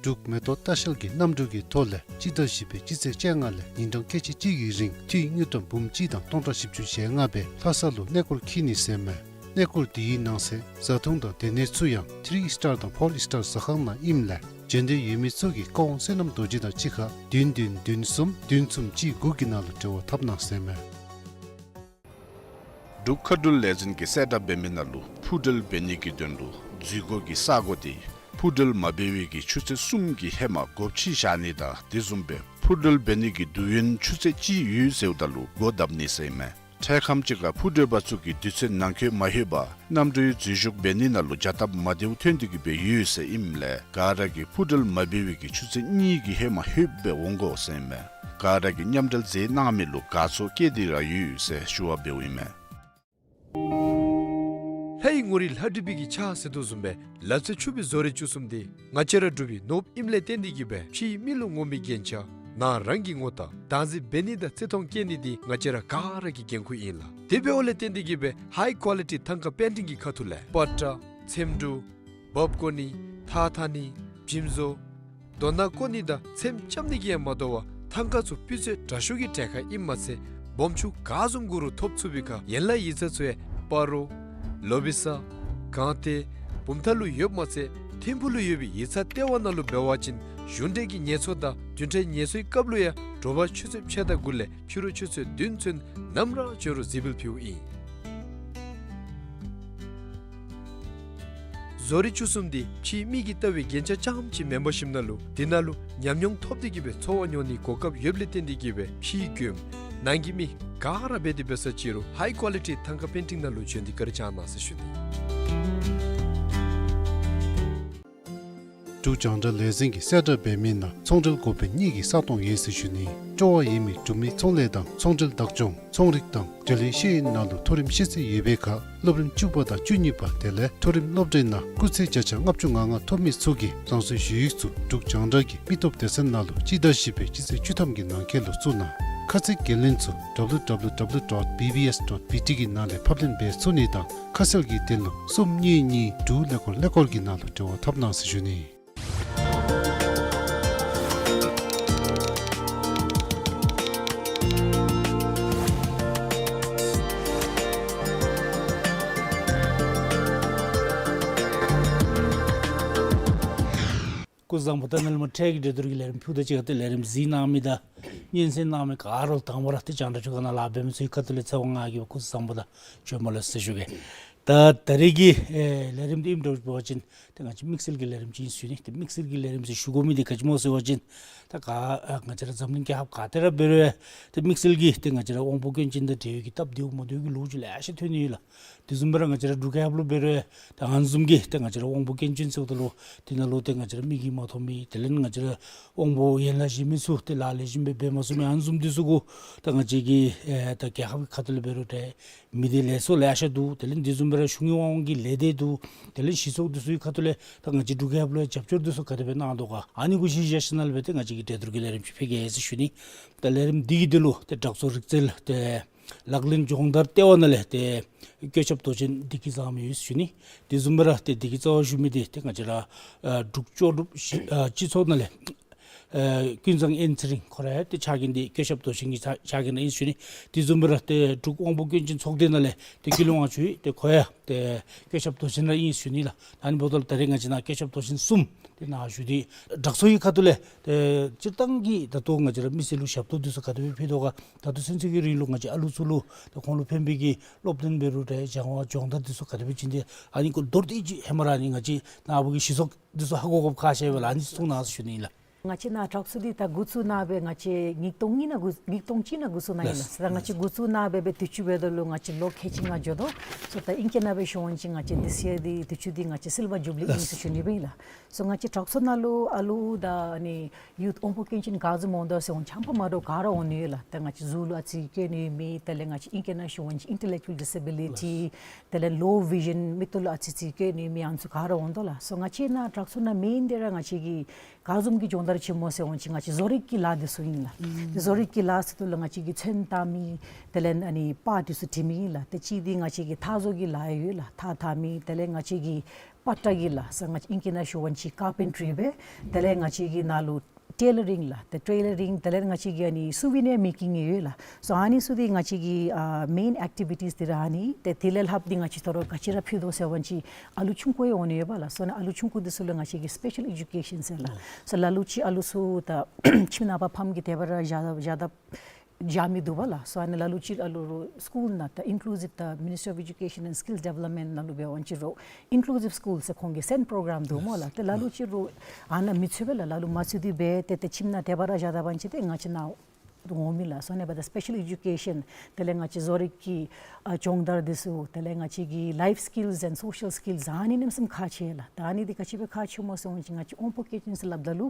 འབྲུག་མེ་ཏོག་ལྟ་བཤལ་གྱིས་གནམ་གྲུ་གི་ཐོག་ལས་སྤྱི་ཟླ་བཞི་པའི་སྤྱི་ཚེས་བཅོ་ལྔ་ལས་ཉིན་གྲངས་ཁལ་གཅིག་གཅིག་གི་རིང་ཐིག་དངུལ་ཀྲམ་འབུམ་གཅིག་དང་སྟོང་ཕྲག་བཞི་བཅུ་ཞེ་ལྔ་སྦེ་ལྷ་ས་ལུ་གནས་སྐོར་འཁྱིད་ནི་ཟེར་མས། གནས་སྐོར་དེའི་ནང་གསེས་བཟའ་འཐུང་དང་སྡོད་གནས་ཚུ་ཡང་ཐི་རི་ཨིས་ཊར་དང་ཕོར་ཨིས་ཊར་ཟ་ཁང་ནང་ཨིནམ་ལས་འབྱོན་འདོད་ཡོད་མི་ཚུ་གིས་ཀ་ཝང་བསོད་ནམས་རྡོ་རྗེ་དང་གཅིག་ཁར་བདུན་བདུན་བདུན་གསུམ་བདུན་གསུམ་གཅིག་དགུ་གི་ནང་ལུ་འབྲེལ་བ་འཐབ་གནང་ཟེར་མས། འབྲུག་མཁའ་འགྲུལ་ལས་འཛིན་གྱིས་གསལ་བསྒྲགས་འབད་མི་ནང་ལུ་འཕུར་འགྲུལ་འབད་ནི་གི་དོན་ལུ་འཛུལ་སྒོ་གི་ས་གོ་དེ་འཕུར་འགྲུལ་མ་འབད་བའི་གི་ཆུ་ཚོད་གསུམ་གྱི་ཧེ་མ་སྒོ་ཕྱེ་བཞག་ནི་དང་དེ་བཟུམ་སྦེ་འཕུར་འགྲུལ་འབད་ནི་གི་དུས་ཡུན་ཆུ་ཚོད་གཅིག་ཡོད་ཟེརཝ་ད་ལུ་སྒོ་བརྡབ་ནི་ཟེར་མས། འཕྲལ་ཁམས་ཅིག་ཁར་འཕུར་འགྲུལ་པ་ཚུ་གིས་དུས་ཚོད་ནང་འཁོད་མ་ལྷོད་པར་གནམ་གྲུའི་འཛུལ་ཞུགས་འབད་ནི་ནང་ལུ་བྱ་སྟབས་མ་བདེཝ་ཐོན་ཏེ་གི་སྦེ་ཡོད་ཟེར་ཨིནམ་ལས་ག་ར་གིས་འཕུར་འགྲུལ་མ་འབད་བའི་གི་ཆུ་ཚོད་གཉིས་ཀྱི་ཧེ་མ་ལྷོད་སྦེ་འོང་དགོ་ཟེར་ཨིན་མས། ག་ར་གིས་མཉམ་འབྲེལ་མཛད་གནང་མི་ལུ་དགའ་ཚོར་བསྐྱེད་དེ་ར་ཡོད་ཟེར་ཞུ་བ་འབདཝ་ཨིན་མས། ལྷ་ཡི་ངོ་རིས་ལྷ་བྲིས་པའི་གི་ཕྱག་ཟེར་དོ་བཟུམ་སྦེ་ལ་རྩེ་ཆུ་སྦིས་བཟོ་རིག་བཅུ་གསུམ་དེ་ང་བཅས་ར་འབྲུག་པའི་ནོར་བུ་ཨིནམ་ལས་བརྟེན་ཏེ་གི་སྦེ་ཕྱིའི་མི་ལུ་ངོམ་པའི་རྒྱན་ཆ་ ནཱ་རང་གི་ངོ་རྟགས་བདག་འཛིན་འབད་ནི་དང་བརྩི་མཐོང་བསྐྱེད་ནི་འདི་ང་བཅས་ར་ག་ར་གི་འགན་ཁུར་ཨིན་ལགས། དེ་འབདཝ་ལས་བརྟེན་ཏེ་གིས་སྦེ་ཧའི་ཀོ་ལི་ཊི་ཐང་ཀ་པེན་ཊིང་གི་ཁ་ཐུག་ལས་པ་ཏྲ་ཚེམ་དྲུབ་འབག་བཀོ་ནི་ཐགས་འཐག་ནི་འཇིམ་བཟོ་རྡོ་ནག་བརྐོ་ནི་དང་ཚེམ་རྐྱབ་ནི་གིས་ཡང་མ་དོ་བར་ཐང་ཀ་ཚུ་སྤུས་ཚད་དྲག་ཤོས་ཀྱི་གྲལ་ཁར་ཨིནམ་མ་ཚད་སྦོམ་ཆུང་ག་བཟུམ་དགོ་རུང་ཐོབ་ཚུགས་པའི་ཁར་ཡན་ལག་ཡིག་ཚང་ཚུ་ཡང་སྤ་རོ་ལོ་བི་ས་སྒང་སྟེང་བུམ་ཐང་ལུ་ཡོདཔ་མ་ཚད་ཐིམ་ཕུག་ལུ་ཡོད་པའི་ཡིག་ཚང་ལྟེ་བ་ནང་ལུ་འབད་བ་ཅིན་གཞུང་འབྲེལ་གྱི་ངལ་གསོ་དང་བདུན་ཕྲག་ངལ་གསོའི་སྐབས་ལུ་ཡང་དྲོ་པ་ཆུ་ཚོད་ཕྱེད་དང་དགུ་ལས་ཕྱི་རུ་ཆུ་ཚོད་བདུན་ཚུན་ནམ་ར་བྱོན་རུང་གཟིགས་འབུལ་ཕུལཝ་ཨིན། བཟོ་རིག་ཆུ་གསུམ་འདི་ཕྱིའི་མིག་གིས་ལྟ་བའི་རྒྱན་ཆ་རྐྱངམ་ཅིག་མེན་པར་ཞིནམ་ལས་འདི་ནང་ལུ་ཉམས་མྱོང་ཐོབ་སྟེ་གིས་སྦེ་ཚོར་བ་མྱོང་ནིའི་གོ་སྐབས་ཡོདཔ་ལས་བརྟེན་ཏེ་གིས་སྦེ་ཕྱིའི་མགྱོནམ་ནང་གི་མི་ག་ར་འབད་དེ་འབད་ས་ཅིག་རུང་ཧའི་ཀོ་ལི་ཊི་ཐང་ཀ་པེན་ཊིང་ནང་ལུ་བྱོན་ཏེ་བཀའ་དྲིན་བསྐྱང་གནང་ཟེར་ཞུ་ནི། འབྲུག་རྒྱང་བསྒྲགས་ལས་འཛིན་གྱིས་གསལ་བསྒྲགས་འབད་མི་ནང་ཚོང་འབྲེལ་འགོ་དཔོན་གཉིས་ཀྱི་ས་སྟོང་ཡོད་ཟེར་ཞུ་ནི། སྤྲོ་བ་ཡོད་མི་འབྲུག་མི་ཚོང་ལས་དང་ཚོང་འབྲེལ་བདག་སྐྱོང་ཚོང་རིག་དང་འབྲེལ་ཡོད་ཤེས་ཡོན་ནང་ལུ་མཐོ་རིམ་ཤེས་ཚད་ཡོད་པའི་ཁར་སློབ་རིམ་བཅུ་པ་དང་བཅུ་གཉིས་པ་དེ་ལས་མཐོ་རིམ་སློབ་གྲྭའི་ནང་སྐུགས་ཚད་བརྒྱ་ཆ་ལྔ་བཅུ་ང་ལྔ་ཐོབ་མི་ཚུ་གིས་རང་སོའི་ཞུ་ཡིག་ཚུ་འབྲུག་རྒྱང་བསྒྲགས་ཀྱི་མི་སྟོབས་སྡེ་ཚན་ནང་ལུ་སྤྱི་ཟླ་བཞི་པའི་སྤྱི་ཚེས་བཅུ་ཐམ་གྱི་ནང་འཁོད་ལུ་བཙུགས་གནང་། ཁ་ཚིག་འགན་ལེན་ཚུ་W W W dot B B S dot B T གི་ནང་ལས་ཕབ་ལེན་འབད་ཚུགས་ནི་དང་ཁ་གསལ་གྱི་དོན་ལུ་གསུམ་གཉིས་གཉིས་དྲུག་ཀླད་ཀོར་ཀླད་ཀོར་གྱི་ནང་ལུ་འབྲེལ་བ་འཐབ་གནང་ཟེར་ཞུ་ནི། སྐུ་གཟུགས་བཟང་པོ། ད་ནཱ་ལས་མར་འཕྲལ་གྱི་གྲོས་བསྡུར་གྱི་ལས་རིམ་ཕུལ་ད་ཅིག་ཁར་ཏེ་ལས་རིམ་གཟིགས་གནང་མི་དང་སྙན་གསན་གནང་མི་ག་ར་ལུ་དང་པ་ར་ཏེ་རྒྱང་བསྒྲགས་ཁྲི་ཁ་ནང་ལཱ་འབད་མི་ཚུ་གི་ཁ་ཐུག་ལས་ཚེ་དབང་ང་གིས་སྐུ་གཟུགས་བཟང་པོ་དང་བྱོན་པ་ལེགས་ཟེར་ཞུ་གེ། ད་ད་རེས་ཀྱི་ཨེ་ལས་རིམ་འདི་ཨིནམ་འདྲཝ་འབད་བ་ཅིན་ཏེ་ང་བཅས་དམིགས་བསལ་གྱི་ལས་རིམ་ཅིག་ཨིན་ཟེར་ཞུ་ནི། ཏེ་དམིགས་བསལ་གྱི་ལས་རིམ་ཟེར་ཞུ་དགོ་མི་འདི་ག་ཅི་སྨོ་ཟེར་བ་ཅིན་ད་ག་ཨ་ང་བཅས་ར་འཛམ་གླིང་རྒྱལ་ཁབ་ག་ཏེ་ར་འབད་རུང་ཏེ་དམིགས་བསལ་གྱི་ཏེ་ང་བཅས་ར་དབང་པོ་སྐྱོན་ཅན་དང་འབྲེལ་ཡོད་ཀྱི་སྟབས་བདེཝ་མ་བདེཝ་གི་ལོ་རྒྱུས་ལེ་ཤ་ཐོན་ནི་ཡོད་ལགས། དེ་བཟུམ་སྦེ་ར་ང་བཅས་ར་འབྲུག་རྒྱལ་ཁབ་ལུ་འབད་རུང་ད་ཨ་ནི་བཟུམ་གྱི་ཏེ་ང་བཅས་ར་དབང་པོ་སྐྱོན་ཅན་ཟེརཝ་ད་ལུ་དེ་ནང་ལུ་ཏེ་ང་བཅས་ར་མིག་གིས་མ་མཐོང་མི་དེ་ལས་ང་བཅས་ར་དབང་པོ་ཡན་ལག་གཞན་མི་ཚུ་ཏེ་ལཱ་ལེགས་ཤོམ་སྦེ་འབད་མ་ཚུགས་མི་ཨ་ནི་བཟུམ་འདི་ཚུ་གུ་ད་ང་བཅས་ཀྱི་ཨེ་ད་རྒྱལ་ཁབ་ཀྱི་ཁ་ཐུག་ལས་འབད་རུང་ཏེ་མི་སྡེ་ལས་ཚོགས་ལེ་ཤ་འདུག། དེ་ལས་དེ་བཟུམ་སྦེ་ར་གཞུང་གི་དབང་དབང་གི་ལས་སྡེ་འདུག། དེ་ལས་གཞི་ཚོགས་འདི་ཚུ་གི་ཁ་ཐུག་ལས་ད་ང་བཅས་འབྲུག་རྒྱལ་ཁབ་ལུ་རྒྱབ་སྐྱོར་འདི་ཚུ་ག་དེ་སྦེ་གནང་དོ་ག་ཨ་ནི་གུ་གཞི་བཞག་ཞིནམ་ལས་སྦེ་ཏེ་ང་བཅས་ཀྱིས་གྲོས་བསྡུར་གྱི་ལས་རིམ་ཅིག་ཕུལ་གེ་ཟེར་ཞུ་ནི། ད་ལས་རིམ་འདི་གི་དོན་ལུ་ཏེ་དྲག་ཚོགས་རིག་རྩལ་ཏེ་ལག་ལེན་སྦྱོང་བརྡར་ལྟེ་བ་ནང་ལས་ཏེ་བཀོད་ཁྱབ་མདོ་ཆེན་བདེ་སྐྱིད་བཟང་མོ་ཡོད་ཟེར་ཞུ་ནི། དེ་བཟུམ་སྦེ་ར་ཏེ་བདེ་སྐྱིད་རྩ་བ་ཞུ་མི་འདི་ཏེ་ང་བཅས་ར་ཨ་འབྲུག་ལྕོགས་གྲུབ་ཞི་ཨ་སྤྱི་ཚོགས་ནང་ལས་ཨེ་ཀུན་བཟང་ཨེན་ཚེ་རིང་ཁོ་ར་ཏེ་ཕྱག་འགན་འདི་བཀོད་ཁྱབ་མདོ་ཆེན་གྱི་ཕྱག་ཕྱག་འགན་ཨིན་ཟེར་ཞུ་ནི། དེ་བཟུམ་སྦེ་ར་ཏེ་འབྲུག་དབང་པོ་སྐྱོན་ཅན་ཚོགས་སྡེ་ནང་ལས་ཏེ་ཀུན་ལེགས་དབང་ཕྱུག་ཏེ་ཁོ་ཡང་ཏེ་བཀོད་ཁྱབ་མདོ་ཆེན་ར་ཨིན་ཟེར་ཞུ་ནི་ལགས། ཨ་ནི་འབདཝ་ད་ལུ་ད་རེས་ང་བཅས་ནཱ་བཀོད་ཁྱབ་མདོ་ཆེན་གསུམ་ཏེ་ནཱ་བཞུགས་ཏེ་དྲག་ཚོགས་ཀྱི་ཁ་ཐུག་ལས་ཏེ་སྤྱིར་བཏང་གི་ད་ལྟོ་ང་བཅས་ར་མི་སེར་ལུ་ཞབས་ཏོག་འདི་ཚུ་ག་དེ་སྦེ་ཕུལ་དོ་ག། ད་ལྟོ་ཚུན་ཚོད་ཀྱི་རིང་ལུ་ང་བཅས་ཨ་ལུ་ཚུ་ལུ་ད་ཁོང་ལུ་ཕན་པའི་གི་སློབ་སྟོན་འབད་རུང་ཏེ་སྦྱང་བ་སྦྱོང་བརྡར་འདི་ཚུ་ག་དེ་སྦེ་བྱིན་ཏེ་ཨ་ནི་གུ་མདོར་བསྡུས་ཅིག་ཧེ་མ་ར་ཨ་ནི་ང་བཅས་ནཱ་བུ་གི་གཞི་ཚོགས་འདི་ཚུ་ཧ་གོ་དགོཔ་ཁག་ཆེ་བས་ལགས། ཨ་ནི་གསུང་གནང་ཟེར་ཞུ་ནི་ཨིན་ལགས། ང་བཅས་ནཱ་དྲག་ཚོགས་འདི་ད་འགོ་བཙུགས་གནང་སྦེ་ང་བཅས་ཉིས་སྟོང་གཉིས་ནང་འགོ་ཉིས་སྟོང་གཅིག་ནང་འགོ་བཙུགས་གནང་ཡི་ལགས། ད་ང་བཅས་འགོ་བཙུགས་གནང་སྦེ་སྦེ་དུས་ཅི་འབདཝ་ད་ལུ་ང་བཅས་ལོ་ཁལ་གཅིག་ལྔ་འགྱོ་དོ། སོ་ད་ཨིང་སྐད་ནང་སྦེ་ཞུ་བ་ཅིན་ང་བཅས་this year འདི་དུས་ཅི་འདི་ང་བཅས་སིལ་བར་ཇུབ་ལི་ཨིན་ཟེར་ཞུ་ནི་སྦེ་ཨིན་ལགས། སོ་ང་བཅས་དྲག་ཚོགས་ནང་ལུ་ཨ་ལུ་དང་ཨ་ནི་ཡུཐ་དབང་པོ་སྐྱོན་ཅན་ག་བཟུམ་འོང་དོ་ཟེར་འོང་ཆམ་པ་མ་འདྲཝ་ག་ར་འོང་ནི་ཡོད་ལགས། ད་ང་བཅས་གཟུགས་ལུ་ཨ་ཙི་སྐྱོན་ཡོད་མི་དེ་ལས་ང་བཅས་ཨིང་སྐད་ནང་ཞུ་བ་ཅིན་intellectual disability དེ་ལས་low vision མིག་ཏོ་ལུ་ཨ་ཙི་ཙི་སྐྱོན་ཡོད་མི་ཨ་ནི་ཚུ་ག་ར་འོང་དོ་ལགས། སོ་ང་བཅས་ནཱ་དྲག་ཚོགས་ནང་མེན་དེ་ར་ང་བཅས་ཀྱིས་ག་བཟུམ་གྱི་སྦྱོང་བརྡར་བྱིནམ་སྨོ་ཟེར་བ་ཅིན་ང་བཅས་བཟོ་རིག་གི་ལཱ་འདི་ཚུ་ཨིན་ལགས། ཏེ་བཟོ་རིག་གི་ལཱ་ཟེརཝ་ད་ལུ་ང་བཅས་ཀྱིས་ཚོན་བཏགས་མི་དེ་ལས་ཨ་ནི་པར་འདི་ཚུ་འབྲི་མི་ཨིན་ལགས། ཏེ་གཅིག་འདི་ང་བཅས་ཀྱིས་ཐགས་བཟོ་གི་ལཱ་ཡོད་ལགས། ཐགས་འཐག་མི་དེ་ལས་ང་བཅས་ཀྱིས་པ་ཏྲ་གི་ལཱ་ཟེར་ང་བཅས་ཨིང་སྐད་ནང་ཞུ་བ་ཅིན་ཀར་པེན་ཊི་རི་སྦེ། དེ་ལས་ང་བཅས་ཀྱི་ནཱ་ལུ་ཊེ་ལ་རིང་ལགས། ཏེ་ཊེ་ལ་རིང་དེ་ལས་ང་བཅས་ཀྱི་ཨ་ནི་སུ་ཝི་ནི་ཡར་མེ་ཀིང་ཡོད་ལགས། སོ་ཨ་ནི་ཚུ་འདི་ང་བཅས་ཀྱི་ཨ་མེན་ཨེག་ཊི་བི་ཊིས་འདི་ར་ཨ་ནི། ཏེ་དེ་ལས་ལྷགཔ་འདི་ང་བཅས་ད་རུང་ག་ཅི་ར་ཕུལ་དོ་ཟེར་བ་ཅིན་ཨ་ལུ་ཆུང་ཀུ་ཡང་འོང་ནི་ཡོད་པ་ལགས། སོ་ཨ་ནི་ཨ་ལུ་ཆུང་ཀུ་འདི་ཚུ་ལུ་ང་བཅས་ཀྱིས་སི་པེ་ཤལ་ཨེ་ཌུ་ཀེ་ཤཱན་ཟེར་ལགས། སོ་ལ་ལུ་ཅིག་ཨ་ལུ་ཚུ་ད་ཁྱིམ་ནང་ཕར་ཕམ་གྱིས་དེ་སྦེ་ར་བཞག་བཞག་ད་བཞག་མི་འདུག་པ་ལགས། སོ་ཨ་ནི་ལ་ལུ་ཅིག་ཨ་ལུ་རུང་སི་ཀུལ་ནང་ད་ཨིན་ཀུ་ལུ་སིབ་ད་Ministry of Education and Skill Development ནང་ལུ་འབད་བ་ཅིན་རུང་ཨིན་ཀུ་ལུ་སིབ་སི་ཀུལ་ཟེར་ཁོང་གི་སེན་པྲོ་གརམ་འདུག་སྨོ་ལགས། ཏེ་ལ་ལུ་ཅིག་རུང་ཨ་ནཱ་མི་ཚུད་པས་ལགས། ལ་ལུ་མ་ཚུད་དེ་སྦེ་ཏེ་ཏེ་ཁྱིམ་ནང་དེ་སྦེ་ར་བཞག་ད་བ་ཅིན་ཏེ་ང་བཅས་ནཱ་ འོང་མི་ལགས། སོ་ཨ་ནི་འབདཝ་ད་སི་པེ་ཤལ་ཨེ་ཌུ་ཀེ་ཤཱན་དེ་ལས་ང་བཅས་བཟོ་རིག་གི་ཨ་སྦྱོང་བརྡར་འདི་ཚུ་དེ་ལས་ང་བཅས་ཀྱི་ལའིཕ་སི་ཀིལསི་ཨེནཌ་སོ་ཤལ་སི་ཀིལསི་ཨ་ནི་གནམ་མེད་ས་མེད་ཁག་ཆེ་ལགས། ད་ཨ་ནི་འདི་ག་ཅི་སྦེ་ཁག་ཆེཝ་སྨོ་ཟེར་བ་ཅིན་ང་བཅས་དབང་པོ་སྐྱོན་ཅན་ཟེར་སླབ་ད་ལུ་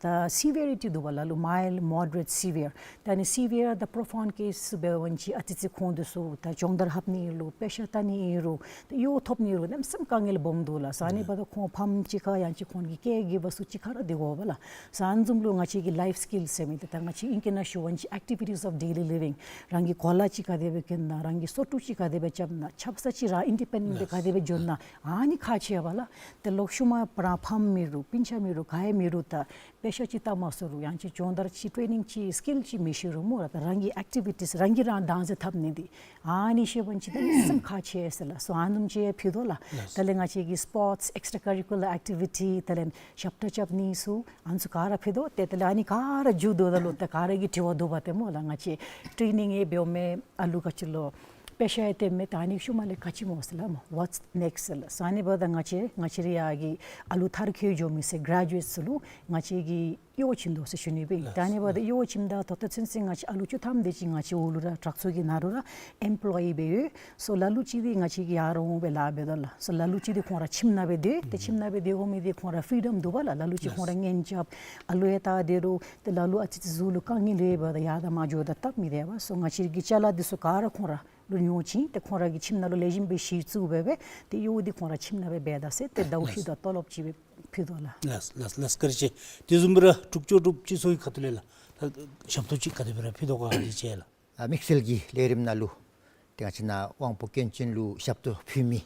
ད་སི་བི་ཡ་རི་ཊི་འདུག་པ་ལགས། ལུ་མའིལཌ་མོ་ཌི་རེཊ་སི་བི་ཡ། ད་ཨ་ནི་སི་བི་ཡ་དང་པོ་རོ་ཕོའུནཌ་ཀེསི་ཚུ་འབད་བ་ཅིན་ཨ་ཙི་ཅིག་ཁོང་འདི་ཚུ་ད་སྦྱོང་བརྡར་ལྷབ་ནི་ལུ་དཔེ་ཆ་ལྟ་ནི་ཨིན་རུང་ད་གཡོག་ཐོབ་ནི་རུང་གནམ་མེད་ས་མེད་དཀའ་ངལ་སྦོམ་འདུག་ལགས། སོ་ཨ་ནི་འབདཝ་ད་ཁོང་ཕམ་གཅིག་ཁར་ཡང་ཅིན་ཁོང་གི་ཀེར་གིབ་བར་ཚུ་གཅིག་ཁར་ར་སྡོད་དགོ་པས་ལགས། སོ་ཨ་ནི་བཟུམ་ལུ་ང་བཅས་ཀྱི་ལའིཕ་སི་ཀིལསི་ཟེར་མི་འདི་ད་ང་བཅས་ཨིང་སྐད་ནང་ཞུ་བ་ཅིན་ཨེག་ཊི་བི་ཊིས་ཨོཕ་ཌེ་ལི་ལི་བིང་། རང་གི་གོ་ལ་ཅིག་ག་དེ་སྦེ་གྱོན་ན། རང་གི་སོ་ཕྲུག་ཅིག་ག་དེ་སྦེ་རྐྱབ་ན། ཆབ་གསང་ཅིག་རང་ཨིན་ཌི་པེན་ཌེནཊ་སྦེ་ག་དེ་སྦེ་འགྱོ་ན། ཨ་ནི་ཁག་ཆེ་བས་ལགས། ཏེ་ལོག་ཤུལ་མ་རང་ཕམ་མེད་རུང་སྤུན་ཆ་མེད་རུང་ག་ཡང་མེད་རུང་ད་དཔེ་ཆ་ཅིག་ལྟ་མ་ཚུགས་རུང་ཡང་ཅིན་སྦྱོང་བརྡར་ཅིག་ཊེ་ནིང་ཅིག་སི་ཀིལ་ཅིག་མི་ཤེས་རུང་སྨོ་ལགས། ད་རང་གི་ཨེག་ཊི་བི་ཊིས་རང་གིས་རང་བདག་འཛིན་འཐབ་ནི་འདི་ཨ་ནི་ཤེས་པ་ཅིན་ད་གནམ་མེད་ས་མེད་ཁག་ཆེ་ཟེར་ལགས། སོ་ཨ་ནི་བཟུམ་ཅིག་ཕུལ་དོ་ལགས། ལགས། དེ་ལས་ང་བཅས་ཀྱི་སི་པོརཊསི་ཨེགསི་ཊ་ཀ་རི་ཀུ་ལར་ཨེག་ཊི་བི་ཊི་དེ་ལས་ཞབས་ཁྲ་རྐྱབ་ནི་ཚུ་ཨ་ནི་ཚུ་ག་ར་ཕུལ་དོ། ཏེ་དེ་ལས་ཨ་ནི་ག་ར་མཇུག་བསྡུཝ་ད་ལུ་ཏེ་ག་ར་གི་དྲི་བ་འདུག་པ་ཏེ་སྨོ་ལགས། ང་བཅས་ཊེ་ནིང་ཡང་འབདཝ་མས། ཨ་ལུ་ག་ཅི་ལོ་དཔེ་ཆ་ཡང་སྟོནམ་མས། ད་ཨ་ནི་ཤུལ་མ་ལས་ག་ཅི་སྨོ་ཟེར་ལགས་སྨོ། What's next ཟེར་ལགས། སོ་ཨ་ནི་འབདཝ་ད་ང་བཅས་ང་བཅས་ར་ཡ་གི་ཨ་ལུ་མཐར་འཁྱོལ་འགྱོ་མི་ཚུ་གྲེ་ཇུ་ཨེཊསི་ཚུ་ལུ་ང་བཅས་ཀྱིས་གཡོག་བྱིན་དོ་ཟེར་ཞུ་ནི་སྦེ་ཨིན། ད་ཨ་ནི་འབདཝ་ད་གཡོག་བྱིནམ་ད་ད་ལྟོ་ཚུན་ཚོད་ང་བཅས་ཨ་ལུ་བཅུ་ཐམ་དེ་ཅིག་ང་བཅས་འོག་ལུ་ར་དྲག་ཚོགས་ཀྱི་ནང་ལུ་ར་ཨེམ་པོ་ལོ་ཡི་སྦེ་ཡོད། སོ་ལ་ལུ་ཅིག་འདི་ང་བཅས་ཀྱི་ཡར་འོང་སྦེ་ལཱ་འབད་དོ་ལགས། སོ་ལ་ལུ་ཅིག་འདི་ཁོང་ར་ཁྱིམ་ནང་སྦེ་སྡོད། ཏེ་ཁྱིམ་ནང་སྦེ་སྡོད་དགོ་མི་འདི་ཁོང་ར་ཕི་རི་ཌམ་འདུག་པ་ལགས། ལ་ལུ་ཅིག་ཁོང་ར་ལགས། གཉེན་རྐྱབ་ཨ་ལུ་ཡང་བལྟ་སྡོད་རུང་ཏེ་ལ་ལུ་ཨ་ཙི་ཅིག་གཟུགས་ལུ་དཀའ་ངལ་ཡོད་པ་ད་ཡར་དང་མར་འགྱོ་ད་སྟབས་མི་བདེ་བས། སོ་ང་བཅས་ཀྱི་ཅ་ལ་འདི་ཚུ་ག་ར་ཁོང་ར་ལུ་ཉོ་བྱིན། ཏེ་ཁོང་ར་གི་ཁྱིམ་ནང་ལུ་ལེགས་ཤོམ་སྦེ་གཞི་བཙུགས་སྦེ་སྦེ་ཏེ་གཡོག་འདི་ཁོང་ར་ཁྱིམ་ནང་སྦེ་འབད་ད་ཟེར་ཏེ་ཟླཝ་ལགས། ཕྱེད་དང་ཏོ་ལོབ་ཅིག་སྦེ་ཕུལ་དོ་ལགས། ལགས་ལགས་ལགས། བཀའ་དྲིན་ཆེ། དེ་བཟུམ་སྦེ་ར་འབྲུག་ལྕོགས་གྲུབ་སྤྱི་ཚོགས་ཀྱི་ཁ་ཐུག་ལས་ལགས་ད་ཞབས་ཏོག་ཅིག་ག་དེ་སྦེ་ར་ཕུལ་དོ་ག་ཨ་ནི་ཅིག་ལགས། ཨ་དམིགས་བསལ་གྱི་ལས་རིམ་ནང་ལུ་ཏེ་ང་བཅས་ནཱ་དབང་པོ་སྐྱོན་ཅན་ལུ་ཞབས་ཏོག་ཕུལ་མི་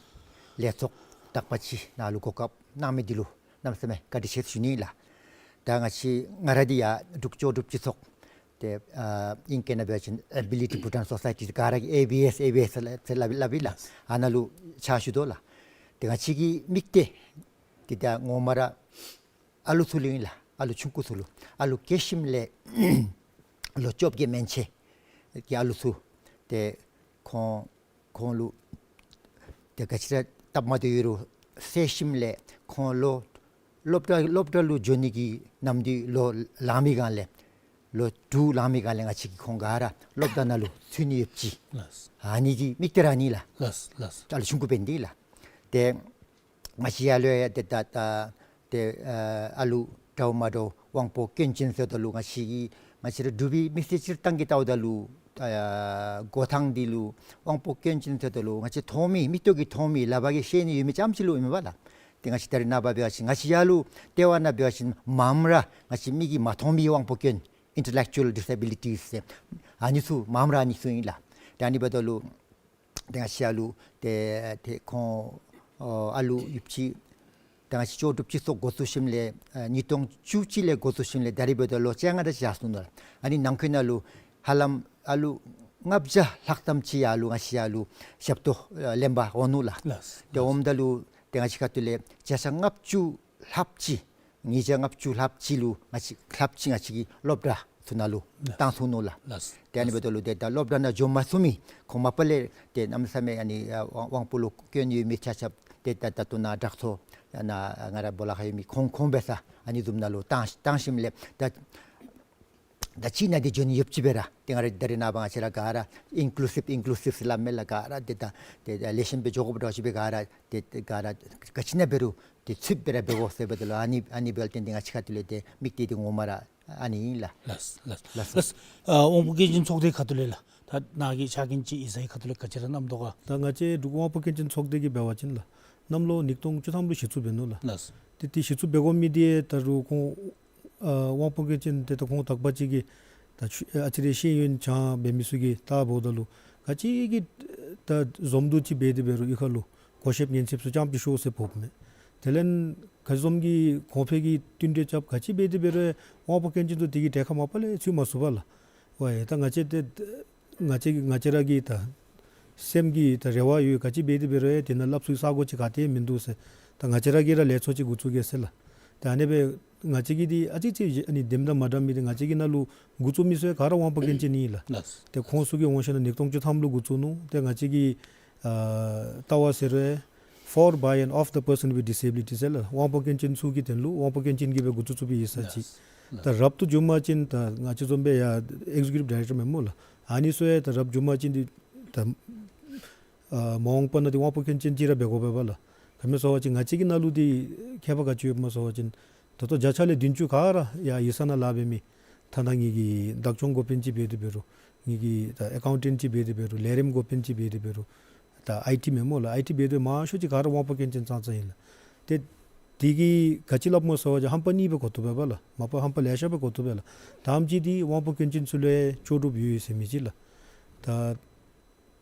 ལས་ཚོགས་དག་པ་ཅིག་ནཱ་ལུ་གོ་སྐབས་གནང་མི་འདི་ལུ་གནམ་མེད་ས་མེད་བཀའ་དྲིན་ཆེ་ཞུ་ནི་ལགས། ད་ང་བཅས་ང་ར་འདི་ཡང་འབྲུག་ལྕོགས་གྲུབ་སྤྱི་ཚོགས་ཏེ་ཨ་ཨིང་སྐད་ནང་འབད་བ་ཅིན་Ability Bhutan Society ག་ར་གིས་ཨེ་བི་ཨེསི་ཨེ་བི་ཨེསི་ཟེར་སླབ་ཨིན་ལགས། ཨ་ནཱ་ལུ་ཕྱག་ཞུ་དོ་ལགས། ཏེ་ང་བཅས་ཀྱི་དམིགས་གཏད་འདི་ད་ངོ་མ་ར་ཨ་ལུ་ཚུ་ལུ་ཨིན་ལགས། ཨ་ལུ་ཆུང་ཀུ་ཚུ་ལུ། ཨ་ལུ་སྐྱེས་ཞིནམ་ལས་ལོ་བཅོ་བརྒྱད་མན་ཆད་ཀྱི་ཨ་ལུ་ཚུ་ཏེ་ཁོང་ཁོང་ལུ་ཏེ་ག་ཅི་ར་སྟབས་མ་བདེཝ་ཡོད་རུང་བསལ་ཞིནམ་ལས་ཁོང་ལོ་སློབ་གྲྭ་སློབ་གྲྭ་ལུ་འགྱོ་ནི་གི་ནམ་དུས་ལོ་ལང་མི་སྒང་ལས་ལོ་དྲུག་ལང་མི་སྒང་ལས་ང་བཅས་ཀྱིས་ཁོང་ག་ར་སློབ་གྲྭ་ནང་ལུ་ཚུད་ནི་ཡོདཔ་ཅིག། ལགས། ཨ་ནི་གི་དམིགས་གཏད་ར་ཨ་ནི་ལགས། ལགས་ལགས། ཨ་ལུ་ཆུང་ཀུ་འབད་ནི་འདི་ལགས། ཏེ་ང་བཅས་ཡར་ལུ་ཡང་ཏེ་ད་ད་ཏེ་ཨ་ཨ་ལུ་འདྲཝ་མ་འདྲཝ་དབང་པོ་སྐྱོན་ཅན་ཟེརཝ་ད་ལུ་ང་བཅས་ཀྱི་ང་བཅས་ར་འབྲུག་པའི་མི་སེར་སྤྱིར་བཏང་གི་ལྟཝ་ད་ལུ་ཨ་འགོ་ཐང་འདི་ལུ་དབང་པོ་སྐྱོན་ཅན་ཟེརཝ་ད་ལུ་ང་བཅས་མཐོང་མི་མིག་ཏོ་གིས་མཐོང་མི་ལག་པ་གིས་བཤེད་ནི་ཡོད་མི་ཙམ་ཅིག་ལུ་ཨིན་པས་ལགས། ཏེ་ང་བཅས་ད་རེས་ནངས་པ་འབད་བ་ཅིན་ང་བཅས་ཡར་ལུ་ལྟེ་བ་ནང་འབད་བ་ཅིན་མངམ་ར་ང་བཅས་མིག་གིས་མ་མཐོང་མི་དབང་པོ་སྐྱོན་intellectual disabilities ཟེར་ཨ་ནི་ཚུ་མངམ་ར་ཨ་ནི་ཚུ་ཨིན་ལགས། ཏེ་ཨ་ནི་འབདཝ་ད་ལུ་ཏེ་ང་བཅས་ཨ་ལུ་ཏེ་ཏེ་ཁོང་ཨ་ཨ་ལུ་ཡོདཔ་ཅིག་ཏེ་ང་བཅས་ལྕོགས་གྲུབ་སྤྱི་ཚོགས་འགོ་བཙུགས་ཞིནམ་ལས་ཨ་ཉིས་སྟོང་བཅུ་གཅིག་ལས་འགོ་བཙུགས་ཞིནམ་ལས་ད་རེས་འབདཝ་ད་ལོ་བཅོ་ལྔ་དེ་ཅིག་ཡར་སོང་ནུག་ལགས། ཨ་ནི་ནང་འཁོད་ནང་ལུ་ཧ་ལམ་ཨ་ལུ་ལྔ་བརྒྱ་ལྷག་ཙམ་ཅིག་ཡར་ལུ་ང་བཅས་ཡར་ལུ་ཞབས་ཏོག་ཨ་ལེན་པར་འོང་ནུག་ལགས། ལགས། ཏེ་འོངམ་ད་ལུ་ཏེ་ང་བཅས་ཁ་ཐུག་ལས་བརྒྱ་ཆ་ལྔ་བཅུ་ལྷགཔ་ཅིག་ཉིས་བརྒྱ་ལྔ་བཅུ་ལྷགཔ་ཅིག་ལུ་ང་བཅས་ལྷགཔ་ཅིག་ང་བཅས་ཀྱིས་སློབ་གྲྭ་ཚུ་ནང་ལུ་ལགས། བཏང་ཚུགས་ནུག་ལགས། ལགས། ཏེ་ཨ་ནི་འབདཝ་ད་ལུ་ཏེ་ད་སློབ་གྲྭ་ནང་འགྱོ་མ་ཚུགས་མི་ཁོང་མ་པ་ལས་ཏེ་གནམ་མེད་ས་མེད་ཨ་ནི་ཨ་དབང་དབང་པོ་ལུ་སྐྱོན་ཡོད་མི་ཆ་ཁྱབ་ཏེ་ད་ད་ལྟོ་ནཱ་དྲག་ཚོགས་ནཱ་ང་ར་སྦོ་ལོགས་ཁར་ཡོད་མི་ཁོང་ཁོང་འབད་ས་ཨ་ནི་བཟུམ་ནང་ལུ་བཏང་བཏང་ཞིནམ་ལས་ད་ད་ཅིག་ནང་འདི་འགྱོ་ནི་ཡོདཔ་ཅིག་སྦེ་ར་ཏེ་ང་ར་ད་རེས་ནངས་པ་ང་བཅས་ར་ག་ར་ཨིན་ཀུ་ལུ་སིབ་ཨིན་ཀུ་ལུ་སིབ་ཟེར་སླབ་མས་ལགས། ག་ར་ཏེ་ད་ཏེ་ད་ལེགས་ཤོམ་སྦེ་འགྱོ་དགོཔ་འདྲཝ་ཅིག་སྦེ་ག་ར་ཏེ་ཏེ་ག་ར་ག་ཅི་ནང་འབད་རུང་ཏེ་ཚུདཔ་སྦེ་ར་འབད་དགོ་ཟེར་འབདཝ་ད་ལུ་ཨ་ནི་ཨ་ནི་འབདཝ་ལས་བརྟེན་ཏེ་ང་བཅས་ཁ་ཐུག་ལས་ཏེ་དམིགས་གཏད་འདི་ངོ་མ་ར་ཨ་ནི་ཨིན་ལགས། ལགས་ལགས་ལགས། ཨ་དབང་པོ་སྐྱོན་ཅན་ཚོགས་སྡེ་ཁ་ཐུག་ལས་ལགས། ད་ནཱ་གི་ཕྱག་འགན་ཅིག་ཡིག་ཚང་གི་ཁ་ཐུག་ལས་ག་ཅི་ར་གནངམ་འདུག་ག། ད་ང་བཅས་འབྲུག་དབང་པོ་སྐྱོན་ཅན་ཚོགས་སྡེ་གིས་འབད་བ་ཅིན་ལགས། གནམ་ལོ་ཉིས་སྟོང་བཅུ་ཐམ་ལུ་གཞི་བཙུགས་འབད་ནུག་ལགས། ལགས། ཏེ་ཏེ་གཞི་བཙུགས་འབད་དགོ་མི་འདི་ད་རུང་ཁོང་ཨ་དབང་པོ་སྐྱོན་ཅན་ཏེ་ད་ཁོང་དག་པ་ཅིག་གིས་ད་ཆུ་ཨ་ཙི་རེ་ཤེས་ཡོན་སྦྱང་འབད་མི་ཚུ་གིས་བལྟ་འབདཝ་ད་ལུ་ག་ཅི་གི་ད་འཛོམས་འདུ་ཅིག་འབད་དེ་འབད་རུང་གཡུས་ཁ་ལུ་གོ་ཤེསཔ་ཉན་ཤེསཔ་ཚུ་རྐྱངམ་ཅིག་ཤོར་ཟེར་འབོཝ་མས། དེ་ལས་ག་བཟུམ་གྱི་གོང་འཕེལ་གྱི་བསྟུན་གྲོས་རྐྱབ་ག་ཅི་འབད་དེ་འབད་རུང་དབང་པོ་སྐྱོན་ཅན་ཚུ་དེ་གི་གྲལ་ཁར་མ་པ་ལས་ཚུད་མ་ཚུགས་པས་ལགས། ཝའེ་ད་ང་བཅས་ཏེ་ང་བཅས་ང་བཅས་ར་གི་ད་སེམས་ཀྱི་ད་རེ་བ་ཡོད། ག་ཅི་འབད་དེ་འབད་རུང་ཡང་དེ་ནང་སླབ་ཚུགས་ས་གོ་ཅིག་ག་ཏེ་མིན་འདུག་ཟེར། ད་ང་བཅས་ར་གིས་ར་ལས་ཚོགས་ཅིག་འགོ་བཙུགས་གེ་ཟེར་ལགས། ད་ཨ་ནི་སྦེ་ང་བཅས་ཀྱི་འདི་ཨ་ཙི་ཅིག་ཨ་ནི་དེམ་དང་མ་འདྲ་མི་འདི་ང་བཅས་ཀྱི་ནང་ལུ་འགོ་བཙུགས་མི་ཚུ་ཡང་ག་ར་དབང་པོ་སྐྱོན་ཅན་ཨིན་ལགས། ལགས། ཏེ་ཁོང་ཚུ་གིས་འོང་ཞིནམ་ལས་ཉིས་སྟོང་བཅུ་ཐམ་ལུ་འགོ་བཙུགས་ནུག། ཏེ་ང་བཅས་ཀྱི་ཨ་ལྟ་བ་ཟེར་རུང་For, by and of the person with disability ཟེར་ལགས། དབང་པོ་སྐྱོན་ཅན་ཚུ་གི་དོན་ལུ་དབང་པོ་སྐྱོན་ཅན་གྱིས་སྦེ་འགོ་བཙུགས་བཙུགསཔ་ཡོད་ས་ཅིག། ལགས། ད་རབ་ཏུ་བྱུང་པ་ཅིན་ད་ང་བཅས་བཟུམ་སྦེ་ཡ་ཨེག་ཛི་ཀིའུ་ཊིབ་ཌའི་རེཀ་ཊར་མེན་སྨོ་ལགས། ཨ་ནི་ཚུ་ཡང་ད་རབ་བྱུང་པ་ཅིན་འདི་ད་ཨ་མ་འོངས་པ་ནང་འདི་དབང་པོ་སྐྱོན་ཅན་ཅིག་ར་འབད་དགོ་པས་པ་ལགས། ག་མེན་ཟེར་བ་ཅིན་ང་བཅས་ཀྱི་ནང་ལུ་འདི་ཁྱད་པར་ག་ཅི་ཡོདཔ་སྨོ་ཟེར་བ་ཅིན་ད་ལྟོ་བརྒྱ་ཆ་ལས་བདུན་ཅུ་ག་ར་ཡ་ཡིག་ཚང་ནང་ལཱ་འབད་མི། ཐ་ན་ངེ་གི་བདག་སྐྱོང་འགོ་དཔོན་ཅིག་འབད་དེ་འབད་རུང་ངེ་གི་ད་ཨེ་ཀའུན་ཊེནཊ་ཅིག་འབད་དེ་འབད་རུང་ལས་རིམ་འགོ་དཔོན་ཅིག་འབད་དེ་འབད་རུང་ད་ཨའི་ཊི་མེན་སྨོ་ལགས། ཨའི་ཊི་འབད་དེ་མང་ཤོས་ཅིག་ག་ར་དབང་པོ་སྐྱོན་ཅན་ཙང་ཙང་ཨིན་ལགས། ཏེ་དེ་གིས་ག་ཅི་སླབ་སྨོ་ཟེར་བ་ཅིན་ཧམ་པ་གཉིས་སྦེ་གོ་བཏུབ་པས་པ་ལགས། མ་པ་ཧམ་པ་ལེ་ཤ་སྦེ་གོ་བཏུབ་པས་ལགས། དང་པ་ཅིག་འདི་དབང་པོ་སྐྱོན་ཅན་ཚུ་ལུ་ཡང་ལྕོགས་གྲུབ་ཡོད་ཟེར་མི་ཅིག་ལགས། ད་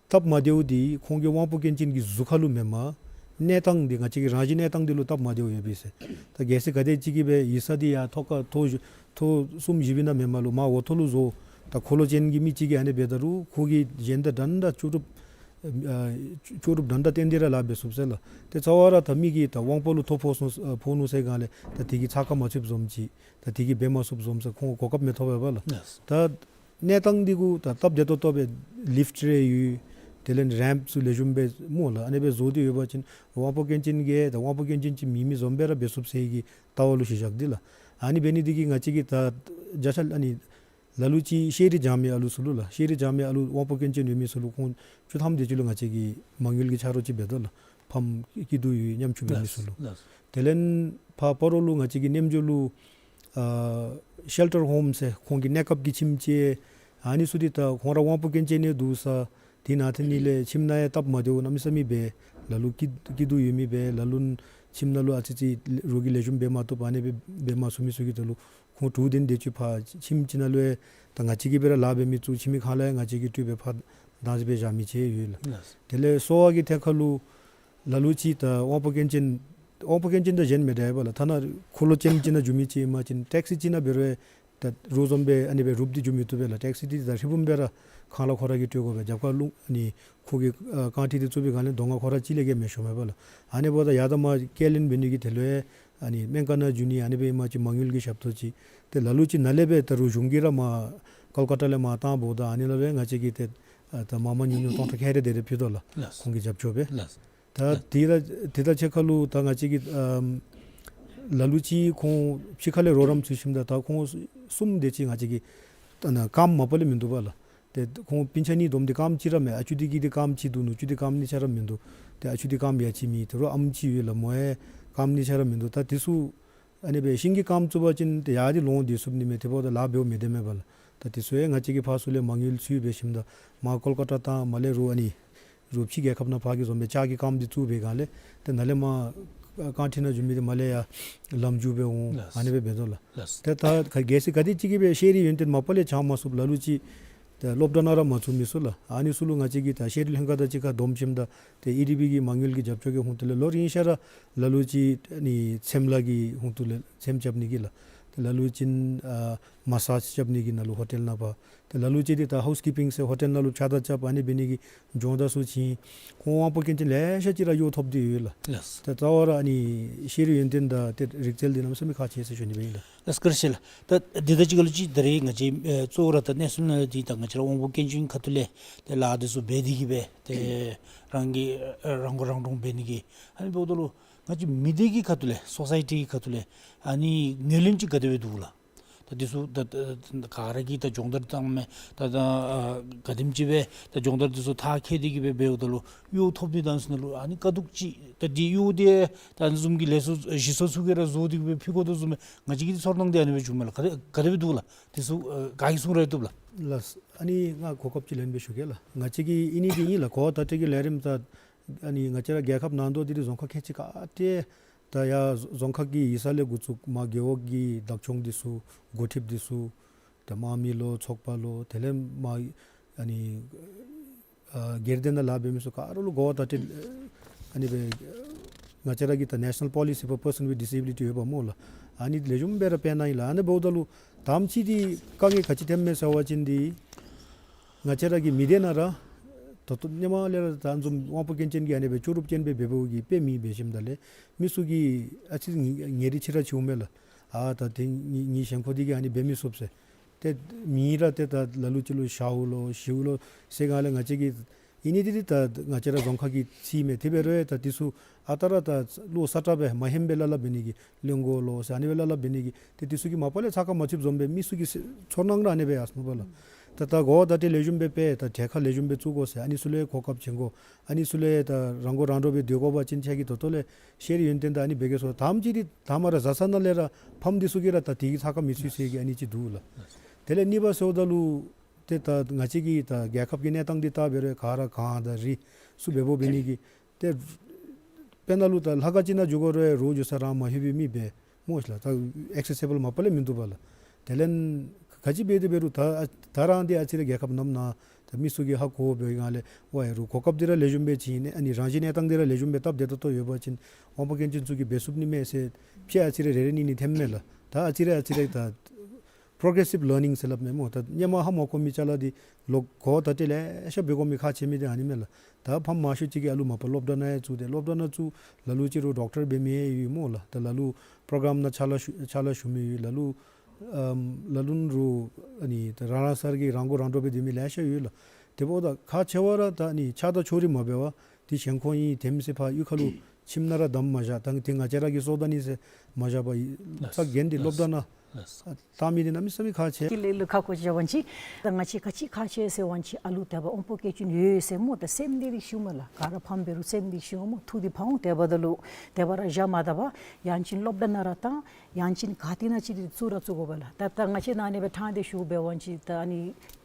སྟབས་མ་བདེཝ་འདི་ཁོང་གི་དབང་པོ་སྐྱོན་ཅན་གྱི་གཟུགས་ཁ་ལུ་མེན་པར་གནས་སྟངས་འདི་ང་བཅས་ཀྱི་རང་བཞིན་གནས་སྟངས་འདི་ལུ་སྟབས་མ་བདེཝ་ཡོད་པས་ཟེར། ད་གལ་སྲིད་ག་དེ་ཅིག་གིས་སྦེ་ཡིག་ཚང་འདི་ཡར་ཐོག་ཁར་ཐོག་བཞི་ཐོག་གསུམ་བཞི་པའི་ནང་མེན་པར་ལུ་མར་འོག་ཐོག་ལུ་བཟོ། ད་འཁོར་ལོ་ཅན་གྱི་མི་ཅིག་གིས་ཨ་ནི་འབད་ད་རུང་ཁོ་གིས་གཞན་དང་འདྲན་འདྲ་ལྕོགས་གྲུབ་ཨ་ལྕོགས་གྲུབ་འདྲན་འདྲ་བསྟན་ཏེ་ར་ལཱ་འབད་ཚུགས་ཟེར་ལགས། ཏེ་རྩ་བ་ར་ད་མི་གིས་ད་དབང་པོ་ལུ་ཐོ་ཕོག་སོང་ཨ་ཕོག་ནུག་ཟེར་སྒང་ལས་ད་དེ་གིས་ཚ་ཁ་མ་ཚུདཔ་བཟུམ་ཅིག། ད་དེ་གིས་འབད་མ་ཚུགསཔ་བཟུམ་ཟེར་ཁོང་གོ་སྐབས་མི་ཐོབ་པས་པ་ལགས། ལགས། ད་གནས་སྟངས་འདི་གུ་ད་སྟབས་བདེ་ཏོག་ཏོ་སྦེ་ལིཕཊ་རེ་ཡོད། དེ་ལས་རེམཔ་ཚུ་ལེགས་ཤོམ་སྦེ་སྨོ་ལགས། ཨ་ནི་སྦེ་བཟོ་སྟེ་ཡོད་པ་ཅིན་དབང་པོ་སྐྱོན་ཅན་གྱིས་ད་དབང་པོ་སྐྱོན་ཅན་ཅིག་མེད་མི་བཟུམ་སྦེ་ར་འབད་ཚུགས་ཟེར་གྱི་ལྟ་བ་ལུ་གཞི་བཞག་སྟེ་ལགས། ཨ་ནི་འབད་ནི་འདི་གིས་ང་བཅས་ཀྱིས་ད་བརྒྱ་ཆ་ཨ་ནི་ལ་ལུ་ཅིག་ཤེས་རིག་སྦྱང་མི་ཨ་ལུ་ཚུ་ལུ་ལགས། ཤེས་རིག་སྦྱང་མི་ཨ་ལུ་དབང་པོ་སྐྱོན་ཅན་ཡོད་མི་ཚུ་ལུ་ཁོང་བཅུ་ཐམ་དེ་ཅིག་ལུ་ང་བཅས་ཀྱིས་མ་དངུལ་གྱི་ཆ་རོགས་ཅིག་འབད་དོ་ལགས། ཕམ་སྐྱིད་སྡུག་ཡོད་ཉམ་ཆུང་ཡོད་མི་ཚུ་ལུ། ལགས། དེ་ལས་ཕར་སྤ་རོ་ལུ་ང་བཅས་ཀྱི་རྣམ་འགྱུར་ལུ་ཨ་ཤེལ་ཊར་ཧོམ་ཟེར་ཁོང་གི་གནས་སྐབས་ཀྱི་ཁྱིམ་ཅིག། ཨ་ནི་ཚུ་འདི་ད་ཁོང་ར་དབང་པོ་སྐྱོན་ཅན་ནི་འདུག་ས། དེ་ནང་ཐོན་ནི་ལས་ཁྱིམ་ནང་ཡང་སྟབས་མ་བདེཝ་གནམ་མེད་ས་མེད་འབད། ལ་ལུ་སྐྱིད་སྐྱིད་སྡུག་ཡོད་མི་འབད། ལ་ལུ་ཁྱིམ་ནང་ལུ་ཨ་ཙི་ཙི་རོགས་ཀྱིས་ལེགས་ཤོམ་འབད་མ་བཏུབ། ཨ་ནི་སྦེ་འབད་མ་ཚུགས་མི་ཚུ་གིས་ད་ལུ་ཁོང་དྲུག་དེ་དེ་ཅིག་ཕར་ཁྱིམ་ཅིག་ནང་ལུ་ཡང་ད་ང་བཅས་ཀྱིས་སྦེ་ར་ལཱ་འབད་མི་ཚུ་ཁྱིམ་གྱི་ཁང་གླ་ཡང་ང་བཅས་ཀྱིས་སྤྲོད་སྦེ་ཕར་བདག་འཛིན་འབད་བཞག་མི་ཅིག་ཡོད་ལགས། ལགས། དེ་ལས་གསོ་བ་གི་ཐད་ཁར་ལུ་ལ་ལུ་ཅིག་ད་དབང་པོ་སྐྱོན་ཅན་དབང་པོ་སྐྱོན་ཅན་དང་གཞན་མི་འདྲ་བས་པ་ལགས། ཐ་ན་འཁོར་ལོ་ཅན་ཅིག་ནང་འཛུལ་མི་ཅིག་ཨིན་པ་ཅིན་ཊེག་སི་ཅིག་ནང་འབད་རུང་ད་རོགས་བཟུམ་སྦེ་ཨ་ནི་སྦེ་རུབ་སྟེ་འཛུལ་མི་བཏུབ་པས་ལགས། ཊེག་སི་འདི་ད་ཧྲིལ་བུམ་སྦེ་ར་ཁང་གླ་ཁོ་ར་གིས་སྤྲོད་དགོ་པས། རྒྱབ་ཁར་རླུང་ཨ་ནི་ཁོ་གི་ཨ་རྐང་ཁྲི་འདི་བཙུགས་པའི་སྒང་ལས་གདོང་ཁ་ཁོ་ར་གཅིག་ལས་བརྒལ་མི་ཤོང་མས་པ་ལགས། ཨ་ནི་འབདཝ་ད་ཡར་དང་མར་སྐྱེལ་ལེན་འབད་ནི་གི་དོན་ལུ་ཡང་ཨ་ནི་སྨན་ཁང་ནང་འཛུལ་ནི་ཨ་ནི་སྦེ་ཨིན་པ་ཅིན་མ་དངུལ་གྱི་ཞབས་ཏོག་ཅིག། ཏེ་ལ་ལུ་ཅིག་ནཱ་ལས་སྦེ་ད་རུང་གཞུང་གིས་ར་མར་ཀོལ་ཀ་ཏ་ལས་མར་བཏང་འབདཝ་ད་ཨ་ནི་ལུ་སྦེ་ང་བཅས་ཀྱིས་ཏེ་ཨ་ད་མང་མང་ཉུང་ཉུང་སྟོང་ཕྲག་ཁལ་རེ་དེ་རེ་ཕུལ་དོ་ལགས། ལགས། ཁོང་གི་རྒྱབ་སྐྱོར་སྦེ། ལགས། ད་དེ་ད་དེ་དང་གཅིག་ཁར་ལུ་ད་ང་བཅས་ཀྱིས་ཨམ་ལ་ལུ་ཅིག་ཁོང་ཕྱི་ཁ་ལས་རོགས་རམ་ཚུ་ཞིནམ་ད་ད་ཁོང་གསུམ་དེ་ཅིག་ང་བཅས་ཀྱིས་ད་ནཱ་རྐངམ་མ་པ་ལས་མིན་འདུག་པ་ལགས། ཏེ་ཁོང་སྤུན་ཆ་གཉིས་བསྡོམས་ཏེ་རྐངམ་གཅིག་ར་མེད། ཨ་ཅུ་འདི་གི་འདི་རྐངམ་གཅིག་འདུག། ནུ་གཅུང་འདི་རྐངམ་གཉིས་ཆ་ར་མིན་འདུག། ཏེ་ཨ་ཅུ་འདི་རྐངམ་ཡ་གཅིག་མེད། ད་རུང་ཨམ་གཅིག་ཡོད་ལགས། མོ་ཡང་རྐངམ་གཉིས་ཆ་ར་མིན་འདུག། ད་དེ་ཚུ་ཨ་ནི་སྦེ་ཤིང་གི་རྐངམ་བཙུགས་པ་ཅིན་ཏེ་ཡར་འདི་ལོང་སྟེ་ཚུགས་ནི་མས། དེ་འབདཝ་ད་ལཱ་འབདཝ་མི་བདེ་མས་པ་ལགས། ད་དེ་ཚུ་ཡང་ང་བཅས་ཀྱིས་ཕར་ཚུར་ལས་མ་དངུལ་ཚུ་འབད་ཞིནམ་ད་མར་ཀོལ་ཀ་ཏ་བཏང་། མར་ལས་རོགས་ཨ་ནི་རོགས་ཕྱི་རྒྱལ་ཁབ་ནང་ཕར་གྱི་བཟུམ་སྦེ་ལྕགས་ཀྱི་རྐངམ་འདི་བཙུགས་པའི་སྒང་ལས་ཏེ་ནཱ་ལས་མར་རྐང་ཁྲི་ནང་འཛུལ་མི་འདི་མར་ལས་ཡར་ལམ་འགྱོ་སྦེ་འོང་། ལགས། ཨ་ནི་སྦེ་འབད་དོ་ལགས། ལགས། ཏེ་ད་ག་གལ་སྲིད་ག་དེ་ཅིག་གིས་སྦེ་ཤེས་རིག་ཡོན་ཏན་མ་པ་ལས་སྦྱང་མ་ཚུགསཔ་ལ་ལུ་ཅིག་ད་སློབ་གྲྭ་ནང་ར་མ་ཚུད་མི་ཚུ་ལགས། ཨ་ནི་ཚུ་ལུ་ང་བཅས་ཀྱིས་ད་ཤེས་རིག་ལྷན་ཁག་དང་གཅིག་ཁར་བསྡོམས་ཞིནམ་ད་ཏེ་ཨེ་ཌི་བི་གི་མ་དངུལ་གྱི་རྒྱབ་སྐྱོར་གྱི་ཧོང་ཏོ་ལས་ལོ་རིམ་བཞིན་ར་ལ་ལུ་ཅིག་ཨ་ནི་ཚེམ་ལཱ་གི་ཧོང་ཏོ་ལས་ཚེམ་རྐྱབ་ནི་གི་ལགས། ཏེ་ལ་ལུ་ཅིག་ཨ་མ་སཱཇ་རྐྱབ་ནི་གི་ནང་ལུ་ཧོ་ཊེལ་ནང་ཕར། ཏེ་ལ་ལུ་ཅིག་འདི་ད་ཧའུསི་ཀིཔ་པིང་ཟེར་ཧོ་ཊེལ་ནང་ལུ་ཕྱག་རྟགས་རྐྱབ་ཨ་ནི་འབད་ནི་གི་སྦྱོང་བརྡར་ཚུ་བྱིན། ཁོང་དབང་པོ་སྐྱོན་ཅན་ལེ་ཤ་ཅིག་ར་གཡོག་ཐོབ་སྟེ་ཡོད་ལགས། ལགས། ཏེ་རྩ་བ་ར་ཨ་ནི་ཤེས་རིག་ཡོན་ཏན་དང་ཏེ་རིག་རྩལ་འདི་གནམ་མེད་ས་མེད་ཁག་ཆེ་ཟེར་ཞུ་ནི་སྦེ་ཨིན་ལགས། ལགས་བཀའ་དྲིན་ཆེ་ལགས། ད་འདི་དང་གཅིག་ཁར་ལུ་ཅིག་ད་རེས་ང་བཅས་ཨེ་གཙོ་བོ་ར་ད་གནས་ཚུལ་ནང་འདི་ད་ང་བཅས་ར་དབང་པོ་སྐྱོན་ཅན་ཁ་ཐུག་ལས་ཏེ་ལཱ་འདི་ཚུ་འབད་དེ་གིས་སྦེ་ཏེ་རང་གི་ཨེ་རང་མགོ་རང་འདྲོངས་འབད་ནི་གི་ཨ་ནི་འབདཝ་ད་ལུ་ང་བཅས་མི་སྡེ་གི་ཁ་ཐུག་ལས་སོ་སའི་ཊི་གི་ཁ་ཐུག་ལས་ཨ་ནི་ངོས་ལེན་ཅིག་ག་དེ་སྦེ་འདུག་ལགས། ད་འདི་ཚུ་ད་ད་ག་ར་གིས་ད་སྦྱོང་བརྡར་བཏང་མི་ད་ད་ཨ་ག་དེམ་ཅིག་སྦེ་ད་སྦྱོང་བརྡར་འདི་ཚུ་ཐག་བཅད་དེ་གིས་སྦེ་འབདཝ་ད་ལུ་གཡོག་ཐོབ་ནི་དང་ཚུ་ནང་ལུ་ཨ་ནི་དཀའ་སྡུག་ཅིག་ད་འདི་གཡོག་འདི་ད་ཨ་ནི་བཟུམ་གྱི་ལས་ཚོགས་གཞི་ཚོགས་ཚུ་གིས་ར་བཟོ་སྟེ་གིས་སྦེ་ཕུལ་དགོ་དོ་བཟུམ་སྦེ་ང་བཅས་ཀྱི་ཚོར་སྣང་འདི་ཨ་ནི་སྦེ་བྱུངམ་མས་ལགས། ག་དེ་ག་དེ་སྦེ་འདུག་ལགས། འདི་ཚུ་ཨ་ག་གིས་གསུང་ར་བཏུབ་ལགས། ལགས། ཨ་ནི་ང་གོ་སྐབས་ཅིག་ལེན་སྦེ་ཞུ་གེ་ལགས། ང་བཅས་ཀྱི་ཨ་ནི་འདི་ཨིན་ལགས། གོ་བ་བརྡ་སྤྲོད་ཀྱི་ལས་རིམ་ད་ཨ་ནི་ང་བཅས་ར་རྒྱལ་ཁབ་ནང་དོག་འདི་རྫོང་ཁག་ཁལ་གཅིག་ཁར་ཏེ་ད་ཡར་རྫོང་ཁག་གི་ཡིག་ཚང་ལས་འགོ་བཙུགས་མར་རྒེད་འོག་གི་བདག་སྐྱོང་འདི་ཚུ་འགོ་ཁྲིདཔ་འདི་ཚུ་ད་དམངས་མི་ལོ་ཚོགས་པ་ལོ་དེ་ལས་མར་ཨ་ནི་ཨ་སྒེར་སྡེ་ནང་ལཱ་འབད་མི་ཚུ་ག་ར་ལུ་གོ་བ་བརྡ་སྤྲོད་ཨ་ནི་སྦེ་ང་བཅས་ར་གི་ད་National Policy for Person with Disability ཡོདཔ་སྨོ་ལགས། ཨ་ནི་ལེགས་ཤོམ་སྦེ་ར་སྤེལ་གནང་ཡི་ལགས། ཨ་ནི་འབདཝ་ད་ལུ་དང་པ་ཅིག་འདི་དཀའ་ངལ་ག་ཅི་ཐོནམ་མས་ཟེར་བ་ཅིན་འདི་ང་བཅས་ར་གི་མི་སྡེ་ནང་ར་ད་ལྟོ་ཧེ་མ་ལས་ར་ད་བཟུམ་དབང་པོ་སྐྱོན་ཅན་གྱི་ཨ་ནི་སྦེ་ལྕོགས་གྲུབ་ཅན་སྦེ་འབད་འབདཝ་གི་དཔེ་མེད། འབད་ཞིནམ་ད་ལས་མི་ཚུ་གིས་ཨ་ཙི་ཉེ་ཉེ་རིང་ཕྱི་ར་ཕྱེཝ་མས་ལགས། ཨ་ད་དེ་ངེའི་ངེའི་ཞེན་ཁོག་འདི་གིས་ཨ་ནི་འབད་མི་ཚུགས་ཟེར། ཏེ་མི་ར་ཏེ་ད་ལ་ལུ་ཅིག་ལུ་ཞཝ་ལོ་ཞིཝ་ལོ་ཟེར་སྒང་ལས་ང་བཅས་ཀྱིས་ ཨིན་ནི་འདི་ད་ང་བཅས་ར་རྫོང་ཁག་གི་ཕྱི་མི་དེ་འབད་རུང་ད་འདི་ཚུ་ཨ་རྟག་ར་ད་བློ་གསལ་དྲགས་སྦེ་མ་ཧེམ་སྦེ་ལགས་ལགས་འབད་ནི་གི་ལེན་དགོ་ལོ་ཟེར་ཨ་ནི་སྦེ་ལགས་ལགས་འབད་ནི་གི་ཏེ་འདི་ཚུ་གིས་མ་པ་ལས་ཚ་ཁ་མ་ཚུདཔ་བཟུམ་སྦེ་མི་ཚུ་གི་ཚོར་སྣང་ར་ཨ་ནི་སྦེ་ཡར་སོང་པ་ལགས། ད་ད་གོ་བརྡ་སྤྲོད་ལེགས་ཤོམ་སྦེ་འབད་ད་གྲལ་ཁར་ལེགས་ཤོམ་སྦེ་བཙུགས་དགོ་ཟེར་ཨ་ནི་ཚུ་ལས་གོ་སྐབས་བྱིན་དགོ། ཨ་ནི་ཚུ་ལས་ད་རང་མགོ་རང་འདྲོངས་སྦེ་སྡོད་དགོ་པ་ཅིན་ཁྱེད་ཀྱིས་ད་ལྟོ་ལས་ཤེས་རིག་ཡོན་ཏན་དང་ཨ་ནི་འབད་གེ་ཟེར་དང་པ་ཅིག་འདི་ད་མ་ར་བཟའ་ཚང་ནང་ལས་ར་ཕམ་འདི་ཚུ་གིས་ར་ད་དེ་གིས་ཚ་ཁ་མི་ཚུད་ཟེར་གི་ཨ་ནི་ཅིག་འདུག་ལགས། དེ་ལས་གཉིས་པ་ཟེརཝ་ད་ལུ་ཏེ་ད་ང་བཅས་ཀྱི་ད་རྒྱལ་ཁབ་ཀྱི་གནས་སྟངས་འདི་བལྟ་འབད་རུང་ག་ར་གངས་དང་རི་ཚུ་འབདཝ་འབད་ནི་གི་ཏེ་དཔེར་ན་ལུ་ད་ལྷ་ཁང་ཅིག་ནང་འགྱོ་དགོ་རུང་རོགས་འགྱོ་ས་རང་མ་ལྷོད་པའི་མི་འབད་སྨོ་ཤིག་ལགས། ད་ཨེག་སེ་སི་བཱལ་མ་པ་ལས་མིན་འདུག་པ་ལགས། དེ་ལས་ག་ཅི་འབད་དེ་འབད་རུང་ད་ཨ་ད་རང་འདི་ཨ་ཙི་རེ་རྒྱལ་ཁབ་ནང་ན་ད་མི་ཚུ་གིས་ཧ་གོ་བའི་སྒང་ལས་ཝའི་རུང་གོ་སྐབས་འདི་ར་ལེགས་ཤོམ་སྦེ་བྱིན་ནི་ཨ་ནི་རང་བཞིན་གནས་སྟངས་འདི་ར་ལེགས་ཤོམ་སྦེ་སྟབས་བདེ་ཏོག་ཏོ་ཡོད་པ་ཅིན་དབང་པོ་སྐྱོན་ཅན་ཚུ་གིས་འབད་ཚུགས་ནི་མས་ཟེར་ཕྱེད་ཨ་ཙི་རེ་རེ་རེ་གཉིས་གཉིས་འཐེནམ་མས་ལགས། ད་ཨ་ཙི་རེ་ཨ་ཙི་རེ་ད་པྲོ་གེ་རེ་སིབ་ལར་ནིང་ཟེར་སླབ་མས་སྨོ། ད་སྔོན་མ་ཧ་མ་གོ་མི་ཅ་ལ་འདི་ལོག་གོ་བརྡ་སྤྲོད་ལེ་ཤ་འབད་དགོ་མི་ཁག་ཆེ་མི་འདི་ཨ་ནི་མས་ལགས། ད་ཕམ་མང་ཤོས་ཅིག་གིས་ཨ་ལུ་མ་པ་སློབ་གྲྭ་ནང་ཡང་བཙུགས་ཏེ་སློབ་གྲྭ་ནང་བཙུགས་ལ་ལུ་ཅིག་རུང་ཌོག་ཊར་འབད་མི་ཡོད་སྨོ་ལགས། ད་ལ་ལུ་པྲོ་གྲམ་ནང་ཕྱག་ལཱ་ཞུ་ཕྱག་ལཱ་ཞུ་མི་ཡོད། ལ་ལུ་ཨམ་ལ་ལུ་རུང་ཨ་ནི་ད་རང་རང་སར་གྱི་རང་མགོ་རང་འདྲོངས་སྦེ་སྡོད་མི་ལེ་ཤ་ཡོད་ལགས། དེ་འབདཝ་ད་ཁག་ཆེ་བ་ར་ད་ཨ་ནི་ཆགས་སྡང་ཕྱོགས་རིས་མ་འབད་བར་འདི་གཞན་ཁོང་གིས་དེམ་ཅིག་ཕར་གཡུས་ཁ་ལུ་ཁྱིམ་ནང་ར་བསྡམ་མ་བཞག། ད་དེ་ང་བཅས་ར་གིས་གསོ་བཏང་ནི་ཟེར་མ་བཞག་པར་ཚ་གྱང་འདི་སློབ་གྲྭ་ནང་ལགས། ལགས། ལྟ་མི་འདི་གནམ་མེད་ས་མེད་ཁག་ཆེ། ཀུན་ལེགས་ལུ་ཁ་སྐོང་ཅིག་འབད་བ་ཅིན་ད་ང་བཅས་ག་ཅི་ཁག་ཆེ་ཟེར་བ་ཅིན་ཨ་ལུ་དེ་སྦེ་དབང་པོ་སྐྱོན་ཅན་ཡོད་ཟེར་སྨོ། ད་སེམས་བདེ་སྟེ་ཞུཝ་མས་ལགས། ག་ར་ཕམ་འབད་རུང་སེམས་བདེ་སྟེ་ཞུཝ་སྨོ། ཐུགས་འདི་ཕམ་འོང་། དེ་འབདཝ་ད་ལུ་དེ་སྦེ་ར་བཞག་མ་ད་པར་ཡང་ཅིན་སློབ་གྲྭ་ནང་ར་ད་ཡང་ཅིན་ག་ཏེ་ནང་ཅིག་འདི་བཙུགས་ར་བཙུགས་དགོ་པས་ལགས། ད་ད་ང་བཅས་ནཱ་ཨ་ནི་སྦེ་ཕྲང་སྟེ་ཞུ་འབད་བ་ཅིན་ད་ཨ་ནི་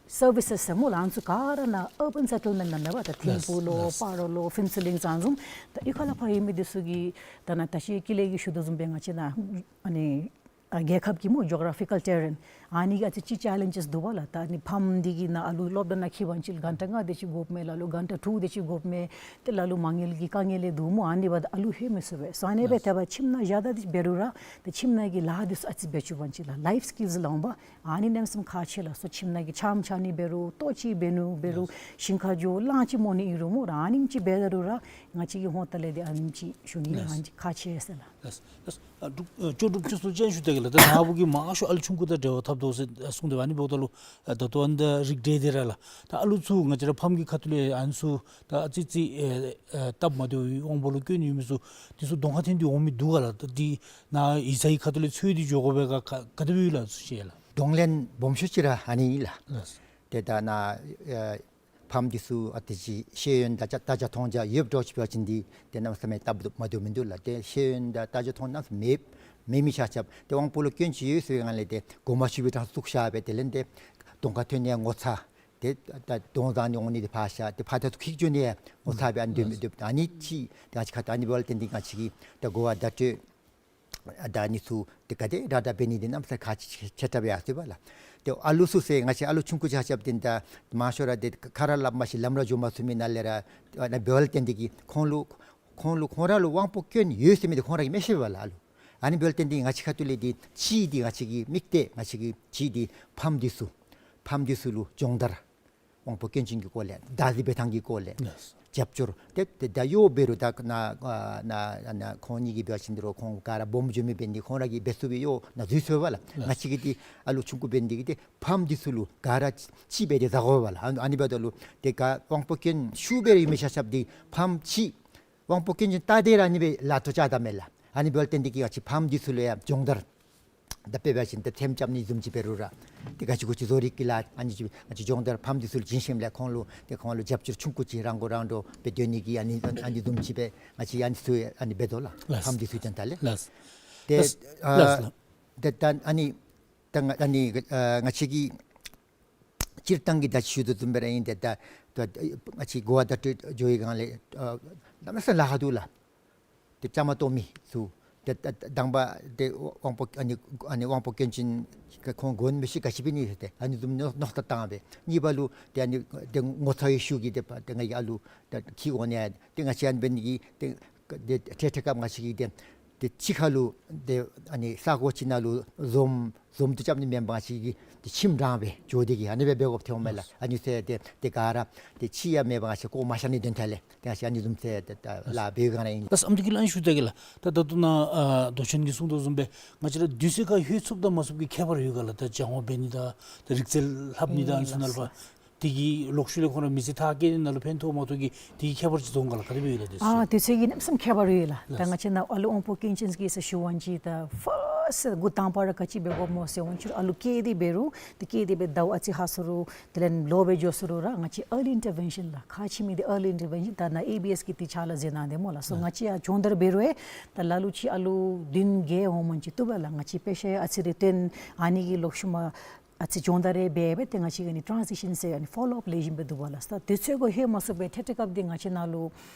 སར་བི་སེས་ཟེར་སྨོ་ལགས། ཨ་ནི་ཚུ་ག་ར་ནཱ་ཨར་བཱན་སེ་ཊལ་མེནཊ་ནང་མེན་པ། ད་ཐིམ་ཕུག་ལུ་ལགས། སྤ་རོ་ལུ་ཕུན་ཚོགས་གླིང་ཙང་འཛོམས་ད་གཡུས་ཁ་ལས་ཕར་ཡོད་མི་འདི་ཚུ་གིས་ད་ནཱ་ད་ཅི་ཀུན་ལེགས་ཀྱིས་ཞུ་དོ་བཟུམ་སྦེ་ང་བཅས་ནཱ་ཨ་ནི་ཨ་རྒྱལ་ཁབ་ཀྱི་སྨོ་ཇོ་གྷ་ར་ཕི་ཀལ་ཊེ་རེན་ཨ་ནི་གི་ཨ་ཙི་ཅིག་ཅེ་ལེནཇེས་འདུག་པ་ལགས། ད་ཨ་ནི་ཕམ་འདི་གིས་ནཱ་ཨ་ལུ་སློབ་གྲྭ་ནང་འཁྱིད་པ་ཅིན་གྷན་ཊ་ལྔ་དེ་ཅིག་དགོཔ་མས། ལ་ལུ་གྷན་ཊ་དྲུག་དེ་ཅིག་དགོཔ་མས། ཏེ་ལ་ལུ་མ་དངུལ་གྱི་དཀའ་ངལ་ཡང་འདུག་སྨོ། ཨ་ནི་འབདཝ་ད་ཨ་ལུ་ལྷོད་མི་ཚུགས་པས། སོ་ཨ་ནི་སྦེ་ལགས། དེ་སྦེ་ཁྱིམ་ནང་བཞག་ད་འདི་འབད་རུང་ར་ཏེ་ཁྱིམ་ནང་གི་ལཱ་འདི་ཚུ་ཨ་ཙི་འབད་བཅུག་པ་ཅིན་ལགས་ལའིཕ་སི་ཀིལསི་ལཱ་འོང་པ། ཨ་ནི་གནམ་མེད་ས་མེད་ཁག་ཆེ་ལགས། སོ་ཁྱིམ་ནང་གི་ཕྱགམ་རྐྱབ་ནི་འབད་རུང་ལྟོ་ཅིག་འབད་ནི་འབད་རུང་ལགས། ཞིང་ཁར་འགྱོ་གླང་ཅིག་རྨོ་ནི་ཨིན་རུང་སྨོ་ར་ཨ་ནེམ་ཅིག་འབད་ད་རུང་ར་ང་བཅས་ཀྱི་ཧོང་ཏ་ལས་འདི་ཨ་ནེམ་ཅིག་ཞུ་ནི་ལགས། ཨ་ནི་ཁག་ཆེ་ཟེར་ལགས། ལགས། ལགས། ཨ་འབྲུག་ཨ་ལྕོགས་གྲུབ་ཅིག་གསུང་ཅིག་ཞུ་སྟེ་གི་ལགས། ད་ནཱ་བུ་གིས་མང་ཤོས་ཨ་ལུ་ཆུང་ཀུ་དང་འབྲེལ་བ་འཐབ་དོ་ཟེར་གསུངས་ཏེ་ཨ་ནི་འབདཝ་ད་ལུ་ཨ་ད་ལྟོ་ཨ་ནི་ད་རིགས་འགྲེ་སྟེ་ར་ལགས། ད་ཨ་ལུ་ཚུ་ང་བཅས་ར་ཕམ་གྱི་ཁ་ཐུག་ལས་ཨ་ནི་ཚུ་ད་ཨ་ཙི་ཅིག་ཨེ་ཨེ་སྟབས་མ་བདེཝ་དབང་པོ་ལུ་སྐྱོན་ཡོད་མི་ཚུ་འདི་ཚུ་གདོང་ཁར་ཐོན་ཏེ་འོང་མི་འདུག་ག་ལགས། ད་འདི་ནཱ་ཡིག་ཚང་གི་ཁ་ཐུག་ལས་འཚོལ་ཏེ་འགྱོ་དགོ་པས་ག་ག་ག་དེ་སྦེ་ཡོད་ལགས་ཟེར་ཞུ་ཡི་ལགས། གདོང་ལེན་སྦོམ་ཤོས་ཅིག་ར་ཨ་ནི་ཨིན་ལགས། ལགས། ཏེ་ད་ནཱ་ཨེ་ཕམ་འདི་ཚུ་ཨ་ཙི་ཅིག་ཤེས་ཡོན་དང་ལྟ་རྒྱ་མཐོང་རྒྱ་ཡོདཔ་འདྲཝ་ཅིག་འབད་བ་ཅིན་འདི་ཏེ་གནམ་མེད་ས་མེད་སྟབས་མ་བདེཝ་མིན་འདུག་ལགས། ཏེ་ཤེས་ཡོན་དང་ལྟ་རྒྱ་མཐོང་རྒྱ་གནམ་མེད་མེད་མི་ཆ་ཁྱབ་ཏེ་དབང་པོ་ལུ་སྐྱོན་ཅིག་ཡོད་ཟེར་བའི་སྒང་ལས་ཏེ་གོ་མ་ཆོད་པའི་གྲངས་སུ་བཙུགས་བཞག་སྦེ་དེ་ལས་ཏེ་གདོང་ཁར་ཐོན་ནི་ཡང་ངོ་ཚ། ཏེ་ད་གདོང་བཟང་ནི་འོང་ནི་འདི་ཕར་བཞག་ཏེ་ཕར་དང་ཚུར་འཁྱིད་འགྱོ་ནི་ཡང་ངོ་ཚ་སྦེ་ཨ་ནི་སྡོད་མི་སྡོདཔ་ད་ཨ་ནི་ཅིག་ཏེ་ང་བཅས་ཁ་ཐུག་ཨ་ནི་འབདཝ་ལས་བརྟེན་ཏེ་ང་བཅས་ཀྱིས་ད་གོ་བ་བརྡ་སྤྲོད་ད་ཨ་ནི་ཚུ་ཏེ་ག་དེ་ར་ད་འབད་ནི་འདི་གནམ་མེད་ས་མེད་ཁག་ཆེ་ཆེ་དྲགས་སྦེ་ཡར་སོ་བས་ལགས། ཏེ་ཨ་ལུ་ཚུ་ཟེར་ང་བཅས་ཨ་ལུ་ཆུང་ཀུ་ཆ་ཁྱབ་འདི་ད་མང་ཤོས་ར་ཏེ་ཁ་ར་སླབ་མ་ཤེས་ལམ་ར་འགྱོ་མ་ཚུགས་མི་ནང་ལས་ར་ཨ་ནི་འབདཝ་ལས་བརྟེན་ཏེ་གི་ཁོང་ལུ་ཁོང་ལུ་ཁོང་ར་ལུ་དབང་པོ་སྐྱོན་ཡོད་ཟེར་མི་འདི་ཁོང་ར་གིས་མི་ཤེས་པས་ལགས་ཨ་ལུ། ཨ་ནི་འབདཝ་ལས་བརྟེན་ཏེ་ང་བཅས་ཁ་ཐུག་ལས་འདི་ཅིག་འདི་ང་བཅས་ཀྱི་དམིགས་གཏད་ང་བཅས་ཀྱི་ཅིག་འདི་ཕམ་འདི་ཚུ་ཕམ་འདི་ཚུ་ལུ་སྦྱོང་བརྡར་དབང་པོ་སྐྱོན་ཅན་གྱི་སྐོར་ལས་བདག་འཛིན་འབད་ཐངས་ཀྱི་སྐོར་ལས་ལགས། རྒྱབ་སྐྱོར་ཏེ་ཏེ་ད་གཡོག་འབད་རུང་ད་ནཱ་ཨ་ནཱ་ཨ་ནཱ་ཁོང་གཉིས་ཀྱིས་འབད་བ་ཅིན་འདི་རུང་ཁོང་ག་ར་སྦོམ་འགྱོ་མི་འབད་ནི་ཁོང་ར་གིས་འབད་ཚུགས་པའི་གཡོག་ནཱ་འཛུལ་སོ་བས་ལགས། ལགས། ང་བཅས་ཀྱི་འདི་ཨ་ལུ་ཆུང་ཀུ་འབད་ནི་འདི་གིས་ཏེ་ཕམ་འདི་ཚུ་ལུ་ག་ར་ཅིག་འབད་དེ་བཟའ་དགོ་པས་ལགས། ཨ་ཨ་ནི་འབདཝ་ད་ལུ་ཏེ་ག་དབང་པོ་སྐྱོན་ཤུགས་སྦེ་ར་ཡོད་མི་ཆ་ཁྱབ་འདི་ཕམ་ཅིག་དབང་པོ་སྐྱོན་ཅན་ད་དེ་ར་ཨ་ནི་སྦེ་ལཱ་ཐོག་བཅའ་བཏངམ་མས་ལགས། ཨ་ནི་འབདཝ་ལས་བརྟེན་ཏེ་གི་ང་བཅས་ཕམ་འདི་ཚུ་ལུ་ཡང་སྦྱོང་བརྡར་ད་དཔེ་འབད་བ་ཅིན་ཏེ་ཐེམ་རྐྱབ་ནི་བཟུམ་ཅིག་འབད་རུང་ར་ཏེ་ག་ཅི་གུ་ཅི་བཟོ་རིག་གི་ལཱ་ཨ་ནི་ཅིག་ང་བཅས་སྦྱོང་བརྡར་ཕམ་འདི་ཚུ་ལུ་བྱིན་ཞིནམ་ལས་ཁོང་ལུ་ཏེ་ཁོང་ལུ་རྒྱབ་སྐྱོར་ཆུང་ཀུ་ཅིག་རང་མགོ་རང་འདྲོངས་སྦེ་སྡོད་ནི་གི་ཨ་ནི་ཨ་ནི་བཟུམ་ཅིག་སྦེ་ང་བཅས་ཨ་ནི་ཚུ་ཨ་ནི་འབད་དོ་ལགས། ལགས། ཕམ་འདི་ཚུ་དོན་དག་ལས། ལགས། ཏེ་ལགས། ཨ་ལགས་ལགས། ཏེ་ད་ཨ་ནི་ད་ང་ཨ་ནི་ཨ་ང་བཅས་ཀྱི་སྤྱིར་བཏང་གི་ད་ཅི་ཞུ་དོ་བཟུམ་སྦེ་ར་ཨིན། ཏེ་ད་ད་ང་བཅས་གོ་བ་བརྡ་སྤྲོད་འགྱོ་བའི་སྒང་ལས་ཨ་གནམ་མེད་ས་མེད་ལཱ་ཁག་འདུག་ལགས། ཏེ་བཅའ་མར་གཏོགས་མི་ཚུ་ཏེ་ད་ད་དང་པ་ཏེ་དབང་པོ་ཨ་ནི་ཨ་ནི་དབང་པོ་སྐྱོན་ཅན་ཁོང་གོ་མི་ཤེས་ག་ཅི་འབད་ནི་ཟེར་ཏེ་ཨ་ནི་བཟུམ་མནོ་མནོ་བསམ་བཏང་སྦེ་གཉིས་པ་ལུ་ཏེ་ཨ་ནི་ཏེ་ངོ་ཚ་བའི་ཤུགས་ཀྱིས་ཏེ་ཏེ་ང་གིས་ཨ་ལུ་ད་འཁྱིད་འོང་ནི་ཡ་ཏེ་ང་བཅས་ཨ་ནི་འབད་ནི་གི་ཏེ་ཏེ་ཏེ་ཏེ་སྐབས་ང་བཅས་ཀྱིས་ཏེ་ཏེ་ཕྱི་ཁ་ལུ་ཏེ་ཨ་ནི་ས་གོ་ཅིག་ནང་ལུ་འཛོམས་འཛོམས་ཏེ་རྐྱབ་ནི་མེན་པར་ང་བཅས་ཀྱིས་ཏེ་ཁྱིམ་དྲངས་སྦེ་འགྱོ་སྟེ་གི་ཨ་ནི་སྦེ་འབད་དགོཔ་ཐོནམ་མས་ལགས། ཨ་ནི་ཚུ་ཏེ་ཏེ་ག་ར་ཏེ་ཕྱི་ཡང་མེད་པར་ང་བཅས་བཀོ་མ་བཞག་ནིའི་དོན་དག་ལས་ཏེ་ང་བཅས་ཨ་ནི་བཟུམ་ཚུ་ཏེ་ད་ལཱ་འབད་བའི་སྒང་ར་ཨིན། ད་ཨམ་འདི་གི་ལན་ཞུ་སྟེ་གི་ལགས། ད་ད་ལྟོ་ནཱ་ཨ་མདོ་ཆེན་གྱིས་གསུངས་དོ་བཟུམ་སྦེ་ང་བཅས་ར་དུས་ཚོད་ཁར་ལྷོད་ཚུགསཔ་དང་མ་ཚུགསཔ་ཀྱི་ཁྱད་པར་ཡོད་ག་ལགས། ད་སྦྱང་བ་འབད་ནི་དང་ད་རིག་རྩལ་ལྷབ་ནི་དང་ཨ་ནི་ཚུ་ནང་ལུ་ཕར་ དེ་གི་ལོག་ཤུལ་ལས་ཁོང་ར་མི་ཚེ་མཐར་སྐྱེལ་ནི་ནང་ལུ་ཕན་ཐོགས་མ་ཐོགས་ཀྱི་དེ་གི་ཁྱད་པར་ཅིག་མཐོང་ག་ལགས། ག་དེ་སྦེ་ཡོད་ལགས་དེ་ཚུ། ཨ་དེ་ཚུ་གི་གནམ་མེད་ས་མེད་ཁྱད་པར་ཡོད་ལགས། ད་ལགས། ང་བཅས་ནཱ་ཨ་ལུ་དབང་པོ་སྐྱོན་ཅན་གྱི་ས་ཞུ་བ་ཅིན་ད་ཕརསཊ་འགོ་དང་པ་ར་ག་ཅི་འབད་དགོཔ་སྨོ་ཟེར་བ་ཅིན་ཨ་ལུ་སྐྱེས་ཏེ་འབད་རུང་ཏེ་སྐྱེས་ཏེ་སྦེ་ཟླཝ་ཨ་ཙི་ཧ་སོང་རུང་དེ་ལས་ལོ་སྦེ་འགྱོ་སོང་རུང་ར་ང་བཅས་ཨར་ལི་ཨིན་ཊར་བེན་ཤཱན་ལགས། ཁག་ཆེ་མི་འདི་ཨར་ལི་ཨིན་ཊར་བེན་ཤཱན། ད་ནཱ་ཨེ་བི་ཨེསི་གིས་ཏེ་ཕྱག་ལཱ་མཛད་གནང་སྟེ་སྨོ་ལགས། སོ་ང་བཅས་ཡང་སྦྱོང་བརྡར་འབད་རུང་ཨེ་ད་ལ་ལུ་ཅིག་ཨ་ལུ་བདུན་བརྒྱད་འོང་མི་ཅིག་བཏུབ་པས་ལགས། ང་བཅས་དཔེ་ཤ་ཨ་ཙི་རེ་སྟོན། ཨ་ནི་གི་ལོག་ཤུལ་མ་ཨ་ཙི་སྦྱོང་བརྡར་རེ་འབད་འབད་དེ་ང་བཅས་ཀྱིས་ཨ་ནི་ཊཱན་སི་ཤཱན་ཟེར་ཨ་ནི་ཕོ་ལོ་ཨཔ་ལེགས་ཤོམ་སྦེ་འདུག་པ་ལགས། ད་དེ་ཚུ་གུ་ལྷོད་མ་ཚུགས་པར་ཐད་ཐད་སྐབས་འདི་ང་བཅས་ནཱ་ལུ་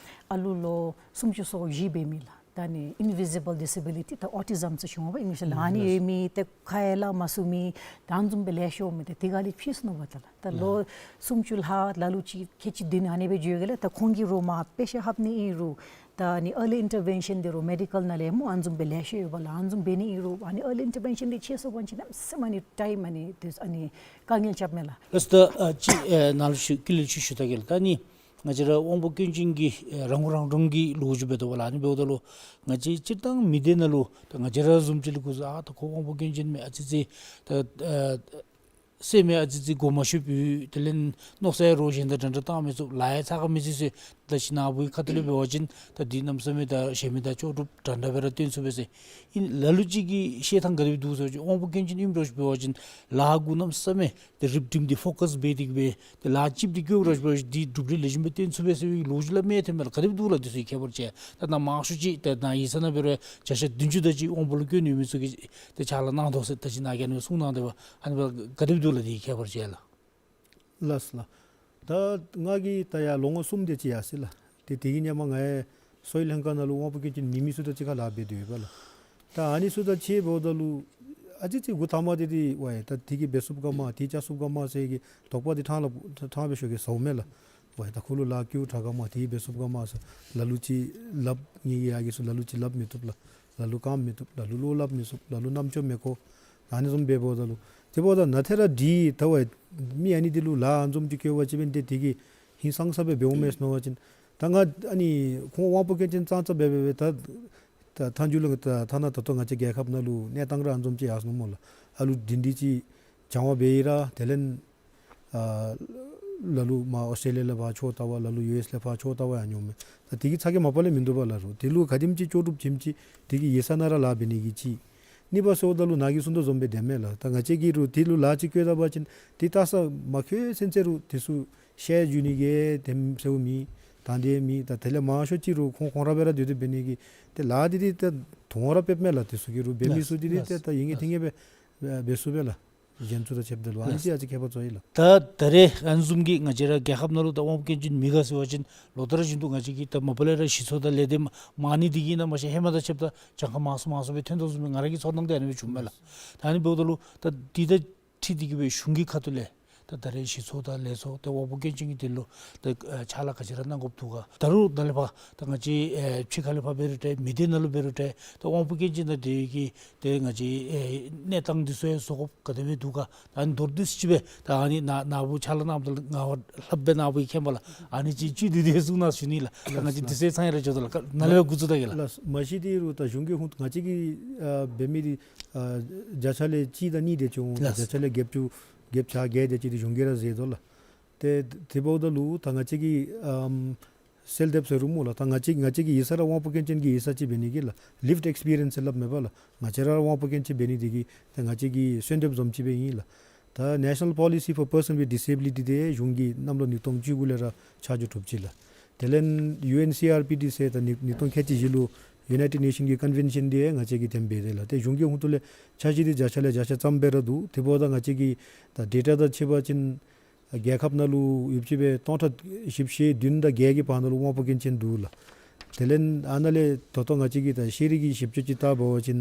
ཨ་ལུ་ལོ་སུམ་ཅུ་སོ་བཞི་འབད་མི་ལགས། ད་ཨ་ནི་ཨིན་བི་ཟི་བཱལ་ཌི་སེ་བི་ལི་ཊི་ད་ཨོ་ཊི་ཟམ་ཟེར་ཞུ་འོང་པ་ཨིང་ལིཤ་ལུ། ཨ་ནི་ཡོད་མི་ཏེ་ཁ་ཡང་སླབ་མ་ཚུགས་མི་ད་ཨ་ནི་བཟུམ་སྦེ་ལེ་ཤ་འོང་མི་ཏེ་དེ་ག་ལས་ཕྱིས་སོང་ནུག་པ་ད་ལགས། ད་ལོ་སུམ་ཅུ་ལྷག་ལ་ལུ་ཅིག་ཁལ་གཅིག་བདུན་ཨ་ནི་སྦེ་འགྱོ་གེ་ལགས། ད་ཁོང་གིས་རུང་མར་དཔེ་ཤ་ལྷབ་ནི་ཨིན་རུང་ད་ཨ་ནི་ཨར་ལི་ཨིན་ཊར་བེན་ཤཱན་འདི་རུང་མེ་ཌི་ཀཱལ་ནང་ལས་སྨོ་ཨ་ནི་བཟུམ་སྦེ་ལེ་ཤ་ཡོད་པ་ལགས། ཨ་ནི་བཟུམ་འབད་ནི་ཨིན་རུང་ཨ་ནི་ཨར་ལི་ཨིན་ཊར་བེན་ཤཱན་འདི་ཆད་སོང་པ་ཅིན་གནམ་མེད་ས་མེད་ཨ་ནི་ཊའིམ་ཨ་ནི་དེ་ཨ་ནི་དཀའ་ངལ་རྐྱབ་མས་ལགས། ལགས་སོ། ད་ཨ་ཅིག་ཨེ་ནཱ་ལུ་ཞུ་ཀུན་ལེགས་ཅིག་ཞུ་ད་གེ་ལགས། ད་ཨ་ནི་ང་བཅས་ར་དབང་པོ་སྐྱོན་ཅན་གྱི་ཨེ་རང་མགོ་རང་འདྲོངས་ཀྱི་ལོ་རྒྱུས་འབད་དོ་བ་ལགས། ཨ་ནི་འབདཝ་ད་ལུ་ང་བཅས་སྤྱིར་བཏང་མི་སྡེ་ནང་ལུ་ད་ང་བཅས་ར་བཟུམ་ཅིག་ལུ་གོ་ས་ཨ་ད་ཁོ་དབང་པོ་སྐྱོན་ཅན་མས་ཨ་ཙི་ཙི་ད་ཨ་སེམས་ཡང་ཨ་ཙི་ཙི་གོ་མ་ཤུབ་ཡོད། དེ་ལས་མནོ་བསམ་ཡང་རོགས་གཞན་དང་འདྲ་འདྲ་བཏང་མི་ཚུགས། ལཱ་ཡང་ཚ་ཁ་མི་ཚུད་ཟེར་ད་ཅི་ནཱ་བུའི་ཁ་ཐུག་ལས་འབད་བ་ཅིན་ད་འདི་གནམ་མེད་ས་མེད་ད་གཞན་མི་དང་ལྕོགས་གྲུབ་འདྲ་འདྲ་སྦེ་ར་སྟོན་ཚུགས་པས་ཟེར། ཨིན་ལ་ལུ་ཅིག་གི་བཤད་ཐངས་ག་དེ་སྦེ་འདུག་ཟེར་བ་ཅིན་དབང་པོ་སྐྱོན་ཅན་ཨིནམ་འདྲཝ་ཅིག་འབད་བ་ཅིན་ལཱ་གུ་གནམ་མེད་ས་མེད་ཏེ་རིགཔ་སྒྲིམ་སྟེ་ཕོ་ཀཱས་འབད་དེ་གིས་སྦེ་ཏེ་ལཱ་ཅིག་འདི་སྐྱོ་ར་ཅིག་འབད་བ་ཅིན་འདི་གྲུབ་འབྲས་ལེགས་ཤོམ་སྦེ་སྟོན་ཚུགས་པས་ཟེར་བའི་ལོ་རྒྱུས་སླབ་མས་ཐོན་མས་ལགས། ག་དེ་སྦེ་འདུག་ལགས་འདི་ཚུ་གི་ཁྱད་པར་ཅིག། ད་ནཱ་མང་ཤོས་ཅིག་ད་ནཱ་ཡིག་ཚང་ནང་འབད་རུང་བརྒྱ་ཆ་བདུན་ཅུ་དེ་ཅིག་དབང་པོ་ལུ་སྐྱོན་ཡོད་མི་ཚུ་གིས་ཏེ་ཕྱག་ལཱ་གནང་དོ་ཟེར་ད་ཅི་ནཱ་གིས་ཨ་ནི་གསུངས་གནང་དེས་པ། ཨ་ནི་འབདཝ་ད་ག་དེ་སྦེ་འདུག་ལགས་འདི་གི་ཁྱད་པར་ཅིག་ལགས། ལགས་སོ་ལགས། ད་ང་གིས་ད་ཡར་ལོ་ངོ་གསུམ་དེ་ཅིག་ཡར་སོ་ཡི་ལགས། ཏེ་དེ་གི་སྔོན་མ་ང་ཡང་སོའི་ལྷན་ཁག་ནང་ལུ་དབང་པོ་སྐྱོན་ཅན་མེད་མི་ཚུ་དང་གཅིག་ཁར་ལཱ་འབད་དེ་ཡོད་པ་ལགས། ད་ཨ་ནི་ཚུ་དང་ཕྱད་འབདཝ་ད་ལུ་ཨ་ཙི་ཙི་འགོ་དང་པ་འདི་འདི་ཝའི་ད་དེ་གིས་འབད་ཚུགསཔ་ག་མ་དེ་གིས་རྐྱབ་ཚུགསཔ་ག་མ་ཟེར་གྱི་དོགས་པ་འདི་ཕྲང་ལ་ཕྲང་སྦེ་ཞུ་གེ་ཟེརཝ་མས་ལགས། ཝའི་ད་ཁོ་ལུ་ལཱ་བཀོད་དྲག་ག་མ་དེ་གིས་འབད་ཚུགསཔ་ག་མ་ཟེར། ལ་ལུ་ཅིག་སླབ་ངེ་གི་ཡ་གི་ཚུ་ལ་ལུ་ཅིག་སླབ་མི་བཏུབ་ལགས། ལ་ལུ་རྐངམ་མི་བཏུབ། ལ་ལུ་བློ་སླབ་མི་ཚུགས། ལ་ལུ་རྣམ་ཅོ་མི་གོ། ཨ་ནི་བཟུམ་འབད་འབདཝ་ད་ལུ་དེ་འབདཝ་ད་ནཱ་ཏེ་ར་འདི་ད་ཝའི་མི་ཨ་ནི་འདི་ལུ་ལཱ་ཨ་ནི་བཟུམ་ཅིག་བཀོད་པ་ཅིན་འབད་ནི་དེ་དེ་གིས་ཧིང་སངས་ས་སྦེ་འབདཝ་མས་མནོ་བ་ཅིན་ད་ང་ཨ་ནི་ཁོང་དབང་པོ་སྐྱོན་ཅན་ཙང་ཙ་འབད་འབད་འབད་ད་ད་མཐའ་མཇུག་ལུ་ད་ཐ་ན་ད་ལྟོ་ང་བཅས་རྒྱལ་ཁབ་ནང་ལུ་གནས་སྟངས་ར་ཨ་ནི་བཟུམ་ཅིག་ཡར་སོ་ནུག་སྨོ་ལགས། ཨ་ལུ་འདི་འདི་ཅིག་སྦྱང་བ་འབད་ཡི་ར་དེ་ལས་ཨ་ལ་ལུ་མར་ཨོསི་ཊྲེ་ལི་ཡ་ལས་ཕར་ཕྱོགས་བལྟ་བར་ལ་ལུ་ཡུ་ཨེསི་ལས་ཕར་ཕྱོགས་བལྟ་བར་ཡང་འགྱོཝ་མས། ད་དེ་གི་ཚ་གྱང་མ་པ་ལས་མིན་འདུག་པ་ལགས། རུང་དེ་ལུ་ག་དེམ་ཅིག་ལྕོགས་གྲུབ་བྱིནམ་ཅིག་དེ་གིས་ཡིག་ཚང་ནང་ར་ལཱ་འབད་ནི་གི་ཅིག། གཉིས་པ་ཟེརཝ་ད་ལུ་ནཱ་གིས་གསུངས་དོ་བཟུམ་སྦེ་དེ་མས་ལགས། ད་ང་བཅས་ཀྱིས་རུང་དེ་ལུ་ལཱ་ཅིག་བཀོད་ད་པ་ཅིན་དེ་བལྟ་ས་མ་བཀོད་ཚུན་ཚོད་རུང་དེ་ཚུ་ཤེར་བྱིན་ནི་གི་དེམ་ཟེརཝ་མེད། ད་དེ་མེད། ད་དེ་ལས་མང་ཤོས་ཅིག་རུང་ཁོང་ཁོང་ར་སྦེ་ར་སྡོད་དེ་འབད་ནི་གི་ཏེ་ལཱ་འདི་འདི་ཏེ་དོན་ར་འབདཝ་མས་ལགས། དེ་ཚུ་གིས་རུང་འབད་མི་ཚུ་འདི་འདི་ཏེ་ད་ཡིན་གྱི་ཐིང་གྱི་སྦེ་འབད་ཚུགས་པས་ལགས། གཞན་ཚུ་དང་ཕྱདཔ་ད་ལུ་ཨ་ནི་ཅིག་ཨ་ཙི་ཁྱད་པར་ཚུ་ཡོད་ལགས། ད་ད་རེས་ཨ་ནི་བཟུམ་གྱི་ང་བཅས་ར་རྒྱལ་ཁབ་ནང་ལུ་ད་དབང་པོ་སྐྱོན་ཅན་མེད་ག་ཟེར་བ་ཅིན་ལོ་ལྟར་བཞིན་དུ་ང་བཅས་ཀྱིས་ད་མ་པ་ལས་ར་ཞི་འཚོ་དང་ལས་སྡེ་མ་མང་ནི་འདི་གིས་ཨིན་ན་མ་ཤེས། ཧེ་མ་དང་ཕྱདཔ་ད་གྱངས་ཁ་མང་སུ་མང་སུ་སྦེ་ཐོན་དོ་བཟུམ་སྦེ་ང་ར་གི་ཚོར་སྣང་འདི་ཨ་ནི་སྦེ་བྱུངམ་མས་ལགས། ད་ཨ་ནི་འབདཝ་ད་ལུ་ད་འདི་ད་འཁྲིལ་ཏེ་གི་སྦེ་གཞུང་གི་ཁ་ཐུག་ལས་ད་ད་རེས་ཞི་འཚོ་དང་ལས་འཚོ་ཏེ་དབང་པོ་སྐྱོན་ཅན་གྱི་དོན་ལུ་ཏེ་ཨ་ཕྱག་ལཱ་ག་ཅི་ར་གནང་དགོཔ་འདུག་ག། ད་རུང་ད་ལས་ཕར་ད་ང་བཅས་ཨེ་ཕྱི་ཁ་ལས་ཕར་འབད་རུང་ཏེ་མི་སྡེ་ནང་ལུ་འབད་རུང་ཏེ་ད་དབང་པོ་སྐྱོན་ཅན་དང་འབྲེལ་གྱི་ཏེ་ང་བཅས་ཨེ་གནས་སྟངས་འདི་ཚུ་ཡང་བཟོ་དགོཔ་ག་དེ་སྦེ་འདུག་ག། ད་ཨ་ནི་མདོར་བསྡུས་ཅིག་སྦེ་ད་ཨ་ནི་ནཱ་ནཱ་བུ་ཕྱག་ལཱ་གནངམ་ད་ལུ་ང་བ་ལྷགཔ་སྦེ་ནཱ་བུ་གི་མཁྱེན་པ་ལགས། ཨ་ནི་ཅིག་བཅུད་བསྡུས་ཏེ་གསུང་གནང་ཞུ་ནི་ལགས། ད་ང་བཅས་དུས་ཚོད་ཚང་ཡར་འགྱོ་དོ་ལགས། ནཱ་ལས་འགོ་བཙུགས་ད་གེ་ལགས། ལགས། མ་གཞི་འདི་རུང་ད་གཞུང་གི་ཧོངས་ང་བཅས་ཀྱིས་ཨ་འབད་མི་འདི་ཨ་བརྒྱ་ཆ་ལས་གཅིག་དང་གཉིས་དེ་ཅིག་འོང་། ལགས། བརྒྱ་ཆ་ལས་བརྒྱད་ཅུ་བརྒྱད་ཅུ་གྱ་བརྒྱད་དེ་ཅིག་འདི་གཞུང་གིས་ར་བཟོ་དོ་ལགས། ཏེ་དེ་འབདཝ་ད་ལུ་ད་ང་བཅས་ཀྱིས་ཨམ་སེལ་འདེབས་ཟེར་རུང་སྨོ་ལགས། ད་ང་བཅས་ང་བཅས་ཀྱི་ཡིག་ཚང་ར་དབང་པོ་སྐྱོན་ཅན་གྱི་ཡིག་ཚང་ཅིག་འབད་ནི་གི་ལགས། ལིབཌ་ཨེགསི་པི་རི་ཡེནསི་ཟེར་སླབ་མས་པ་ལགས། ང་བཅས་ར་དབང་པོ་སྐྱོན་ཅན་འབད་ནི་དེ་གིས་ད་ང་བཅས་ཀྱི་གསོལ་འདེབས་བཟུམ་ཅིག་སྦེ་ཨིན་ལགས། ད་National Policy for Person with Disability དེ་གཞུང་གིས་གནམ་ལོ་ཉིས་སྟོང་བཅུ་དགུ་ལས་ར་ཆ་འཇོག་གྲུབ་ཅི་ལགས། དེ་ལས་ཡུ་ཨེན་སི་ཨར་པི་དེ་ཟེར་ད་ཉིས་ཉིས་སྟོང་ཁལ་གཅིག་བཞི་ལུ་ཡུ་ནའི་ཊེཌ་ནེ་ཤཱན་གྱི་ཀོན་ཝེན་ཤཱན་དེ་ཡང་ང་བཅས་ཀྱིས་དེ་འབད་དེ་ལགས། ཏེ་གཞུང་གི་ཧོངས་ལས་འཆར་གཞི་དེ་བརྒྱ་ཆ་ལས་བརྒྱ་ཆ་ཙམ་སྦེ་ར་འདུག། དེ་འབདཝ་ད་ང་བཅས་ཀྱི་ད་ཌེ་ཊ་དང་ཕྱད་པ་ཅིན་རྒྱལ་ཁབ་ནང་ལུ་ཡོདཔ་ཅིག་སྦེ་སྟོང་ཕྲག་བཞི་བཅུ་ཞེ་བདུན་དང་བརྒྱད་ཀྱི་བར་ན་ལུ་དབང་པོ་སྐྱོན་ཅན་འདུག་ལགས། དེ་ལས་ཨ་ནཱ་ལས་ད་ལྟོ་ང་བཅས་ཀྱིས་ད་ཤེས་རིག་གི་ཞིབ་དཔྱོད་ཅིག་བལྟ་བ་ཅིན་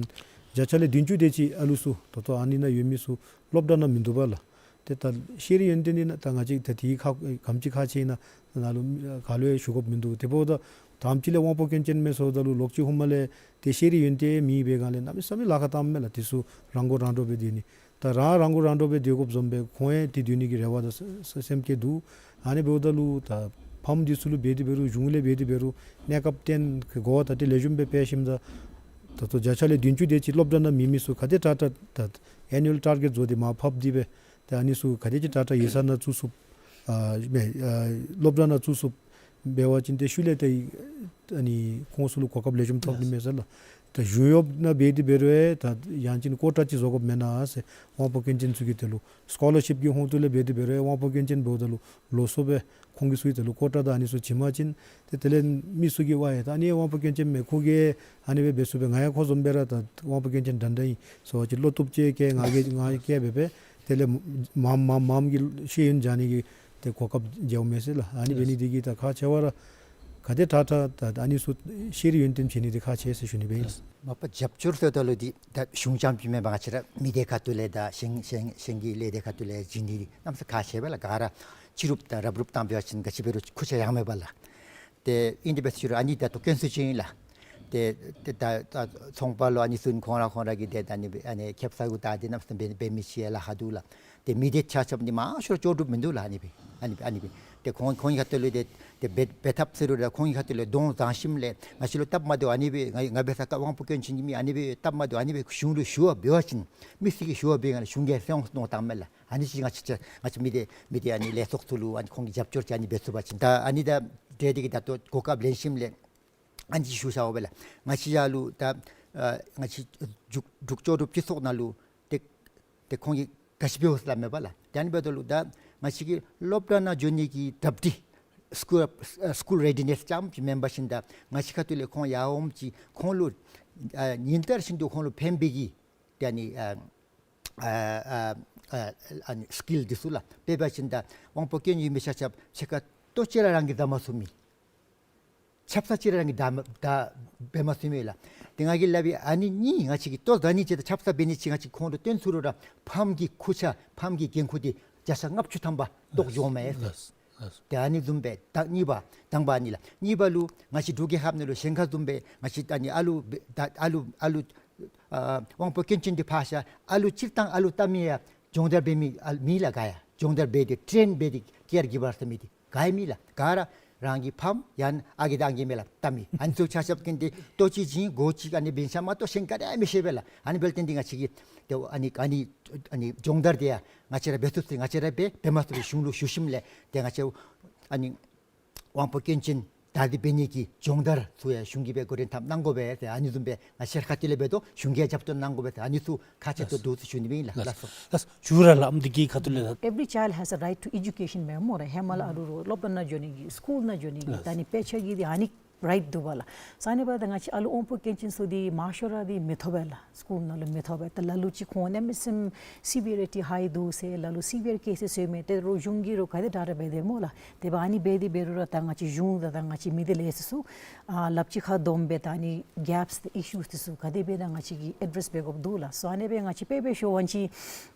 བརྒྱ་ཆ་ལས་བདུན་ཅུ་དེ་ཅིག་ཨ་ལུ་ཚུ་ད་ལྟོ་ཨ་ནི་ནང་ཡོད་མི་ཚུ་སློབ་གྲྭ་ནང་མིན་འདུག་པ་ལགས། ཏེ་ད་ཤེས་རིག་ཡོན་ཏན་འདི་ནང་ད་ང་བཅས་ད་དེ་ཁག་ག་དེམ་ཅིག་ཁག་ཆེ་ཨིན་ན་ནཱ་ལུ་ག་ལུ་ཡང་ཞུ་དགོཔ་མིན་འདུག། དེ་འབདཝ་ད་དང་པ་ཅིག་ལས་དབང་པོ་སྐྱོན་ཅན་མས་ཟེརཝ་ད་ལུ་ལོག་ཅིག་ཧེ་མ་ལས་ཏེ་ཤེས་རིག་ཡོན་ཏན་མེད་པའི་སྒང་ལས་གནམ་མེད་ས་མེད་ལཱ་ཁག་བཏངམ་མས་ལགས། དེ་ཚུ་རང་མགོ་རང་འདྲོངས་སྦེ་སྡོད་ནི། ད་རང་རང་མགོ་རང་འདྲོངས་སྦེ་སྡོད་དགོཔ་བཟུམ་སྦེ་ཁོང་ཡང་དེ་སྡོད་ནི་གི་རེ་བ་དང་ས་ས་སེམས་བསྐྱེད་འདུག། ཨ་ནི་འབདཝ་ད་ལུ་ད་ཕམ་འདི་ཚུ་ལུ་འབད་དེ་འབད་རུང་གཞུང་ལས་འབད་དེ་འབད་རུང་གནས་སྐབས་བརྟན་གོ་བ་ད་ཏེ་ལེགས་ཤོམ་སྦེ་སྤེལ་ཞིནམ་ད་ད་ལྟོ་བརྒྱ་ཆ་ལས་བདུན་ཅུ་དེ་ཅིག་སློབ་གྲྭ་ནང་མེད་མི་ཚུ་ག་དེ་དྲག་དྲག་ད་ཨེ་ནུ་ཨལ་ཊར་གེཊ་བཟོ་སྟེ་མར་ཕབ་སྟེ་སྦེ་ཏེ་ཨ་ནི་ཚུ་ག་དེ་ཅིག་དྲག་དྲག་ཡིག་ཚང་ནང་བཙུགས་ཚུགས། ཨ་མེན་ཨ་སློབ་གྲྭ་ནང་བཙུགས་སོ་འབད་བ་ཅིན་ཏེ་ཤུལ་ལས་ཏེ་ཨ་ནི་ཁོང་ཚུ་ལུ་གོ་སྐབས་ལེགས་ཤོམ་ཐོབ་ནི་མས་ཟེར་ལགས། ད་གཞུང་གཡོག་ནང་འབད་དེ་འབད་རུང་ད་ཡང་ཅིན་ཀོ་ཊ་ཅིག་བཟོ་དགོཔ་མེན་ན་ཟེར་དབང་པོ་སྐྱོན་ཅན་ཚུ་གི་དོན་ལུ་སི་ཀོ་ལར་ཤིབ་ཀྱི་ཧོངས་ཏོ་ལས་འབད་དེ་འབད་རུང་དབང་པོ་སྐྱོན་ཅན་འབདཝ་ད་ལུ་ལོགས་སུ་སྦེ་ཁོང་གི་ཚུ་གི་དོན་ལུ་ཀོ་ཊ་དང་ཨ་ནི་ཚུ་བྱིན་པ་ཅིན་ཏེ་དེ་ལས་མི་ཚུ་གིས་ཝའེ་ད་ཨ་ནི་དབང་པོ་སྐྱོན་ཅན་མས། ཁོ་གིས་ཨ་ནི་སྦེ་འབད་ཚུགས་པས། ང་ཡང་ཁོ་བཟུམ་སྦེ་ར་ད་དབང་པོ་སྐྱོན་ཅན་འདྲན་འདྲ་ཨིན་ཟེར་བ་ཅིན་བློ་བཏུབ་ཅིག་བསྐྱེད་ང་གིས་ང་བསྐྱེད་འབད་སྦེ་དེ་ལས་མངམ་མངམ་མངམ་གི་ཤེས་ཡོན་སྦྱང་ནི་གི་ཏེ་གོ་སྐབས་འཇལཝ་མས་ཟེར་ལགས། ཨ་ནི་འབད་ནི་དེ་གིས་ད་ཁག་ཆེ་བ་ར་ག་དེ་དྲག་དྲག་ད་ཨ་ནི་ཚུ་ཤེས་རིག་ཡོན་ཏན་བྱིན་ནི་དེ་ཁག་ཆེ་ཟེར་ཞུ་ནི་སྦེ་ཨིན་ལགས། མ་པ་རྒྱབ་སྐྱོར་ཟེརཝ་ད་ལུ་འདི་ད་གཞུང་རྐྱངམ་ཅིག་མེན་པར་ང་བཅས་ར་མི་སྡེ་ཁ་ཐུག་ལས་དང་ཞིང་ཞིང་ཞིང་གི་ལས་སྡེ་ཁ་ཐུག་ལས་བྱིན་ནི་འདི་གནམ་ས་ཁག་ཆེ་བས་ལགས། ག་ར་ཕྱི་རུབ་དང་རབ་རུབ་བཏང་འབད་བ་ཅིན་ག་ཅི་འབད་རུང་ཁུར་ཆ་ཡང་མེད་པས་ལགས། ཏེ་ཨིན་དེ་འབད་ཞུ་རུང་ཨ་ནི་ད་ལྟོ་དཀོན་སུ་ཅིག་ཨིན་ལགས། ཏེ་ཏེ་ད་ད་ཚོང་པ་ལུ་ཨ་ནི་ཚུ་ཁོང་ར་ཁོང་ར་གི་ཏེ་ད་ཨ་ནི་ཨ་ནི་ཁེབ་ས་གུ་ད་འདི་གནམ་ས་འབད་འབད་མི་ཅིག་ལཱ་ཁག་འདུག་ལགས། ཏེ་མི་སྡེ་ཆ་ཁྱབ་འདི་མང་ཤོས་ལྕོགས་གྲུབ་མིན་འདུག་ལགས། ཨ་ནི་སྦེ་ཨ་ནི་སྦེ་ཨ་ནི་སྦེ་ཏེ་ཁོང་ཁོང་གི་ཁ་ཐུག་ལུ་ཏེ་ཏེ་འབད་འབད་ཐབས་ཟེར་རུང་ད་ཁོང་གི་ཁ་ཐུག་ལུ་གདོང་བཟང་ཞིནམ་ལས་ང་བཅས་ལུ་སྟབས་མ་བདེཝ་ཨ་ནི་སྦེ་ང་ང་འབད་ས་ག་དབང་པོ་སྐྱོན་ཅན་གྱི་མི་ཨ་ནི་སྦེ་སྟབས་མ་བདེཝ་ཨ་ནི་སྦེ་གཞུང་ལུ་ཞུ་བ་འབད་བ་ཅིན་མི་ཚུ་གིས་ཞུ་བ་འབད་ང་ལུ་གཞུང་གིས་སེམས་གནོད་བཏངམ་མས་ལགས། ཨ་ནི་ཅིག་ང་བཅས་ང་བཅས་མི་སྡེ་མི་སྡེ་ཨ་ནི་ལས་ཚོགས་ཚུ་ལུ་ཨ་ནི་ཁོང་གིས་རྒྱབ་སྐྱོར་ཅིག་ཨ་ནི་འབད་ཚུགས་པ་ཅིན་ད་ཨ་ནི་ད་འདྲེ་འདི་གིས་ད་ལྟོ་གོ་སྐབས་ལེན་ཞིནམ་ལས་ཨ་ནི་ཅིག་ཞུ་བཞག་འོང་པས་ལགས། ང་བཅས་ཡར་ལུ་ད་ཨ་ང་བཅས་འབྲུག་འབྲུག་ལྕོགས་གྲུབ་སྤྱི་ཚོགས་ནང་ལུ་ཏེ་ཏེ་ཁོང་གིས་ག་ཅི་འབདཝ་ཟེར་སླབ་མས་པ་ལགས། ཏེ་ཨ་ནི་འབདཝ་ད་ལུ་ད་ང་བཅས་ཀྱི་སློབ་གྲྭ་ནང་འགྱོ་ནི་གི་གྲ་སྒྲིག་སི་ཀུལ་ཨ་སི་ཀུལ་རེ་ཌི་ནེསི་ཙམ་ཅིག་མེན་པར་ཞིན་ད་ང་བཅས་ཁ་ཐུག་ལས་ཁོང་ཡར་འོངམ་ཅིག་ཁོང་ལུ་ཨ་ཉིན་ལྟར་བཞིན་དུ་ཁོང་ལུ་ཕན་པའི་གི་ཏེ་ཨ་ནི་ཨ་ཨ་ཨ་ཨ་ཨ་ནི་སི་ཀིལ་འདི་ཚུ་ལགས། དཔེ་འབད་བ་ཅིན་ད་དབང་པོ་སྐྱོན་ཡོད་མི་ཆ་ཁྱབ་ཕྱེད་ཀ་ལྟོ་ཅིག་ར་རང་གིས་བདའ་མ་ཚུགས་མི། ཆབ་གསང་ཅིག་ར་རང་གིས་བདའ་མ་བདའ་འབད་མ་ཚུགས་མི་ལགས། ཏེ་ང་གིས་སླབ་པའི་ཨ་ནི་གཉིས་ང་བཅས་ཀྱིས་ལྟོ་བཟའ་ནི་ཅིག་དང་ཆབ་གསང་འབད་ནི་ཅིག་ང་བཅས་ཁོང་ལུ་སྟོན་ཚུགས་རུང་ར་ཕམ་གྱི་ཁུར་ཆ་ཕམ་གྱི་འགན་ཁུར་འདི་བརྒྱ་ཆ་ལྔ་བཅུ་ཐམ་པ་བཏོག་འགྱོཝ་མས་ཟེར། ལགས་ལགས། ཏེ་ཨ་ནི་བཟུམ་སྦེ་ད་གཉིས་པ་དང་པ་ཨ་ནི་ལགས། གཉིས་པ་ལུ་ང་བཅས་འབྲུག་རྒྱལ་ཁབ་ནང་ལུ་གཞན་ཁ་བཟུམ་སྦེ་ང་བཅས་ཨ་ནི་ཨ་ལུ་སྦེ་ད་ཨ་ལུ་ཨ་ལུ་ཨ་དབང་པོ་སྐྱོན་ཅན་འདི་ཕར་བཞག། ཨ་ལུ་སྤྱིར་བཏང་ཨ་ལུ་བལྟ་མི་ཡང་སྦྱོང་བརྡར་འབད་མི་ཨ་མེད་ལགས། ག་ཡང་སྦྱོང་བརྡར་འབད་དེ་ཊེན་འབད་དེ་ཀེར་གིབ་པར་ཟེར་མི་འདི་ག་ཡང་མེད་ལགས། ག་ར་རང་གི་ཕམ་ཡང་ཨ་རྒས་དང་ཨང་རྒས་མས་ལགས་བལྟ་མི། ཨ་ནི་ཚུ་ཆ་ཁྱབ་ཀྱིས་འདི་ལྟོ་ཅིག་བྱིན་སྒོ་ཅིག་ཨ་ནི་བིང་ཤ་མ་གཏོགས་གཞན་ག་ར་མི་ཤེས་པས་ལགས། ཨ་ནི་འབདཝ་ལས་བརྟེན་ཏེ་ང་བཅས་ཀྱིས་ཏེ་ཨ་ནི་ཨ་ནི་ཨ་ནི་སྦྱོང་བརྡར་འདི་ཡང་ང་བཅས་ར་འབད་ཚུགས་ཚུགས་ང་བཅས་ར་འབད་འབད་མ་ཚུགས་པའི་གཞུང་ལུ་ཞུ་ཞིནམ་ལས་ཏེ་ང་བཅས་ཨ་ནི་དབང་པོ་སྐྱོན་ཅན་དར་ཏེ་འབད་ནི་གི་སྦྱོང་བརྡར་ཚུ་ཡང་གཞུང་གིས་སྦེ་འགོ་འདྲེན་འཐབ་གནང་དགོ་པས་ཟེར། ཨ་ནི་བཟུམ་སྦེ་ང་བཅས་ར་ཁ་ཐུག་ལས་འབད་དོ། གཞུང་གིས་ཡང་རྒྱབ་སྐྱོར་གནང་དགོ་པས་ཟེར། ཨ་ནི་ཚུ་ཁག་ཆེ་ཏོག་ཏོ་འདུག་ཟེར་ཞུ་ནི་སྦེ་ཨིན་ལགས། ལགས་སོ། ལགས་སོ། ཞུ་ར་ལགས། ཨམ་འདི་གི་ཁ་ཐུག་ལས་ལགས། Every child has a right to education མས་སྨོ་ར། ཧེ་མ་ལས་ཨ་རུ་རུང་སློབ་གྲྭ་ནང་འགྱོ་ནི་གི་སི་ཀུལ་ནང་འགྱོ་ནི་གི་ལགས། ད་ཨ་ནི་དཔེ་ཆ་གི་འདི་ཨ་ནི་རའིཊ་འདུག་པ་ལགས། ས་ཨ་ནི་འབདཝ་ད་ང་བཅས་ཨ་ལུ་དབང་པོ་སྐྱོན་ཅན་ཚུ་འདི་མང་ཤོས་ར་འདི་མི་ཐོབ་པས་ལགས། སི་ཀུལ་ནང་ལུ་མི་ཐོབ་པས། ད་ལ་ལུ་ཅིག་ཁོང་གནམ་མེད་ས་མེད་སི་བི་ཡར་ཊི་ཧའི་འདུག་ཟེར། ལ་ལུ་སི་བི་ཡར་ཀེ་སེས་ཡོད་མི་དེ་རུང་གཞུང་གིས་རུང་ག་དེ་དྲག་དྲག་འབད་དེ་སྨོ་ལགས། དེ་འབདཝ་ཨ་ནི་འབད་དེ་འབད་རུང་ར་ད་ང་བཅས་གཞུང་དང་ད་ང་བཅས་མི་སྡེ་ལས་ཚོགས་ཚུ་ཨ་ལགཔ་ཅིག་ཁར་བསྡོམས་སྦེ་ད་ཨ་ནི་གེབསི་དང་ཨི་ཤུས་དེ་ཚུ་ག་དེ་སྦེ་ད་ང་བཅས་ཀྱིས་ཨེ་ཌེསི་འབད་དགོཔ་འདུག་ལགས། སོ་ཨ་ནི་སྦེ་ང་བཅས་དཔེ་འབད་ཞུ་བ་ཅིན་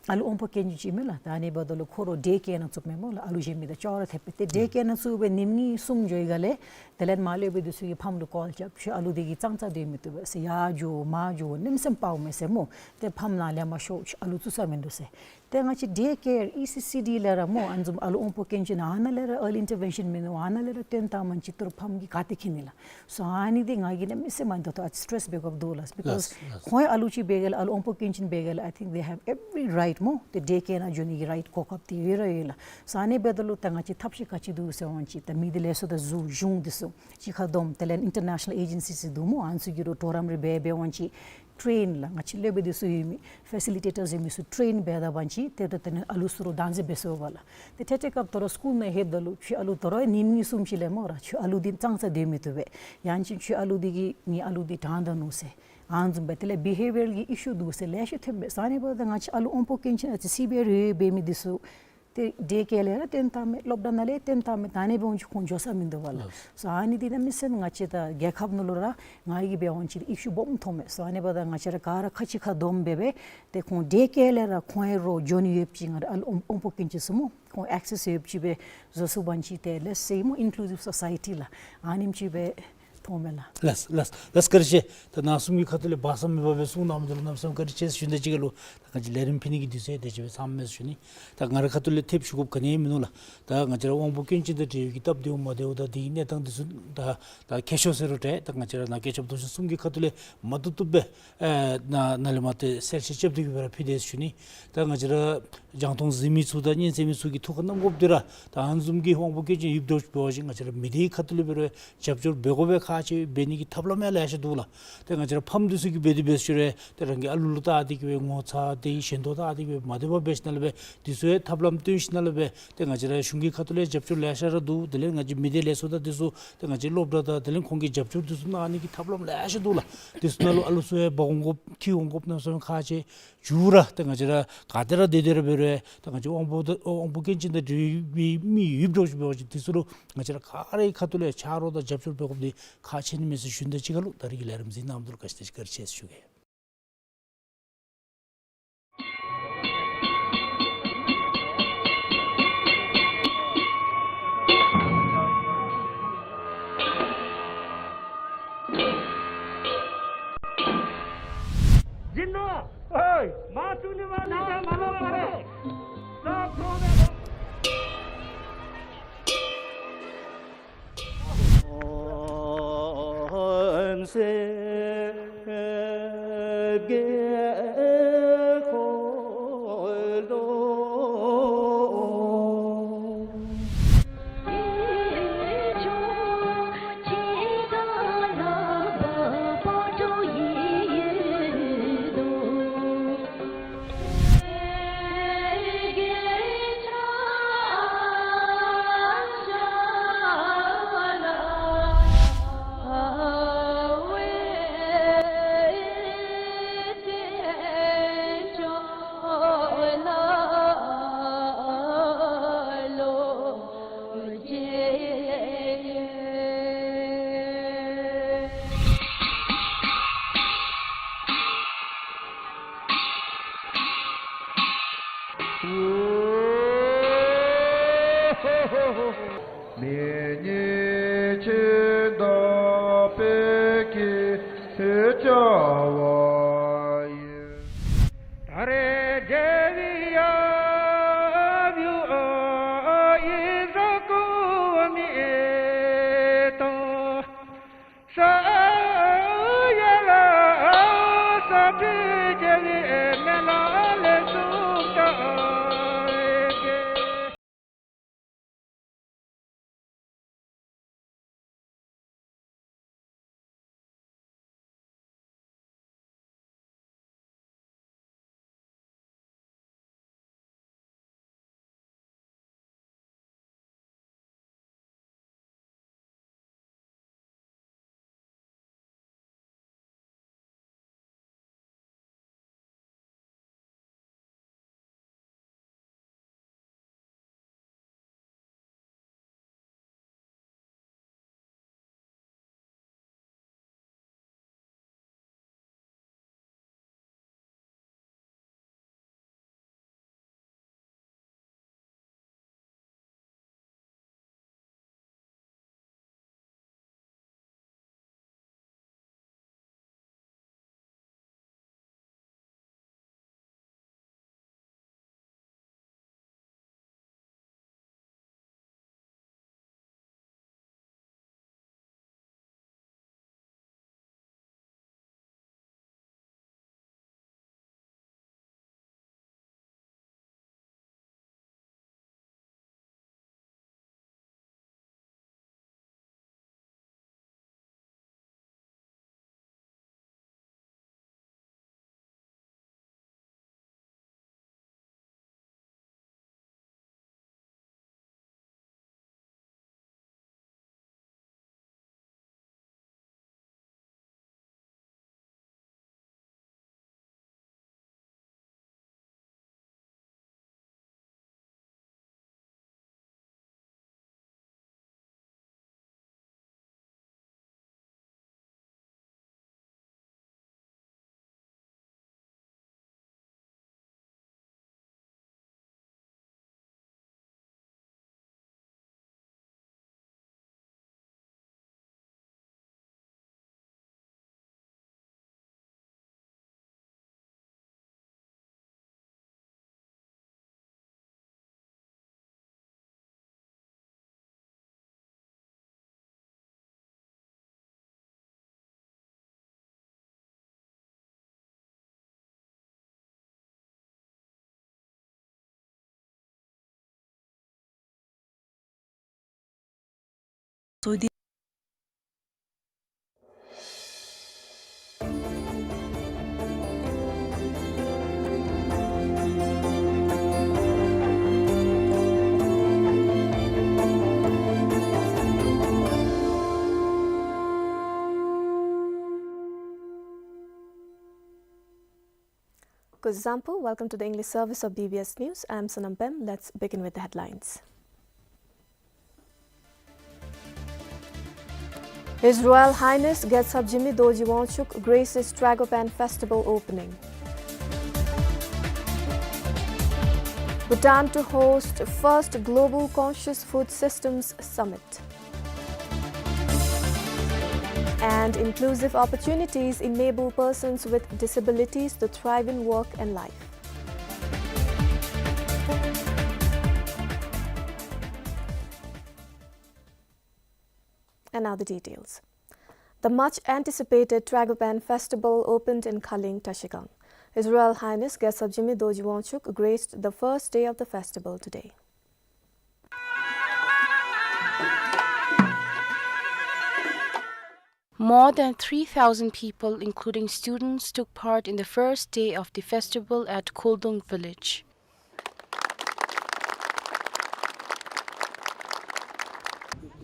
ཨ་ལུ་དབང་པོ་སྐྱོན་ཅན་ཅིག་མས་ལགས། ད་ཨ་ནི་འབདཝ་ད་ལུ་ཁོ་ར་ཌེ་ཀེར་ནང་བཙུགསཔ་མས་སྨོ་ལགས། ཨ་ལུ་གཞན་མི་དང་ཅོག་ར་འཐདཔ་སྦེ། ཏེ་ཌེ་ཀེར་ནང་བཙུགས་སྦེ་ཉིནམ་གཉིས་གསུམ་འགྱོ་ཡི་ག་ལས་དེ་ལས་མ་ལྷོད་པའི་དུས་ཚོད་ཀྱི་ཕམ་ལུ་ཀོལ་རྐྱབ། ཁྱོད་ཨ་ལུ་འདི་གིས་ཙང་ཙ་སྡོད་མི་བཏུབ་པས་ཟེར། ཡར་འགྱོ་མར་འགྱོ་གནམ་མེད་ས་མེད་དཔའཝ་མས་ཟེར་སྨོ། ཏེ་ཕམ་ནཱ་ལས་མར་ཤོག་ཁྱོད་ཨ་ལུ་བཙུགས་ས་མིན་འདུག་ཟེར། ཏེ་ང་བཅས་ཌེ་ཀེར་ཨི་སི་སི་ཌི་ལས་ར་སྨོ་ཨ་ནི་བཟུམ་ཨ་ལུ་དབང་པོ་སྐྱོན་ཅན་ཨ་ནཱ་ལས་ར་ཨར་ལི་ཨིན་ཊར་བེན་ཤཱན་མེན་ན་ཨ་ནཱ་ལས་ར་བཏོན་བཏངམ་ཅིག་ཏེ་རུང་ཕམ་གྱིས་ག་ཏེ་འཁྱིད་ནི་ལགས། སོ་ཨ་ནི་འདི་ང་གིས་གནམ་མེད་ས་མེད་ད་ལྟོ་ཨ་ཙི་སི་ཊེསི་འབད་དགོཔ་འདུག་ལགས། བི་ཀོསི་ལགས་ལགས། ཁོང་ཨ་ལུ་ཅིག་འབད་ག་ལས་ཨ་ལུ་དབང་པོ་སྐྱོན་ཅན་འབད་ག་ལས་I think they have every right སྨོ། ཏེ་ཌེ་ཀེར་ནང་འགྱོ་ནི་གི་རའིཊ་གོ་སྐབས་འདི་ཡོད་ར་ཡོད་ལགས། སོ་ཨ་ནི་འབདཝ་ད་ལུ་ད་ང་བཅས་ཐབས་ཤེས་ག་ཅི་འདུག་ཟེར་བ་ཅིན་ད་མི་སྡེ་ལས་ཚོགས་དང་གཞུང་འདི་ཚུ་གཅིག་ཁར་བསྡོམས་དེ་ལས་ཨིན་ཊར་ནེ་ཤ་ནཱལ་ཨེ་ཇེན་སིས་འདུག་སྨོ། ཨ་ནི་ཚུ་གིས་རུང་གྲོགས་རམ་རེ་འབད་འབད་བ་ཅིན་ཊེན་ལགས། ང་བཅས་སློབ་དཔོན་འདི་ཚུ་ཡོད་མི་ཕེ་སི་ལི་ཊེ་ཊརསི་ཡོད་མི་ཚུ་ཊེན་འབད་ད་བ་ཅིན་ཏེ་ད་ཨ་ལུ་ཚུ་ར་བདག་འཛིན་འབད་ཚུགས་པས་ལགས། ཏེ་ཐད་ཐད་སྐབས་ད་རུང་སི་ཀུལ་ནང་ལྷོདཔ་ད་ལུ་ཁྱོད་ཨ་ལུ་ད་རུང་ཉིནམ་གཉིས་གསུམ་ཅིག་ལས་སྨོ་ར་ཁྱོད་ཨ་ལུ་འདི་ཙང་ཙ་སྡོད་མི་བཏུབ་པས། ཡང་ཅིན་ཁྱོད་ཨ་ལུ་འདི་གིས་ངེའི་ཨ་ལུ་འདི་དྲང་དྲག་ནུག་ཟེར། ཨ་ནི་བཟུམ་སྦེ་དེ་ལས་བི་ཧེ་བི་ཡར་གྱི་ཨི་ཤུ་འདུག་ཟེར་ལེ་ཤ་ཐོན་པས། སོ་ཨ་ནི་འབདཝ་ད་ང་བཅས་ཨ་ལུ་དབང་པོ་སྐྱོན་ཅན་ཨ་ཙི་སི་བི་ཡར་ཡོད་འབད་མི་འདི་ཚུ་ཏེ་ཌེ་ཀེར་ལས་ར་བཏོན་བཏངམ་མས། སློབ་གྲྭ་ནང་ལས་བཏོན་བཏངམ་མས། ད་ཨ་ནི་འབདཝ་ཅིག་ཁོང་འགྱོ་ས་མིན་འདུག་པ་ལགས། ལགས། སོ་ཨ་ནི་འདི་གནམ་མེད་ས་མེད་ང་བཅས་ད་རྒྱལ་ཁབ་ནང་ལུ་ར་ང་གིས་འབད་བ་ཅིན་ཨི་ཤུ་སྦོམ་མཐོངམ་མས། སོ་ཨ་ནི་འབདཝ་ད་ང་བཅས་ར་ག་ར་ཁ་གཅིག་ཁར་བསྡོམས་འབད་སྦེ་ཏེ་ཁོང་ཌེ་ཀེར་ལས་ར་ཁོང་ཨེ་རོགས་འགྱོ་ནི་ཡོདཔ་ཅིག་ང་ར་ཨ་ལུ་དབང་དབང་པོ་སྐྱོན་ཅན་ཚུ་སྨོ་ཁོང་ཨེག་སེསི་ཡོདཔ་ཅིག་སྦེ་བཟོ་ཚུགས་པ་ཅིན་ཏེ་ལེཊ་སེ་སྨོ་ཨིན་ཀུ་ལུ་སིབ་སོ་སའི་ཊི་ལགས། ཨ་ནེམ་ཅིག་སྦེ་ ཐོགས་མེད་ལགས། ལགས་ལགས་ལགས། བཀའ་དྲིན་ཆེ། ད་ནཱ་གསུམ་གྱི་ཁ་ཐུག་ལས་སྦ་གསང་མེད་པར་སྦེ་གསུང་གནང་མི་འདི་ལུ་གནམ་མེད་ས་མེད་བཀའ་དྲིན་ཆེ་ཟེར་ཞུ་ནི་དང་གཅིག་ཁར་ལུ་ད་ང་བཅས་ལས་རིམ་ཕུལ་ནི་གི་དུས་ཚོད་དེ་ཅིག་སྦེ་ཚངམ་མས་ཟེར་ཞུ་ནི། ད་ང་རའི་ཁ་ཐུག་ལས་ཐེབས་ཞུ་དགོཔ་ག་ནི་ཡང་མིན་ནུག་ལགས། ད་ང་བཅས་ར་དབང་པོ་སྐྱོན་ཅན་དང་འབྲེལ་བའི་གི་སྟབས་བདེཝ་མ་བདེཝ་དང་དེའི་གནས་སྟངས་འདི་ཚུ་ད་ད་མཁས་མཆོག་ཟེར་རུང་འདྲ། ད་ང་བཅས་ར་ནཱ་མཁས་ཁྱབ་རྡོ་རྗེ་གསུམ་གྱི་ཁ་ཐུག་ལས་མ་བཏུབ་བཏུབ་སྦེ་ཨེ་ནཱ་ནཱ་ལས་མར་ཏེ་གསལ་བཤད་རྐྱབ་སྟེ་གི་སྦེ་ར་ཕུལ་དེས་ཟེར་ཞུ་ནི། ད་ང་བཅས་ར་རྒྱང་མཐོང་གཟིགས་མི་ཚུ་དང་སྙན་གསན་མི་ཚུ་གིས་ཐུགས་ཁར་བསྣམ་དགོཔ་འདི་ར་ད་ཨ་ནི་བཟུམ་གྱི་དབང་པོ་སྐྱོན་ཅན་ཡོདཔ་འདྲཝ་ཅིག་འབད་བ་ཅིན་ང་བཅས་ར་མི་སྡེའི་ཁ་ཐུག་ལས་འབད་རུང་རྒྱབ་སྐྱོར་འབད་དགོ་པའི་ཁག་ཆེ་བའི་འབད་ནི་གི་ཐབས་ལམ་ཡང་ལེ་ཤ་འདུག་ལགས། ཏེ་ང་བཅས་ར་ཕམ་འདི་ཚུ་གིས་འབད་དེ་འབད་ཟེར་རུང་ཏེ་རང་གི་ཨ་ལུ་ལུ་བལྟ་སྟེ་གི་སྦེ་ངོ་ཚ་སྟེ་ཞེ་འདོད་བལྟ་སྟེ་གི་སྦེ་མ་བདེ་བ་འབད་ཞིནམ་ལས་སྦེ་འདི་ཚུ་ཡང་ཐབས་ལམ་སྟོན་ཞིནམ་ལས་སྦེ་ཏེ་ང་བཅས་ར་གཞུང་གི་ཁ་ཐུག་ལས་རྒྱབ་སྐྱོར་ལེ་ཤ་ར་འདུག། དེ་ལས་ང་བཅས་མི་སྡེ་ལས་ཚོགས་དང་འདི་ཚུ་ཏེ་ང་བཅས་སློབ་གྲྭ་དང་དེ་ལས་ཁོང་གི་རྒྱབ་སྐྱོར་འདི་ཚུ་གནང་ནི་གི་ཐབས་ལམ་ལེ་ཤ་འདུག་ལགས། འདི་ཚུ་ནང་ལུ་ཨ་ལུ་ཚུ་ཡང་འབག་འོང་དགོཔ་འཁྱིད་འོང་དགོཔ་གནམ་མེད་ས་མེད་ཁག་ཆེ། མཇུག་ར་ཏེ་ང་བཅས་ར་ག་ཏེ་ར་སྡོད་སྡོད་ར་འབད་རུང་ཏེ་ང་བཅས་དབང་པོ་དང་དབང་པོ་སྐྱོན་ཅན་དང་འབྲེལ་བའི་མི་ཡོདཔ་འདྲཝ་ཅིག་འབད་བ་ཅིན་འདི་ཚུ་ལུ་ང་བཅས་ར་ག་རའི་ཁ་ཐུག་ལས་ཕྱག་རོགས་དང་རྒྱབ་སྐྱོར་འབད་དགོཔ་འདི་ཁག་ཆེ་ནི་མས་ཟེར་ཞུ་ནི་དང་གཅིག་ཁར་ལུ་ད་རིས་ཀྱི་ལས་རིམ་གཟིགས་གནང་མི་འདི་ལུ་བཀའ་དྲིན་བཀའ་དྲིན་ཆེ་ཟེར་ཞུ་གེ། So the Kuzuzangpo, welcome to the English service of B B S News. I'm Sonam Pem. Let's begin with the headlines. His Royal Highness Gyaltsab Jigme Dorji Wangchuck graces Tragopan Festival opening. Bhutan to host first Global Conscious Food Systems Summit. And inclusive opportunities enable persons with disabilities to thrive in work and life. And now the details. The much anticipated Tragopan Festival opened in Khaling, Trashigang. His Royal Highness Gyaltsab Jigme Dorji Wangchuck graced the first day of the festival today. More than three thousand people, including students, took part in the first day of the festival at Khuldung village.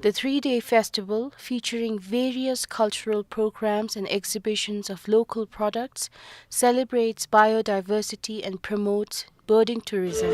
The three-day festival, featuring various cultural programs and exhibitions of local products, celebrates biodiversity and promotes birding tourism.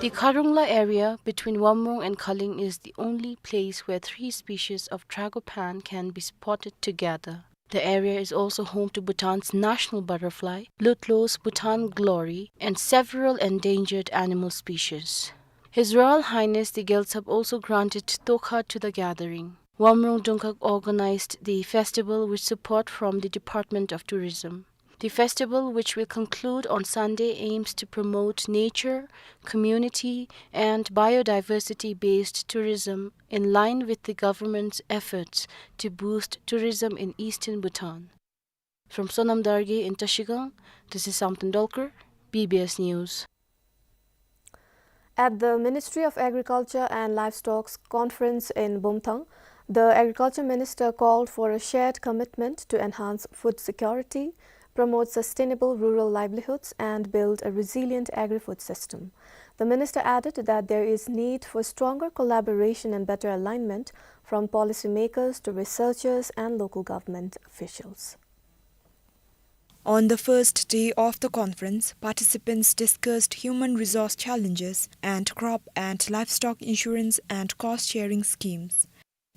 The Kharungla area between Wamrung and Khaling is the only place where three species of tragopan can be spotted together. The area is also home to Bhutan's national butterfly, Lutlo's Bhutan Glory, and several endangered animal species. His Royal Highness the Gyaltsab also granted tokha to the gathering. Wamrung Dungkhag organized the festival with support from the Department of Tourism. The festival, which will conclude on Sunday, aims to promote nature, community, and biodiversity-based tourism in line with the government's efforts to boost tourism in eastern Bhutan. From Sonam Dargay in Trashigang, this is Samten Dolkar, B B S News. At the Ministry of Agriculture and Livestock's conference in Bumthang, the Agriculture Minister called for a shared commitment to enhance food security, promote sustainable rural livelihoods, and build a resilient agri-food system. The minister added that there is need for stronger collaboration and better alignment from policymakers to researchers and local government officials. On the first day of the conference, participants discussed human resource challenges and crop and livestock insurance and cost-sharing schemes.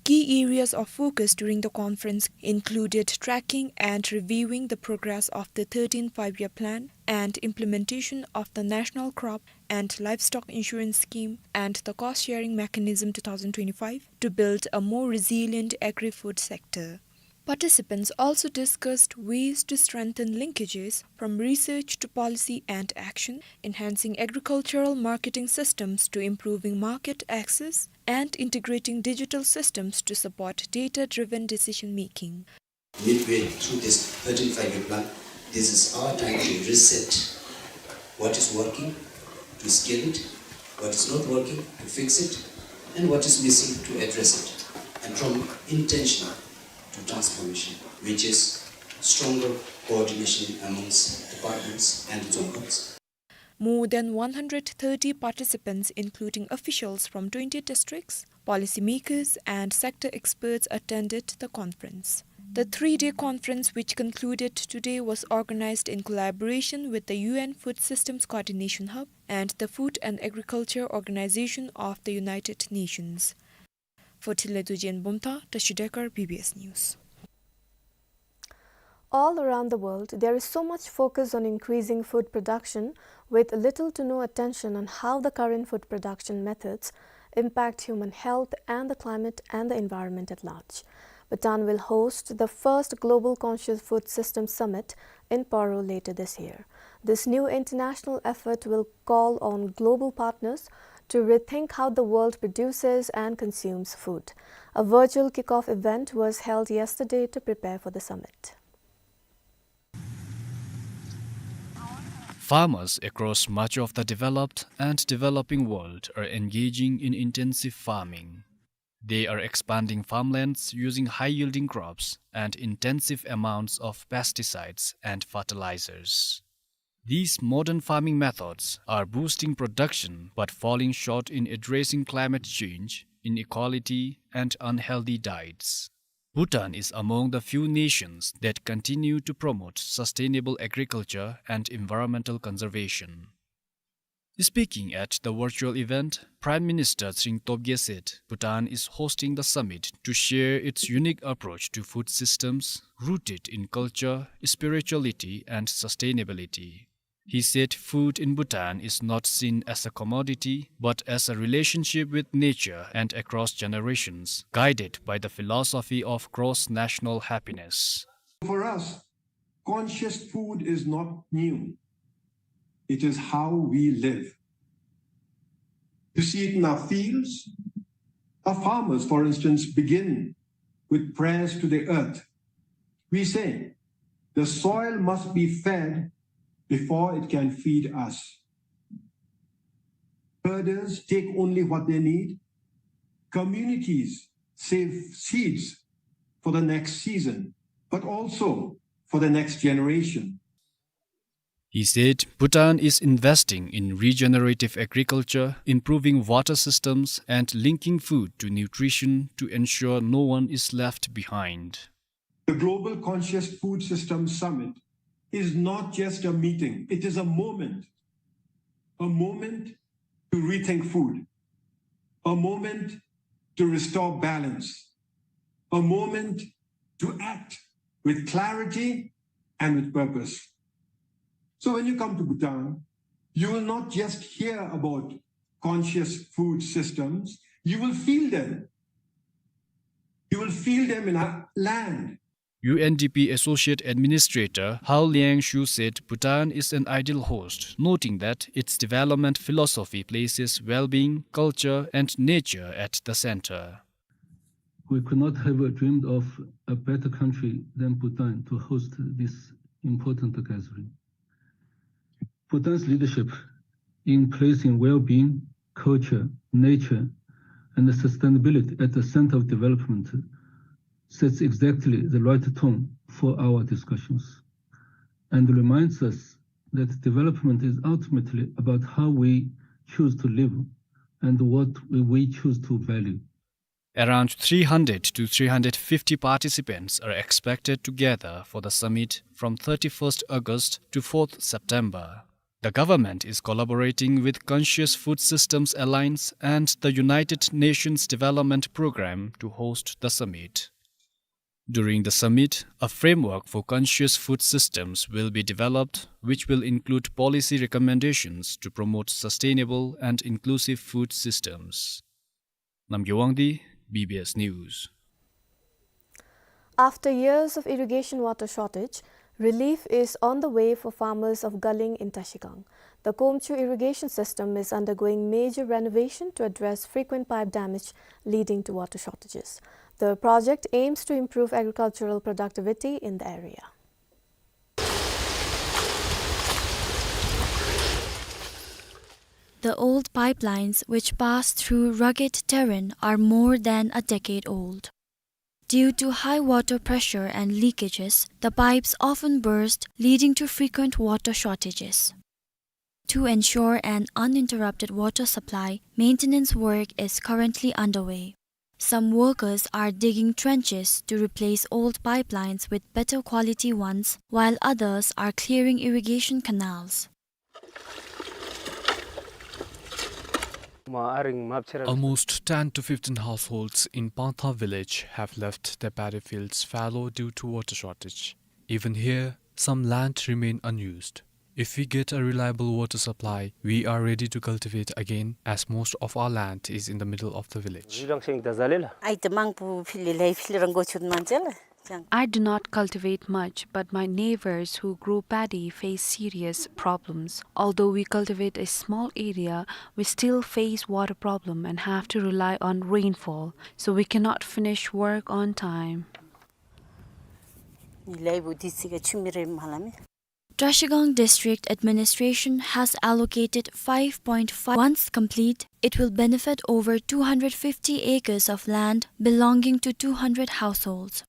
Key areas of focus during the conference included tracking and reviewing the progress of the thirteenth Five-Year Plan and implementation of the National Crop and Livestock Insurance Scheme and the Cost Sharing Mechanism two thousand twenty-five to build a more resilient agri-food sector. Participants also discussed ways to strengthen linkages from research to policy and action, enhancing agricultural marketing systems to improving market access, and integrating digital systems to support data-driven decision-making. Midway through this thirteenth Five-Year Plan, this is our time to reset what is working, to scale it, what is not working, to fix it, and what is missing, to address it, and from intentional to transformation, which is stronger coordination amongst departments and dzongkhags. More than one hundred thirty participants, including officials from twenty districts, policymakers, and sector experts, attended the conference. The three-day conference, which concluded today, was organized in collaboration with the U N Food Systems Coordination Hub and the Food and Agriculture Organization of the United Nations. For Thilai Dorji in Bumthang, Tashi Dekar, B B S News. All around the world, there is so much focus on increasing food production, with little to no attention on how the current food production methods impact human health and the climate and the environment at large. Bhutan will host the first Global Conscious Food System Summit in Paro later this year. This new international effort will call on global partners to rethink how the world produces and consumes food. A virtual kickoff event was held yesterday to prepare for the summit. Farmers across much of the developed and developing world are engaging in intensive farming. They are expanding farmlands using high-yielding crops and intensive amounts of pesticides and fertilizers. These modern farming methods are boosting production but falling short in addressing climate change, inequality, and unhealthy diets. Bhutan is among the few nations that continue to promote sustainable agriculture and environmental conservation. Speaking at the virtual event, Prime Minister Tshering Tobgay said Bhutan is hosting the summit to share its unique approach to food systems rooted in culture, spirituality, and sustainability. He said food in Bhutan is not seen as a commodity, but as a relationship with nature and across generations, guided by the philosophy of cross-national happiness. For us, conscious food is not new. It is how we live. You see it in our fields. Our farmers, for instance, begin with prayers to the earth. We say, "The soil must be fed before it can feed us." Herders take only what they need. Communities save seeds for the next season, but also for the next generation. He said Bhutan is investing in regenerative agriculture, improving water systems, and linking food to nutrition to ensure no one is left behind. The Global Conscious Food Systems Summit is not just a meeting, it is a moment. A moment to rethink food, a moment to restore balance, a moment to act with clarity and with purpose. So when you come to Bhutan, you will not just hear about conscious food systems, you will feel them. You will feel them in our land. U N D P Associate Administrator Hau Liangshu said Bhutan is an ideal host, noting that its development philosophy places well-being, culture, and nature at the center. We could not have dreamed of a better country than Bhutan to host this important gathering. Bhutan's leadership in placing well-being, culture, nature, and sustainability at the center of development sets exactly the right tone for our discussions and reminds us that development is ultimately about how we choose to live and what we, we choose to value. Around three hundred to three hundred fifty participants are expected to gather for the summit from thirty-first August to fourth September. The government is collaborating with Conscious Food Systems Alliance and the United Nations Development Programme to host the summit. During the summit, a framework for conscious food systems will be developed, which will include policy recommendations to promote sustainable and inclusive food systems. Namgay Wangdi, B B S News. After years of irrigation water shortage, relief is on the way for farmers of Galing in Trashigang. The Komchu irrigation system is undergoing major renovation to address frequent pipe damage leading to water shortages. The project aims to improve agricultural productivity in the area. The old pipelines, which pass through rugged terrain, are more than a decade old. Due to high water pressure and leakages, the pipes often burst, leading to frequent water shortages. To ensure an uninterrupted water supply, maintenance work is currently underway. Some workers are digging trenches to replace old pipelines with better quality ones, while others are clearing irrigation canals. Almost ten to fifteen households in Pangthar village have left their paddy fields fallow due to water shortage. Even here, some land remain unused. If we get a reliable water supply, we are ready to cultivate again, as most of our land is in the middle of the village. I do not cultivate much, but my neighbors who grow paddy face serious problems. Although we cultivate a small area, we still face water problem and have to rely on rainfall, so we cannot finish work on time. Trashigang District Administration has allocated five point five. Once complete, it will benefit over two hundred fifty acres of land belonging to two hundred households.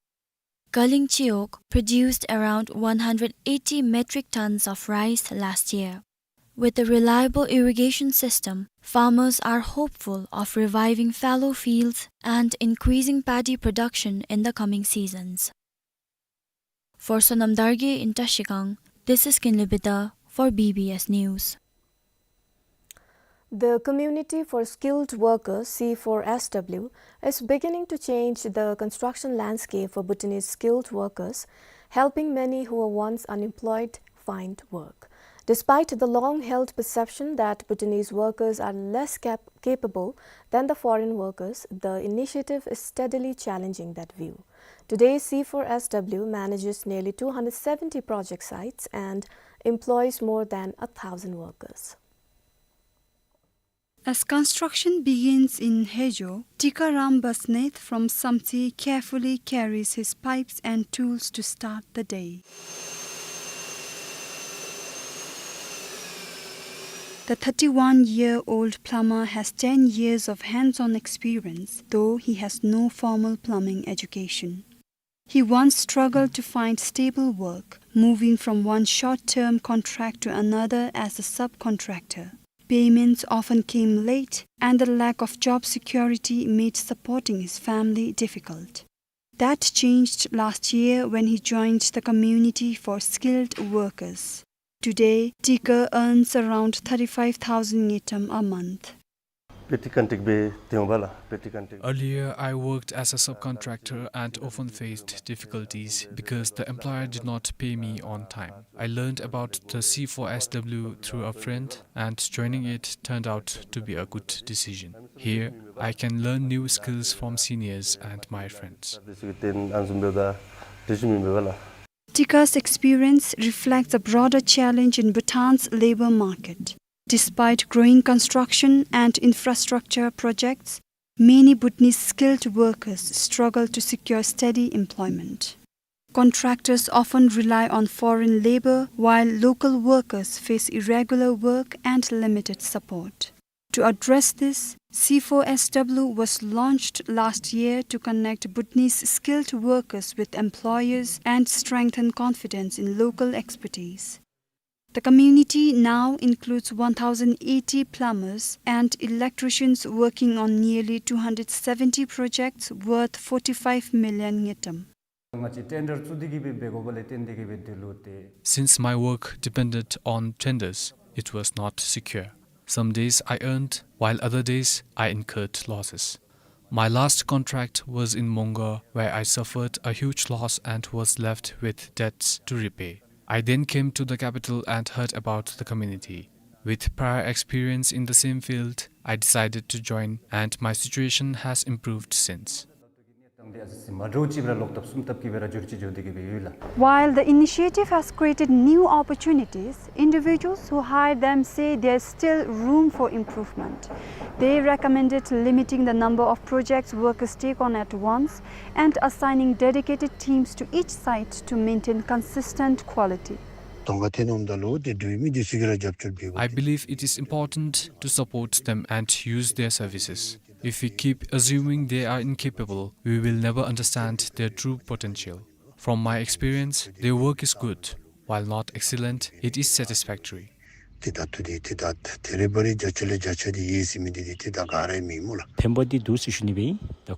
Kaling Chiok produced around one hundred eighty metric tons of rice last year. With a reliable irrigation system, farmers are hopeful of reviving fallow fields and increasing paddy production in the coming seasons. For Sonam Dargye in Trashigang, this is Kinley Bida for B B S News. The Community for Skilled Workers, C four S W, is beginning to change the construction landscape for Bhutanese skilled workers, helping many who were once unemployed find work. Despite the long-held perception that Bhutanese workers are less cap-, capable than the foreign workers, the initiative is steadily challenging that view. Today, C four S W manages nearly two hundred seventy project sites and employs more than a thousand workers. As construction begins in Hejo, Tikaram Basneth from Samtse carefully carries his pipes and tools to start the day. The thirty-one-year-old plumber has ten years of hands-on experience, though he has no formal plumbing education. He once struggled to find stable work, moving from one short-term contract to another as a subcontractor. Payments often came late, and the lack of job security made supporting his family difficult. That changed last year when he joined the Community for Skilled Workers. Today, Tika earns around thirty-five thousand ngultrum a month. Peti kantik be teong bala, peti kantik. Earlier, I worked as a subcontractor and often faced difficulties because the employer did not pay me on time. I learned about the C four S W through a friend, and joining it turned out to be a good decision. Here, I can learn new skills from seniors and my friends. Tika's experience reflects a broader challenge in Bhutan's labor market. Despite growing construction and infrastructure projects, many Bhutanese skilled workers struggle to secure steady employment. Contractors often rely on foreign labor, while local workers face irregular work and limited support. To address this, C four S W was launched last year to connect Bhutanese skilled workers with employers and strengthen confidence in local expertise. The community now includes one thousand eighty plumbers and electricians working on nearly two hundred seventy projects worth forty-five million ngultrum. Since my work depended on tenders, it was not secure. Some days I earned, while other days I incurred losses. My last contract was in Mongar, where I suffered a huge loss and was left with debts to repay. I then came to the capital and heard about the community. With prior experience in the same field, I decided to join, and my situation has improved since. While the initiative has created new opportunities, individuals who hire them say there's still room for improvement. They recommended limiting the number of projects workers take on at once and assigning dedicated teams to each site to maintain consistent quality. I believe it is important to support them and use their services. If we keep assuming they are incapable, we will never understand their true potential. From my experience, their work is good. While not excellent, it is satisfactory. ཏེ་ད་ལྟོ་འདི་ཏེ་ད་ཏེ་རེ་བ་རེ་བརྒྱ་ཆ་ལས་བརྒྱ་ཆ་འདི་ཡོད་ཟེར་མི་འདི་འདི་ཏེ་ད་ག་ར་མེད་སྨོ་ལགས། ཕན་པ་འདི་འདུག་ཟེར་ཞུ་ནི་སྦེ་ཨིན།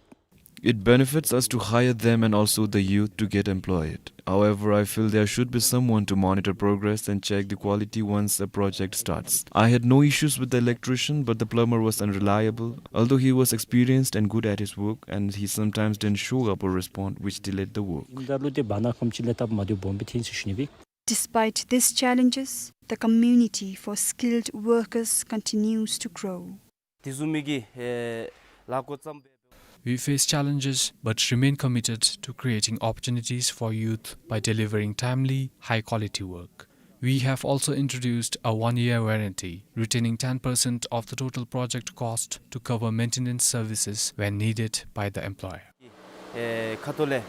It benefits us to hire them and also the youth to get employed. However, I feel there should be someone to monitor progress and check the quality once a project starts. I had no issues with the electrician, but the plumber was unreliable, although he was experienced and good at his work, and he sometimes didn't show up or respond, which delayed the work. ཨིན་ད་ལུ་ཏེ་བར་ན་ཁམས་ཅིག་ལས་སྟབས་མ་བདེཝ་སྦོམ་སྦེ་ཐོན་ཟེར་ཞུ་ནི་སྦེ། Despite these challenges, the community for skilled workers continues to grow. དེ་བཟུམ་མའི་གི་ཨེ་ལཱ་འགོ་བརྩམས་པའི། We face challenges but remain committed to creating opportunities for youth by delivering timely, high-quality work. We have also introduced a one-year warranty, retaining ten percent of the total project cost to cover maintenance services when needed by the employer. ཨེ་ཁ་ཐུག་ལས་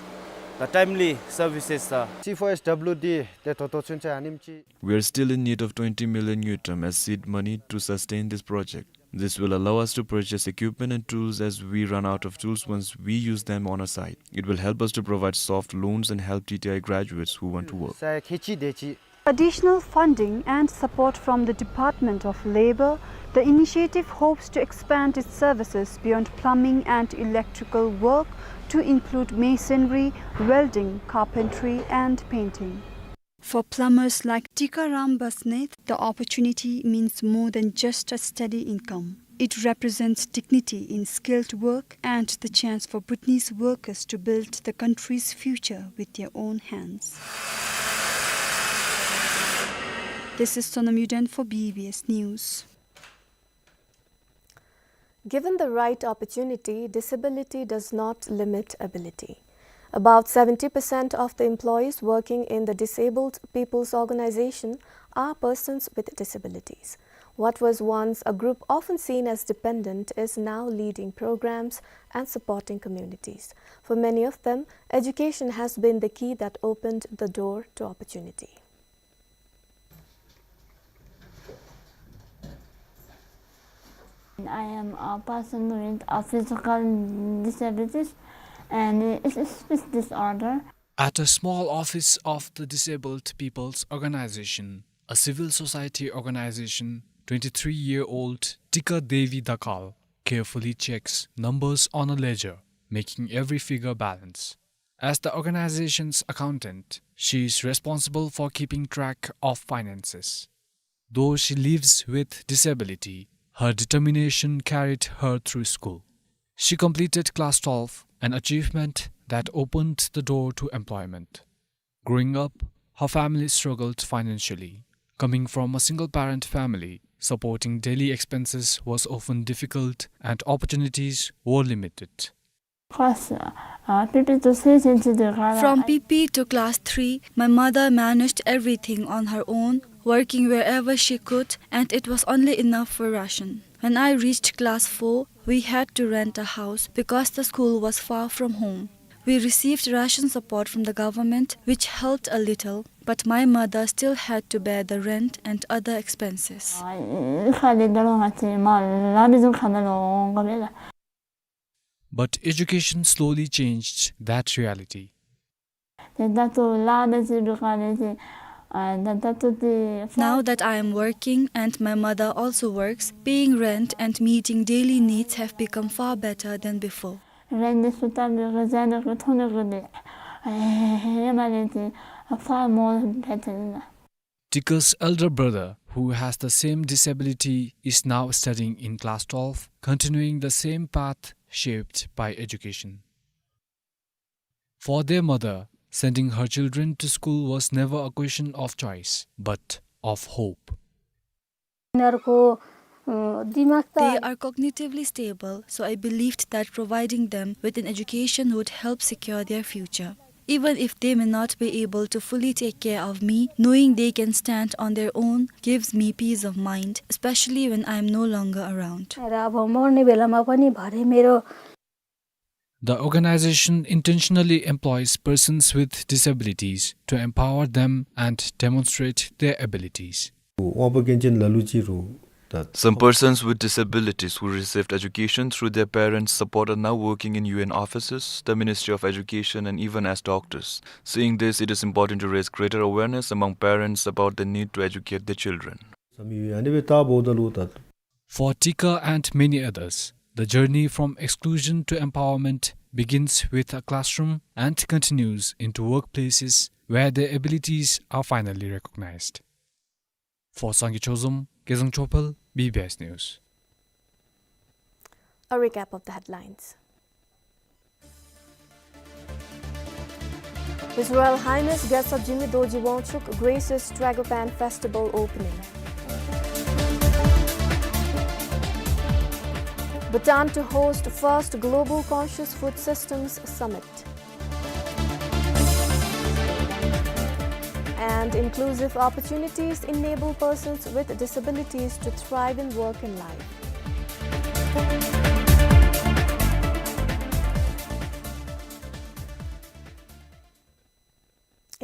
the timely services, uh, C four S W D ཏེ་ད་ལྟོ་ཚུན་ཚོད་ཨ་ནེམ་ཅིག We are still in need of twenty million ngultrum as seed money to sustain this project. This will allow us to purchase equipment and tools as we run out of tools once we use them on a site. It will help us to provide soft loans and help T T I graduates who want to work. ས་ཁལ་གཅིག་དེ་ཅིག Additional funding and support from the Department of Labor, the initiative hopes to expand its services beyond plumbing and electrical work to include masonry, welding, carpentry, and painting. For plumbers like Tikaram Basnet, the opportunity means more than just a steady income. It represents dignity in skilled work and the chance for Bhutanese workers to build the country's future with their own hands. This is Sonam Yuden for B B S News. Given the right opportunity, disability does not limit ability. About seventy percent of the employees working in the Disabled People's Organization are persons with disabilities. What was once a group often seen as dependent is now leading programs and supporting communities. For many of them, education has been the key that opened the door to opportunity. I am a person with a physical disabilities and a speech disorder. At a small office of the Disabled People's Organization, a civil society organization, twenty-three-year-old Tika Devi Dakal carefully checks numbers on a ledger, making every figure balance. As the organization's accountant, she is responsible for keeping track of finances. Though she lives with disability, her determination carried her through school. She completed class twelve, an achievement that opened the door to employment. Growing up, her family struggled financially. Coming from a single-parent family, supporting daily expenses was often difficult and opportunities were limited. Class, uh, P P to three, since the From P P to class three, my mother managed everything on her own, working wherever she could, and it was only enough for ration. When I reached class four, we had to rent a house because the school was far from home. We received ration support from the government, which helped a little, but my mother still had to bear the rent and other expenses. But education slowly changed that reality. Now that I am working and my mother also works, paying rent and meeting daily needs have become far better than before. Far more better. Tika's elder brother, who has the same disability, is now studying in class twelve, continuing the same path shaped by education. For their mother, sending her children to school was never a question of choice, but of hope. यिनीहरूको, अ, दिमाग त They are cognitively stable, so I believed that providing them with an education would help secure their future. Even if they may not be able to fully take care of me, knowing they can stand on their own gives me peace of mind, especially when I am no longer around. र अब मर्ने बेलामा पनि भरे मेरो The organization intentionally employs persons with disabilities to empower them and demonstrate their abilities. Some persons with disabilities who received education through their parents' support are now working in U N offices, the Ministry of Education, and even as doctors. Seeing this, it is important to raise greater awareness among parents about the need to educate their children. For Tika and many others, the journey from exclusion to empowerment begins with a classroom and continues into workplaces where their abilities are finally recognized. For Sangay Chozom, Gezang Chopal, B B S News. A recap of the headlines. His Royal Highness Gyaltsab Jigme Dorji Wangchuck graces Tragopan Festival opening. Bhutan to host first Global Conscious Food Systems Summit. And inclusive opportunities enable persons with disabilities to thrive in work and life.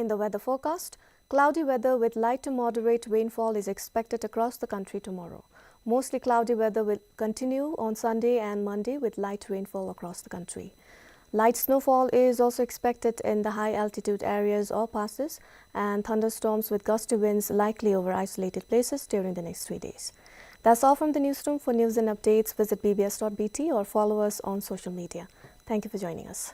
The weather forecast: cloudy weather with light to moderate rainfall is expected across the country tomorrow. Mostly cloudy weather will continue on Sunday and Monday with light rainfall across the country. Light snowfall is also expected in the high altitude areas or passes, and thunderstorms with gusty winds likely over isolated places during the next three days. That's all from the newsroom. For news and updates, visit B B S dot B T or follow us on social media. Thank you for joining us.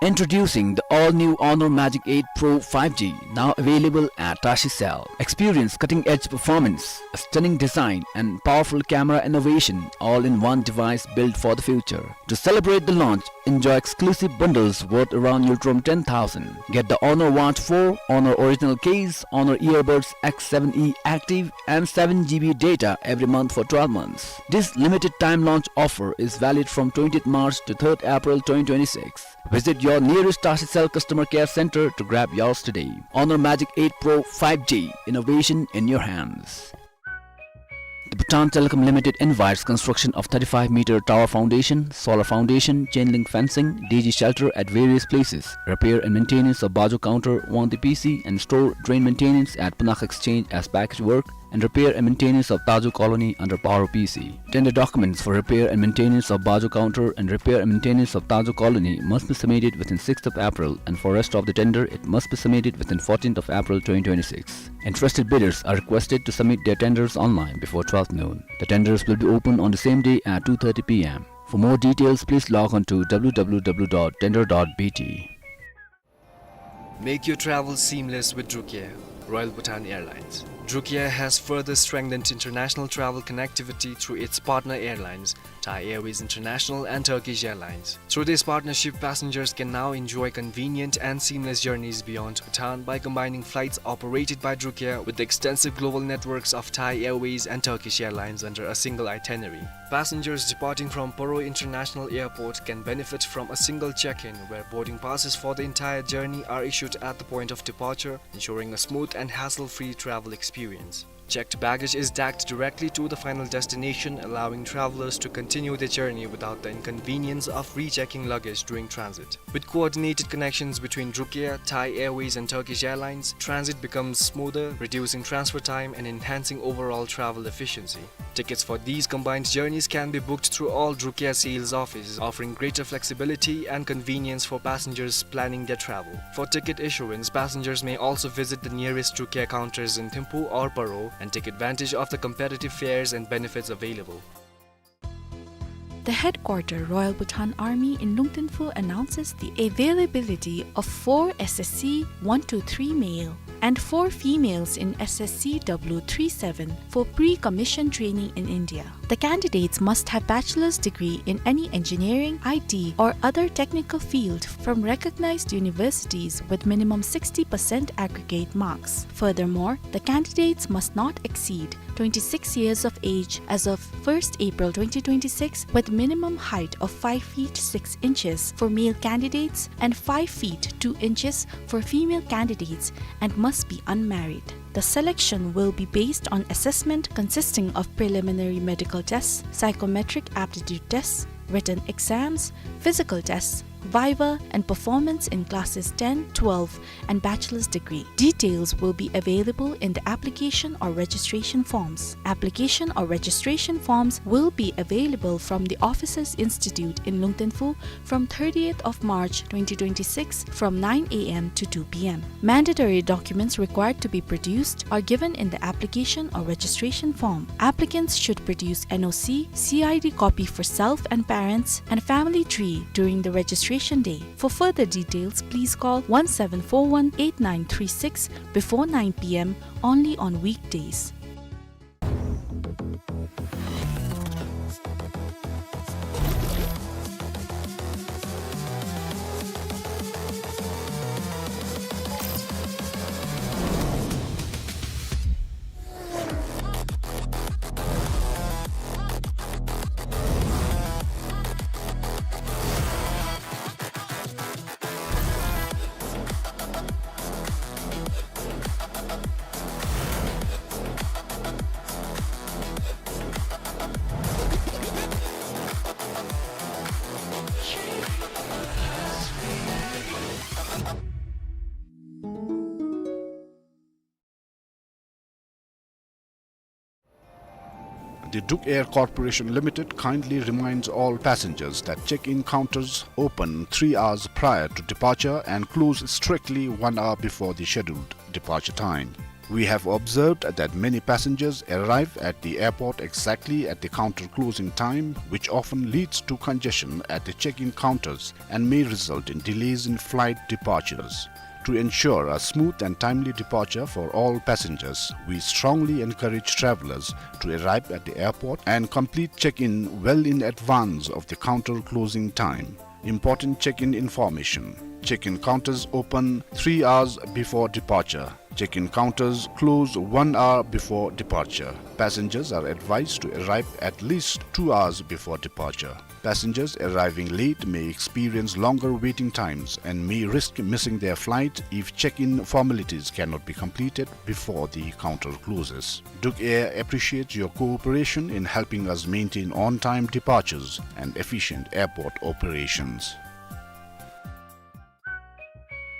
Introducing the all-new Honor Magic eight Pro five G, now available at Tashi Cell. Experience cutting-edge performance, a stunning design, and powerful camera innovation, all in one device built for the future. To celebrate the launch, enjoy exclusive bundles worth around Euro ten thousand. Get the Honor Watch four, Honor original case, Honor Earbuds X seven E Active, and seven G B data every month for twelve months. This limited time launch offer is valid from twentieth March to third April twenty twenty-six. Visit your nearest Tashi Cell customer care center to grab yours today. Honor Magic eight Pro five G, innovation in your hands. The Bhutan Telecom Limited invites construction of thirty-five meter tower foundation, solar foundation, chain link fencing, D G shelter at various places, repair and maintenance of Bajo Counter, Wangte P C, and store drain maintenance at Punakha Exchange as package work, and repair and maintenance of Tajo Colony under Paro P C. Tender documents for repair and maintenance of Bajo Counter and repair and maintenance of Tajo Colony must be submitted within sixth of April, and for rest of the tender, it must be submitted within fourteenth of April twenty twenty-six. Interested bidders are requested to submit their tenders online before twelfth noon. The tenders will be open on the same day at two thirty P M. For more details, please log on to W W W dot tender dot B T. Make your travel seamless with Drukair, Royal Bhutan Airlines. Drukair has further strengthened international travel connectivity through its partner airlines, Thai Airways International and Turkish Airlines. Through this partnership, passengers can now enjoy convenient and seamless journeys beyond Bhutan by combining flights operated by Drukair with the extensive global networks of Thai Airways and Turkish Airlines under a single itinerary. Passengers departing from Paro International Airport can benefit from a single check-in, where boarding passes for the entire journey are issued at the point of departure, ensuring a smooth and hassle-free travel experience. Checked baggage is tagged directly to the final destination, allowing travelers to continue their journey without the inconvenience of rechecking luggage during transit. With coordinated connections between Drukair, Thai Airways and Turkish Airlines, transit becomes smoother, reducing transfer time and enhancing overall travel efficiency. Tickets for these combined journeys can be booked through all Drukair sales offices, offering greater flexibility and convenience for passengers planning their travel. For ticket issuance, passengers may also visit the nearest Drukair counters in Thimphu or Paro and take advantage of the competitive fares and benefits available. The headquarter Royal Bhutan Army in Lungtinfu announces the availability of four S S C one two three male and four females in S S C W three seven for pre-commission training in India. The candidates must have bachelor's degree in any engineering, I T, or other technical field from recognized universities with minimum sixty percent aggregate marks. Furthermore, the candidates must not exceed twenty-six years of age as of first April twenty twenty-six, with minimum height of five feet six inches for male candidates and five feet two inches for female candidates, and must be unmarried. The selection will be based on assessment consisting of preliminary medical tests, psychometric aptitude tests, written exams, physical tests, viva, and performance in classes ten, twelve, and bachelor's degree. Details will be available in the application or registration forms. Application or registration forms will be available from the Officers Institute in Lungten Phu from thirtieth of March twenty twenty-six from nine A M to two P M. Mandatory documents required to be produced are given in the application or registration form. Applicants should produce N O C, C I D copy for self and parents, and family tree during the registration day. For further details, please call one seven four one eight nine three six before nine P M only on weekdays. The Duk Air Corporation Limited kindly reminds all passengers that check-in counters open three hours prior to departure and close strictly one hour before the scheduled departure time. We have observed that many passengers arrive at the airport exactly at the counter closing time, which often leads to congestion at the check-in counters and may result in delays in flight departures. To ensure a smooth and timely departure for all passengers, we strongly encourage travelers to arrive at the airport and complete check-in well in advance of the counter closing time. Important check-in information. Check-in counters open three hours before departure. Check-in counters close one hour before departure. Passengers are advised to arrive at least two hours before departure. Passengers arriving late may experience longer waiting times and may risk missing their flight if check-in formalities cannot be completed before the counter closes. Duk Air appreciates your cooperation in helping us maintain on-time departures and efficient airport operations.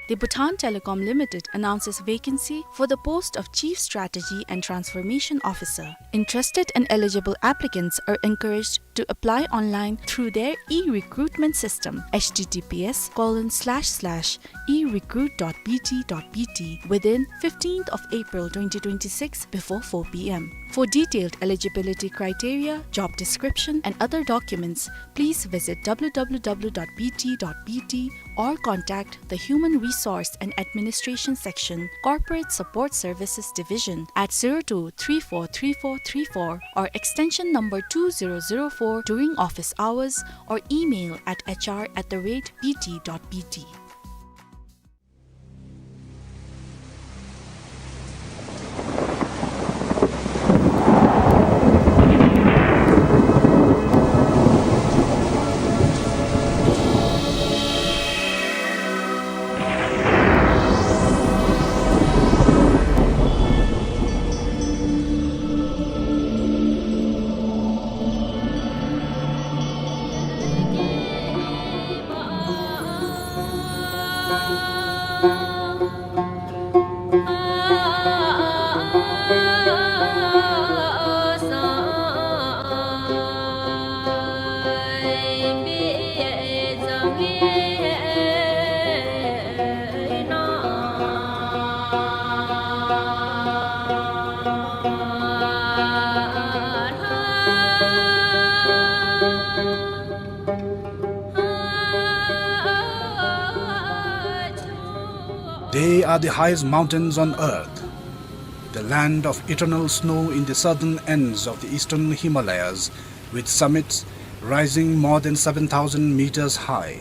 The Bhutan Telecom Limited announces vacancy for the post of Chief Strategy and Transformation Officer. Interested and eligible applicants are encouraged to apply online through their e-recruitment system, H T T P S colon slash slash e recruit dot B T dot B T, within fifteenth of April twenty twenty-six before four P M. For detailed eligibility criteria, job description, and other documents, please visit W W W dot B T dot B T or contact the Human Resource and Administration Section, Corporate Support Services Division at zero two three four three four three four or extension number two zero zero four during office hours or email at H R at the rate B T dot B T. They are the highest mountains on earth, the land of eternal snow in the southern ends of the eastern Himalayas, with summits rising more than seven thousand meters high.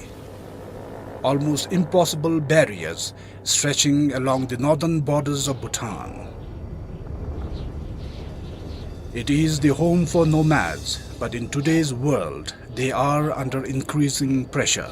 Almost impossible barriers stretching along the northern borders of Bhutan. It is the home for nomads, but in today's world, they are under increasing pressure.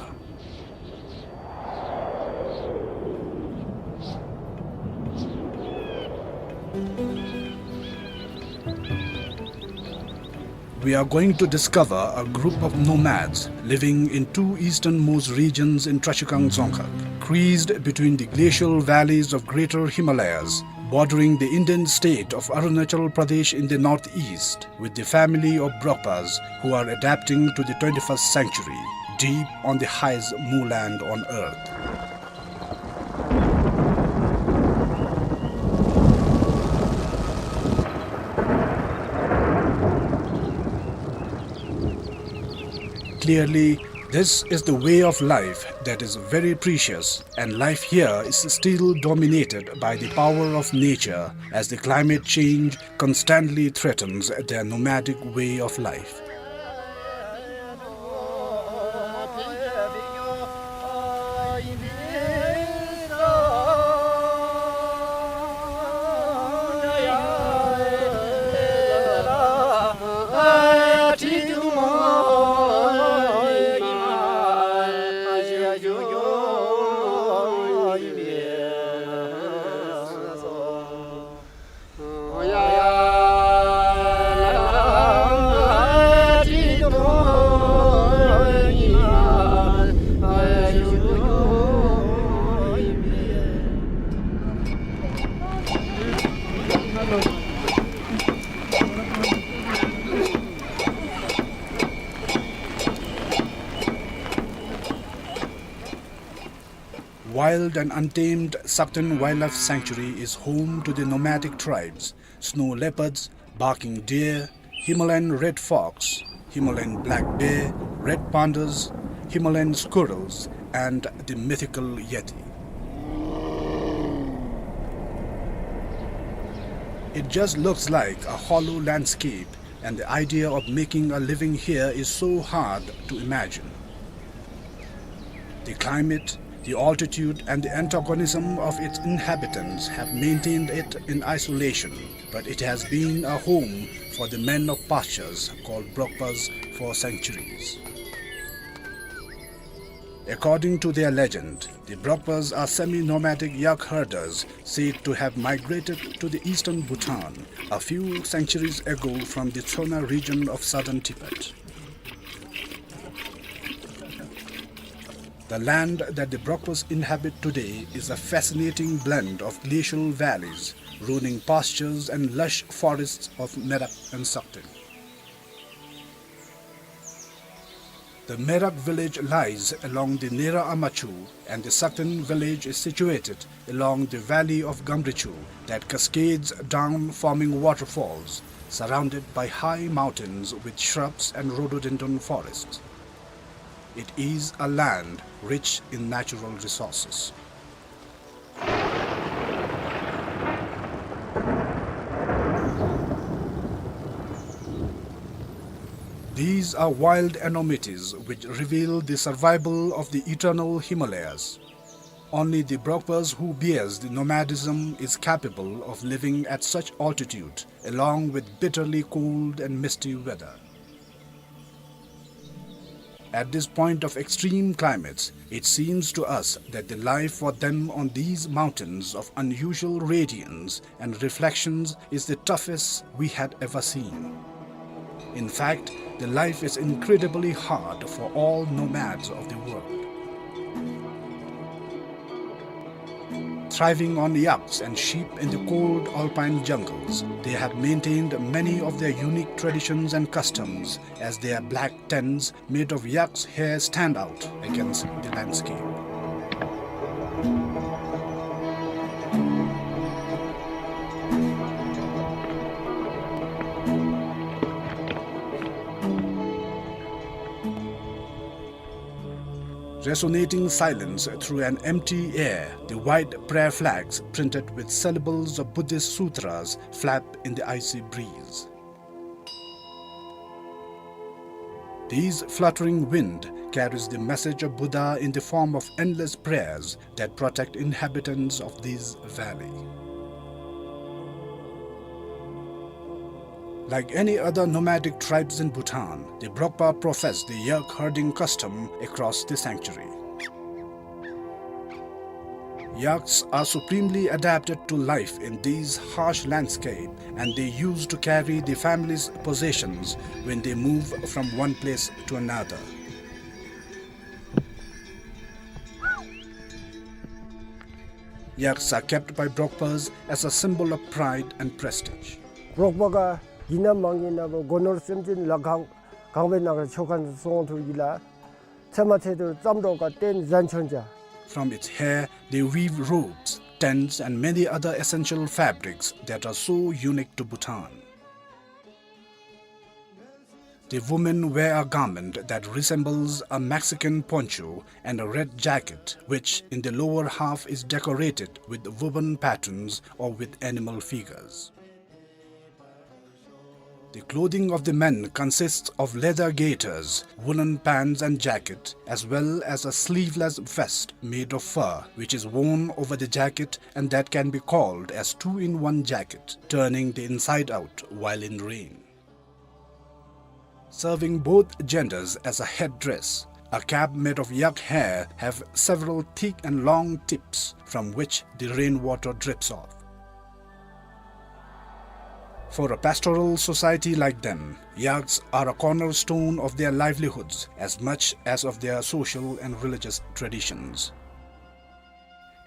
We are going to discover a group of nomads living in two easternmost regions in Trashigang Dzongkhag, creased between the glacial valleys of Greater Himalayas, bordering the Indian state of Arunachal Pradesh in the northeast, with the family of Brokpas who are adapting to the twenty-first century, deep on the highest moorland on earth. Clearly, this is the way of life that is very precious, and life here is still dominated by the power of nature, as the climate change constantly threatens their nomadic way of life. Wild and untamed Sakten Wildlife Sanctuary is home to the nomadic tribes, snow leopards, barking deer, Himalayan red fox, Himalayan black bear, red pandas, Himalayan squirrels, and the mythical yeti. It just looks like a hollow landscape, and the idea of making a living here is so hard to imagine. The climate, the altitude, and the antagonism of its inhabitants have maintained it in isolation, but it has been a home for the men of pastures called Brokpas for centuries. According to their legend, the Brokpas are semi-nomadic yak herders said to have migrated to the eastern Bhutan a few centuries ago from the Tsona region of southern Tibet. The land that the Brokpas inhabit today is a fascinating blend of glacial valleys, rolling pastures, and lush forests of Merak and Sakten. The Merak village lies along the Nera Amachu, and the Sakten village is situated along the valley of Gamrichu that cascades down, forming waterfalls, surrounded by high mountains with shrubs and rhododendron forests. It is a land rich in natural resources. These are wild enormities which reveal the survival of the eternal Himalayas. Only the Brokpas who bears the nomadism is capable of living at such altitude, along with bitterly cold and misty weather. At this point of extreme climates, it seems to us that the life for them on these mountains of unusual radiance and reflections is the toughest we had ever seen. In fact, the life is incredibly hard for all nomads of the world. Thriving on yaks and sheep in the cold alpine jungles, they have maintained many of their unique traditions and customs, as their black tents made of yak's hair stand out against the landscape. Resonating silence through an empty air, the white prayer flags printed with syllables of Buddhist sutras flap in the icy breeze. This fluttering wind carries the message of Buddha in the form of endless prayers that protect inhabitants of this valley. Like any other nomadic tribes in Bhutan, the Brokpa profess the yak herding custom across the sanctuary. Yaks are supremely adapted to life in these harsh landscape, and they used to carry the family's possessions when they move from one place to another. Yaks are kept by Brokpas as a symbol of pride and prestige. རོགས་པ་ག་ཡིན་ན་མང་ཡིན་ན་བོ་སྒོ་ནོར་སེམས་ཅན་ལ་གང་གང་བའི་ནང་ཆོ་ག་སོང་ཐུག་གི་ལ། ཚེ་མ་ཚེ་དུ་ཙམ་འགྲོ་ག་བརྟེན་བཟང་ཆོན་ཅ། From its hair, they weave robes, tents, and many other essential fabrics that are so unique to Bhutan. The women wear a garment that resembles a Mexican poncho and a red jacket, which in the lower half is decorated with woven patterns or with animal figures. The clothing of the men consists of leather gaiters, woolen pants and jacket, as well as a sleeveless vest made of fur, which is worn over the jacket and that can be called as two-in-one jacket, turning the inside out while in rain. Serving both genders as a headdress, a cap made of yak hair have several thick and long tips from which the rainwater drips off. For a pastoral society like them, yaks are a cornerstone of their livelihoods as much as of their social and religious traditions.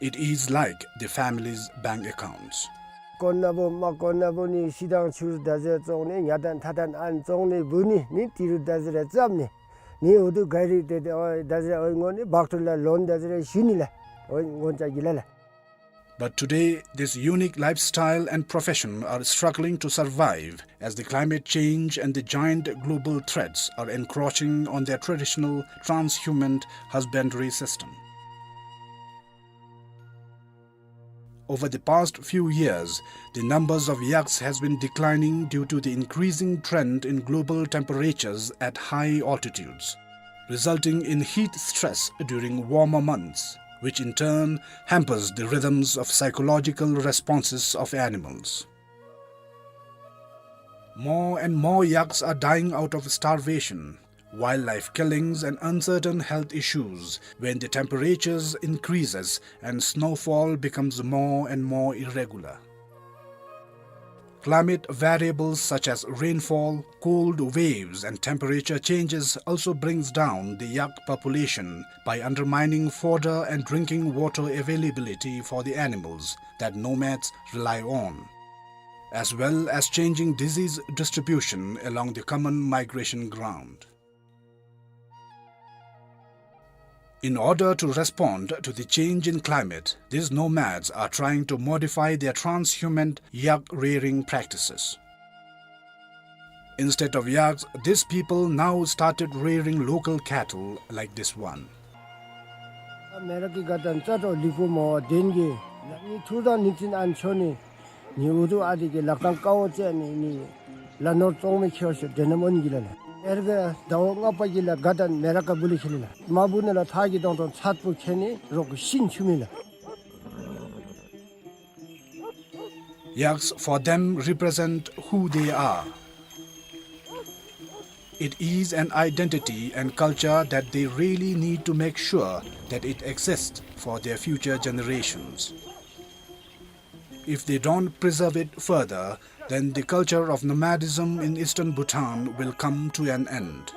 It is like the family's bank accounts. དཀོན་ན་བུ་མ་དཀོན་ན་བུ་ནི་ཤི་དང་ཆུར་ད་ཟེར་བཙོང་ནི་ཉ་དང་ཐ་དང་ཨན་བཙོང་ནི་བུ་ནི་ནི་ཏི་རུ་ད་ཟེར་རེ་བཙབ་ནི་ནི་འུ་དུ་ག་རི་ཏེ་ཏེ་ཨོ་ད་ཟེར་ཨོ་ངོ་ནི་བག་ཏུ་ལ་ལོན་ད་ཟེར་རེ་ཞུ་ནི་ལ་ཨོ་ངོ་ཅ་གི་ལ་ལ། But today, this unique lifestyle and profession are struggling to survive as the climate change and the giant global threats are encroaching on their traditional transhuman husbandry system. Over the past few years, the numbers of yaks has been declining due to the increasing trend in global temperatures at high altitudes, resulting in heat stress during warmer months, which in turn hampers the rhythms of psychological responses of animals. More and more yaks are dying out of starvation, wildlife killings and uncertain health issues when the temperatures increases and snowfall becomes more and more irregular. Climate variables such as rainfall, cold waves and temperature changes also brings down the yak population by undermining fodder and drinking water availability for the animals that nomads rely on, as well as changing disease distribution along the common migration ground. In order to respond to the change in climate, these nomads are trying to modify their transhumant yak rearing practices. Instead of yaks, these people now started rearing local cattle like this one. མེ་རག་གི་དགའ་སྟོན་རྩ་དྲོ་ལིག་པོ་མོ་བ་དེན་གི་ནི་ཐུར་དང་ནི་ཙིན་ཨན་ཆོ་ནི་ནི་འུ་དུ་ཨ་དི་གི་ལག་ཐང་ཀའོ་ཙེ་ནི་ནི་ལ་ནོར་བཙོང་མི་ཁྱེར་ཤོ་དེ་ནམ་འོན་གི་ལ་ལ། ཨེར་གི་ཟླ་བ་ལྔ་པ་གི་ལ་དགའ་སྟོན་མེ་རག་ག་བུ་ལི་ཁེ་ལི་ལ་མ་བུ་ནི་ལ་ཐག་གི་དོང་དོང་ཚད་པོ་ཁེ་ནི་རོག་གི་ཤིན་ཆུ་མི་ལ། Yaks for them represent who they are. It is an identity and culture that they really need to make sure that it exists for their future generations. If they don't preserve it further, then the culture of nomadism in eastern Bhutan will come to an end.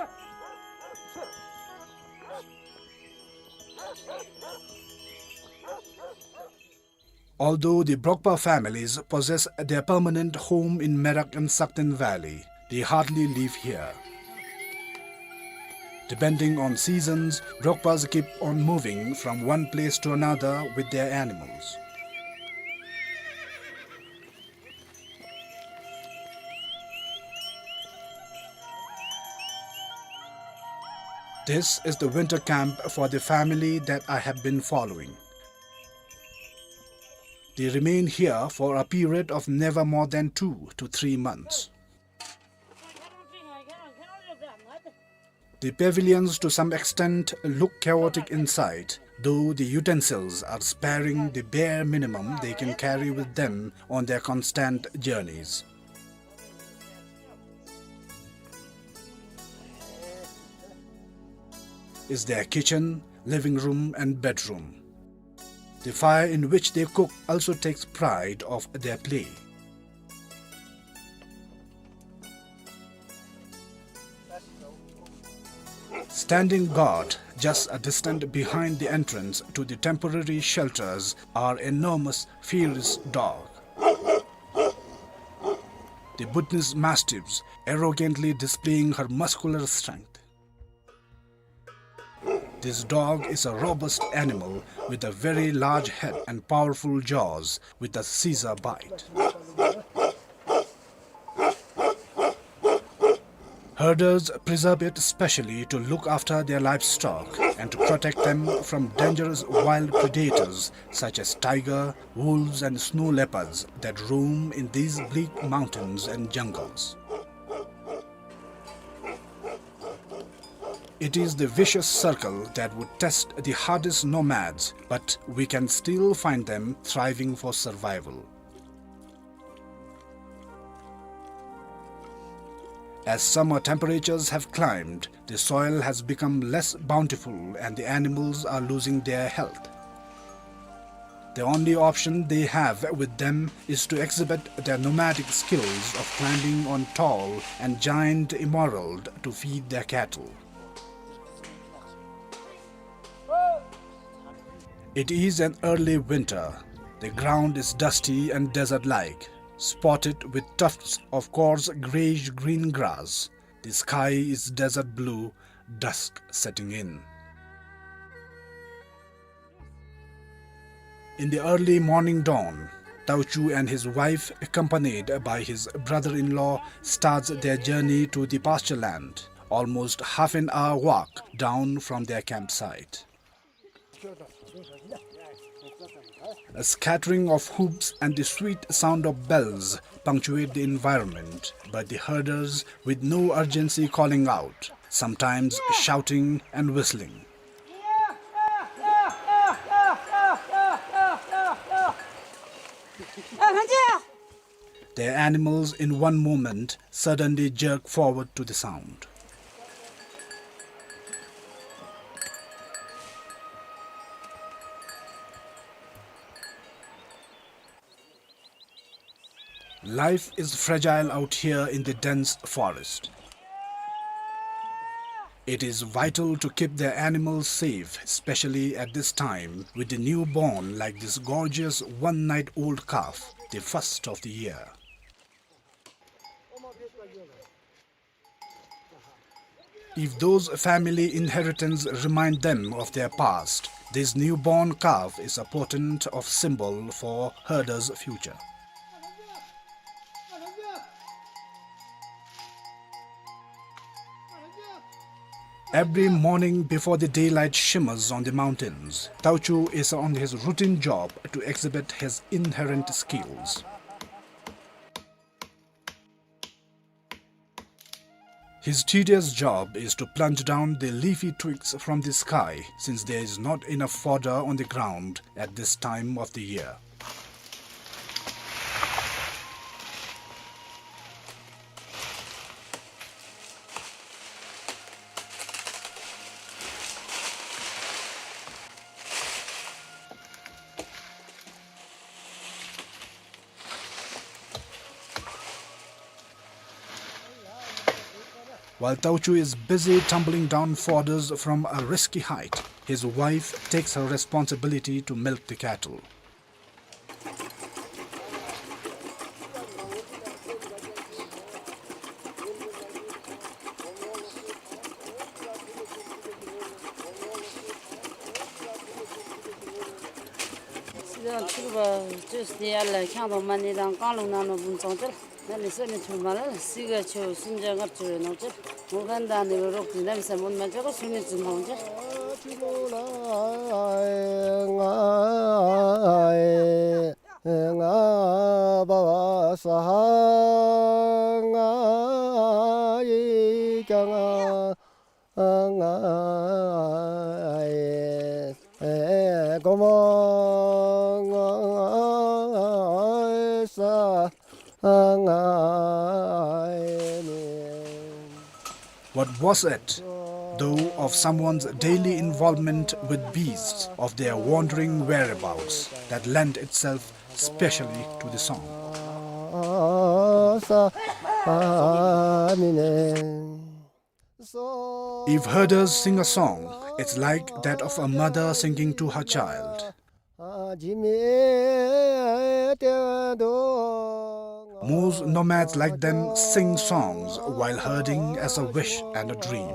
Although the Brokpa families possess their permanent home in Merak and Sakten Valley, they hardly live here. Depending on seasons, Brokpas keep on moving from one place to another with their animals. This is the winter camp for the family that I have been following. They remain here for a period of never more than two to three months. The pavilions to some extent look chaotic inside, though the utensils are sparing the bare minimum they can carry with them on their constant journeys. Is their kitchen, living room and bedroom. The fire in which they cook also takes pride of their play. Standing guard just a distance behind the entrance to the temporary shelters are enormous, fierce dog. The Bhutanese mastiffs arrogantly displaying her muscular strength. This dog is a robust animal with a very large head and powerful jaws with a scissor bite. Herders preserve it specially to look after their livestock and to protect them from dangerous wild predators such as tiger, wolves and snow leopards that roam in these bleak mountains and jungles. It is the vicious circle that would test the hardest nomads, but we can still find them thriving for survival. As summer temperatures have climbed, the soil has become less bountiful and the animals are losing their health. The only option they have with them is to exhibit their nomadic skills of climbing on tall and giant emerald to feed their cattle. It is an early winter. The ground is dusty and desert-like, spotted with tufts of coarse grayish-green grass. The sky is desert blue, dusk setting in. In the early morning dawn, Tauchu and his wife, accompanied by his brother-in-law, starts their journey to the pasture land, almost half an hour walk down from their campsite. A scattering of hoofs and the sweet sound of bells punctuate the environment, but the herders, with no urgency, calling out, sometimes shouting and whistling. Their animals in one moment suddenly jerk forward to the sound. Life is fragile out here in the dense forest. It is vital to keep their animals safe, especially at this time, with the newborn like this gorgeous one-night-old calf, the first of the year. If those family inheritance remind them of their past, this newborn calf is a potent of symbol for herder's future. Every morning before the daylight shimmers on the mountains, Tauchu is on his routine job to exhibit his inherent skills. His tedious job is to plunge down the leafy twigs from the sky, since there is not enough fodder on the ground at this time of the year. While Tauchu is busy tumbling down fodders from a risky height, his wife takes her responsibility to milk the cattle. What was it? Though of someone's daily involvement with beasts, of their wandering whereabouts, that lend itself specially to the song. If herders sing a song, it's like that of a mother singing to her child. Most nomads like them sing songs while herding as a wish and a dream.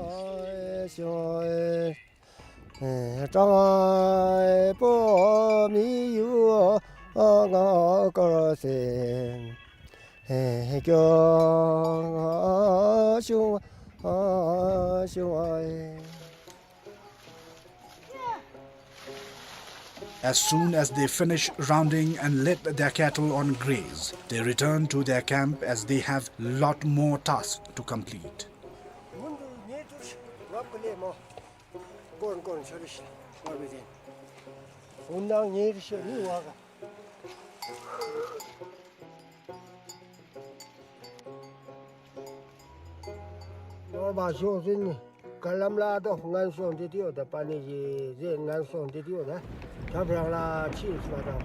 As soon as they finish rounding and let their cattle on graze, they return to their camp as they have lot more tasks to complete. ནོར་བ་ཤོག་ཟེར་ནི། ག་ལམ་ལ་དོ་ངན་སོང་འདི་དེ་ཡོད་ད། པ་ནི་ཡི་ཟེར་ངན་སོང་འདི་དེ་ཡོད་ད། ཁྱབ་རང་ལ་ཕྱིས་མ་དང་།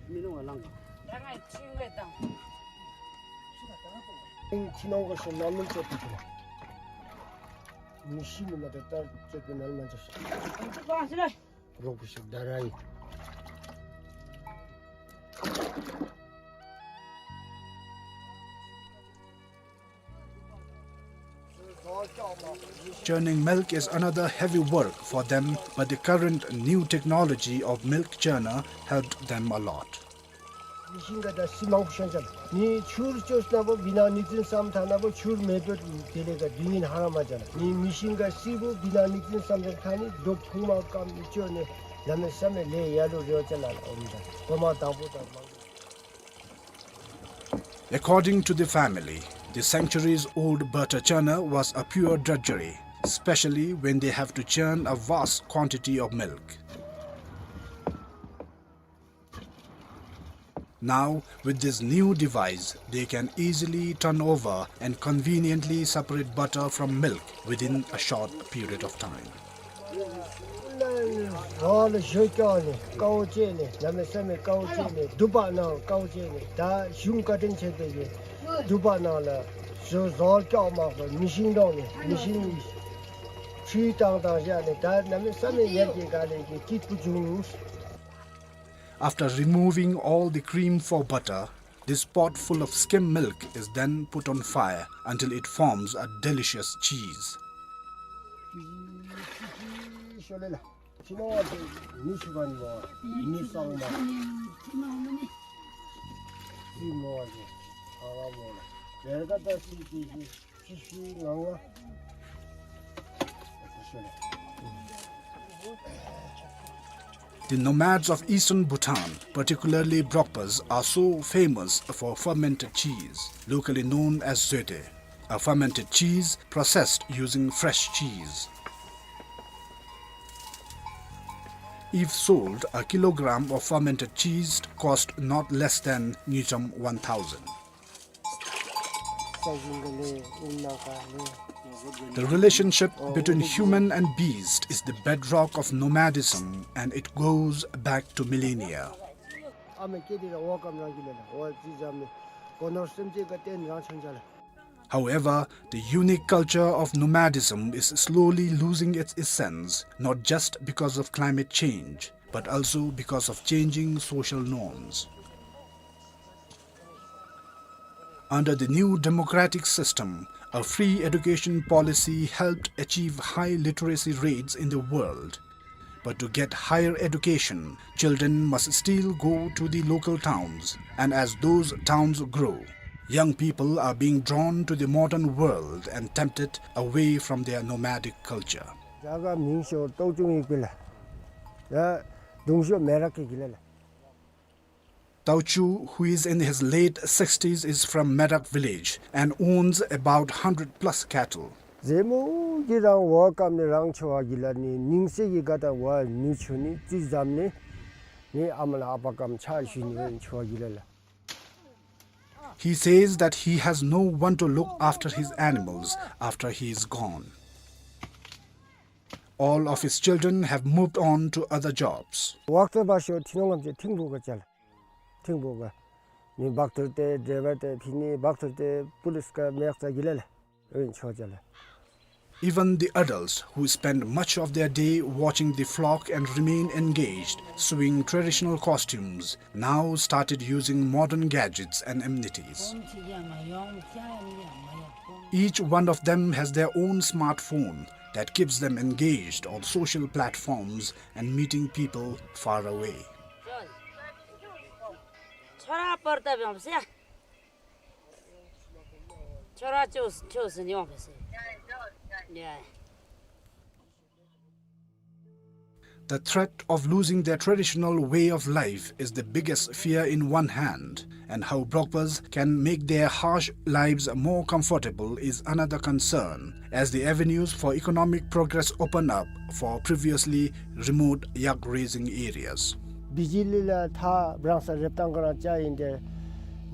མི་ནོར་བ་ལང་ག་ད་ང་ཕྱིས་ལེ་དང་། ཕྱི་ནང་ག་ཤོག་ན་མིན་ཅོ་ཏི་ཀི་ན། མི་ཤི་ནི་མ་ཏེ་ཏར་ཅེ་པེ་ནལ་མ་ཅོ་ཤི། རོགས་པོ་ཤི་ད་ར་ཡི། Churning milk is another heavy work for them, but the current new technology of milk churner helped them a lot. མི་ཤིང་ག་ད་སི་མང་པོ་ཤོང་ཅན། ནི་ཆུར་ཅོས་ན་བོ་བི་ན་ནིག་ཙིན་སམ་ཐ་ན་བོ་ཆུར་མེ་པེ་དེ་ལས་ག་དུས་ཡིན་ཧ་ར་མ་ཅན། ནི་མི་ཤིང་ག་སི་བོ་བི་ན་ནིག་ཙིན་སམ་ཅན་ཁ་ནི་རྡོ་ཁུང་མ་ཀམ་ཅོ་ནི་ལ་མེ་ས་མེ་ལེ་ཡ་ལུ་རེ་བ་ཅན་ལ་ལ་འོམ་ད་གོ་མ་དང་པོ་དང་མང་པོ། According to the family, the centuries old butter churner was a pure drudgery, especially when they have to churn a vast quantity of milk. Now, with this new device, they can easily turn over and conveniently separate butter from milk within a short period of time. ཟོར་ལ་ཞོ་སྐྱོག་ནི་ཀའོ་ཅེ་ནི་ལ་མེ་ས་མེ་ཀའོ་ཅེ་ནི་དུ་པ་ནང་ཀའོ་ཅེ་ནི་ད་གཞུང་བཀའ་དྲིན་ཆེ་བའི་དུ་པ་ནང་ལ་ཟོ་ཟོར་སྐྱོག་མ་གོ་མི་ཤིང་འདོང་ནི་མི་ཤིང་ཁྲུས་བཏང་བཏང་བཞག་ནི་ད་ལ་མེ་ས་མེ་ཡར་གྱི་ག་ལེ་གི་སྐྱིད་པོ་བྱུང་། After removing all the cream for butter, this pot full of skim milk is then put on fire until it forms a delicious cheese. The nomads of eastern Bhutan, particularly Brokpas, are so famous for fermented cheese, locally known as zoete, a fermented cheese processed using fresh cheese. If sold, a kilogram of fermented cheese cost not less than ngultrum one thousand. The relationship between human and beast is the bedrock of nomadism, and it goes back to millennia. However, the unique culture of nomadism is slowly losing its essence, not just because of climate change, but also because of changing social norms. Under the new democratic system, a free education policy helped achieve high literacy rates in the world. But to get higher education, children must still go to the local towns, and as those towns grow, young people are being drawn to the modern world and tempted away from their nomadic culture. རྒྱ་གར་མིང་ཤོར་ཏོག་ཅུང་ཡིག་པི་ལ། ཡ་དུང་ཤོ་མེ་རག་གི་གི་ལ་ལ། Tauchu, who is in his late sixties, is from Merak village and owns about hundred plus cattle. ཟེ་མོ་གི་རང་བ་ཀམ་ནི་རང་ཆོ་བ་གི་ལ་ནི་ནིང་སེ་གི་ག་ད་བ་ནུ་ཆུ་ནི་ཙི་ཛམ་ནི་ནི་ཨ་མ་ལ་ཨ་པ་ཀམ་ཆ་ཞུ་ནི་བ་ཆོ་བ་གི་ལ་ལ། He says that he has no one to look after his animals after he is gone. All of his children have moved on to other jobs. ཝག་ཏོ་བ་ཤོ་ཐི་ནོང་ངམ་ཅིག་ཐིང་བུ་ག་ཅལ། ཐིང་བུ་ག། ནི་བག་ཐུར་ཏེ་ཌའི་བར་ཏེ་ཕི་ནི་བག་ཐུར་ཏེ་པུ་ལིས་ག་མེག་ཙ་གི་ལ་ལ། ཨིན་ཆོ་ཅལ། Even the adults who spend much of their day watching the flock and remain engaged, sewing traditional costumes, now started using modern gadgets and amenities. Each one of them has their own smartphone that keeps them engaged on social platforms and meeting people far away. ཁྱོད་ར་པར་ཏ་བྱོན་ཟེར། ཁྱོད་ར་ཅོ་ཅོ་ཟེར་ནི་ཡོང་བས་ཟེར། ཡ། The threat of losing their traditional way of life is the biggest fear in one hand, and how Brokpas can make their harsh lives more comfortable is another concern, as the avenues for economic progress open up for previously remote yak raising areas. བི་ཇི་ལི་ལ་ཐ་བྲང་ས་རེབ་ཏང་ག་རང་ཅ་ཨིན་ཏེ།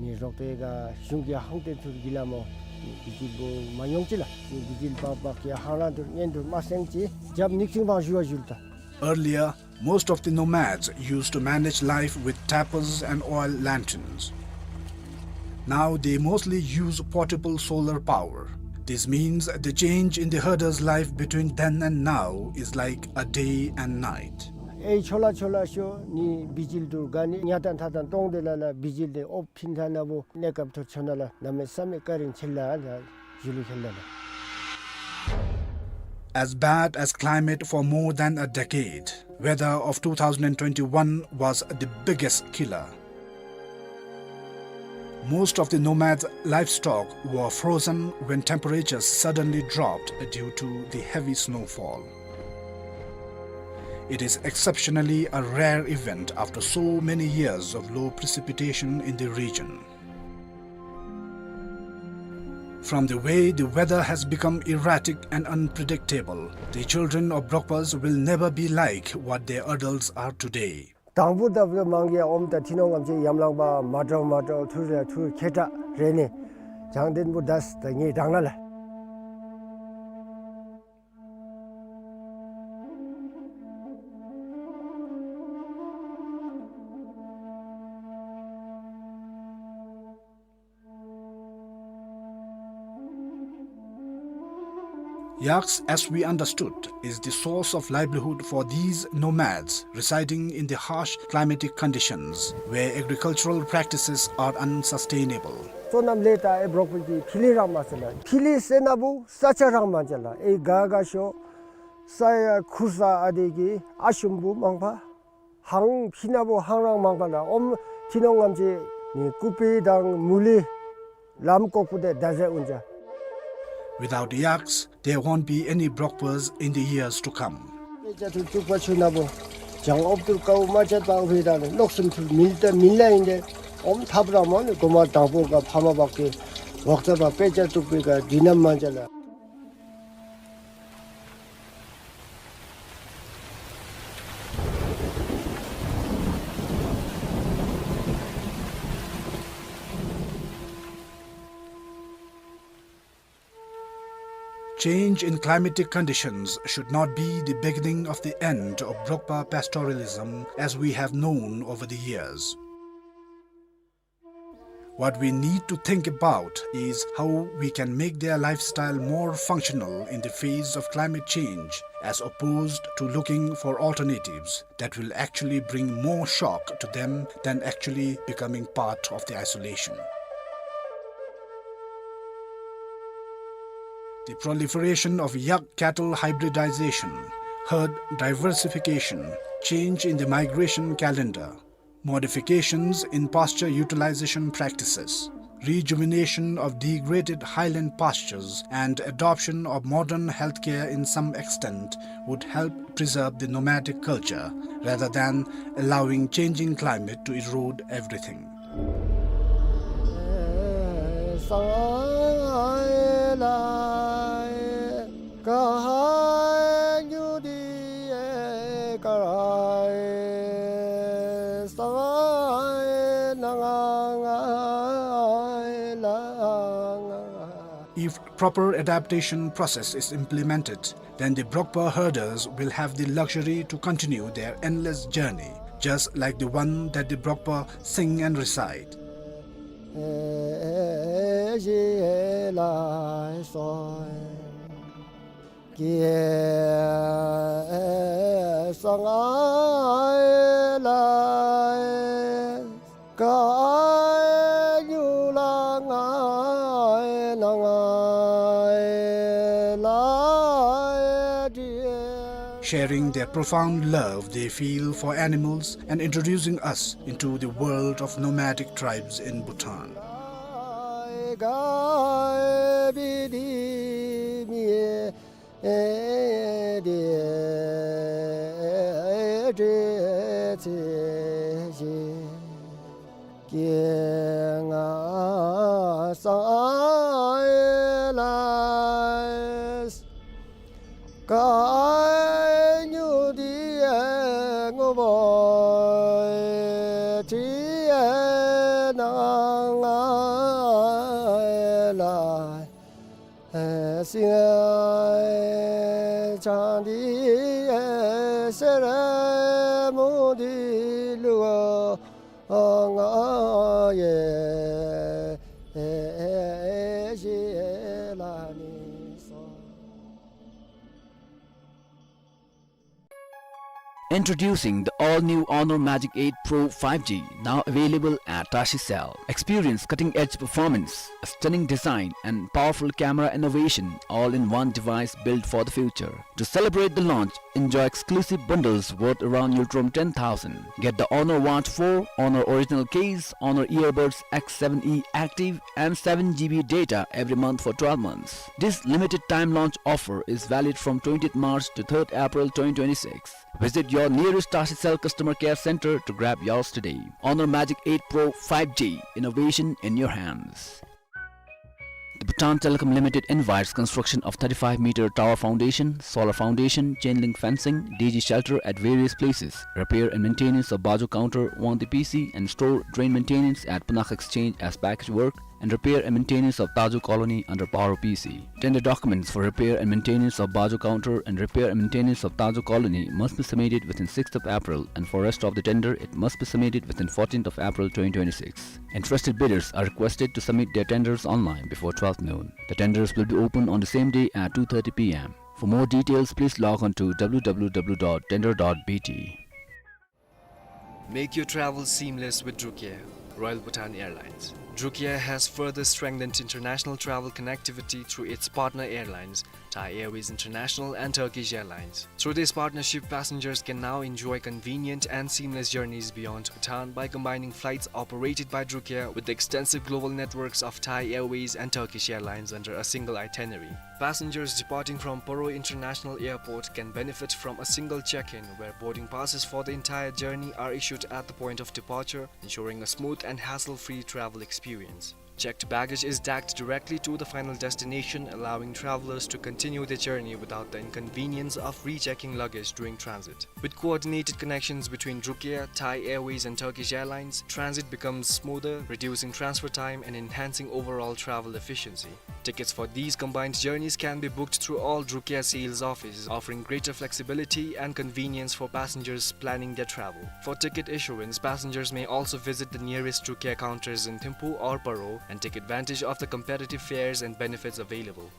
ནི་རོགས་པའི་ག་གཞུང་གི་ཧང་ཏེ་ཐུར་གི་ལ་མོ། བི་ཇི་ལི་བོ་མ་ཡོང་ཅི་ལ། ནི་བི་ཇི་ལི་བག་བག་གི་ཧང་རང་ཐུར་ཉན་ཐུར་མ་སེང་ཅི། རྒྱབ་ནིག་ཅིང་བང་ཞུ་བ་ཞུལ་ཏ། Earlier, most of the nomads used to manage life with tapers and oil lanterns. Now they mostly use portable solar power. This means the change in the herder's life between then and now is like a day and night. ཨེ་ཆོ་ལ་ཆོ་ལ་ཤོ་ནི་བི་ཇི་ལི་ཐུར་ག་ནི་ཉ་ཏང་ཐ་ཏང་ཏོང་ཏེ་ལ་ལ་བི་ཇི་ལི་ཨོ་ཕིན་ཐ་ན་བོ་གནས་སྐབས་ཐུར་ཆོ་ན་ལ་གནམ་མེད་ས་མེད་བཀའ་དྲིན་ཆེ་ལ་ལ་ཞུ་ལུ་ཁེལ་ལ་ལ། As bad as climate for more than a decade, weather of two thousand twenty-one was the biggest killer. Most of the nomads' livestock were frozen when temperatures suddenly dropped due to the heavy snowfall. It is exceptionally a rare event after so many years of low precipitation in the region. From the way the weather has become erratic and unpredictable, the children of Brokpas will never be like what their adults are today. དང་པོ་ད་བུ་མང་གི་ཨོམ་ད་ཐི་ནོང་ངམ་ཅིག་ཡམ་ལང་པ་མ་འདྲཝ་མ་འདྲཝ་ཐུར་ར་ཐུར་ཁེ་ཏྲ་རེ་ནི། བྱང་དེན་བུ་དཱས་ད་ངེ་དྲང་ན་ལ། Yaks, as we understood, is the source of livelihood for these nomads residing in the harsh climatic conditions where agricultural practices are unsustainable. སོ་ནམ་ལས་ད་ཨེ་འབྲོག་པའི་གི་ཕི་ལི་རང་མ་ཟེར་ལ། ཕི་ལི་ཟེར་ན་བུ་ས་ཆ་རང་མ་ཅ་ལ། ཨེ་ག་ག་ཤོ་ས་ཡ་ཁུར་ས་ཨ་དེ་གི་ཨ་ཤུམ་བུ་མང་པ། ཧང་ཕི་ན་བོ་ཧང་རང་མང་པ་ལ་ཨོམ་ཐི་ནོང་ངམ་ཅིག་ནི་ཀུ་པི་དང་མུ་ལི་ལམ་ཀོག་པུ་དེ་ད་ཟེ་ཨུན་ཅ། Without yaks, there won't be any Brokpas in the years to come. ཨེ་ཅ་ཐུར་ཅུག་པ་ཆུ་ན་བོ་བྱང་ཨོབ་ཐུར་ཀའུ་མ་ཅ་པང་ཕི་ད་ནི་ལོག་སུམ་ཐུར་མིལ་ཏ་མིལ་ལ་ཨིན་ཏེ་ཨོམ་ཐབ་ར་མོ་ནི་གོ་མ་དང་པོ་ག་ཕ་མ་བག་གི་ཝག་ཙ་བ་པེ་ཅ་ཏུག་པི་ག་དི་ནམ་མ་ཅ་ལ། Change in climatic conditions should not be the beginning of the end of Brokpa pastoralism as we have known over the years. What we need to think about is how we can make their lifestyle more functional in the face of climate change, as opposed to looking for alternatives that will actually bring more shock to them than actually becoming part of the isolation. The proliferation of yak cattle hybridization, herd diversification, change in the migration calendar, modifications in pasture utilization practices, rejuvenation of degraded highland pastures, and adoption of modern healthcare in some extent would help preserve the nomadic culture rather than allowing changing climate to erode everything. If proper adaptation process is implemented, then the Brokpa herders will have the luxury to continue their endless journey, just like the one that the Brokpa sing and recite. Sharing their profound love they feel for animals and introducing us into the world of nomadic tribes in Bhutan. Introducing the all-new Honor Magic eight Pro five G, now available at Tashi Cell. Experience cutting-edge performance, a stunning design, and powerful camera innovation, all in one device built for the future. To celebrate the launch, enjoy exclusive bundles worth around Ngultrum ten thousand. Get the Honor Watch four, Honor original case, Honor Earbuds X seven E Active, and seven G B data every month for twelve months. This limited time launch offer is valid from twentieth March to third April twenty twenty-six. Visit your nearest Tashi Cell customer care center to grab yours today. Honor Magic eight Pro five G, innovation in your hands. The Bhutan Telecom Limited invites construction of thirty-five meter tower foundation, solar foundation, chain link fencing, D G shelter at various places, repair and maintenance of Bajo Counter, Wangdi P C, and store drain maintenance at Punakha Exchange as package work, and repair and maintenance of Tajo Colony under Paro P C. Tender documents for repair and maintenance of Bajo Counter and repair and maintenance of Tajo Colony must be submitted within sixth of April, and for rest of the tender, it must be submitted within fourteenth of April twenty twenty-six. Interested bidders are requested to submit their tenders online before twelfth noon. The tenders will be open on the same day at two thirty P M. For more details, please log on to W W W dot tender dot B T. Make your travel seamless with Drukair, Royal Bhutan Airlines. Drukair has further strengthened international travel connectivity through its partner airlines, Thai Airways International and Turkish Airlines. Through this partnership, passengers can now enjoy convenient and seamless journeys beyond Bhutan by combining flights operated by Drukair with the extensive global networks of Thai Airways and Turkish Airlines under a single itinerary. Passengers departing from Paro International Airport can benefit from a single check-in, where boarding passes for the entire journey are issued at the point of departure, ensuring a smooth and hassle-free travel experience. Checked baggage is tagged directly to the final destination, allowing travelers to continue their journey without the inconvenience of rechecking luggage during transit. With coordinated connections between Drukair, Thai Airways, and Turkish Airlines, transit becomes smoother, reducing transfer time and enhancing overall travel efficiency. Tickets for these combined journeys can be booked through all Drukair sales offices, offering greater flexibility and convenience for passengers planning their travel. For ticket issuance, passengers may also visit the nearest Drukair counters in Thimphu or Paro and take advantage of the competitive fares and benefits available.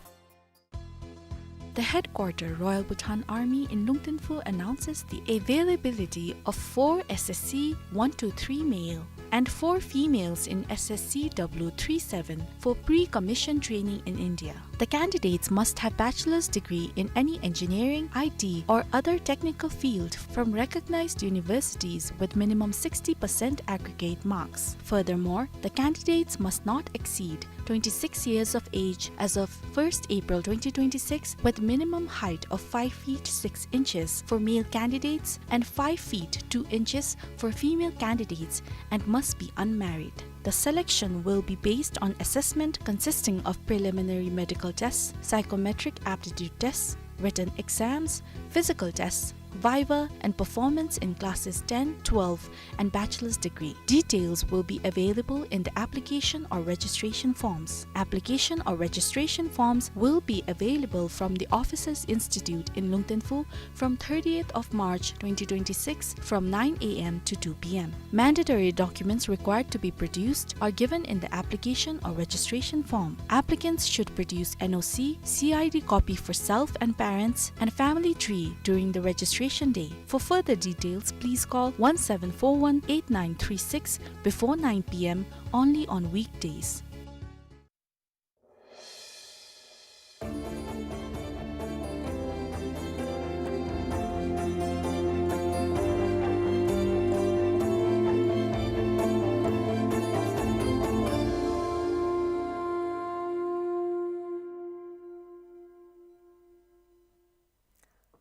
The headquarter Royal Bhutan Army in Lungtinfu announces the availability of four S S C one two three male and four females in S S C W three seven for pre-commission training in India. The candidates must have bachelor's degree in any engineering, I T, or other technical field from recognized universities with minimum sixty percent aggregate marks. Furthermore, the candidates must not exceed twenty-six years of age as of first April twenty twenty-six, with minimum height of five feet six inches for male candidates and five feet two inches for female candidates, and must be unmarried. The selection will be based on assessment consisting of preliminary medical tests, psychometric aptitude tests, written exams, physical tests, viva, and performance in classes ten, twelve, and bachelor's degree. Details will be available in the application or registration forms. Application or registration forms will be available from the Officers Institute in Lungten Phu from thirtieth of March twenty twenty-six from nine A M to two P M. Mandatory documents required to be produced are given in the application or registration form. Applicants should produce N O C, C I D copy for self and parents, and family tree during the registration day. For further details, please call one seven four one eight nine three six before nine P M only on weekdays.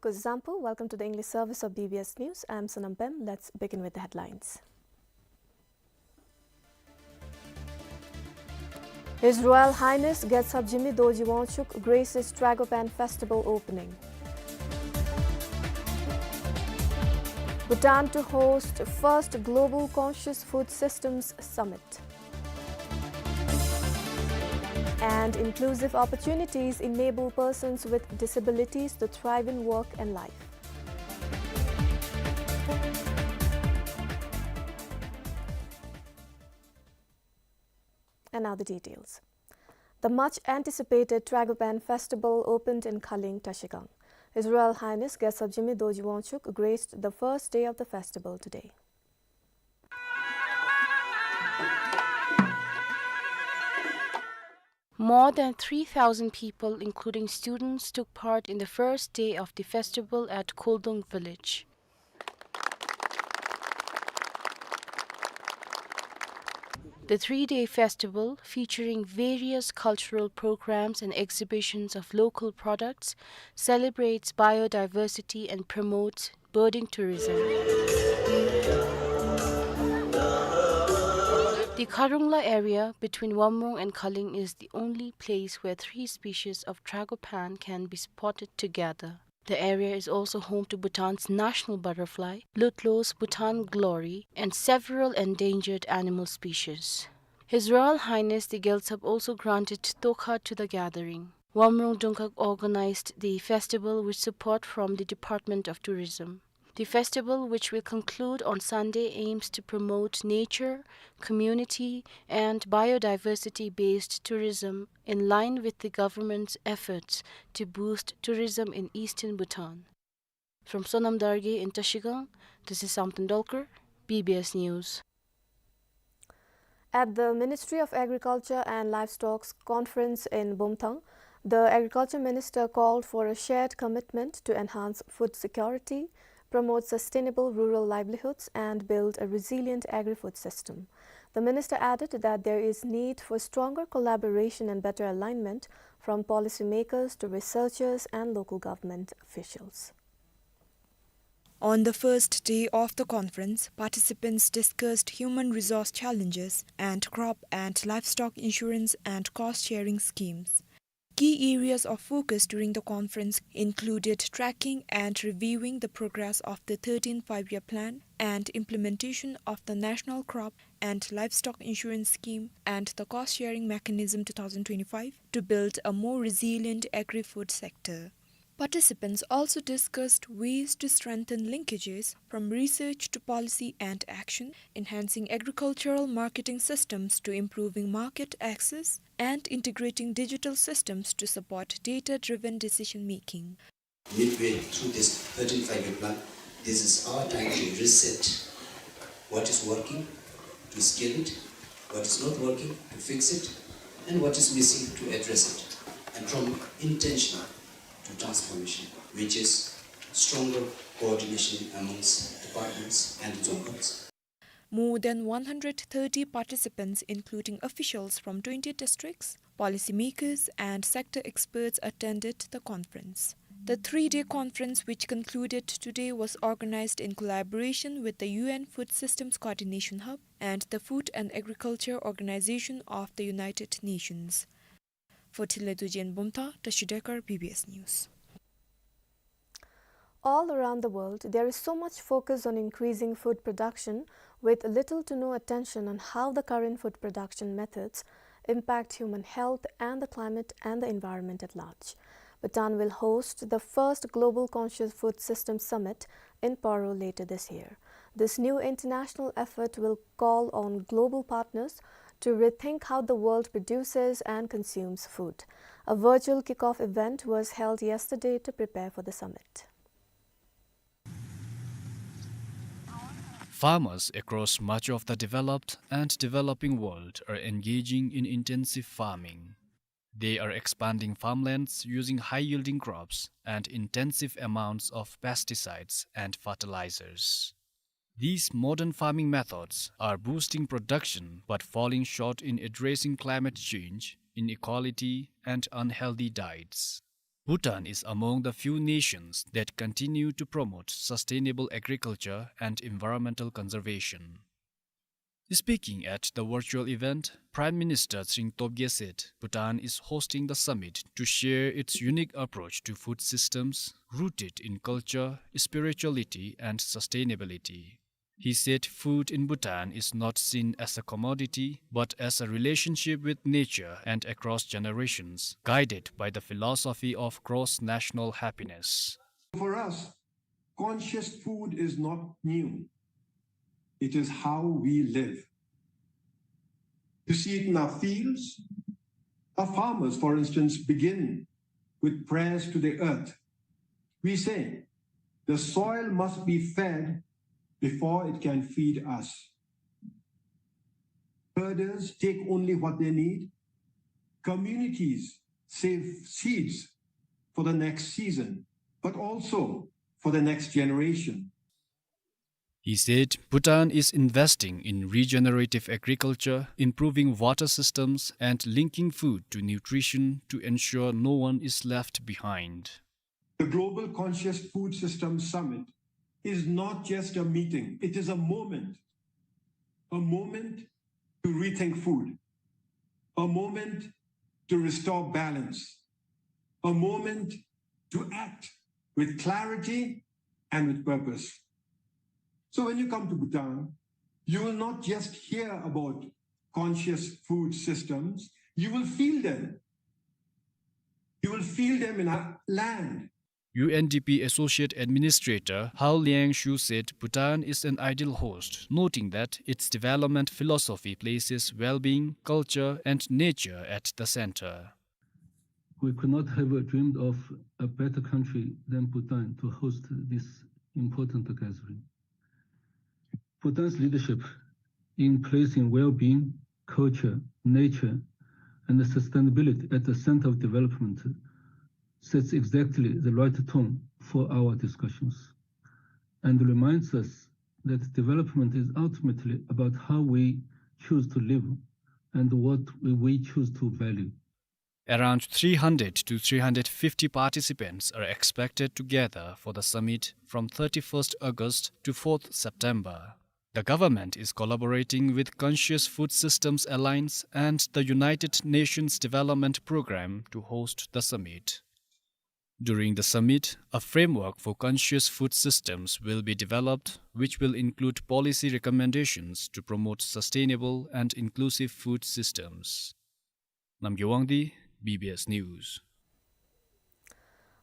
Kuzuzangpo, welcome to the English service of B B S News. I'm Sonam Pem. Let's begin with the headlines. His Royal Highness Gyaltsab Jigme Dorji Wangchuck graces Tragopan Festival opening. Bhutan to host first Global Conscious Food Systems Summit. And inclusive opportunities enable persons with disabilities to thrive in work and life. And now the details. The much anticipated Tragopan Festival opened in Khaling, Trashigang. His Royal Highness Gyaltsab Jigme Dorji Wangchuck graced the first day of the festival today. More than three thousand people, including students, took part in the first day of the festival at Khuldung village. The three-day festival, featuring various cultural programs and exhibitions of local products, celebrates biodiversity and promotes birding tourism. The Kharungla area between Wamrung and Khaling is the only place where three species of Tragopan can be spotted together. The area is also home to Bhutan's national butterfly, Lutlos, Bhutan glory, and several endangered animal species. His Royal Highness the Gyaltsab also granted tokha to the gathering. Wamrung Dungkhag organized the festival with support from the Department of Tourism. The festival, which will conclude on Sunday, aims to promote nature, community, and biodiversity-based tourism in line with the government's efforts to boost tourism in eastern Bhutan. From Sonam Dargay in Trashigang, this is Samten Dolkar, B B S News. At the Ministry of Agriculture and Livestock's conference in Bumthang, the Agriculture Minister called for a shared commitment to enhance food security, promote sustainable rural livelihoods, and build a resilient agri-food system. The minister added that there is need for stronger collaboration and better alignment from policymakers to researchers and local government officials. On the first day of the conference, participants discussed human resource challenges and crop and livestock insurance and cost-sharing schemes. Key areas of focus during the conference included tracking and reviewing the progress of the thirteenth Five-Year Plan and implementation of the National Crop and Livestock Insurance Scheme and the Cost Sharing Mechanism two thousand twenty-five to build a more resilient agri-food sector. Participants also discussed ways to strengthen linkages from research to policy and action, enhancing agricultural marketing systems to improving market access, and integrating digital systems to support data-driven decision-making. Midway through this thirteenth Five-Year Plan, this is our time to reset what is working, to scale it, what is not working, to fix it, and what is missing, to address it, and from intention to transformation, which is stronger coordination amongst departments and Dzongkhags. More than one hundred thirty participants, including officials from twenty districts, policymakers, and sector experts, attended the conference. The three-day conference, which concluded today, was organized in collaboration with the U N Food Systems Coordination Hub and the Food and Agriculture Organization of the United Nations. For Thilai Dorji in Bumthang, Tashi Dekar, B B S News. All around the world, there is so much focus on increasing food production, with little to no attention on how the current food production methods impact human health and the climate and the environment at large. Bhutan will host the first Global Conscious Food System Summit in Paro later this year. This new international effort will call on global partners to rethink how the world produces and consumes food. A virtual kickoff event was held yesterday to prepare for the summit. Farmers across much of the developed and developing world are engaging in intensive farming. They are expanding farmlands using high-yielding crops and intensive amounts of pesticides and fertilizers. These modern farming methods are boosting production but falling short in addressing climate change, inequality, and unhealthy diets. Bhutan is among the few nations that continue to promote sustainable agriculture and environmental conservation. Speaking at the virtual event, Prime Minister Tshering Tobgay said Bhutan is hosting the summit to share its unique approach to food systems rooted in culture, spirituality, and sustainability. He said food in Bhutan is not seen as a commodity, but as a relationship with nature and across generations, guided by the philosophy of gross national happiness. For us, conscious food is not new. It is how we live. You see it in our fields. Our farmers, for instance, begin with prayers to the earth. We say, "The soil must be fed before it can feed us." Herders take only what they need. Communities save seeds for the next season, but also for the next generation. He said Bhutan is investing in regenerative agriculture, improving water systems, and linking food to nutrition to ensure no one is left behind. The Global Conscious Food System Summit is not just a meeting, it is a moment, a moment to rethink food, a moment to restore balance, a moment to act with clarity and with purpose. So when you come to Bhutan, you will not just hear about conscious food systems, you will feel them. You will feel them in our land. U N D P Associate Administrator Hau Liang Shu said Bhutan is an ideal host, noting that its development philosophy places well-being, culture, and nature at the center. We could not have dreamed of a better country than Bhutan to host this important gathering. Bhutan's leadership in placing well-being, culture, nature, and sustainability at the center of development sets exactly the right tone for our discussions and reminds us that development is ultimately about how we choose to live and what we, we choose to value. Around three hundred to three hundred fifty participants are expected to gather for the summit from thirty-first August to fourth September. The government is collaborating with Conscious Food Systems Alliance and the United Nations Development Programme to host the summit. During the summit, a framework for conscious food systems will be developed, which will include policy recommendations to promote sustainable and inclusive food systems. Namgay Wangdi, B B S News.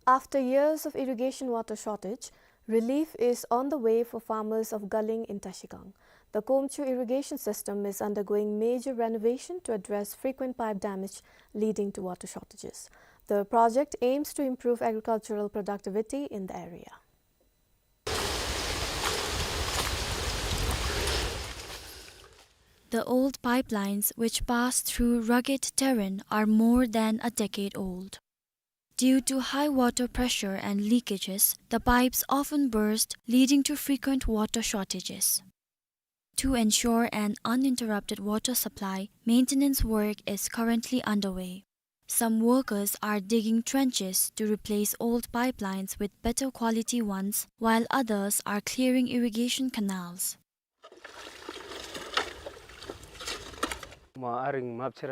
After years of irrigation water shortage, relief is on the way for farmers of Galing in Trashigang. The Komchu irrigation system is undergoing major renovation to address frequent pipe damage leading to water shortages. The project aims to improve agricultural productivity in the area. The old pipelines which pass through rugged terrain are more than a decade old. Due to high water pressure and leakages, the pipes often burst, leading to frequent water shortages. To ensure an uninterrupted water supply, maintenance work is currently underway. Some workers are digging trenches to replace old pipelines with better quality ones, while others are clearing irrigation canals.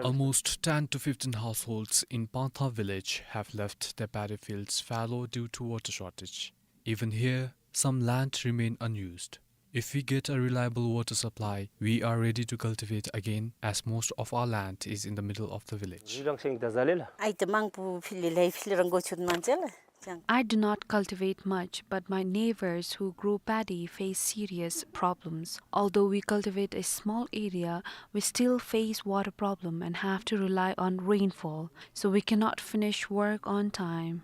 Almost ten to fifteen households in Pangtha village have left their paddy fields fallow due to water shortage. Even here, some land remain unused. If we get a reliable water supply, we are ready to cultivate again, as most of our land is in the middle of the village. Ai tamang pu phili lai phili rang go chut man chela. I do not cultivate much, but my neighbors who grow paddy face serious problems. Although we cultivate a small area, we still face water problem and have to rely on rainfall, so we cannot finish work on time.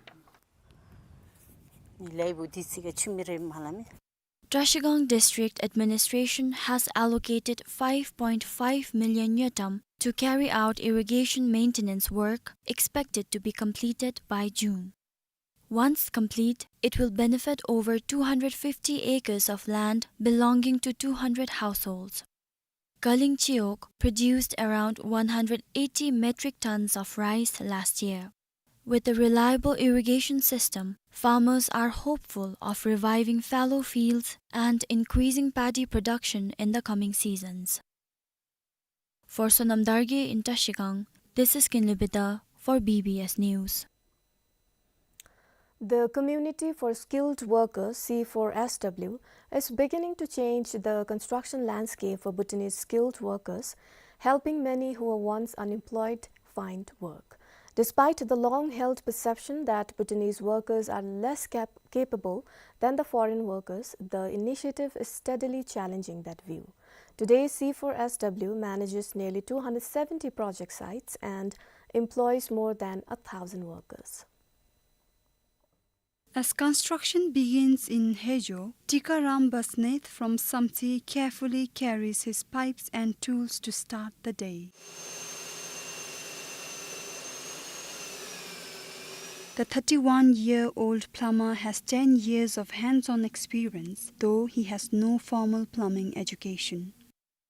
Trashigang District Administration has allocated five point five million ngultrum to carry out irrigation maintenance work expected to be completed by June. Once complete, it will benefit over two hundred fifty acres of land belonging to two hundred households. Kaling Chiok produced around one hundred eighty metric tons of rice last year. With a reliable irrigation system, farmers are hopeful of reviving fallow fields and increasing paddy production in the coming seasons. For Sonam Dargye in Trashigang, this is Kinley Bida for B B S News. The Community for Skilled Workers, C four S W, is beginning to change the construction landscape for Bhutanese skilled workers, helping many who were once unemployed find work. Despite the long-held perception that Bhutanese workers are less cap-, capable than the foreign workers, the initiative is steadily challenging that view. Today, C four S W manages nearly two hundred seventy project sites and employs more than a thousand workers. As construction begins in Hejo, Tikaram Basneth from Samtse carefully carries his pipes and tools to start the day. The thirty-one-year-old plumber has ten years of hands-on experience, though he has no formal plumbing education.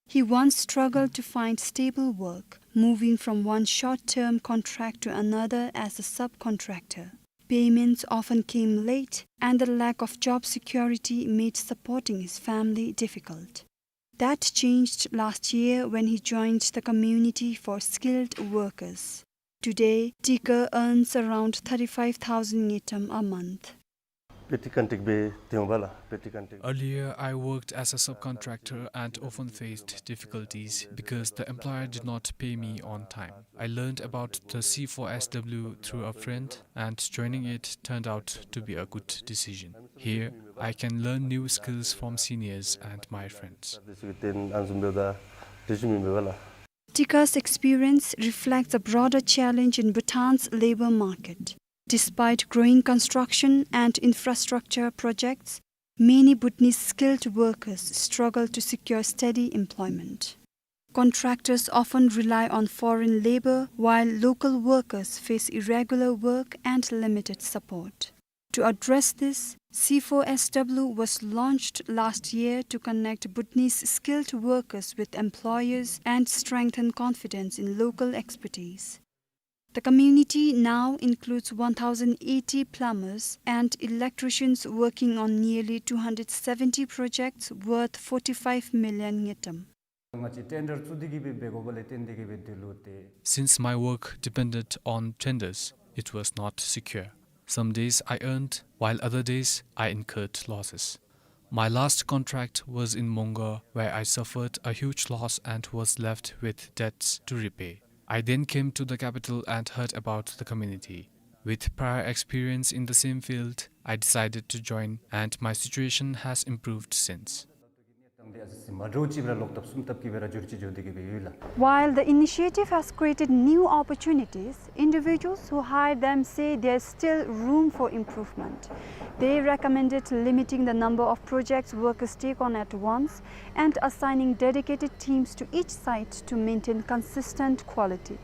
He once struggled to find stable work, moving from one short-term contract to another as a subcontractor. Payments often came late, and the lack of job security made supporting his family difficult. That changed last year when he joined the Community for Skilled Workers. Today, Tika earns around thirty-five thousand ngultrum a month. Peti contract be teong bala, peti contract. Earlier, I worked as a subcontractor and often faced difficulties because the employer did not pay me on time. I learned about the C four S W through a friend, and joining it turned out to be a good decision. Here, I can learn new skills from seniors and my friends. Tika's experience reflects a broader challenge in Bhutan's labor market. Despite growing construction and infrastructure projects, many Bhutanese skilled workers struggle to secure steady employment. Contractors often rely on foreign labor, while local workers face irregular work and limited support. To address this, C four S W was launched last year to connect Bhutanese skilled workers with employers and strengthen confidence in local expertise. The community now includes one thousand eighty plumbers and electricians working on nearly two hundred seventy projects worth forty-five million ngultrum. Since my work depended on tenders, it was not secure. Some days I earned, while other days I incurred losses. My last contract was in Mongar, where I suffered a huge loss and was left with debts to repay. I then came to the capital and heard about the community. With prior experience in the same field, I decided to join, and my situation has improved since. While the initiative has created new opportunities, individuals who hired them say there's still room for improvement. They recommended limiting the number of projects workers take on at once and assigning dedicated teams to each site to maintain consistent quality.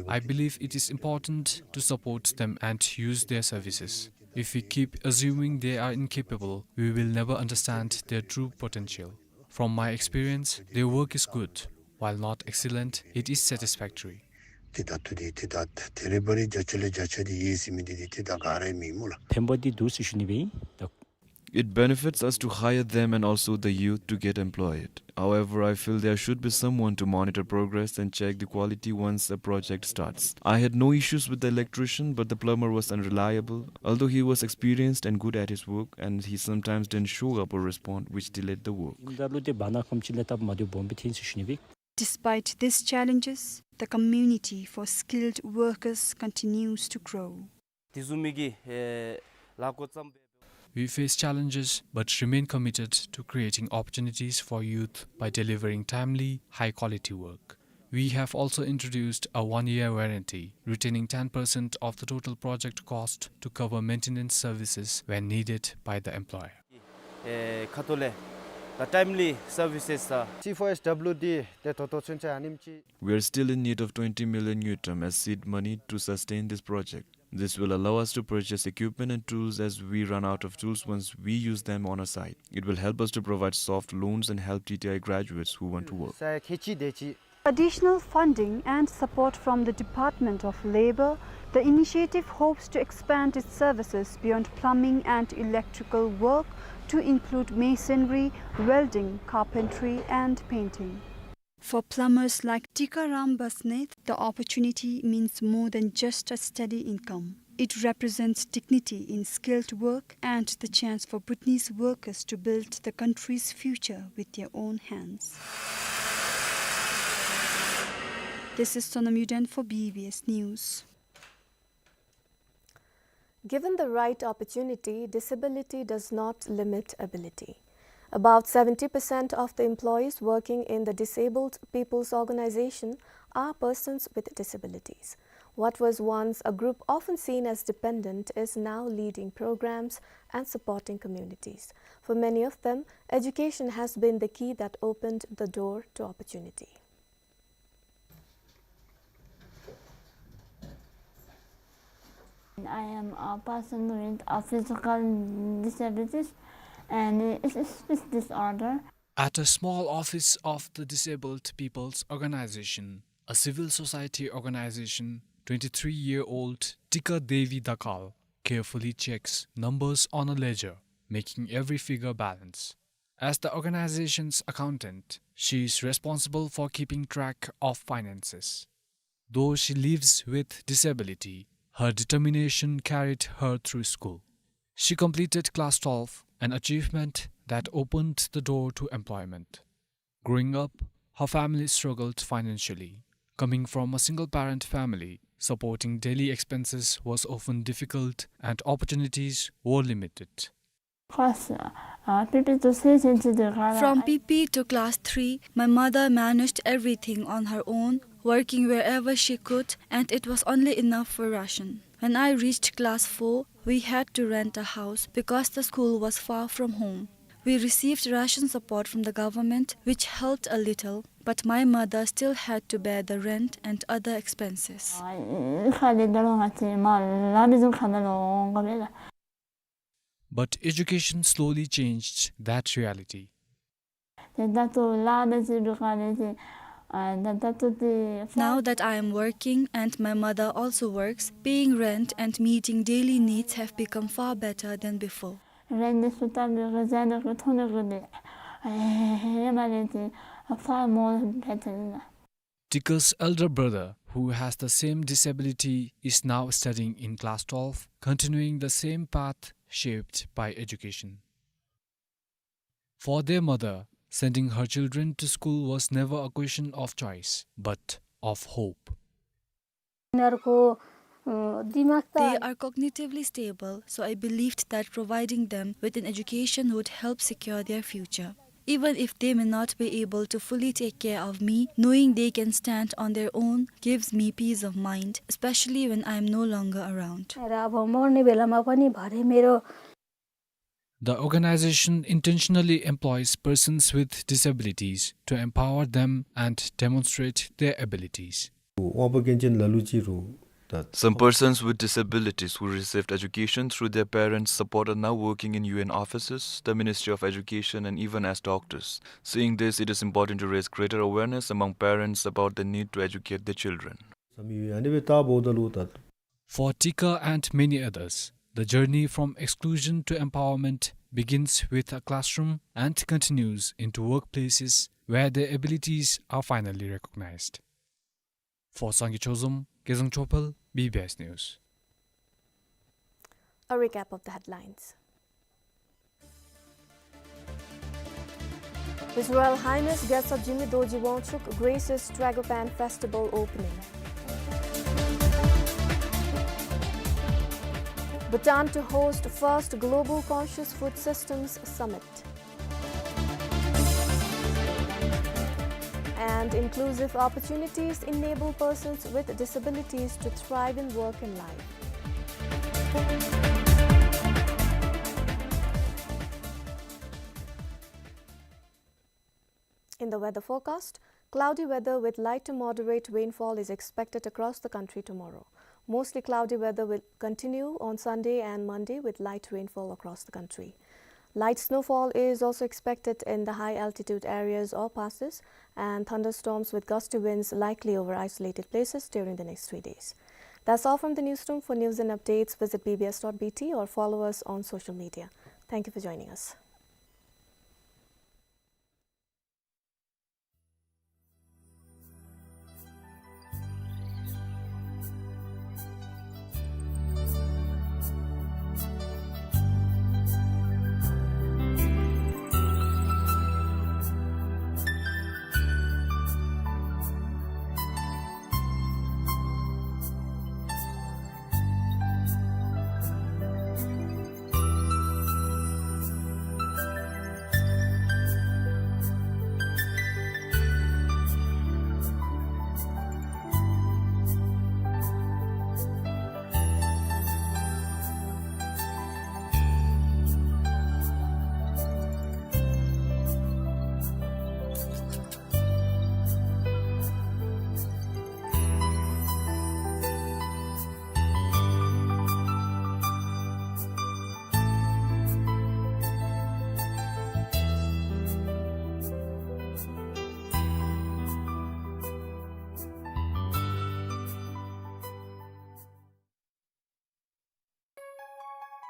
I believe it is important to support them and use their services. If we keep assuming they are incapable, we will never understand their true potential. From my experience, their work is good. While not excellent, it is satisfactory. ཏེ་ད་ལྟོ་འདི་ཏེ་ད་ཐེ་རེ་བ་རེ་བརྒྱ་ཆ་ལས་བརྒྱ་ཆ་འདི་ཡོད་ཟེར་མི་འདི་འདི་ཏེ་ད་ག་ར་མེད་སྨོ་ལགས། ཕན་པ་འདི་འདུག་ཟེར་ཞུ་ནི་སྦེ་ཨིན། ད་ It benefits us to hire them and also the youth to get employed. However, I feel there should be someone to monitor progress and check the quality once a project starts. I had no issues with the electrician, but the plumber was unreliable, although he was experienced and good at his work, and he sometimes didn't show up or respond, which delayed the work. ཨིན་ད་ལུ་ཏེ་བར་ན་ཁམས་ཅིག་ལས་སྟབས་མ་བདེཝ་སྦོམ་སྦེ་ཐོན་ཟེར་ཞུ་ནི་སྦེ། Despite these challenges, the community for skilled workers continues to grow. དེ་བཟུམ་མའི་གི་ཨེ་ལཱ་འགོ་བརྩམས་པའི We face challenges but remain committed to creating opportunities for youth by delivering timely, high-quality work. We have also introduced a one-year warranty, retaining ten percent of the total project cost to cover maintenance services when needed by the employer. ཨེ་ཁ་ཐུག་ལས་the timely services are C four S W D དེ་ད་ལྟོ་ཚུན་ཚོད་ཨ་ནེམ་ཅིག We are still in need of twenty million ngultrum as seed money to sustain this project. This will allow us to purchase equipment and tools as we run out of tools once we use them on a site. It will help us to provide soft loans and help T T I graduates who want to work. ས་ཡ་ཁལ་གཅིག་དེ་ཅིག Additional funding and support from the Department of Labor, the initiative hopes to expand its services beyond plumbing and electrical work to include masonry, welding, carpentry, and painting. For plumbers like Tikaram Basnet, the opportunity means more than just a steady income. It represents dignity in skilled work and the chance for Bhutanese workers to build the country's future with their own hands. This is Sonam Yuden for B B S News. Given the right opportunity, disability does not limit ability. About seventy percent of the employees working in the Disabled People's Organization are persons with disabilities. What was once a group often seen as dependent is now leading programs and supporting communities. For many of them, education has been the key that opened the door to opportunity. I am a person with a physical disabilities and a speech disorder. At a small office of the Disabled People's Organization, a civil society organization, twenty-three-year-old Tika Devi Dakal carefully checks numbers on a ledger, making every figure balance. As the organization's accountant, she is responsible for keeping track of finances. Though she lives with disability, her determination carried her through school. She completed class twelve, an achievement that opened the door to employment. Growing up, her family struggled financially. Coming from a single-parent family, supporting daily expenses was often difficult and opportunities were limited. Class, uh, uh, P P to C C to the From P P to class three, my mother managed everything on her own, working wherever she could, and it was only enough for ration. When I reached class four, we had to rent a house because the school was far from home. We received ration support from the government, which helped a little, but my mother still had to bear the rent and other expenses. But education slowly changed that reality. Now that I am working and my mother also works, paying rent and meeting daily needs have become far better than before. Far more better. Tika's elder brother, who has the same disability, is now studying in class twelve, continuing the same path shaped by education. For their mother, sending her children to school was never a question of choice, but of hope. यिनीहरूको, अ, दिमाग त They are cognitively stable, so I believed that providing them with an education would help secure their future. Even if they may not be able to fully take care of me, knowing they can stand on their own gives me peace of mind, especially when I am no longer around. र अब मर्ने बेलामा पनि भरे मेरो The organization intentionally employs persons with disabilities to empower them and demonstrate their abilities. དབང་པོ་སྐྱོན་ཅན་ལ་ལུ་ཅིག་རུང་ད། Some persons with disabilities who received education through their parents' support are now working in U N offices, the Ministry of Education, and even as doctors. Seeing this, it is important to raise greater awareness among parents about the need to educate their children. བསམ་ཡོད། ཨ་ནི་སྦེ་བལྟཝ་ད་ལུ་ད། For Tika and many others, the journey from exclusion to empowerment begins with a classroom and continues into workplaces where their abilities are finally recognized. For Sangay Chozom, Kezang Chopal, B B S News. A recap of the headlines. His Royal Highness Gyaltsab Jigme Dorji Wangchuck graces Tragopan Festival opening. Bhutan to host first Global Conscious Food Systems Summit. And inclusive opportunities enable persons with disabilities to thrive in work and life. In the weather forecast, cloudy weather with light to moderate rainfall is expected across the country tomorrow. Mostly cloudy weather will continue on Sunday and Monday with light rainfall across the country. Light snowfall is also expected in the high altitude areas or passes, and thunderstorms with gusty winds likely over isolated places during the next three days. That's all from the newsroom. For news and updates, visit B B S dot B T or follow us on social media. Thank you for joining us.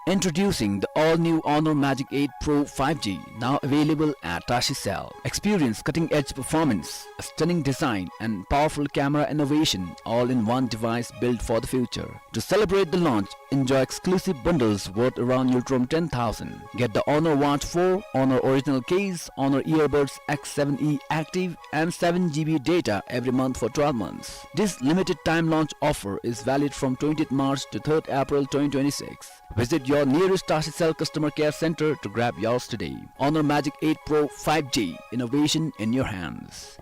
Introducing the all-new Honor Magic eight Pro five G, now available at Tashi Cell. Experience cutting-edge performance, a stunning design, and powerful camera innovation, all in one device built for the future. To celebrate the launch, enjoy exclusive bundles worth around Ngultrum ten thousand. Get the Honor Watch four, Honor original case, Honor Earbuds X seven E Active, and seven G B data every month for twelve months. This limited time launch offer is valid from twentieth March to third April twenty twenty-six. Visit your nearest Tashi Cell customer care center to grab yours today. Honor Magic eight Pro five G, innovation in your hands.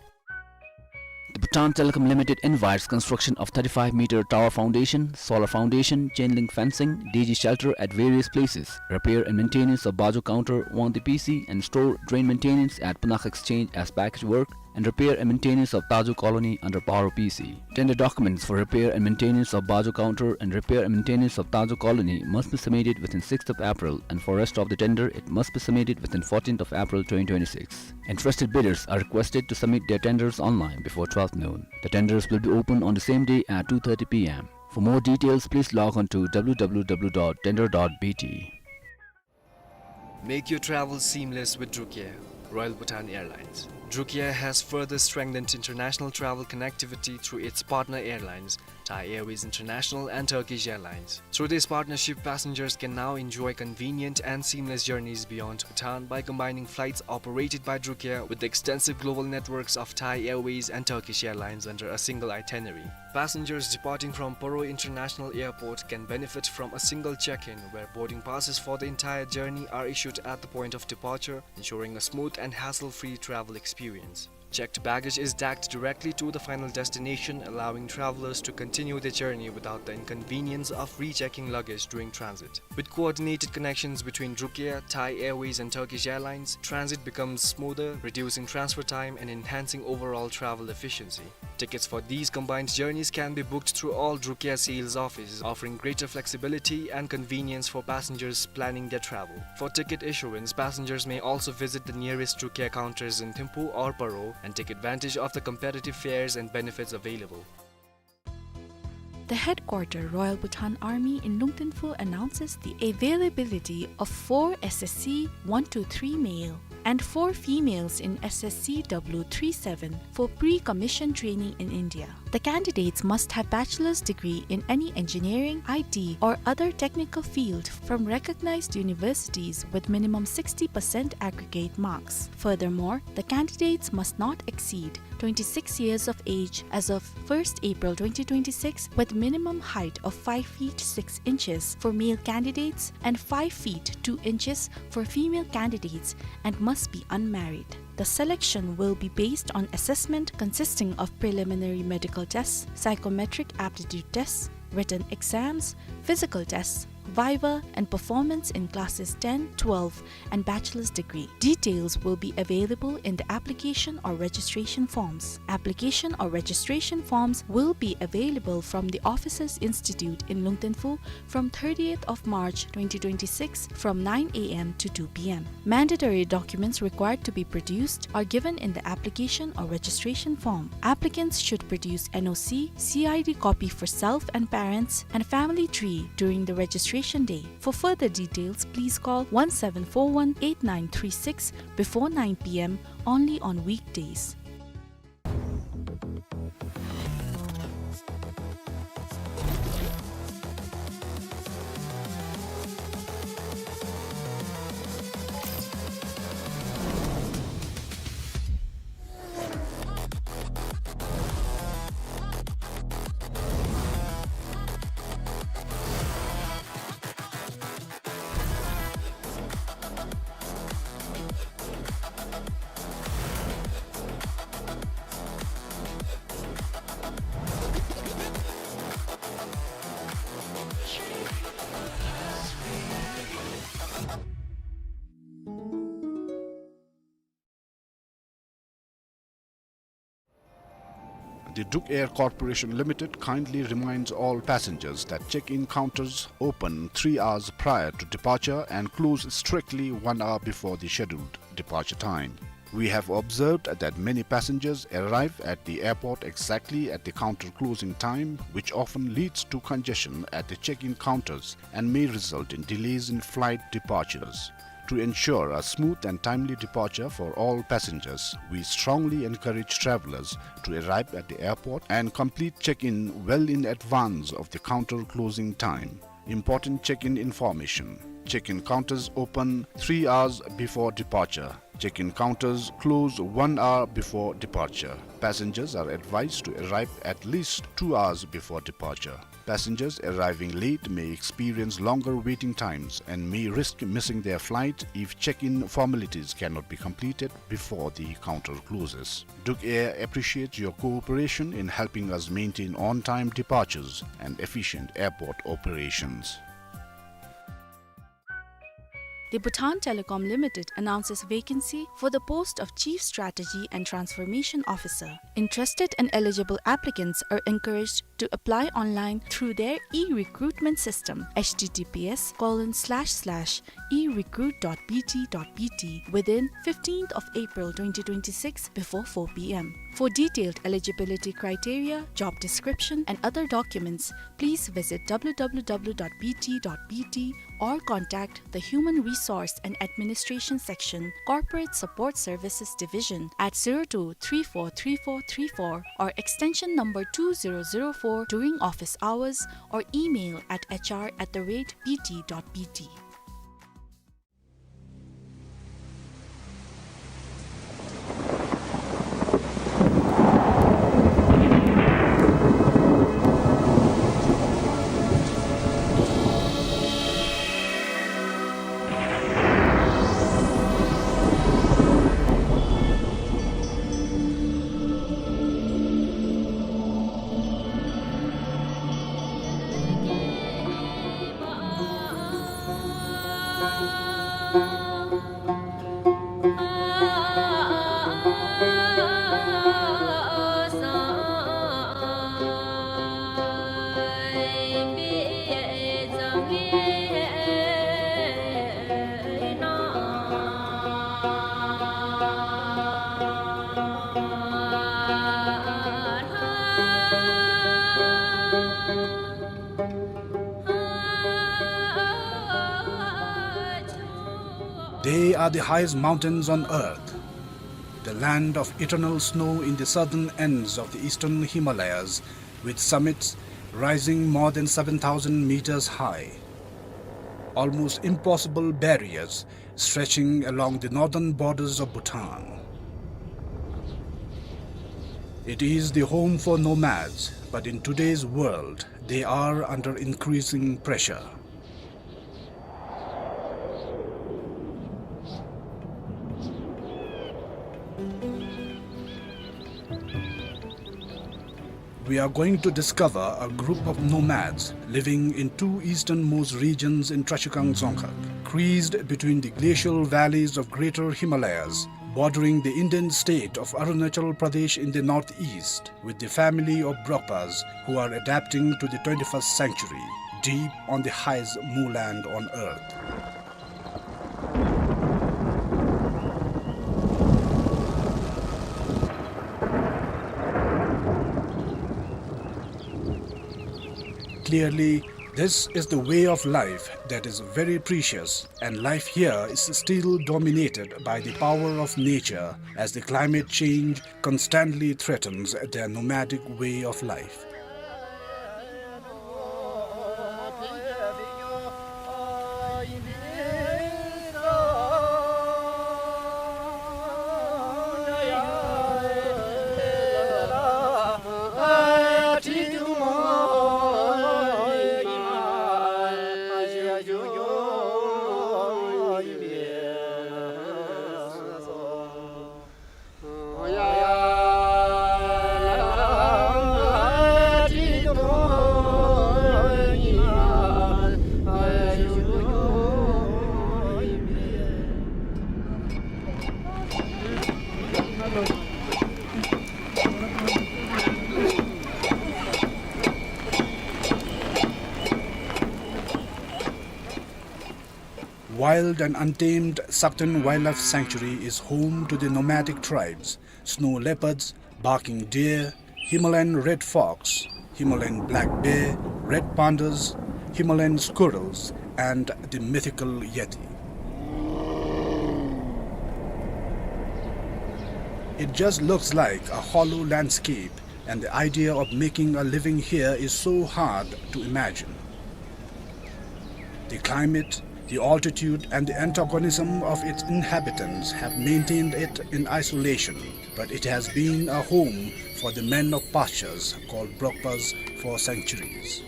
The Bhutan Telecom Limited invites construction of thirty-five meter tower foundation, solar foundation, chain link fencing, D G shelter at various places, repair and maintenance of Bajo Counter, Wangdi P C, and store drain maintenance at Punakha Exchange as package work, and repair and maintenance of Tajo Colony under Paro P C. Tender documents for repair and maintenance of Bajo Counter and repair and maintenance of Tajo Colony must be submitted within sixth of April, and for rest of the tender, it must be submitted within fourteenth of April twenty twenty-six. Interested bidders are requested to submit their tenders online before twelfth noon. The tenders will be open on the same day at two thirty P M. For more details, please log on to W W W dot tender dot B T. Make your travel seamless with Drukair, Royal Bhutan Airlines. Drukair has further strengthened international travel connectivity through its partner airlines, Thai Airways International and Turkish Airlines. Through this partnership, passengers can now enjoy convenient and seamless journeys beyond Bhutan by combining flights operated by Drukair with the extensive global networks of Thai Airways and Turkish Airlines under a single itinerary. Passengers departing from Paro International Airport can benefit from a single check-in, where boarding passes for the entire journey are issued at the point of departure, ensuring a smooth and hassle-free travel experience. Checked baggage is tagged directly to the final destination, allowing travelers to continue their journey without the inconvenience of rechecking luggage during transit. With coordinated connections between Drukair, Thai Airways and Turkish Airlines, transit becomes smoother, reducing transfer time and enhancing overall travel efficiency. Tickets for these combined journeys can be booked through all Drukair sales offices, offering greater flexibility and convenience for passengers planning their travel. For ticket issuance, passengers may also visit the nearest Drukair counters in Thimphu or Paro and take advantage of the competitive fares and benefits available. The headquarter Royal Bhutan Army in Lungtinfu announces the availability of four S S C one two three male and four females in S S C W three seven for pre-commission training in India. The candidates must have bachelor's degree in any engineering, I T, or other technical field from recognized universities with minimum sixty percent aggregate marks. Furthermore, the candidates must not exceed twenty-six years of age as of first April twenty twenty-six, with minimum height of five feet six inches for male candidates and five feet two inches for female candidates, and must be unmarried. The selection will be based on assessment consisting of preliminary medical tests, psychometric aptitude tests, written exams, physical tests, viva, and performance in classes ten, twelve, and bachelor's degree. Details will be available in the application or registration forms. Application or registration forms will be available from the Officers Institute in Lungtinfu from thirtieth of March twenty twenty-six, from nine A M to two P M. Mandatory documents required to be produced are given in the application or registration form. Applicants should produce N O C, C I D copy for self and parents, and family tree during the registration day. For further details, please call one seven four one eight nine three six before nine P M, only on weekdays. The Duk Air Corporation Limited kindly reminds all passengers that check-in counters open three hours prior to departure and close strictly one hour before the scheduled departure time. We have observed that many passengers arrive at the airport exactly at the counter closing time, which often leads to congestion at the check-in counters and may result in delays in flight departures. To ensure a smooth and timely departure for all passengers, we strongly encourage travelers to arrive at the airport and complete check-in well in advance of the counter closing time. Important check-in information. Check-in counters open three hours before departure. Check-in counters close one hour before departure. Passengers are advised to arrive at least two hours before departure. Passengers arriving late may experience longer waiting times and may risk missing their flight if check-in formalities cannot be completed before the counter closes. Duk Air appreciates your cooperation in helping us maintain on-time departures and efficient airport operations. The Bhutan Telecom Limited announces vacancy for the post of Chief Strategy and Transformation Officer. Interested and eligible applicants are encouraged to apply online through their e-recruitment system, H T T P S colon slash slash e recruit dot B T dot B T, within fifteenth of April twenty twenty-six before four P M. For detailed eligibility criteria, job description, and other documents, please visit W W W dot B T dot B T or contact the Human Resource and Administration Section, Corporate Support Services Division at zero two three four three four three four or extension number two zero zero four during office hours or email at H R at the rate B T dot B T. They are the highest mountains on earth, the land of eternal snow in the southern ends of the eastern Himalayas, with summits rising more than seven thousand meters high, almost impossible barriers stretching along the northern borders of Bhutan. It is the home for nomads, but in today's world, they are under increasing pressure. We are going to discover a group of nomads living in two easternmost regions in Trashigang Dzongkhag, creased between the glacial valleys of Greater Himalayas, bordering the Indian state of Arunachal Pradesh in the northeast, with the family of Brokpas who are adapting to the twenty-first century, deep on the highest moorland on earth. Clearly, this is the way of life that is very precious, and life here is still dominated by the power of nature, as the climate change constantly threatens their nomadic way of life. Wild and untamed Sakten Wildlife Sanctuary is home to the nomadic tribes, snow leopards, barking deer, Himalayan red fox, Himalayan black bear, red pandas, Himalayan squirrels, and the mythical yeti. It just looks like a hollow landscape, and the idea of making a living here is so hard to imagine. The climate, the altitude, and the antagonism of its inhabitants have maintained it in isolation, but it has been a home for the men of pastures called Brokpas for centuries.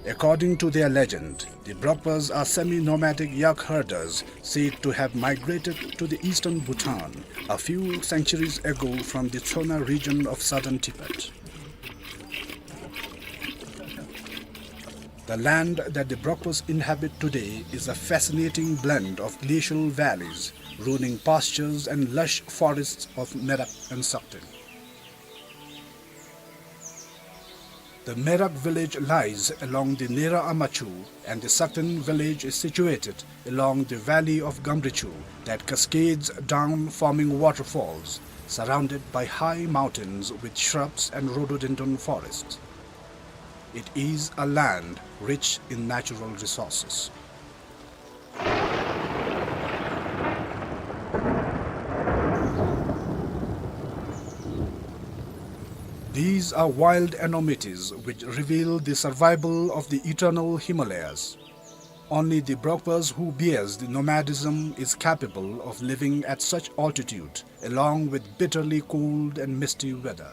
According to their legend, the Brokpas are semi-nomadic yak herders said to have migrated to the eastern Bhutan a few centuries ago from the Tsona region of southern Tibet. The land that the Brokpas inhabit today is a fascinating blend of glacial valleys, rolling pastures and lush forests of Merak and Sakten. The Merak village lies along the Nera Amachu, and the Sakten village is situated along the valley of Gamrichu that cascades down, forming waterfalls, surrounded by high mountains with shrubs and rhododendron forests. It is a land rich in natural resources. These are wild enormities which reveal the survival of the eternal Himalayas. Only the Brokpas who bears the nomadism is capable of living at such altitude, along with bitterly cold and misty weather.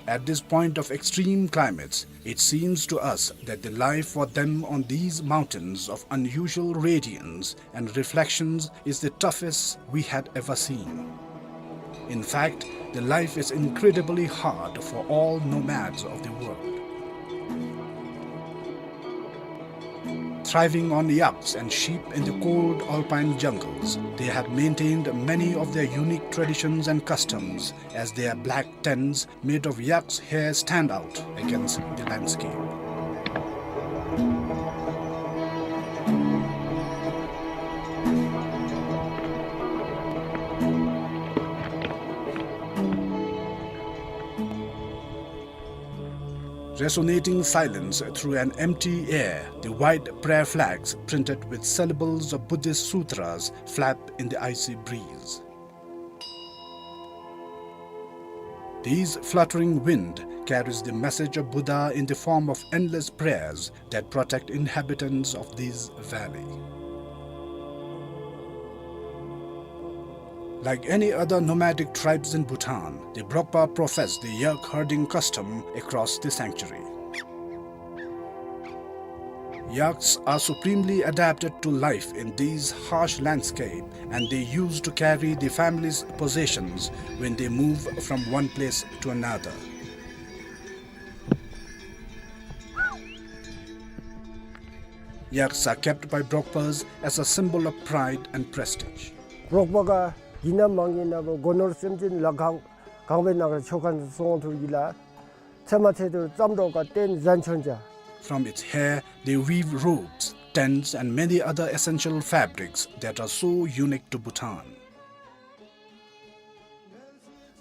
At this point of extreme climates, it seems to us that the life for them on these mountains of unusual radiance and reflections is the toughest we had ever seen. In fact, the life is incredibly hard for all nomads of the world. Thriving on yaks and sheep in the cold alpine jungles, they have maintained many of their unique traditions and customs, as their black tents made of yak's hair stand out against the landscape. Resonating silence through an empty air, the white prayer flags printed with syllables of Buddhist sutras flap in the icy breeze. These fluttering wind carries the message of Buddha in the form of endless prayers that protect inhabitants of this valley. Like any other nomadic tribes in Bhutan, the Brokpa profess the yak herding custom across the sanctuary. Yaks are supremely adapted to life in these harsh landscape, and they used to carry the family's possessions when they move from one place to another. Yaks are kept by Brokpas as a symbol of pride and prestige. རོགས་པ་ག་གི་ན་མང་གི་ན་བོ་སྒོ་ནོར་སེམས་ཅན་ལ་གང་གང་བའི་ནང་ར་ཆོ་ག་སོང་ཐུར་གི་ལ་ཚེ་མ་ཚེ་དུར་ཙམ་རོགས་ག་བརྟེན་ཟན་ཆོན་ཅ། From its hair, they weave robes, tents, and many other essential fabrics that are so unique to Bhutan.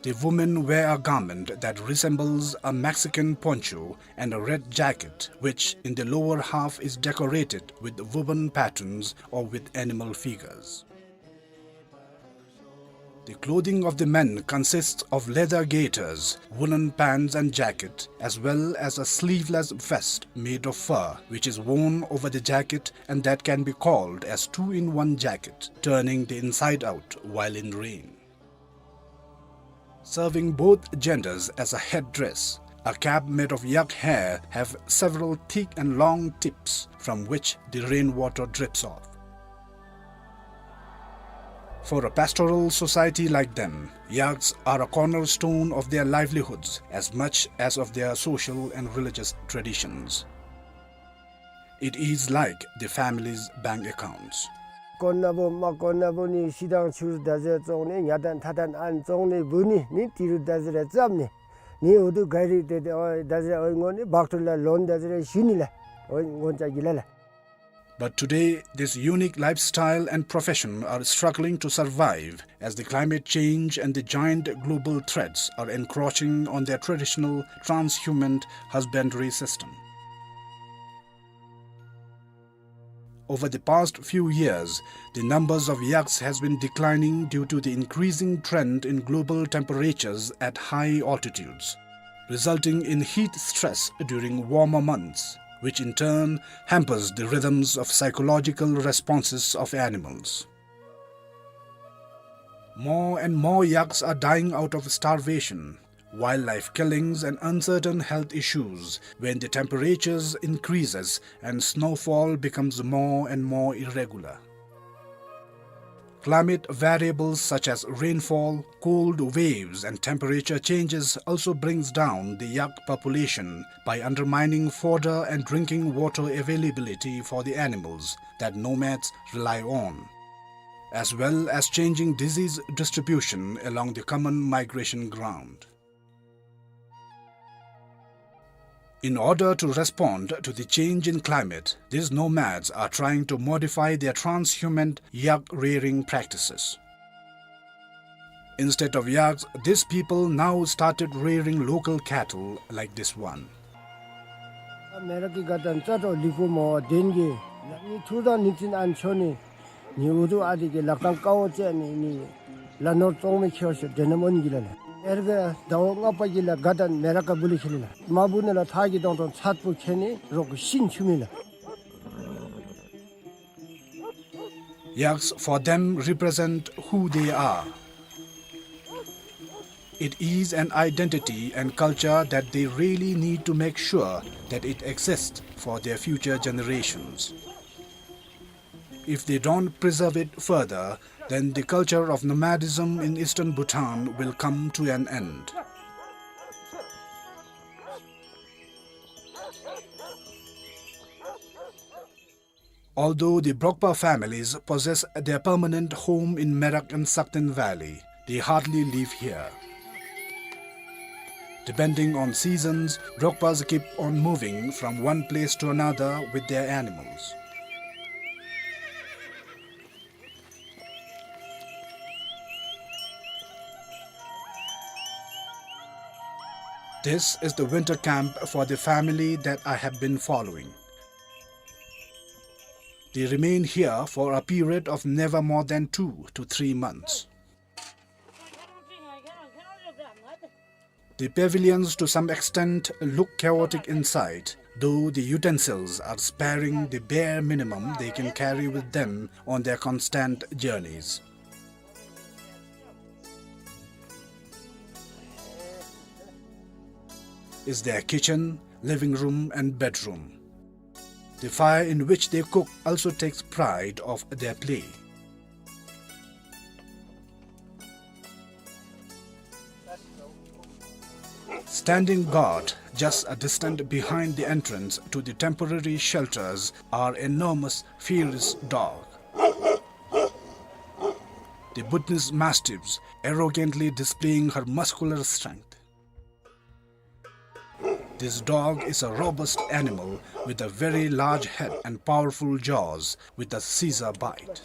The women wear a garment that resembles a Mexican poncho and a red jacket, which in the lower half is decorated with woven patterns or with animal figures. The clothing of the men consists of leather gaiters, woolen pants and jacket, as well as a sleeveless vest made of fur, which is worn over the jacket and that can be called as two-in-one jacket, turning the inside out while in rain. Serving both genders as a headdress, a cap made of yak hair have several thick and long tips from which the rainwater drips off. For a pastoral society like them, yaks are a cornerstone of their livelihoods as much as of their social and religious traditions. It is like the family's bank accounts. དཀོན་ན་བོ་མ་དཀོན་ན་བོ་ནི་ཤི་དང་ཆུར་ད་ཟེར་བཙོང་ནི་ཉ་དང་ཐ་དང་ཨན་བཙོང་ནི་བུ་ནི་ནི་ཏི་རུ་ད་ཟེར་རེ་ཙམ་ནི་ནི་འུ་དུ་ག་རི་ཏེ་ཏེ་ཨོ་ད་ཟེར་ཨོ་ངོ་ནི་བག་ཁྲུ་ལ་ལོན་ད་ཟེར་རེ་ཞུ་ནི་ལ་ཨོ་ངོ་ཅ་གི་ལ་ལ། But today, this unique lifestyle and profession are struggling to survive as the climate change and the giant global threats are encroaching on their traditional transhumant husbandry system. Over the past few years, the numbers of yaks has been declining due to the increasing trend in global temperatures at high altitudes, resulting in heat stress during warmer months, which in turn hampers the rhythms of psychological responses of animals. More and more yaks are dying out of starvation, wildlife killings and uncertain health issues when the temperatures increases and snowfall becomes more and more irregular. Climate variables such as rainfall, cold waves and temperature changes also brings down the yak population by undermining fodder and drinking water availability for the animals that nomads rely on, as well as changing disease distribution along the common migration ground. In order to respond to the change in climate, these nomads are trying to modify their transhumant yak rearing practices. Instead of yaks, these people now started rearing local cattle like this one. མེ་རག་གི་ག་དང་རྩ་དྲོ་ལི་ཀུ་མོ་དེན་གི་ནི་ཐུར་དང་ནི་ཙིན་ཨན་ཆོ་ནི། ནི་འུ་དུ་ཨ་དི་གི་ལག་ཏང་ཀའོ་ཙེ་ནི་ནི་ལ་ནོར་བཙོང་མི་ཁྱེར་ཤོ་དེ་ནམ་འོན་གི་ལ་ལ། ཨེར་གི་ཟླ་བ་ལྔ་པ་གི་ལ་ག་དང་མེ་རག་ག་བུ་ལི་ཁི་ལི་ལ། མ་བུ་ནི་ལ་ཐག་གི་དོང་དོང་ཚད་པོ་ཁྱེར་ནི་རོག་གི་ཤིང་ཆུ་མི་ལ། Yaks for them represent who they are. It is an identity and culture that they really need to make sure that it exists for their future generations. If they don't preserve it further, then the culture of nomadism in eastern Bhutan will come to an end. Although the Brokpa families possess their permanent home in Merak and Sakten Valley, they hardly live here. Depending on seasons, Brokpas keep on moving from one place to another with their animals. This is the winter camp for the family that I have been following. They remain here for a period of never more than two to three months. The pavilions, to some extent, look chaotic inside, though the utensils are sparing the bare minimum they can carry with them on their constant journeys. Is their kitchen, living room, and bedroom. The fire in which they cook also takes pride of their play. Standing guard just a distance behind the entrance to the temporary shelters are enormous, fierce dogs. The Bhutanese mastiffs, arrogantly displaying her muscular strength. This dog is a robust animal with a very large head and powerful jaws with a scissor bite.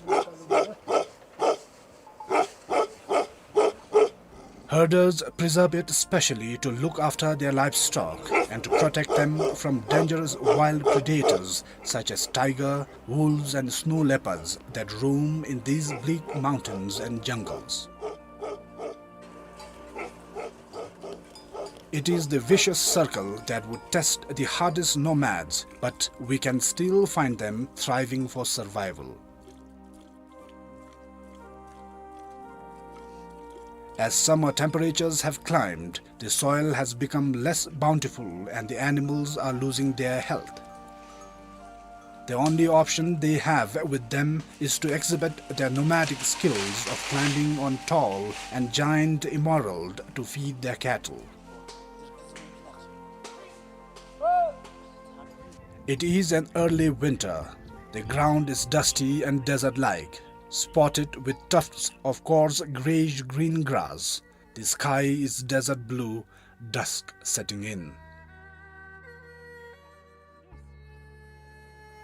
Herders preserve it specially to look after their livestock and to protect them from dangerous wild predators such as tiger, wolves, and snow leopards that roam in these bleak mountains and jungles. It is the vicious circle that would test the hardest nomads, but we can still find them thriving for survival. As summer temperatures have climbed, the soil has become less bountiful and the animals are losing their health. The only option they have with them is to exhibit their nomadic skills of climbing on tall and giant emerald to feed their cattle. It is an early winter. The ground is dusty and desert-like, spotted with tufts of coarse grayish-green grass. The sky is desert blue, dusk setting in.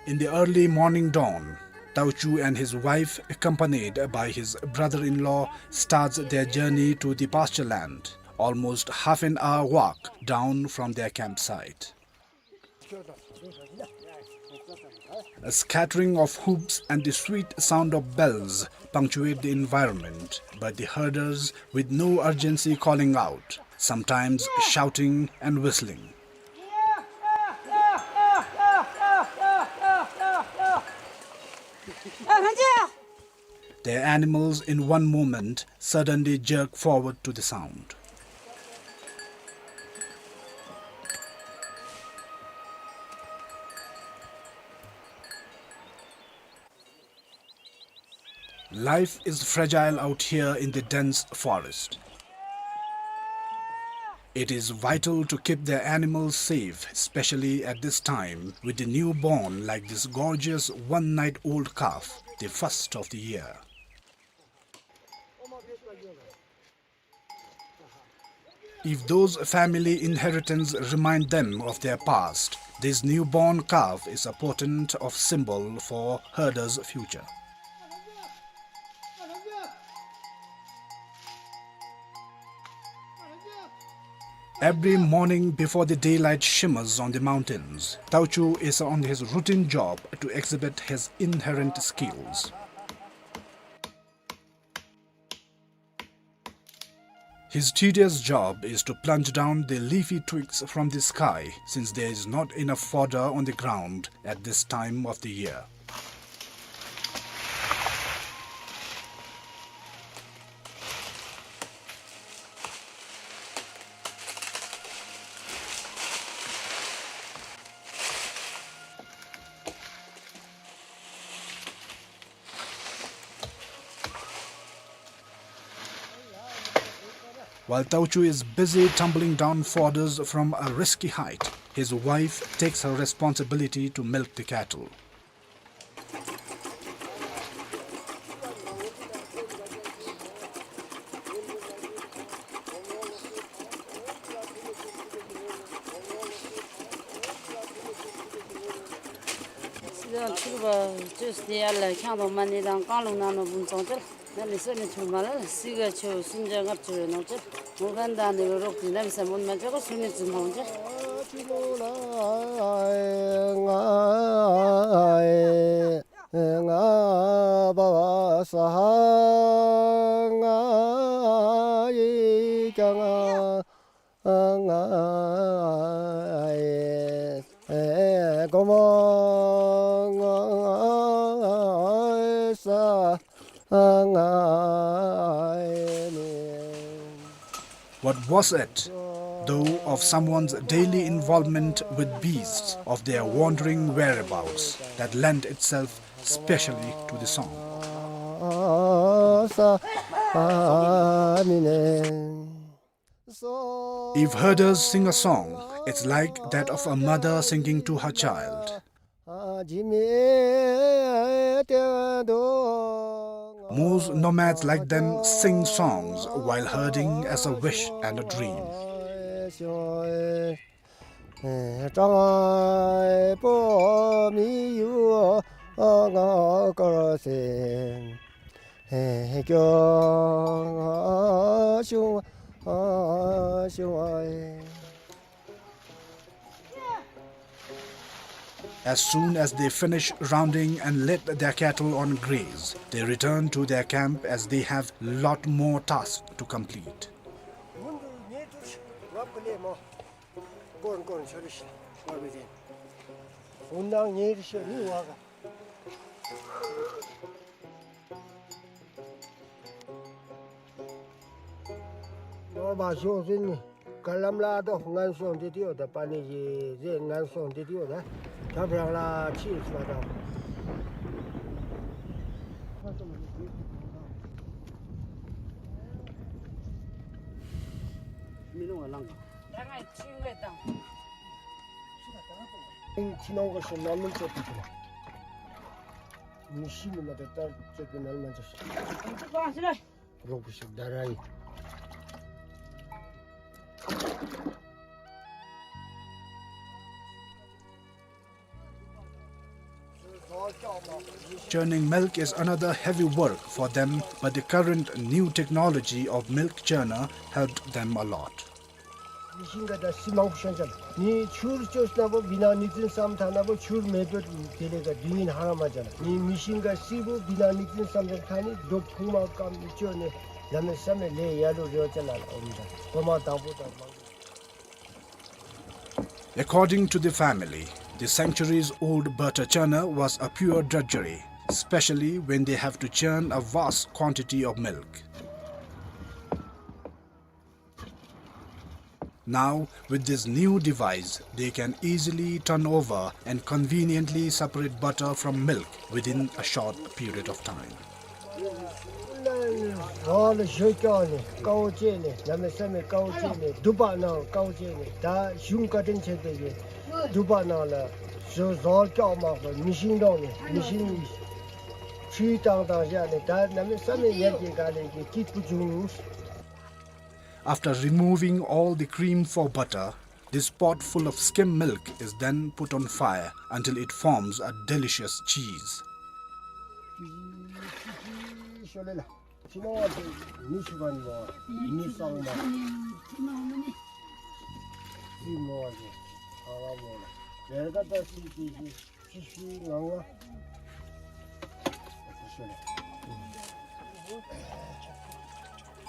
In the early morning dawn, Tauchu and his wife, accompanied by his brother-in-law, starts their journey to the pasture land, almost half an hour walk down from their campsite. A scattering of hoofs and the sweet sound of bells punctuate the environment, but the herders with no urgency calling out, sometimes shouting and whistling. Their animals in one moment suddenly jerk forward to the sound. Life is fragile out here in the dense forest. It is vital to keep their animals safe, especially at this time, with the newborn like this gorgeous one-night-old calf, the first of the year. If those family inheritance remind them of their past, this newborn calf is a portent of symbol for herders' future. Every morning before the daylight shimmers on the mountains, Tauchu is on his routine job to exhibit his inherent skills. His tedious job is to plunge down the leafy twigs from the sky, since there is not enough fodder on the ground at this time of the year. While Tauchu is busy tumbling down fodders from a risky height, his wife takes her responsibility to milk the cattle. སི་ཁ་ཆུ་བ་ཆུ་སྟེ་ཡར་ལ་ཁྱང་དང་མ་ཎི་དང་རྐང་ལུང་ནང་ན་བུམ་ཚང་ཅིག་ལ་ནི་སེ་ནི་ཐུར་མ་ལ་སི་ཁ་ཆུ་སུམ་བརྒྱ་ལྔ་བཅུ་རེ་ནོར་ཅིག། What was it, though, of someone's daily involvement with beasts, of their wandering whereabouts, that lent itself specially to the song? If herders sing a song, it's like that of a mother singing to her child. Most nomads like them sing songs while herding as a wish and a dream. As soon as they finish rounding and let their cattle on graze, they return to their camp as they have lot more tasks to complete. ནོར་བ་ཤོག་ཟེར་ནི། ག་ལམ་ལ་དོ་ངན་སོང་འདི་དེའོ་ད་པ་ནི་ཡི་ཟེར་ངན་སོང་འདི་དེའོ་ད་ཁྱབ་རང་ལ་ཕྱིས་སོ་ད། མི་ནོར་བ་ལང་ག་ད་ང་ཁྲིད་ལས་དང་། ཁྱིམ་ནང་གི་ཤིང་ནང་མི་ཚོ་དེ་དེ་ལ། མི་ཤི་ནི་མ་ད་ལྟར་ཚོད་པའི་ནང་མ་ཚོ་ཤི། རོགས་པོ་ཤི་ད་ར་ཡི། Churning milk is another heavy work for them, but the current new technology of milk churner helped them a lot. མི་ཤིང་ག་ད་སི་མང་པོ་ཤོང་ཅ་ལ། ནི་ཆུར་བཅོས་ན་པོ་བི་ན་ནིག་ཙིན་སམ་ཐ་ན་པོ་ཆུར་མེད་པོ་དེ་ལས་ཀ་དུས་ཡུན་ཧ་ར་མ་ཅ་ལ། ནི་མི་ཤིང་ག་སི་པོ་བི་ན་ནིག་ཙིན་སམ་ཐ་ནི་རྡོ་ཕུང་མ་སྐམ་བཅོས་ནི་ལ་མེ་ས་མེ་ལས་ཡ་ལུ་རེ་བ་ཅ་ལ་ལ་འོ་མི་ད་གོ་མ་དང་པོ་དང་མང་། According to the family, the centuries-old butter churner was a pure drudgery, especially when they have to churn a vast quantity of milk. Now, with this new device, they can easily turn over and conveniently separate butter from milk within a short period of time. རོགས་ལ་ཞོ་སྐྱོག་ནས་དཀའ་བ་སྤྱད་ནས་ལ་མེ་ས་མེ་དཀའ་བ་སྤྱད་ནས་དུ་པ་ནང་དཀའ་བ་སྤྱད་ནས་ད་གཞུང་བཀའ་དྲིན་ཆེ་དེ་གི་དུ་པ་ནང་ལ་ཞོ་ཟོག་སྐྱོག་མང་པོ་མི་ཤིང་འདོང་ནས་མི་ཤིང་ཆུའི་བཏང་བཏང་བཞག་ནས་ད་ལ་མེ་ས་མེ་ཡར་གྱི་ག་ལས་ཀྱི་སྐྱིད་པོ་བྱུང་། After removing all the cream for butter, this pot full of skim milk is then put on fire until it forms a delicious cheese.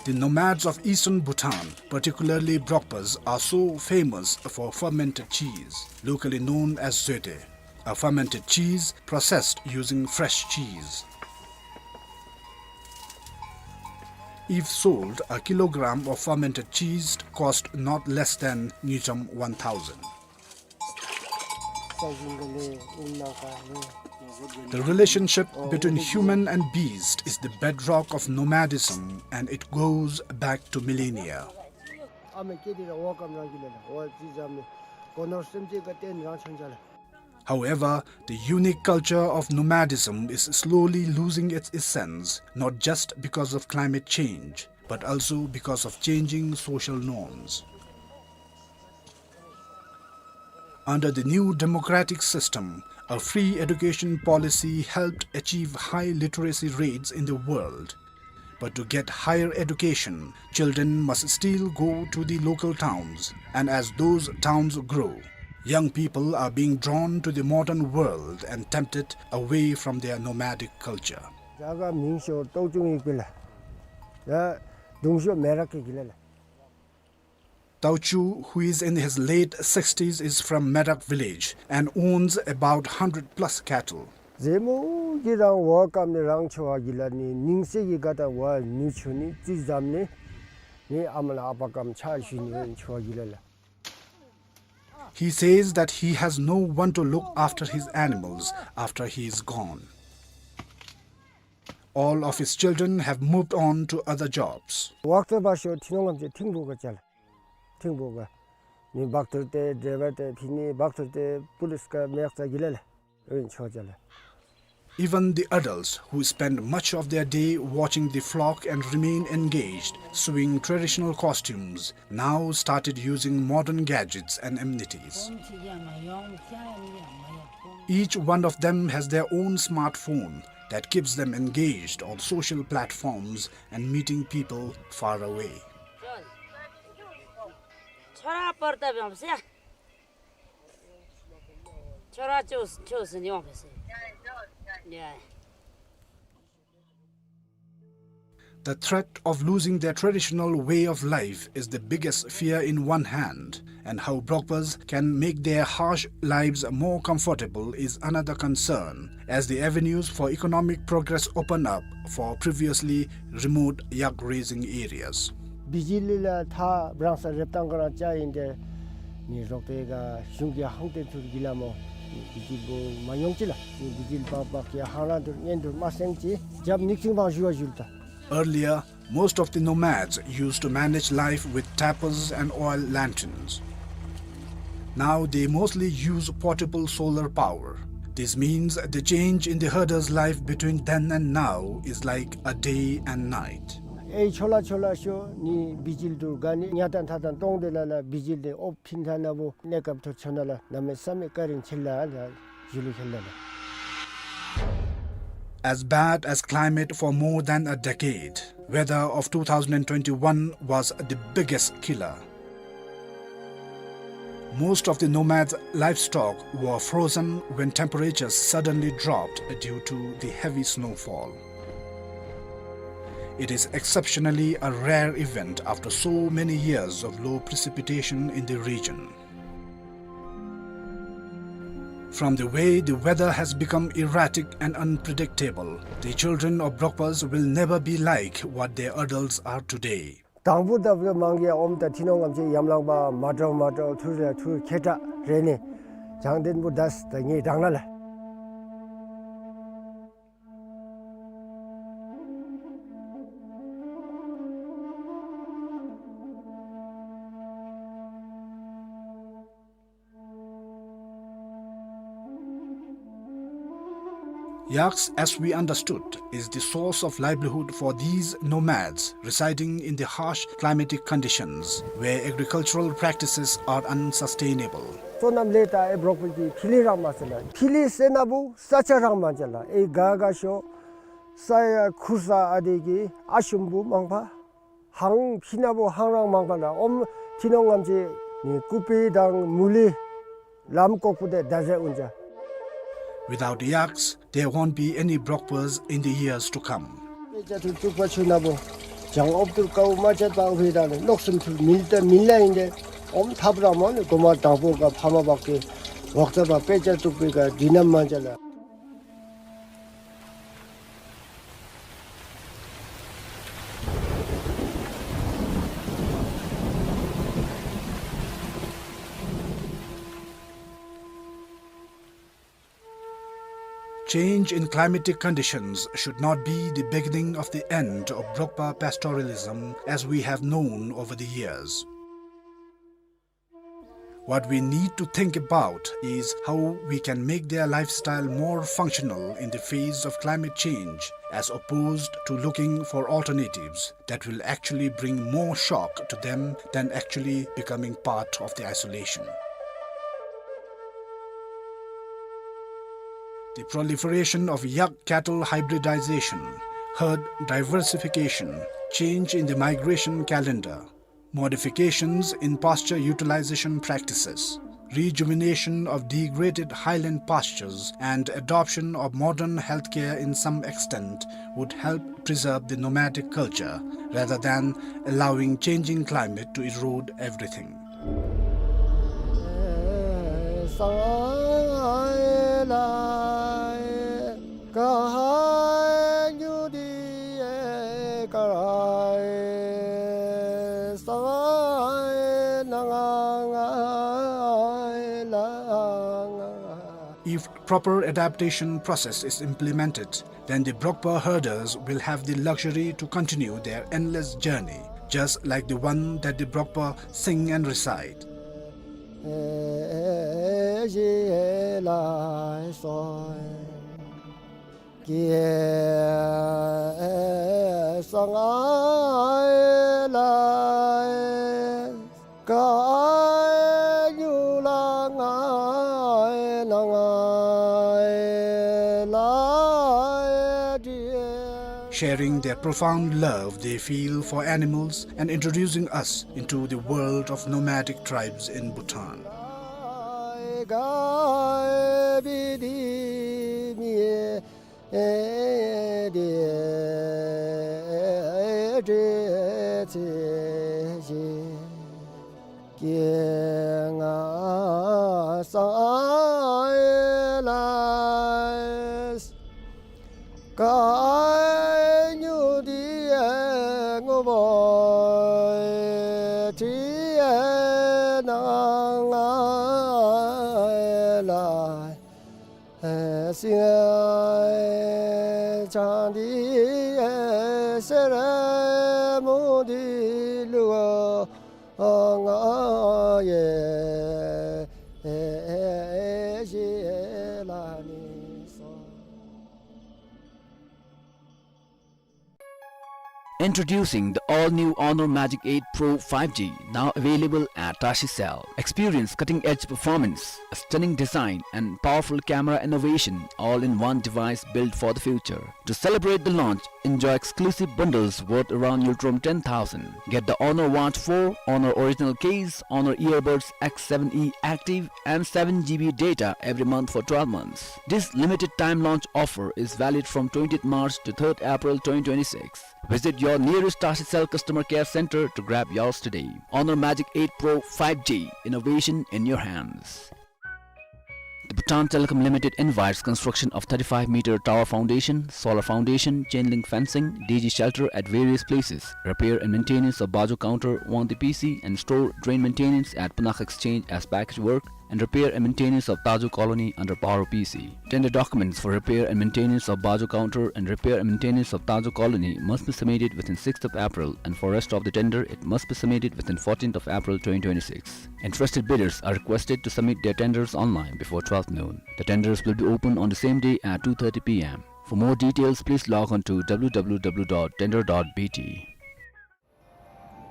The nomads of eastern Bhutan, particularly Brokpas, are so famous for fermented cheese, locally known as zoete, a fermented cheese processed using fresh cheese. If sold, a kilogram of fermented cheese cost not less than ngultrum one thousand. The relationship between human and beast is the bedrock of nomadism, and it goes back to millennia. However, the unique culture of nomadism is slowly losing its essence, not just because of climate change, but also because of changing social norms. Under the new democratic system, a free education policy helped achieve high literacy rates in the world. But to get higher education, children must still go to the local towns, and as those towns grow, young people are being drawn to the modern world and tempted away from their nomadic culture. རྒྱ་གར་མིང་ཤོ་ཏོའུ་ཅུང་ཡིག་པི་ལ། ཡ་གདུང་ཤོ་མེ་རག་གི་གི་ལ་ལ། Tao Chu, who is in his late sixties, is from Merak village and owns about hundred plus cattle. ཟེ་མོ་གི་རང་བ་ཀམ་ནི་རང་ཆོ་བ་གི་ལ་ནི་ནིང་སེ་གི་ག་ད་བ་ནུ་ཆུ་ནི་ཙི་ཛམ་ནི་ནི་ཨ་མ་ལ་ཨ་པ་ཀམ་ཆ་ཤུ་ནི་ཆོ་བ་གི་ལ་ལ། He says that he has no one to look after his animals after he is gone. All of his children have moved on to other jobs. ཝག་ཏོ་བ་ཤོ་ཐི་ནོང་ངམ་ཅེ་ཐིང་བོ་ག་ཅལ། ཐིང་བོ་ག་ནི་བག་ཐུར་ཏེ་ཌེ་བར་ཏེ་ཕི་ནི་བག་ཐུར་ཏེ་པུ་ལིས་ཀ་མེག་ཙ་གི་ལ་ལ་ཨིན་ཆོ་ཅལ། Even the adults who spend much of their day watching the flock and remain engaged, sewing traditional costumes, now started using modern gadgets and amenities. Each one of them has their own smartphone that keeps them engaged on social platforms and meeting people far away. छोरा पढ्दा भ्याउँछ या। छोरा चोस, चोस नि वापस। या। The threat of losing their traditional way of life is the biggest fear in one hand, and how Brokpas can make their harsh lives more comfortable is another concern, as the avenues for economic progress open up for previously remote yak raising areas. བི་ཇི་ལི་ལ་ཐ་བྲང་ས་རེབ་ཏང་ག་རང་ཅ་ཡིན་ཏེ་ནི་རོག་ཏེ་ག་གཞུང་གི་ཧང་ཏེ་ཐུར་གི་ལ་མོ་ནི་བི་ཇི་ལི་བོ་མ་ཡོང་ཅི་ལ་ནི་བི་ཇི་ལི་བག་བག་གི་ཧང་རང་ཐུར་ཉན་ཐུར་མ་སེང་ཅི་རྒྱབ་ནིག་ཅིང་བང་ཞུ་བ་ཞུལ་ཏ། Earlier, most of the nomads used to manage life with tapers and oil lanterns. Now they mostly use portable solar power. This means the change in the herder's life between then and now is like a day and night. ཨེ་ཆོ་ལ་ཆོ་ལ་ཤོ་ནི་བི་ཇི་ལི་ཐུར་ག་ནི་ཉ་ཏན་ཐ་ཏན་ཏོང་ཏེ་ལ་ལ་བི་ཇི་ལི་ཨོབ་ཕིན་ཐ་ན་བོ་ནེ་ཀབ་ཐུར་ཆོ་ན་ལ་ན་མེ་ས་མེ་ཀ་རིང་ཆེ་ལ་ལ། As bad as climate for more than a decade, weather of two thousand and twenty-one was the biggest killer. Most of the nomads' livestock were frozen when temperatures suddenly dropped due to the heavy snowfall. It is exceptionally a rare event after so many years of low precipitation in the region. From the way the weather has become erratic and unpredictable, the children of Brokpas will never be like what their adults are today. དང་པོ་ད་བུ་མང་གི་ཨོམ་ད་ཐི་ནོང་ངམ་ཅེ་ཡམ་ལང་པ་མ་འདྲཝ་མ་འདྲཝ་ཐུར་རེ་ཐུར་ཁེ་ཏ་རེ་ནི་བྱང་ལྡན་པོ་དས་ད་ངེ་དྲང་ན་ལ། Yaks, as we understood, is the source of livelihood for these nomads residing in the harsh climatic conditions where agricultural practices are unsustainable. སོ་ནམ་ལས་ད་ཨེ་བྲོག་པའི་གི་ཕི་ལི་རང་མ་ཟེར་ལ། ཕི་ལི་ཟེར་ན་བུ་ས་ཆ་རང་མ་ཅ་ལ། ཨེ་ག་ག་ཤོ་ས་ཡ་ཁུར་ས་ཨ་དེ་གི་ཨ་ཤུམ་བུ་མང་པ། ཧང་ཕི་ན་བོ་ཧང་རང་མང་པ་ན་ཨོམ་ཐི་ནོང་ངམ་ཅེ་ནི་ཀུ་པི་དང་མུ་ལི་ལམ་ཀོག་པུ་དེ་ད་ཟེ་ཨུན་ཅ། Without yaks, there won't be any Brokpas in the years to come. པེ་ཅ་ཐུར་བཙུགས་པ་ཆུ་ན་བོ་བྱང་ཨོབ་ཐུར་ཀའུ་མ་ཅ་པང་ཕི་དང་ནི་ལོག་སུམ་ཐུར་མིལ་ཏེ་མིལ་ལ་ཡིན་ཏེ་ཨོམ་ཐབ་རང་མོ་ནི་གོ་མ་དང་པོ་ག་ཕ་མ་བག་གི་ཝག་ཙ་བ་པེ་ཅ་བཙུགས་པའི་ག་དི་ནམ་མ་ཅ་ལ། Change in climatic conditions should not be the beginning of the end of Brokpa pastoralism as we have known over the years. What we need to think about is how we can make their lifestyle more functional in the face of climate change, as opposed to looking for alternatives that will actually bring more shock to them than actually becoming part of the isolation. The proliferation of yak cattle hybridization, Herd diversification, change in the migration calendar, modifications in pasture utilization practices, rejuvenation of degraded highland pastures, and adoption of modern healthcare in some extent would help preserve the nomadic culture rather than allowing changing climate to erode everything. If proper adaptation process is implemented, then the Brokpa herders will have the luxury to continue their endless journey, just like the one that the Brokpa sing and recite. Sharing their profound love they feel for animals and introducing us into the world of nomadic tribes in Bhutan. Introducing the all-new Honor Magic eight Pro five G, now available at Tashi Cell. Experience cutting-edge performance, a stunning design, and powerful camera innovation, all in one device built for the future. To celebrate the launch, enjoy exclusive bundles worth around Ngultrum ten thousand. Get the Honor Watch four, Honor original case, Honor Earbuds X seven E Active, and seven G B data every month for twelve months. This limited time launch offer is valid from twentieth March to third April twenty twenty-six. Visit your nearest Tashi Cell customer care center to grab yours today. Honor Magic eight Pro five G, innovation in your hands. The Bhutan Telecom Limited invites construction of thirty-five meter tower foundation, solar foundation, chain link fencing, D G shelter at various places, repair and maintenance of Bajo Counter, Wangdi P C, and store drain maintenance at Punakha Exchange as package work, and repair and maintenance of Tajo Colony under Paro P C. Tender documents for repair and maintenance of Bajo Counter and repair and maintenance of Tajo Colony must be submitted within sixth of April, and for rest of the tender, it must be submitted within fourteenth of April twenty twenty-six. Interested bidders are requested to submit their tenders online before twelfth noon. The tenders will be open on the same day at two thirty P M. For more details, please log on to W W W dot tender dot B T.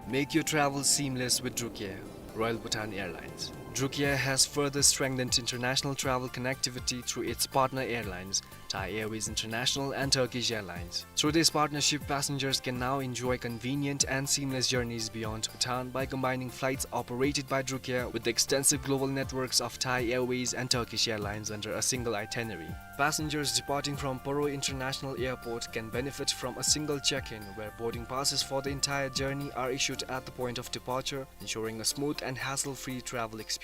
Make your travel seamless with Drukair, Royal Bhutan Airlines. Drukair has further strengthened international travel connectivity through its partner airlines, Thai Airways International and Turkish Airlines. Through this partnership, passengers can now enjoy convenient and seamless journeys beyond Bhutan by combining flights operated by Drukair with the extensive global networks of Thai Airways and Turkish Airlines under a single itinerary. Passengers departing from Paro International Airport can benefit from a single check-in, where boarding passes for the entire journey are issued at the point of departure, ensuring a smooth and hassle-free travel experience.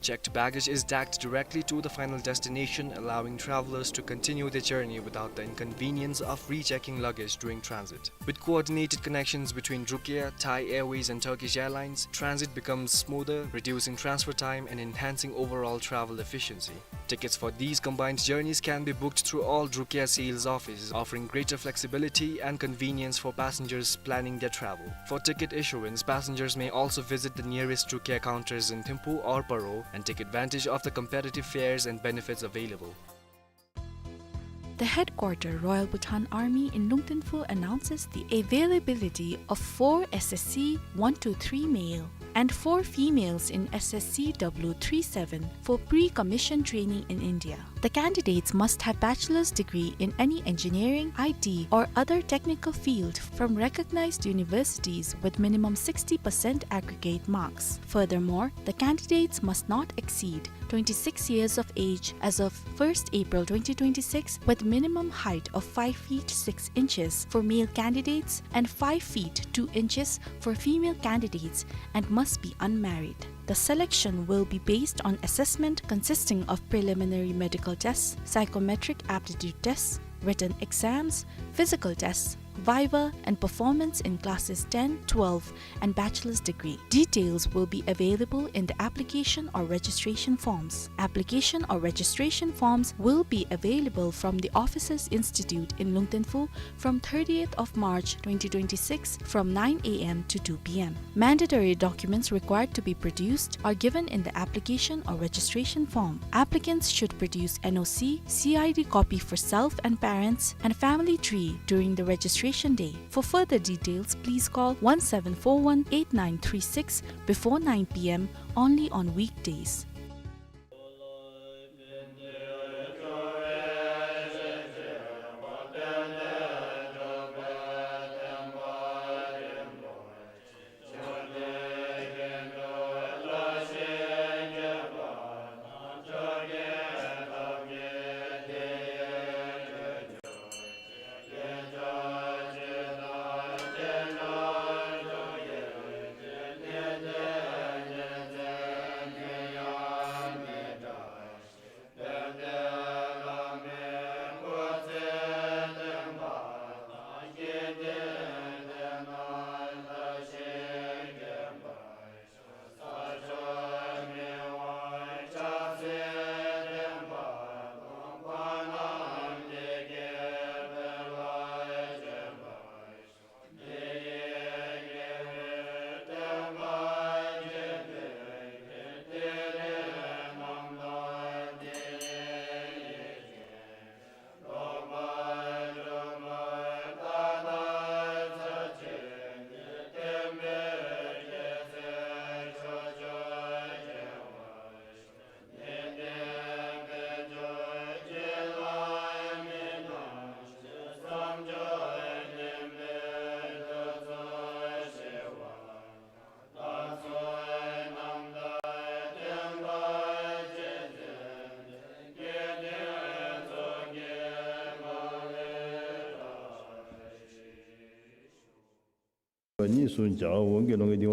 Checked baggage is tagged directly to the final destination, allowing travelers to continue their journey without the inconvenience of rechecking luggage during transit. With coordinated connections between Drukair, Thai Airways and Turkish Airlines, transit becomes smoother, reducing transfer time and enhancing overall travel efficiency. Tickets for these combined journeys can be booked through all Drukair sales offices, offering greater flexibility and convenience for passengers planning their travel. For ticket issuance, passengers may also visit the nearest Drukair counters in Thimphu or Paro and take advantage of the competitive fares and benefits available. The headquarter Royal Bhutan Army in Lungtinphu announces the availability of four S S C one two three male and four females in S S C W three seven for pre-commission training in India. The candidates must have bachelor's degree in any engineering, I T, or other technical field from recognized universities with minimum sixty percent aggregate marks. Furthermore, the candidates must not exceed twenty-six years of age as of first April twenty twenty-six, with minimum height of five feet six inches for male candidates and five feet two inches for female candidates, and must be unmarried. The selection will be based on assessment consisting of preliminary medical tests, psychometric aptitude tests, written exams, physical tests, viva, and performance in classes ten, twelve, and bachelor's degree. Details will be available in the application or registration forms. Application or registration forms will be available from the Officers Institute in Lungten Phu from thirtieth of March twenty twenty-six from nine A M to two P M. Mandatory documents required to be produced are given in the application or registration form. Applicants should produce N O C, C I D copy for self and parents, and family tree during the registration day. For further details, please call one seven four one eight nine three six before nine P M only on weekdays. གཉིས་སུ་འཇའ་འོང་གི་ལོང་གི་དེ།